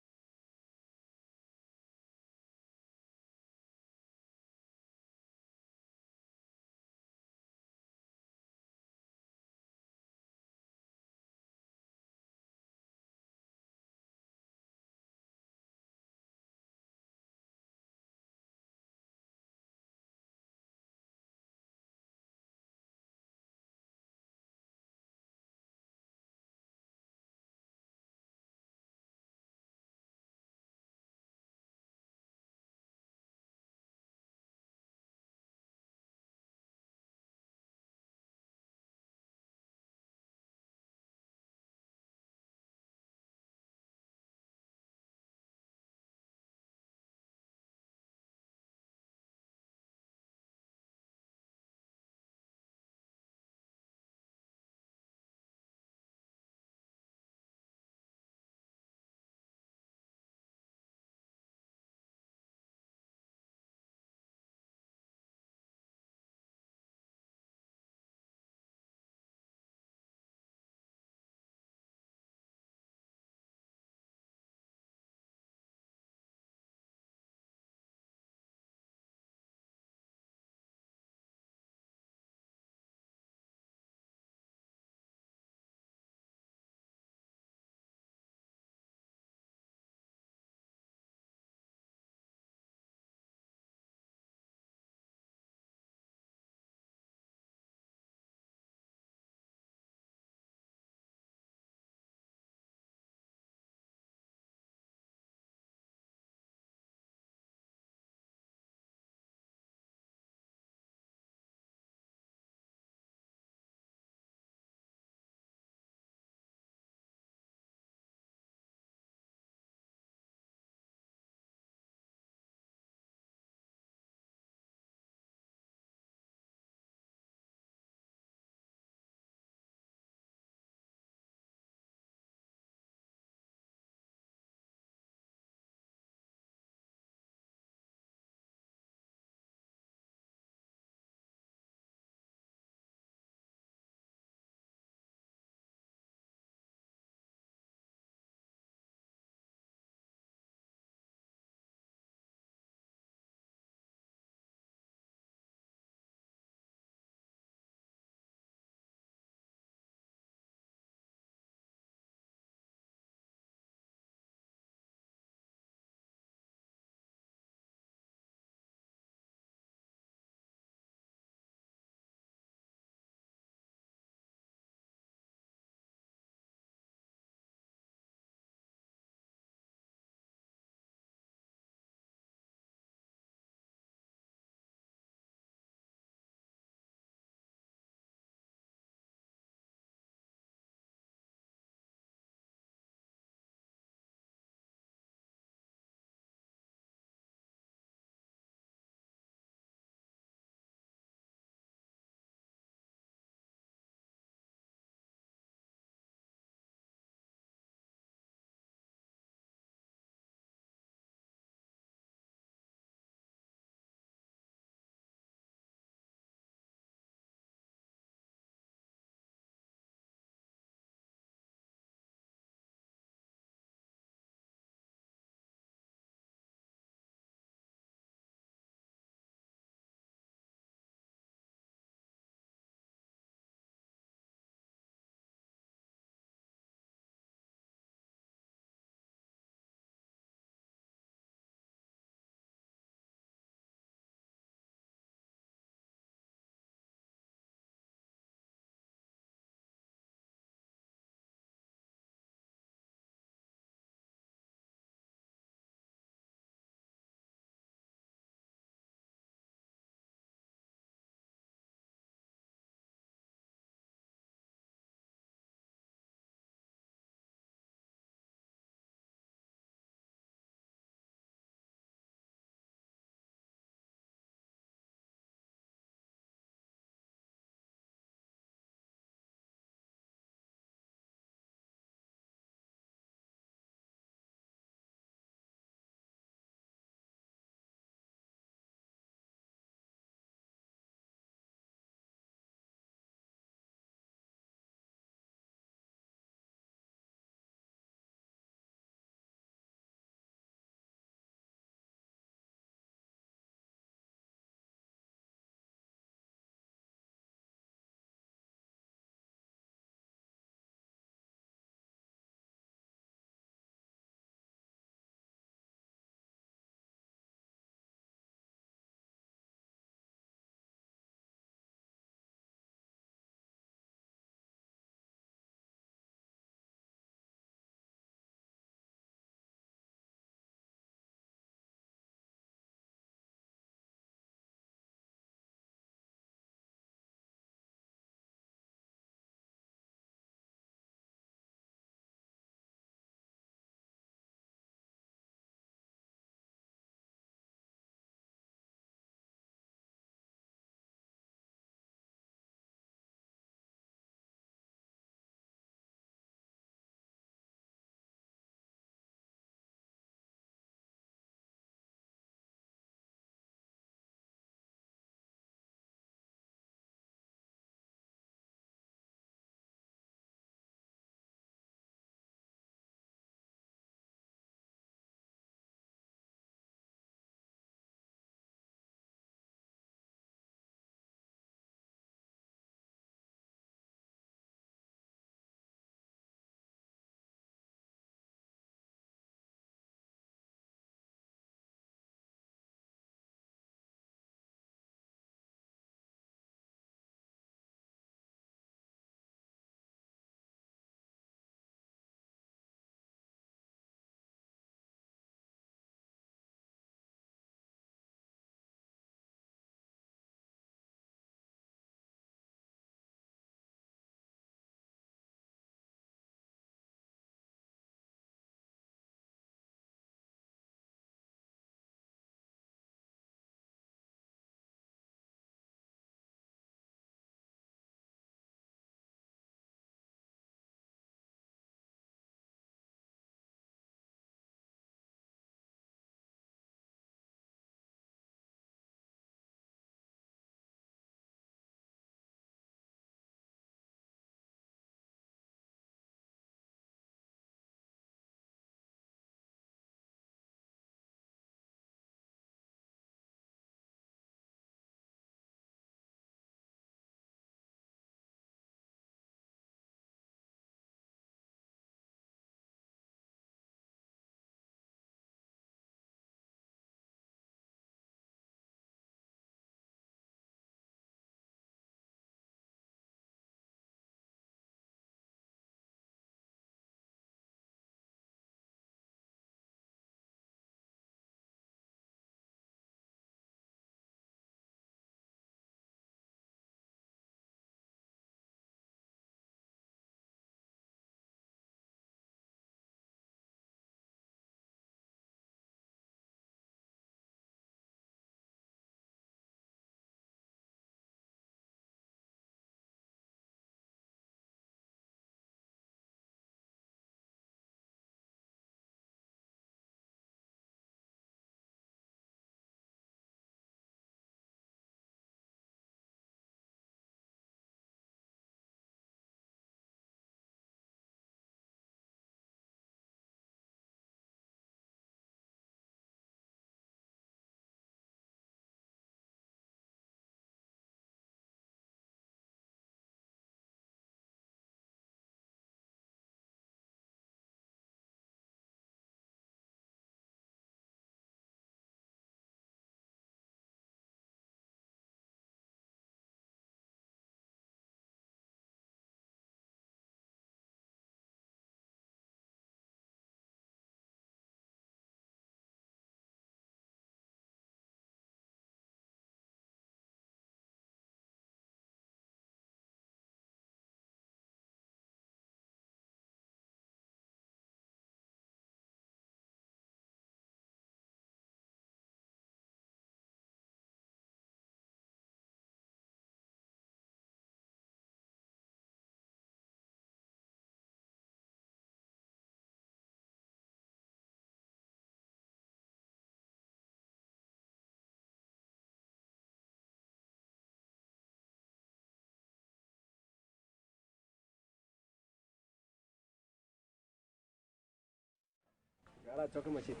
Arachoke machete.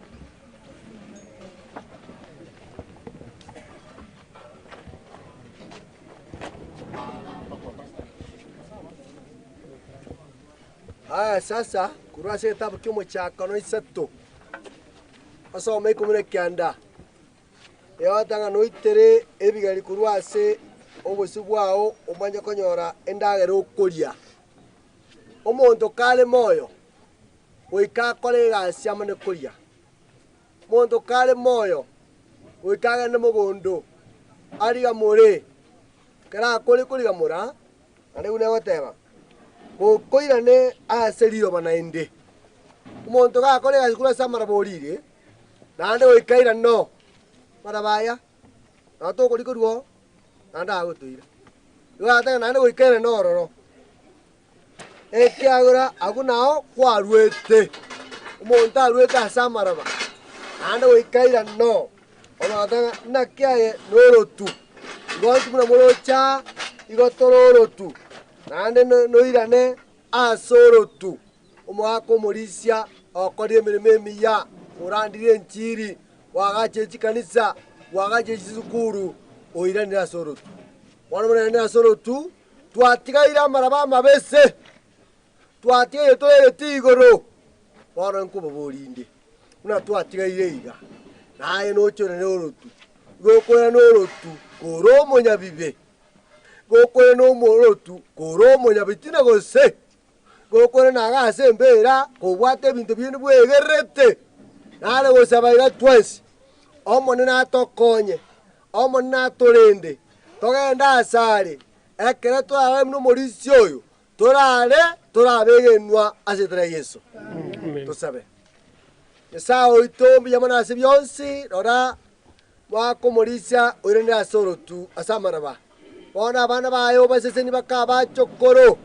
Aya sasa korwa ase egetabu kia omochakano isato osome ikomi na kianda egoteba ng'a noitere ebigari korwa ase obosio bwao omanye konyora endagera okoria. Omonto kare moyo goika akore egasi amane koria. Omonto kare moyo goika agende mogondo arigamore, ekero akore korigamora naende buna egoteba, gokoirane ase riroba naende. Omonto gakora egasi korwa ase amaraba orire, naende goika airane oo, amaraba aya, nabo tokoria korwa oo, naende agotoira. Igo agateba naende goika airane ororo, ekiagera abwo nao kwarwete, omonto arwete ase amaraba, naende goika airane oo, bono agateba ng'a naki aye norotu, igo intwe buna moroche aa, igo tore orotu, naende noirane ase orotu, omogaka omorisia okorire emeremo emiya, orandire enchiri, bwagachire chikanisa, bwagachire chisukuru, oiranire ase orotu. Bono buna ase orotu, twatigaire amaraba amabese, twatigaire torereti igoro, bono nkoboboria inde, buna twatigaire iga, naye nochorere orotu, gokoirana orotu kore omonyabibe, gokoirana omorotu kore omonyabitina gose, gokoirana iga ase embera kobwate ebinto binde bwegerete, nare gosaba iga twensi, Omonene atokonye, Omonene atorende, togende asare, ekero twarare buna omorisia oyo, torare torabegenwa ase erieta ria Yeso. Tosabe. Nyasae oito mbuya mono ase bionsi, rora mwaka omorisia oiranire ase orotu ase amaraba. Bono abana baye obaseseni bakabachokoro,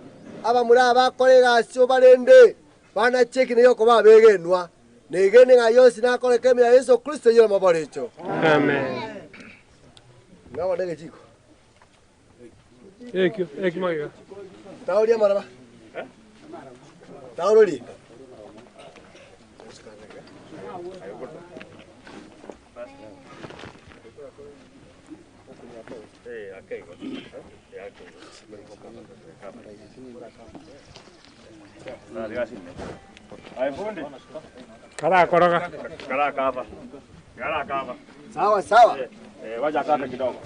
abamura abakora egasi obarende, banache ekina giokoba abegenwa, Negene ng'a yonsi nakoreka ime ya Yeso Kristo eyio omoborecho. Amen. Ng'abo negechiko. Ekio, ekio magega. Taoria amaraba. Taororie. Karakoroga. Sawa sawa. Wacha kata kidogo.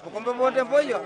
Bukombe bonde mboyo.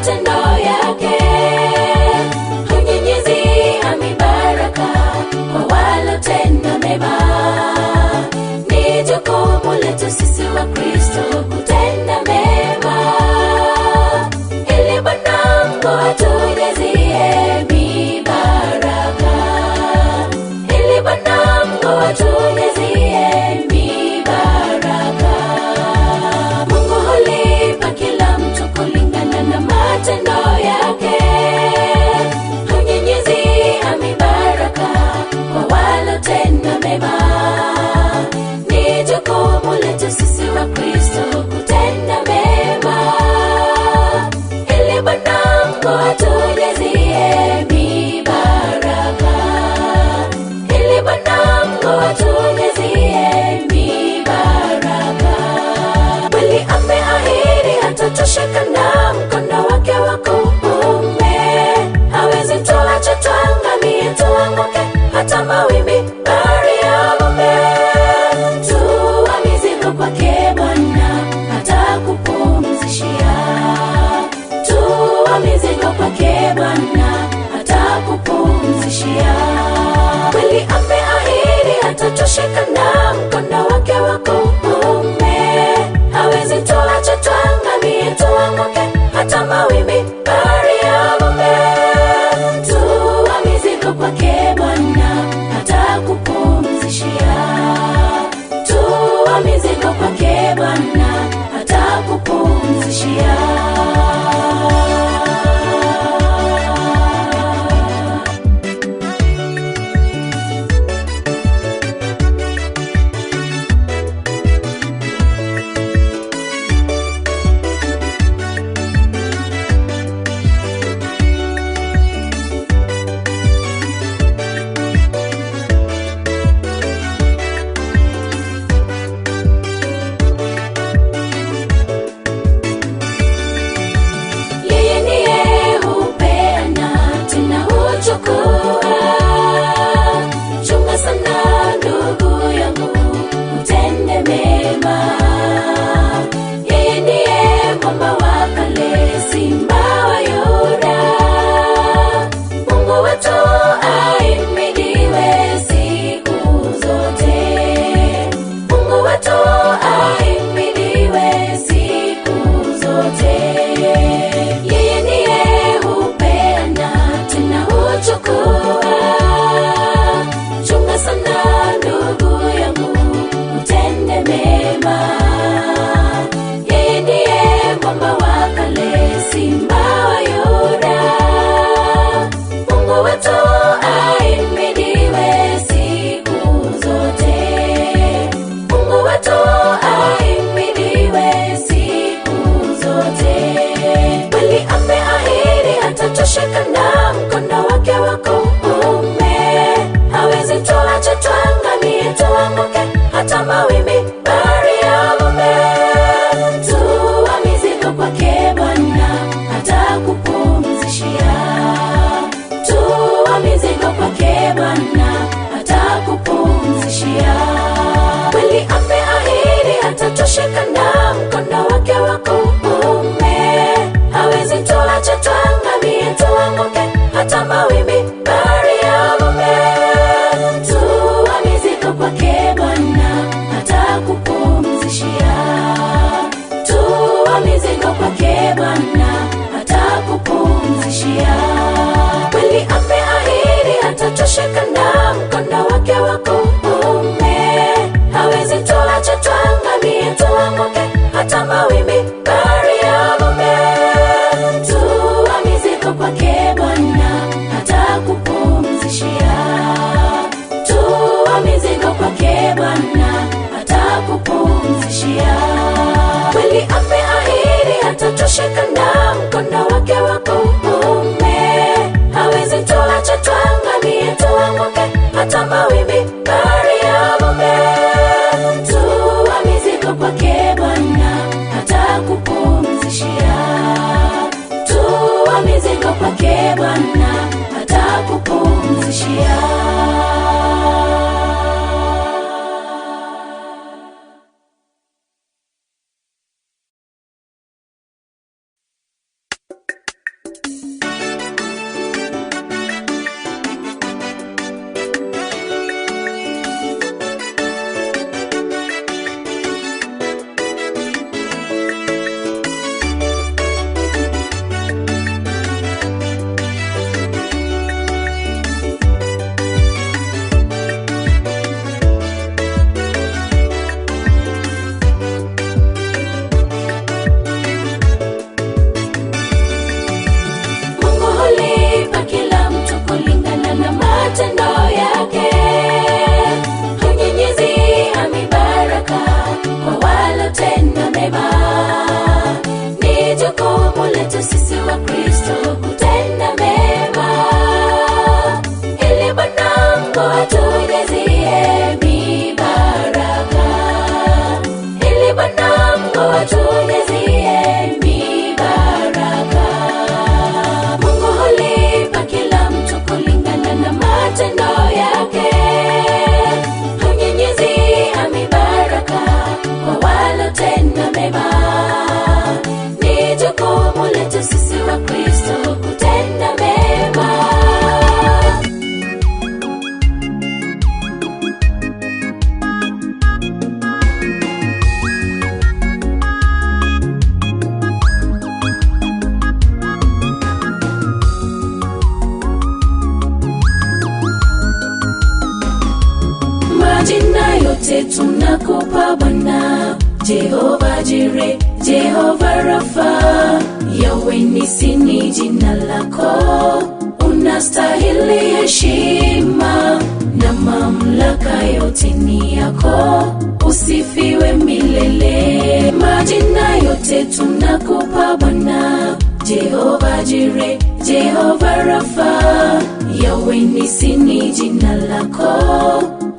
matendo yake. Hunyunyizia mibaraka kwa walotenda mema. Ni jukumu letu sisi wa Kristo kutenda mema, ili Bwana Mungu atujazie mibaraka, ili Bwana Mungu atujazie mibaraka. Mungu hulipa kila mtu kulingana na matendo yake. Hunyunyizia mibaraka kwa walotenda mema. Ni jukumu letu sisi wa Kristo kutenda mema, ili Bwana Mungu atujazie mibaraka, ili Bwana Mungu atujazie mibaraka. Kweli ameahidi hatatosheka na mkono wake wa kuume, hawezi tuacha tuangamie, tuanguke hata mawimbi bahari yavume. Tua mizigo kwake Bwana atakupumzishia. Tua mizigo kwake Bwana atakupumzishia. Kweli ameahidi hatatosheka na mkono wake wa kuume, hawezi tuacha tuangamie, tuanguke hata mawimbi bahari yavume. Tua mizigo kwake Bwana atakupumzishia. Tua mizigo kwake Bwana atakupumzishia. Yeye ndiye hupeana tena huchukua. Chunga sana ndugu yangu, utende mema. Yeye ndiye mwamba wa kale, simba wa Yuda. Mungu wetu ahimidiwe siku zote. Mungu wetu ahimidiwe siku zote. Yeye ndiye hupeana tena huchukua. Chunga sana ndugu yangu, utende mema. Yeye ndiye mwamba wa kale, simba wa Yuda. Mungu wetu ahimidiwe siku zote. Mungu wetu ahimidiwe siku zote. Kweli ameahidi hatatosheka na mkono wake wa kuume, hawezi tuacha tuangamie, tuanguke hata mawimbi bahari yavume. Tua mizigo kwake Bwana atakupumzishia. Tua mizigo kwake Bwana atakupumzishia. Kweli ameahidi hatatosheka na mkono wake wa kuume, hawezi tuacha tuangamie, tuanguke hata mawimbi bahari yavume. Tua mizigo kwake Bwana atakupumzishia. Tua mizigo kwake Bwana atakupumzishia. Kweli ameahidi hatatosheka na mkono wake wa kuume, hawezi tuacha tuangamie, tuanguke hata mawimbi bahari yavume. Tua mizigo kwake Bwana atakupumzishia. Tua mizigo kwake Bwana atakupumzishia. Kweli ameahidi hatatosheka na mkono wake wa kuume, hawezi tuacha tuangamie, tuanguke hata mawimbi bahari yavume. Tua mizigo kwake Bwana atakupumzishia. Tua mizigo kwake Bwana atakupumzishia. tunakupa Bwana. Jehova Jire, Jehova Rafa, Yahweh Nisi ni jina lako, unastahili heshima na mamlaka yote ni yako, usifiwe milele. Majina yote tunakupa Bwana, Jehova Jire, Jehova Rafa, Yahweh Nisi ni jina lako,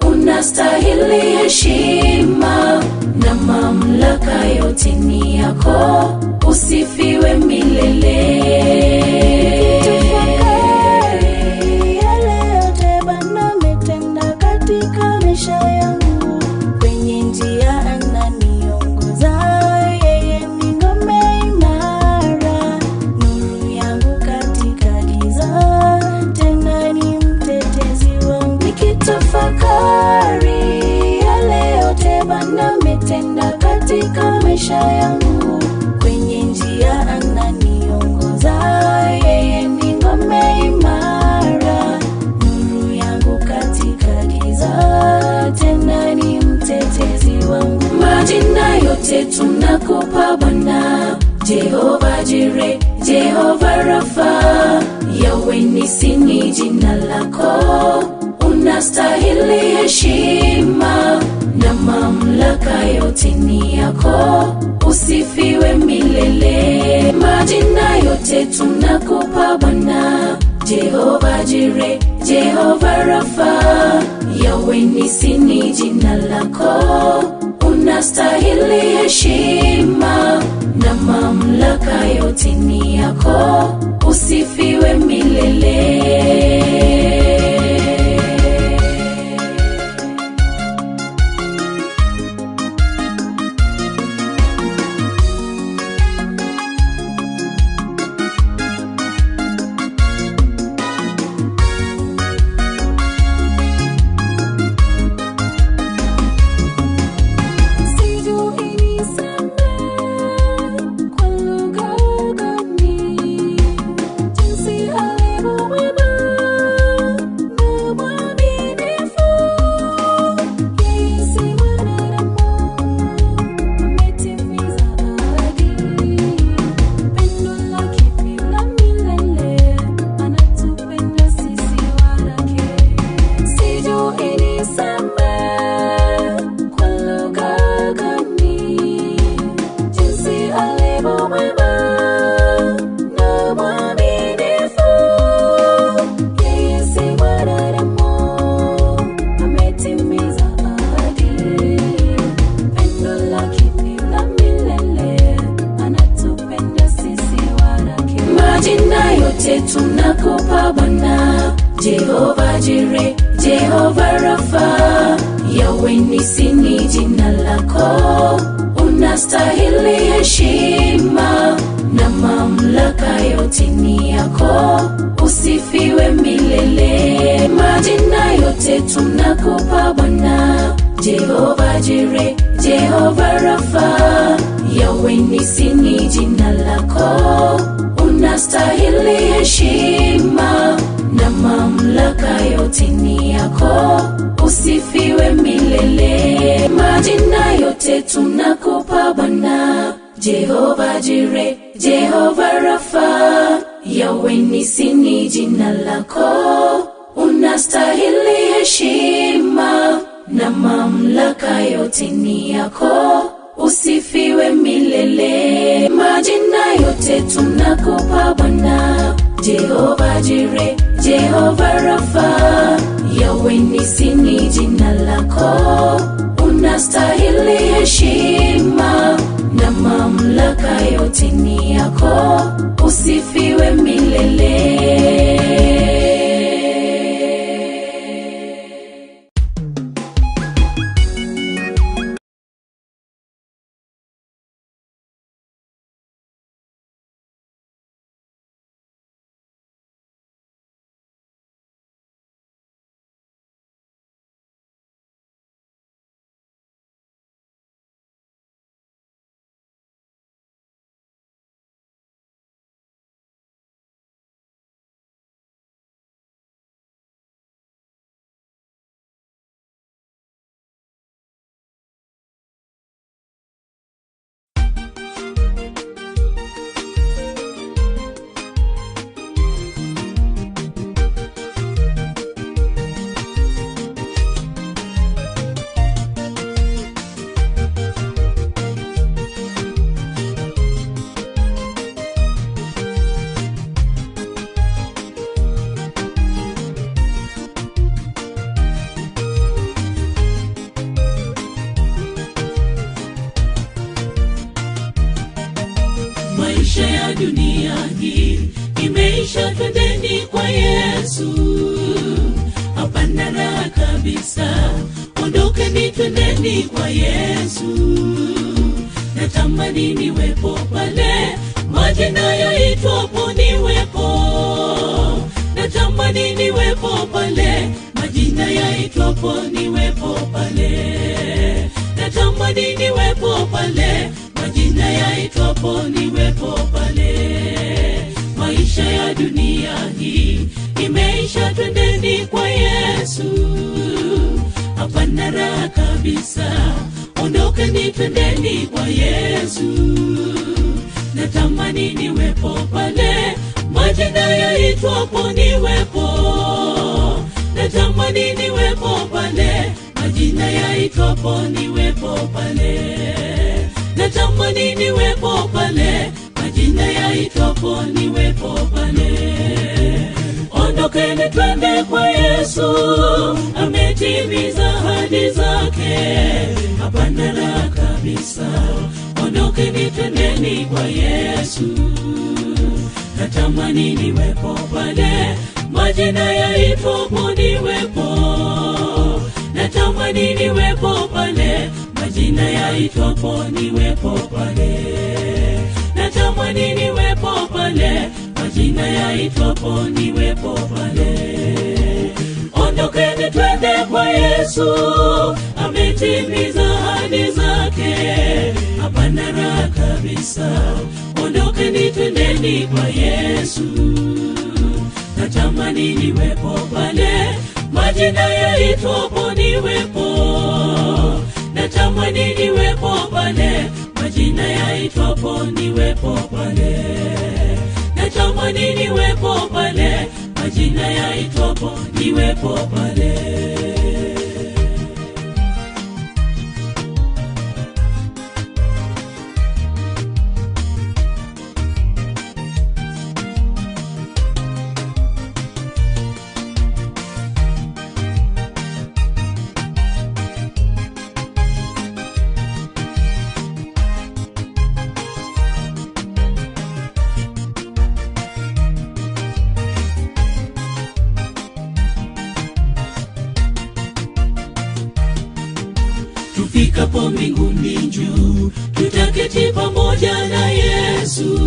unastahili heshima na mamlaka yote ni yako, usifiwe milele. Tafakari yale yote Bwana ametenda katika maisha yangu, kwenye njia ananiongoza, yeye ni ngome imara, nuru yangu katika giza, tena ni mtetezi wangu. Nikitafakari yale yote Bwana ametenda katika maisha yangu, kwenye njia ananiongoza, yeye ni ngome imara, nuru yangu katika giza, tena ni mtetezi wangu. Majina yote tunakupa Bwana, Jehova Jire, Jehova Rafa, Yahweh Nisi ni jina lako, unastahili heshima na mamlaka yote ni yako, usifiwe milele. Majina yote tunakupa Bwana, Jehova Jire, Jehova Rafa, Yahweh Nisi ni jina lako, unastahili heshima na mamlaka yote ni yako, usifiwe milele. Sijui niseme kwa lugha gani, jinsi alivyo mwema na mwaminifu. Yeye si mwanadamu, ametimiza ahadi. Pendo lake ni la milele, anatupenda sisi wanake. Sijui niseme kwa lugha gani, jinsi alivyo mwema na mwaminifu. Yeye si mwanadamu, ametimiza ahadi. Pendo lake ni la milele, anatupenda sisi wanake. Majina yote tunakupa Bwana, Jehova Jire, Jehova Rafa, Yahweh Nisi ni jina lako, unastahili heshima na mamlaka yote ni yako, usifiwe milele. Majina yote tunakupa Bwana, Jehova Jire, Jehova Rafa, Yahweh Nisi ni jina lako, unastahili heshima na mamlaka yote ni yako, usifiwe milele. Majina yote tunakupa Bwana, Jehova Jire, Jehova Rafa, Yahweh Nisi ni jina lako, unastahili heshima na mamlaka yote ni yako, usifiwe milele. Majina yote tunakupa Bwana, Jehova Jire, Jehova Rafa, Yahweh Nisi ni jina lako, unastahili heshima na mamlaka yote ni yako, usifiwe milele. Yesu, hapana raha kabisa. Ondokeni twendeni kwa Yesu, natamani niwepo pale majina yaitwapo niwepo, natamani niwepo pale majina yaitwapo niwepo pale, natamani niwepo pale majina yaitwapo niwepo pale. Maisha ya dunia hii imeisha, twendeni kwa Yesu, hapana raha kabisa. Ondokeni twendeni kwa Yesu, natamani niwepo pale majina yaitwapo niwepo, natamani niwepo pale majina yaitwapo niwepo pale, natamani niwepo pale majina yaitwapo niwepo pale. Ondokeni twende kwa Yesu, ametimiza ahadi zake, hapana raha kabisa. Ondokeni twendeni kwa Yesu, natamani niwepo pale majina yaitwapo niwepo, natamani niwepo pale majina yaitwapo niwepo pale, natamani niwepo pale majina yaitwapo niwepo pale. Ondokeni twende kwa Yesu, ametimiza ahadi zake, hapana raha kabisa. Ondokeni twendeni kwa Yesu, natamani niwepo pale majina yaitwapo niwepo, natamani niwepo pale majina yaitwapo niwepo pale, natamani niwepo pale majina yaitwapo niwepo pale. Tufikapo mbinguni juu, tutaketi pamoja na Yesu.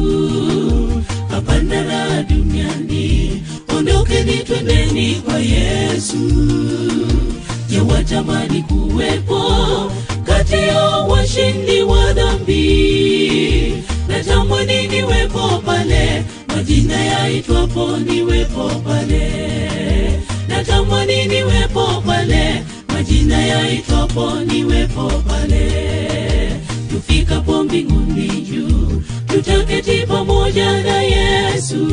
Hapana raha duniani, ondokeni twendeni kwa Yesu. Je, watamani kuwepo kati ya washindi wa dhambi? Natamani niwepo pale majina yaitwapo, niwepo pale. Natamani niwepo pale majina yaitwapo niwepo pale. Tufikapo mbinguni juu, tutaketi pamoja na Yesu.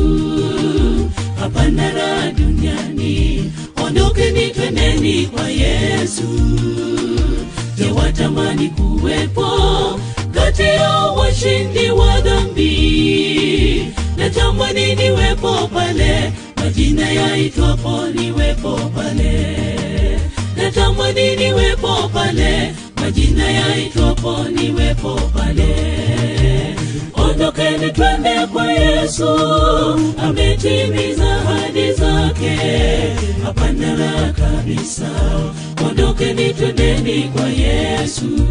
Hapana raha duniani, ondokeni twendeni kwa Yesu. Je, watamani kuwepo kati ya washindi wa dhambi? Natamani niwepo pale majina yaitwapo niwepo pale natamani niwepo pale majina yaitwapo niwepo pale. Ondokeni twende kwa Yesu, ametimiza ahadi zake, hapana raha kabisa. Ondokeni twendeni kwa Yesu,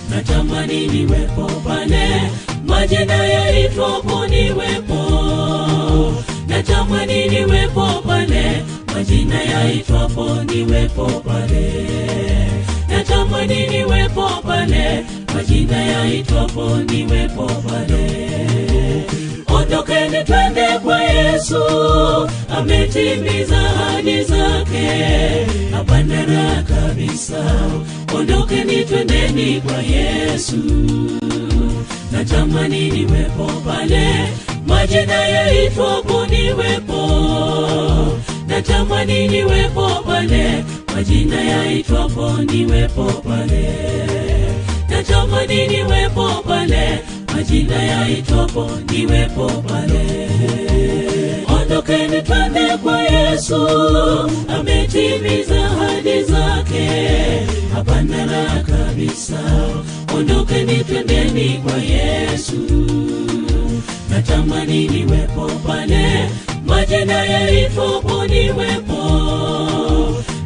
natamani niwepo pale majina yaitwapo niwepo, natamani niwepo pale majina yaitwapo niwepo pale, natamani niwepo pale majina yaitwapo niwepo pale. Ondokeni twende kwa Yesu, ametimiza ahadi zake, hapana raha kabisa. Ondokeni twendeni kwa Yesu, natamani niwepo pale majina yaitwapo niwepo, natamani niwepo pale majina yaitwapo niwepo pale, natamani niwepo pale majina yaitwapo niwepo pale. Ondokeni twende kwa Yesu, ametimiza ahadi zake, hapana raha kabisa. Ondokeni twendeni kwa Yesu, natamani niwepo pale majina Majina yaitwapo niwepo,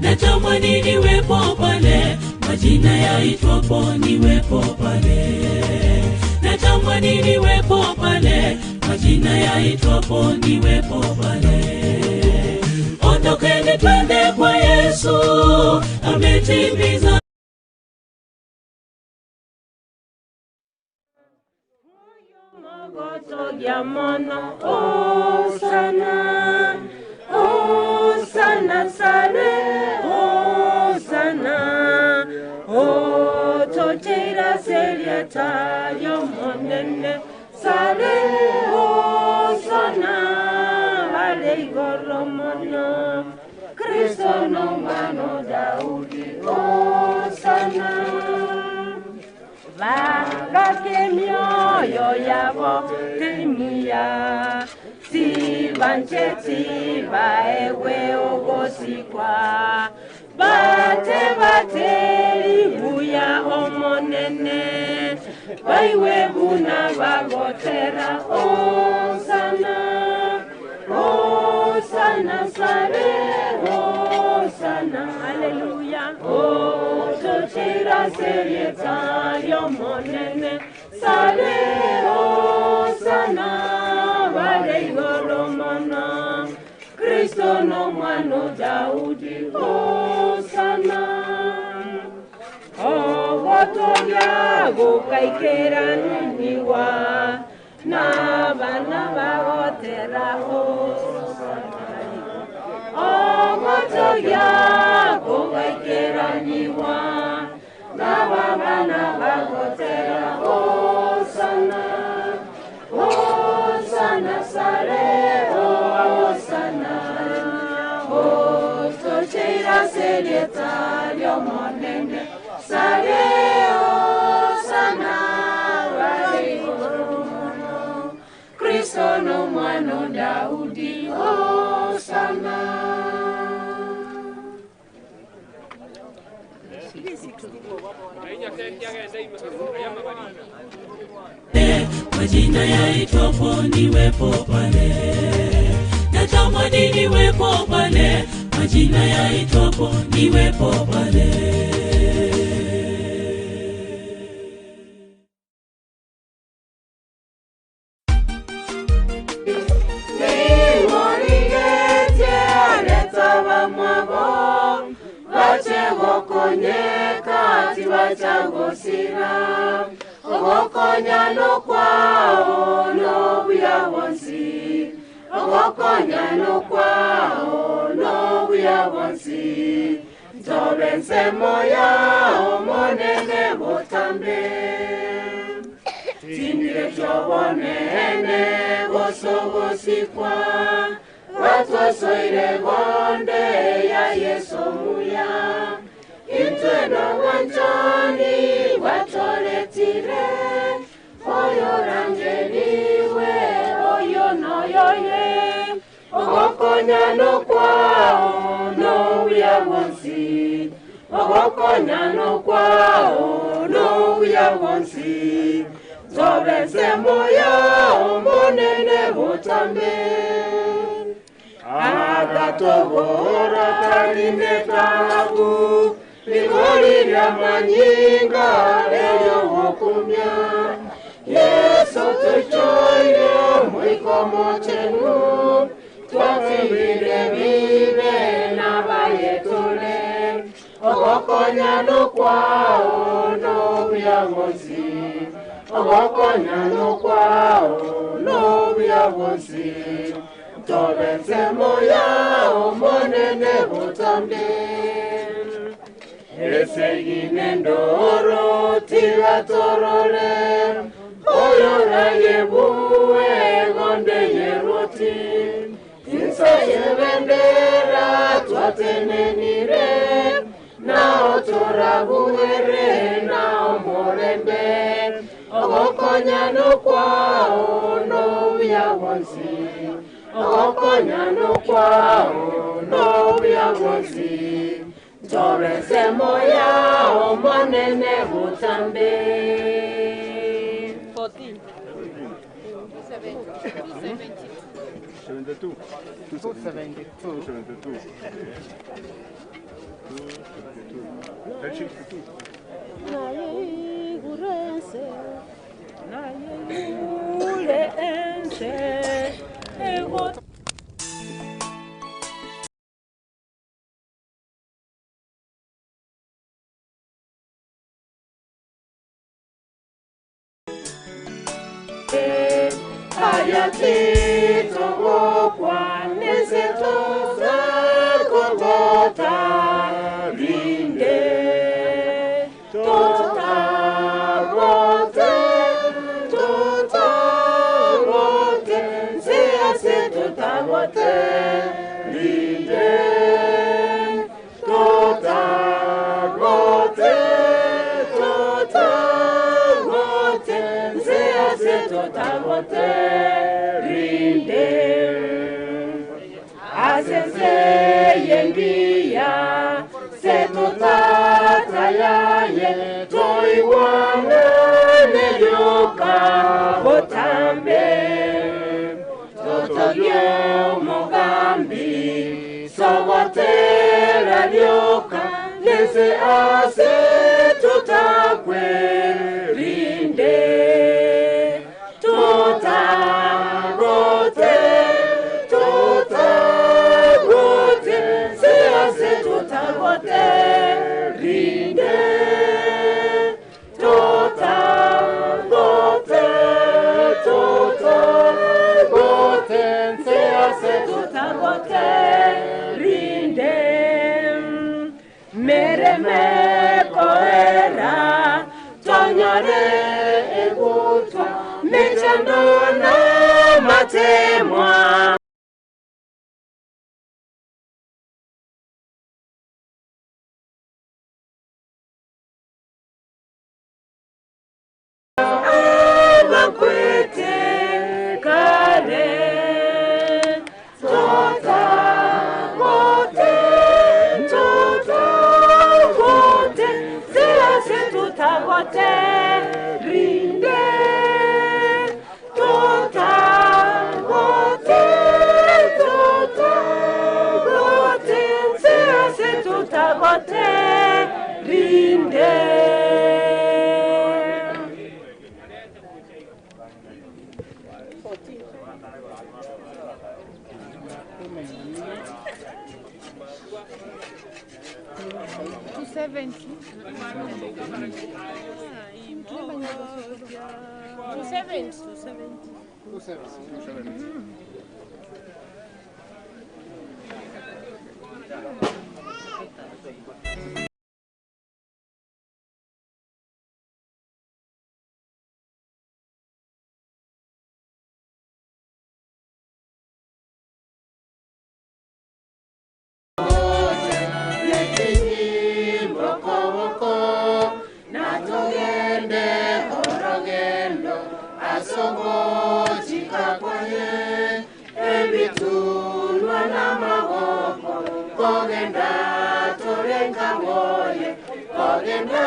natamani niwepo pale. Majina yaitwapo niwepo pale, natamani niwepo pale. Majina yaitwapo niwepo pale. Ondokeni twende kwa Yesu, ametimiza Motogia mono Osana, Osana sare Osana, Otocheira serieta yomonene sare Osana, ale igoro mono Kristo no mano Daudi Osana Vagake mioyo yabo timiya Tibanche tibaewe ogosikwa Bate bate libuya omonene Baiwe buna bagotera Osana Osana sare Osana Haleluya Otochira serieta yomonene sare Osana vale igoro mono Kristo no mwano Daudi Osana Ogotogia gukaikera niniwa na bana bagotera Osana Ogotogia gukaikera niwa na bana bagotera Osana Osana sare Osana Otocheira serieta lyomonene sare Osana vale igoro Kristo no mwano Daudi Osana Majina yaitwapo niwepo pale, natamani niwepo pale. Majina yaitwapo niwepo pale. Bachegokonyeka tibachagosia ogokonya nokwao nobuya bonsi ogokonya nokwao nobuya bonsi ntobe ensemo yao monene botambe tindire kyobonene bosogosikwa batwasoire gonde ya Yesu muya intwe nobwanchani bwatoretire oyo rangeniwe oyo noyoye ogokonya nokwao nobuya bonsi ogokonya nokwao nobuya bonsi ntobe ensemo yao monene botambe agatobora taline tabu ligoli lya manyinga lelyowokumya Yesu tuchoire mwiko mochenu twatibire bibe n'abayetule ogokonya nokwao nobuya bonsi ogokonya nokwao nobuya bonsi ntobe ensemo yao monene botambe esegine ndoro tigatorore oyo rayebuwe gonde yeroti insa yebendera twatenenire nao torabuwere nao morembe ogokonya nokwao nobuya bonsi ogokonya nokwao nobuya bonsi ntobe ensemo yao monene botambe 14. 272. 72. 272. 272. 272. Naye naye ense, ego Asense yengiya setutatayaye toiwana nelyoka botambe totolye omugambi sogotera lyoka nese ase tutakwerinde tutagote tutagote sease tutagote rinde tutagote tutagote sease tutagote rinde mereme koera tonyore egutwa mechando na matemwa. Abakwete kare tutagote tutagote sease tutagote rinde tutagote tutagote sease tutagote rinde. 270. 270. 270. Natugende orogendo asogochikakwaye ebitunwa n'amaboko kogenda torengaboye kogenda.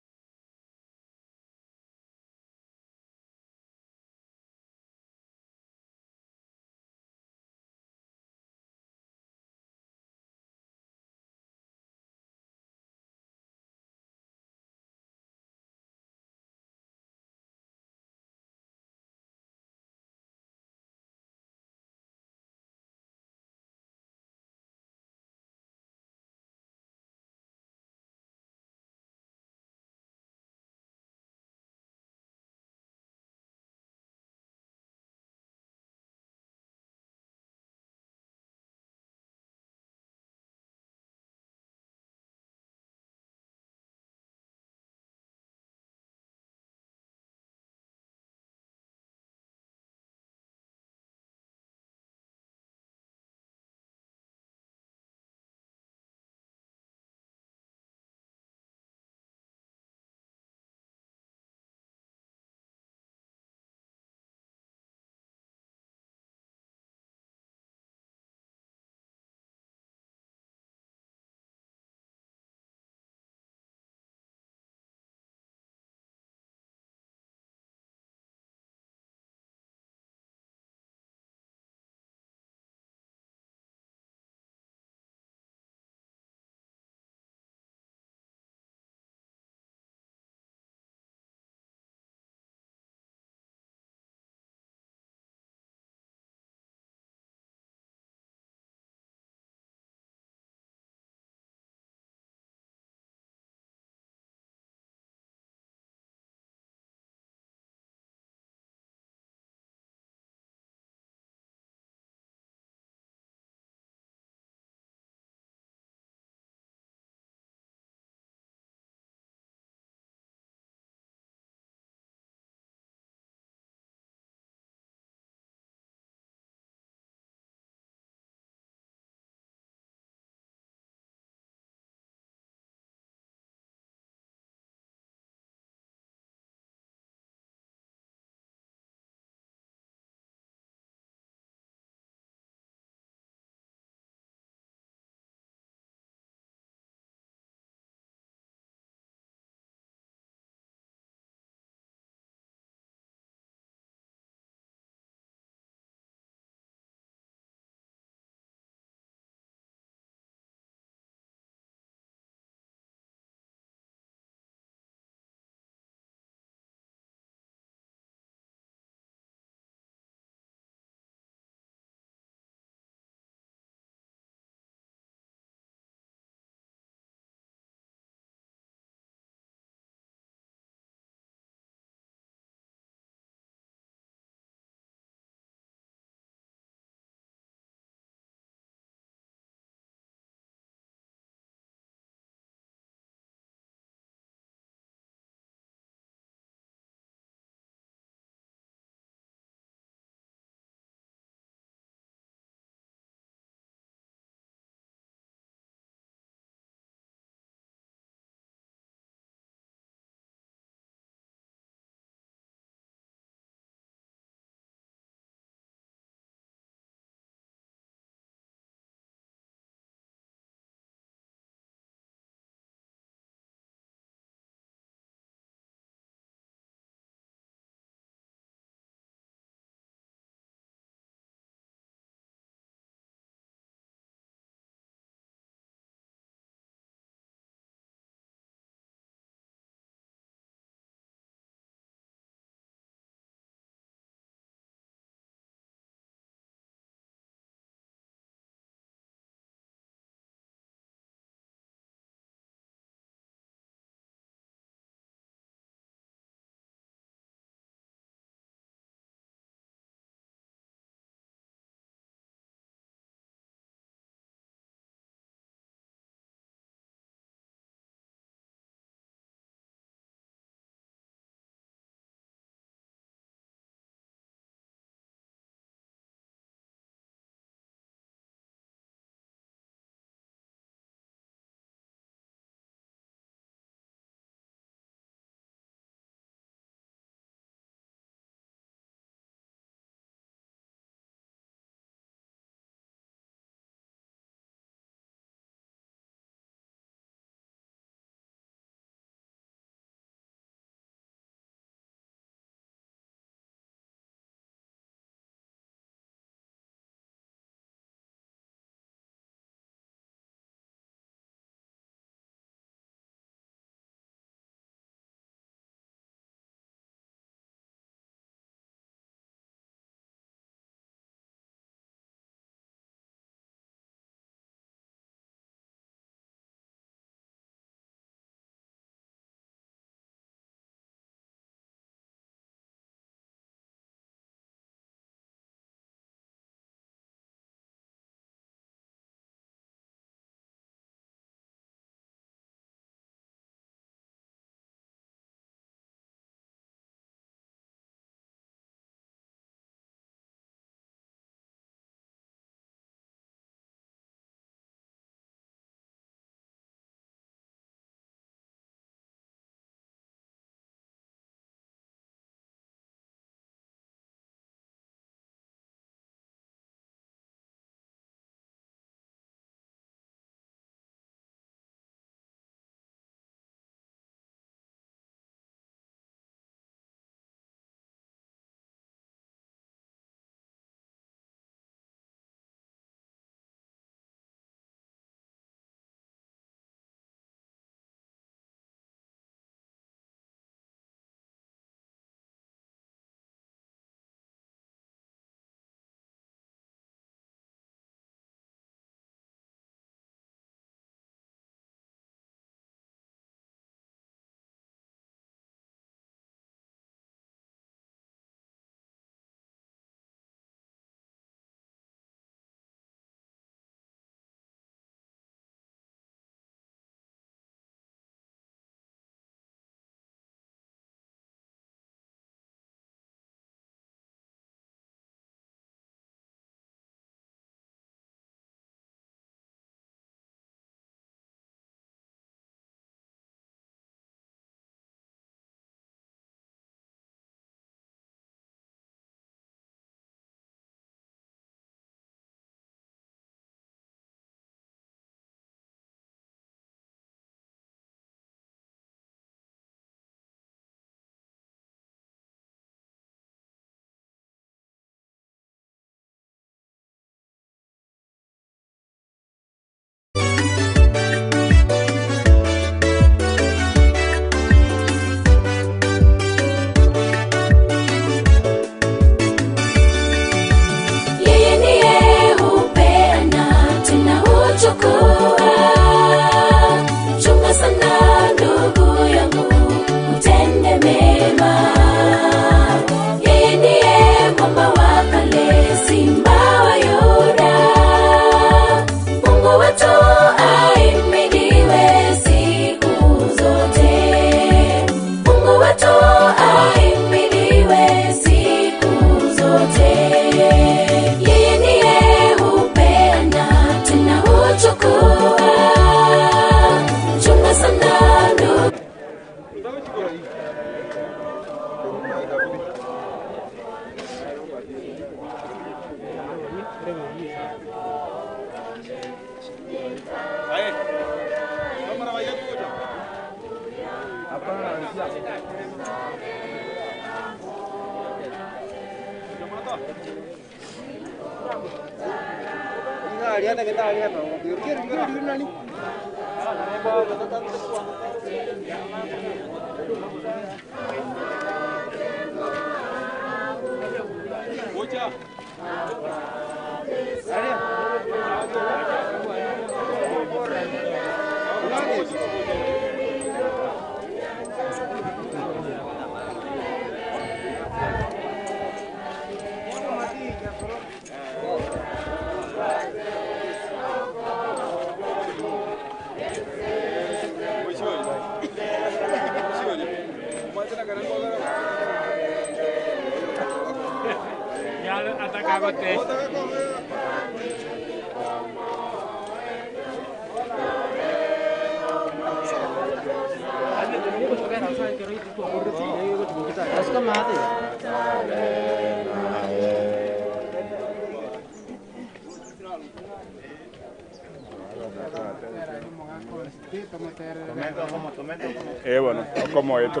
Eh bono, okomoete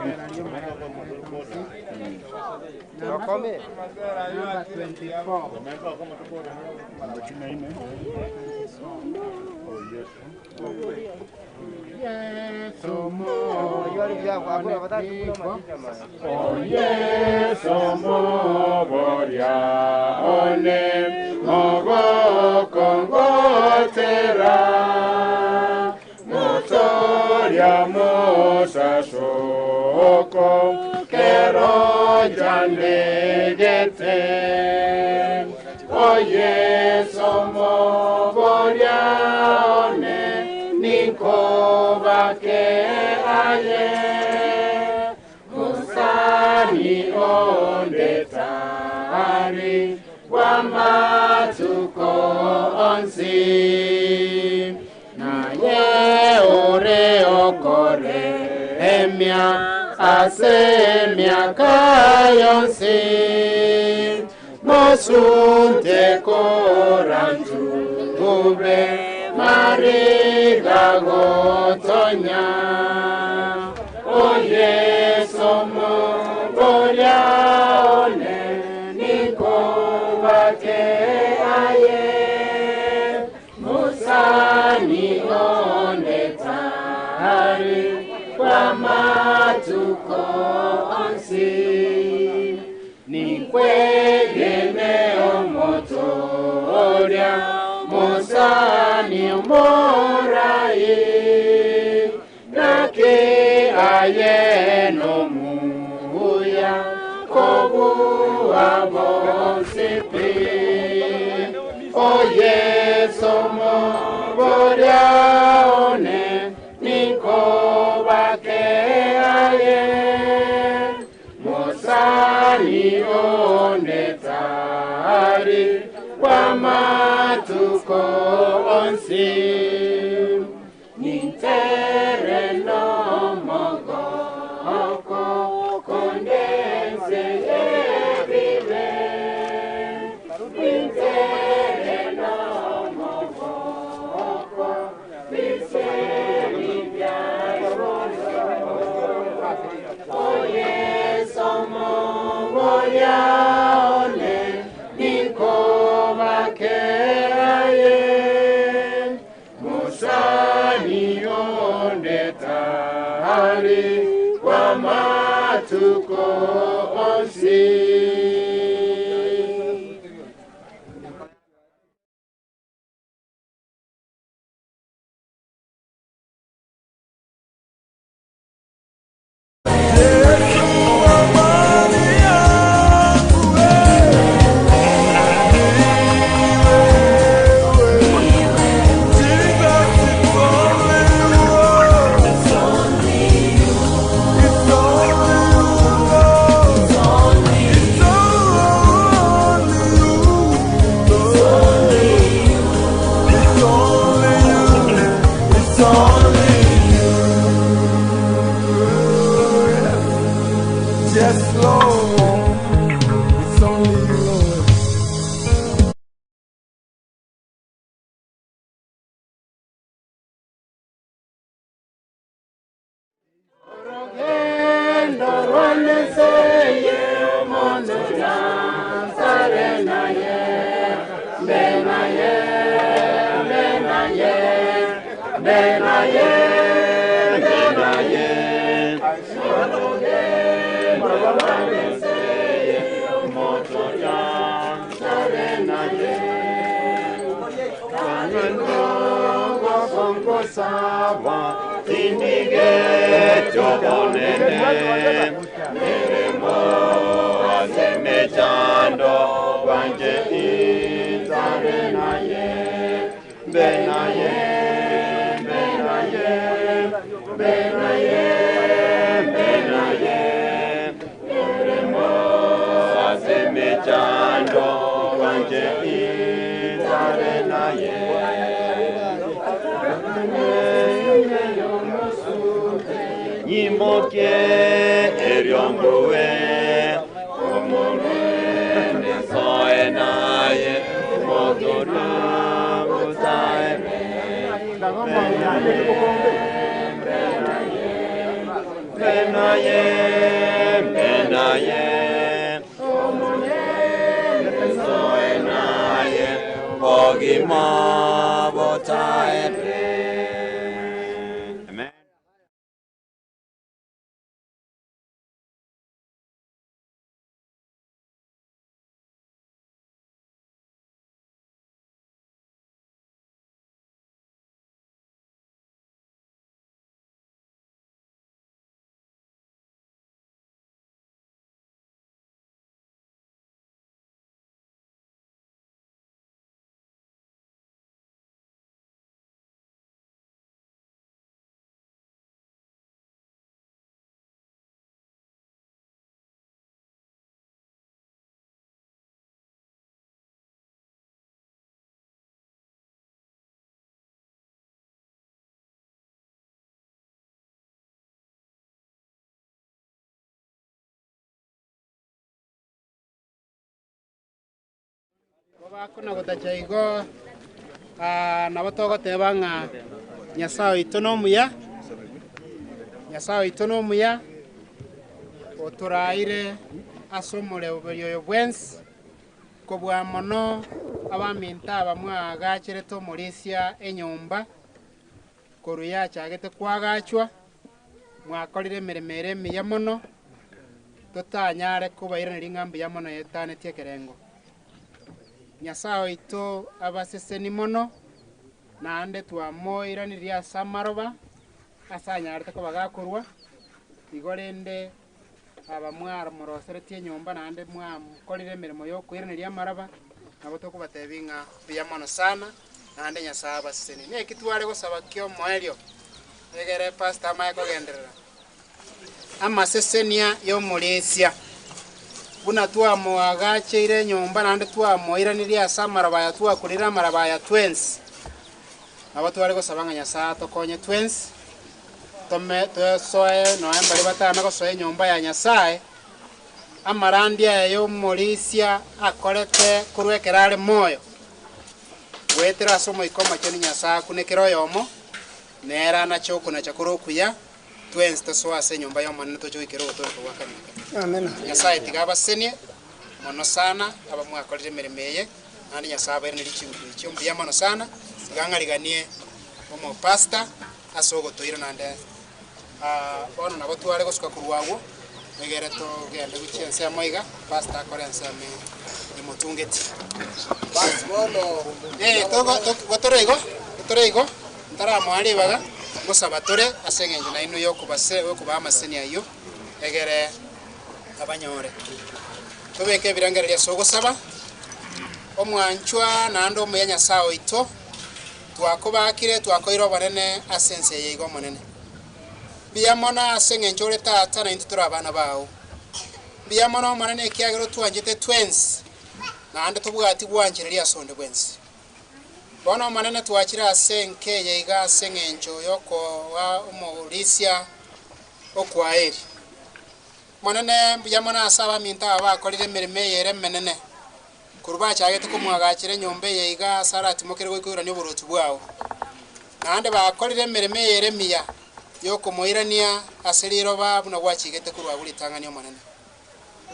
Yesu moboria one mogokongotera mutoria musasoko kero janegete o Yesu moboria one ninkobake aye musani ondetari wamatuko onsi naye ore okore emia ase miaka yonsi mosunte korantu ube marigagotonya o Yesu moboria one nikobake aye musani ondetari kwamatuko onsi nikwegene omotoria musani omorai nake aye nomuya kobuwa bonsipi o Yesu moboria one ninkobake aye musani ondetari kwamatuko onsi nintere nomogoko kondense yebibe nintere nomogoko Oyesomoboyaone nikobakeaye musani ondetari kwamatuko onsi. It's only you, Lord. Yes, Lord. It's only you, Lord. Orugendo rwaneseye omuntu yansare naye mbe naye mbe naye mbe naye mbe naye Orugendo rwaneseye omuntu yansare naye Kwanwendogo tindige chobonene mirimo asemechando kwanje inzare naye mbe naye mbe naye mbe naye mbe naye mirimo asemechando kwanje inzare naye nyimoke eryombuwe omulwene soe naye motora mutae mbenaye mbenaye omulwene soe naye ogima botaere. Amen. Bakona gotacha igo nabo togoteba ng'a Nyasaye oito nomuya, Nyasaye oito nomuya, oturaire ase omoreberi oyo bwensi, kobua mono abaminto aba mwagacherete omorisia enyomba, korwa yachagete kwagachwa, mwakorire emeremo ere emiya mono, totanyare kobairaneria ng'a mbuya mono yetanetie ekerengo. Nyasaye oito abaseseni mono, naende twamoiranirie ase amaroba, ase anyarete kobagakorwa, igo rende aba mwamoroseretie enyomba naende mwakorire emeremo ya okoiraneria amaroba, nabo tokobatebia ng'a mbuya mono sana, naende Nyasaye abaseseni. Neki tware gosaba kia omoerio, egere pastor amaye kogenderera. Amasesenia ya omoresia, buna twamoagacheire enyomba naende twamoiranirie ase amaroba aya twakorire amaroba aya twensi. Nabo tware gosaba ng'a Nyasaye atokonye twensi, tome tosoe noe mbari batana gosoa enyomba ya Nyasaye, amarandi aya ya omorisia akorete korwa ekero are moyo, goetera ase omoika omochenu Nyasaye akunekere oyomo, nere anache okonacha kore okuya, twensi tosoe ase enyomba ya omonene toche goikera ogotoreka gwa kanisa. Amen. Nyasaye tiga abasenie mono sana aba mwakorire emeremo eye, naende Nyasaye abairanerie chinguru echio mbuya mono sana, tiga ng'ariganie omopastor ase ogotoira naende bono nabo tware gosuka korwa agwo, egere togende gochia ensemo iga, pastor akore ensemo emotungeti. Basi bono gotore igo, gotore igo, ntaramoa ribaga, ngosaba tore ase eng'encho nainwe ya okobase okobaa amaseni aywo, egere abanyore. Tobeke ebirengererio ase ogosaba, omwanchwa naende omuya Nyasaye oito, twakobakire twakoire obonene ase ense eye iga omonene. Mbuya mono ase eng'encho ore tata naintwe tore abana bao. Mbuya mono omonene ekiagera otwanchete twensi, naende tobwati gwanchereria ase onde bwensi. Bono omonene twachire ase enka eye iga ase eng'encho ya okoa omorisia okwaeri. Monene mbuya mono ase abaminto aba bakorire emeremo eye ere emenene, korwa bachagete komwagachera enyomba eye iga ase aratimokere goika oiranie oboruoti bwao. Naende bakorire emeremo eye ere emiya yokomoirania ase riroba buna gwachigete korwa agwo ritang'ani Omonene.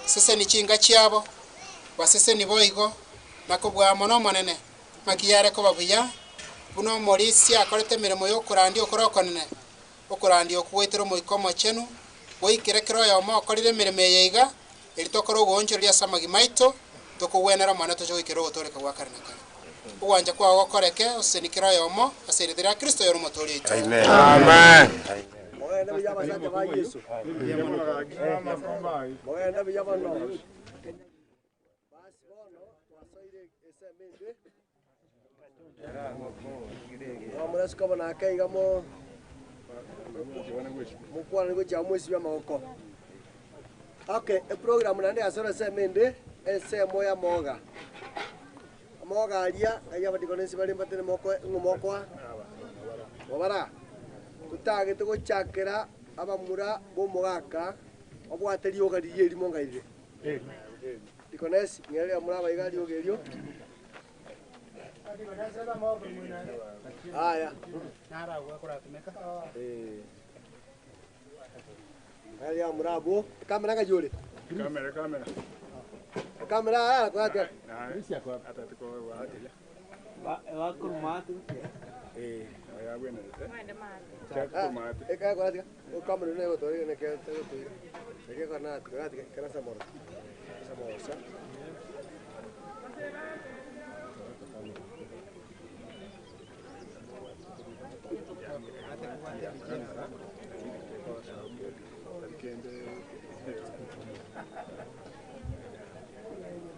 Seseni chinka chiabo, baseseni boigo, na kobua mono Omonene, ng'aki yare koba buya, buna omorisia akorete emeremo y'okorandia okore okonene, okorandia okwo goetera Omoika Omochenu, goikera ekero oyomo okorire emeremo eye iga, eri tokore ogoonchoreria ase amagima aito, tokogwenera Omonene toche goikera ogotooreka gwa kare na kare. Ogwancha kwao gokoreke, oseseni kera oyomo, ase erieta ria Kristo oyore Omotoori oito. Amen. Mogende buya abasacha ba Yeso. Mogende buya mono. Basi bono twasoire esemo ende. Mwamurasuka bono ake iga mo mokwane gochia mwesibie amagoko. Okay, eprogram naende yasore esemo ende, ensemo ya moga. Amoga aria, ng'ai abadikonesi bare mbatene moko ng'o mokoa? Mobara. Totagete gochakera abamura b'omogaka babwate rioga riria erimo ng'ai rire. Dikonesi, ng'ai riria abamura aba iga rioga erio. Aya. Eh. Ng'ai riria abamura abwo, ekamera ng'ai ore? Kamera, kamera. Ekamera aya koratia.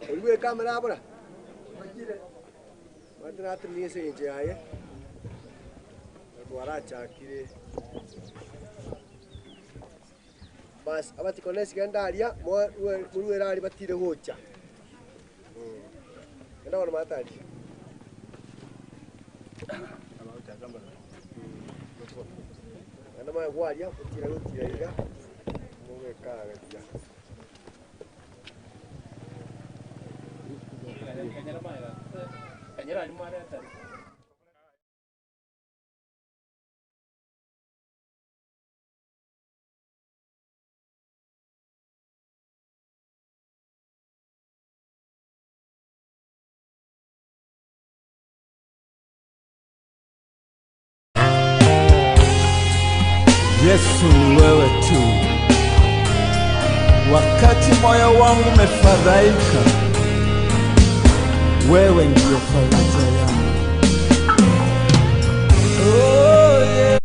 Oria bw'ekamera abora, omanyete natenenia ase eng'encho yaye, na twarachakire. Bas, abatikonesi genda aria, morue moruere aria batire gocha. Genda bono maate aria. Genda magega aria, otire gotira iga, mogekare buya. Yesu ni wewe tu. Wakati moyo wangu umefadhaika, wewe ndiyo faraja yangu. Oh, yeah.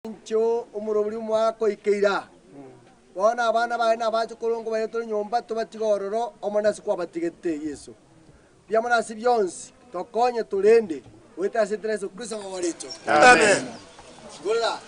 Engencho omorobori omoakoikeira. Bono abana baye na abachokoro nkobaire tore nyomba tobatige ororo, Omonene ase kwabatigete Yeso. Mbuya mono ase bionsi, tokonye torende, goetera ase erieta ria Yeso Kristo omogori oito. Amen. Igorera.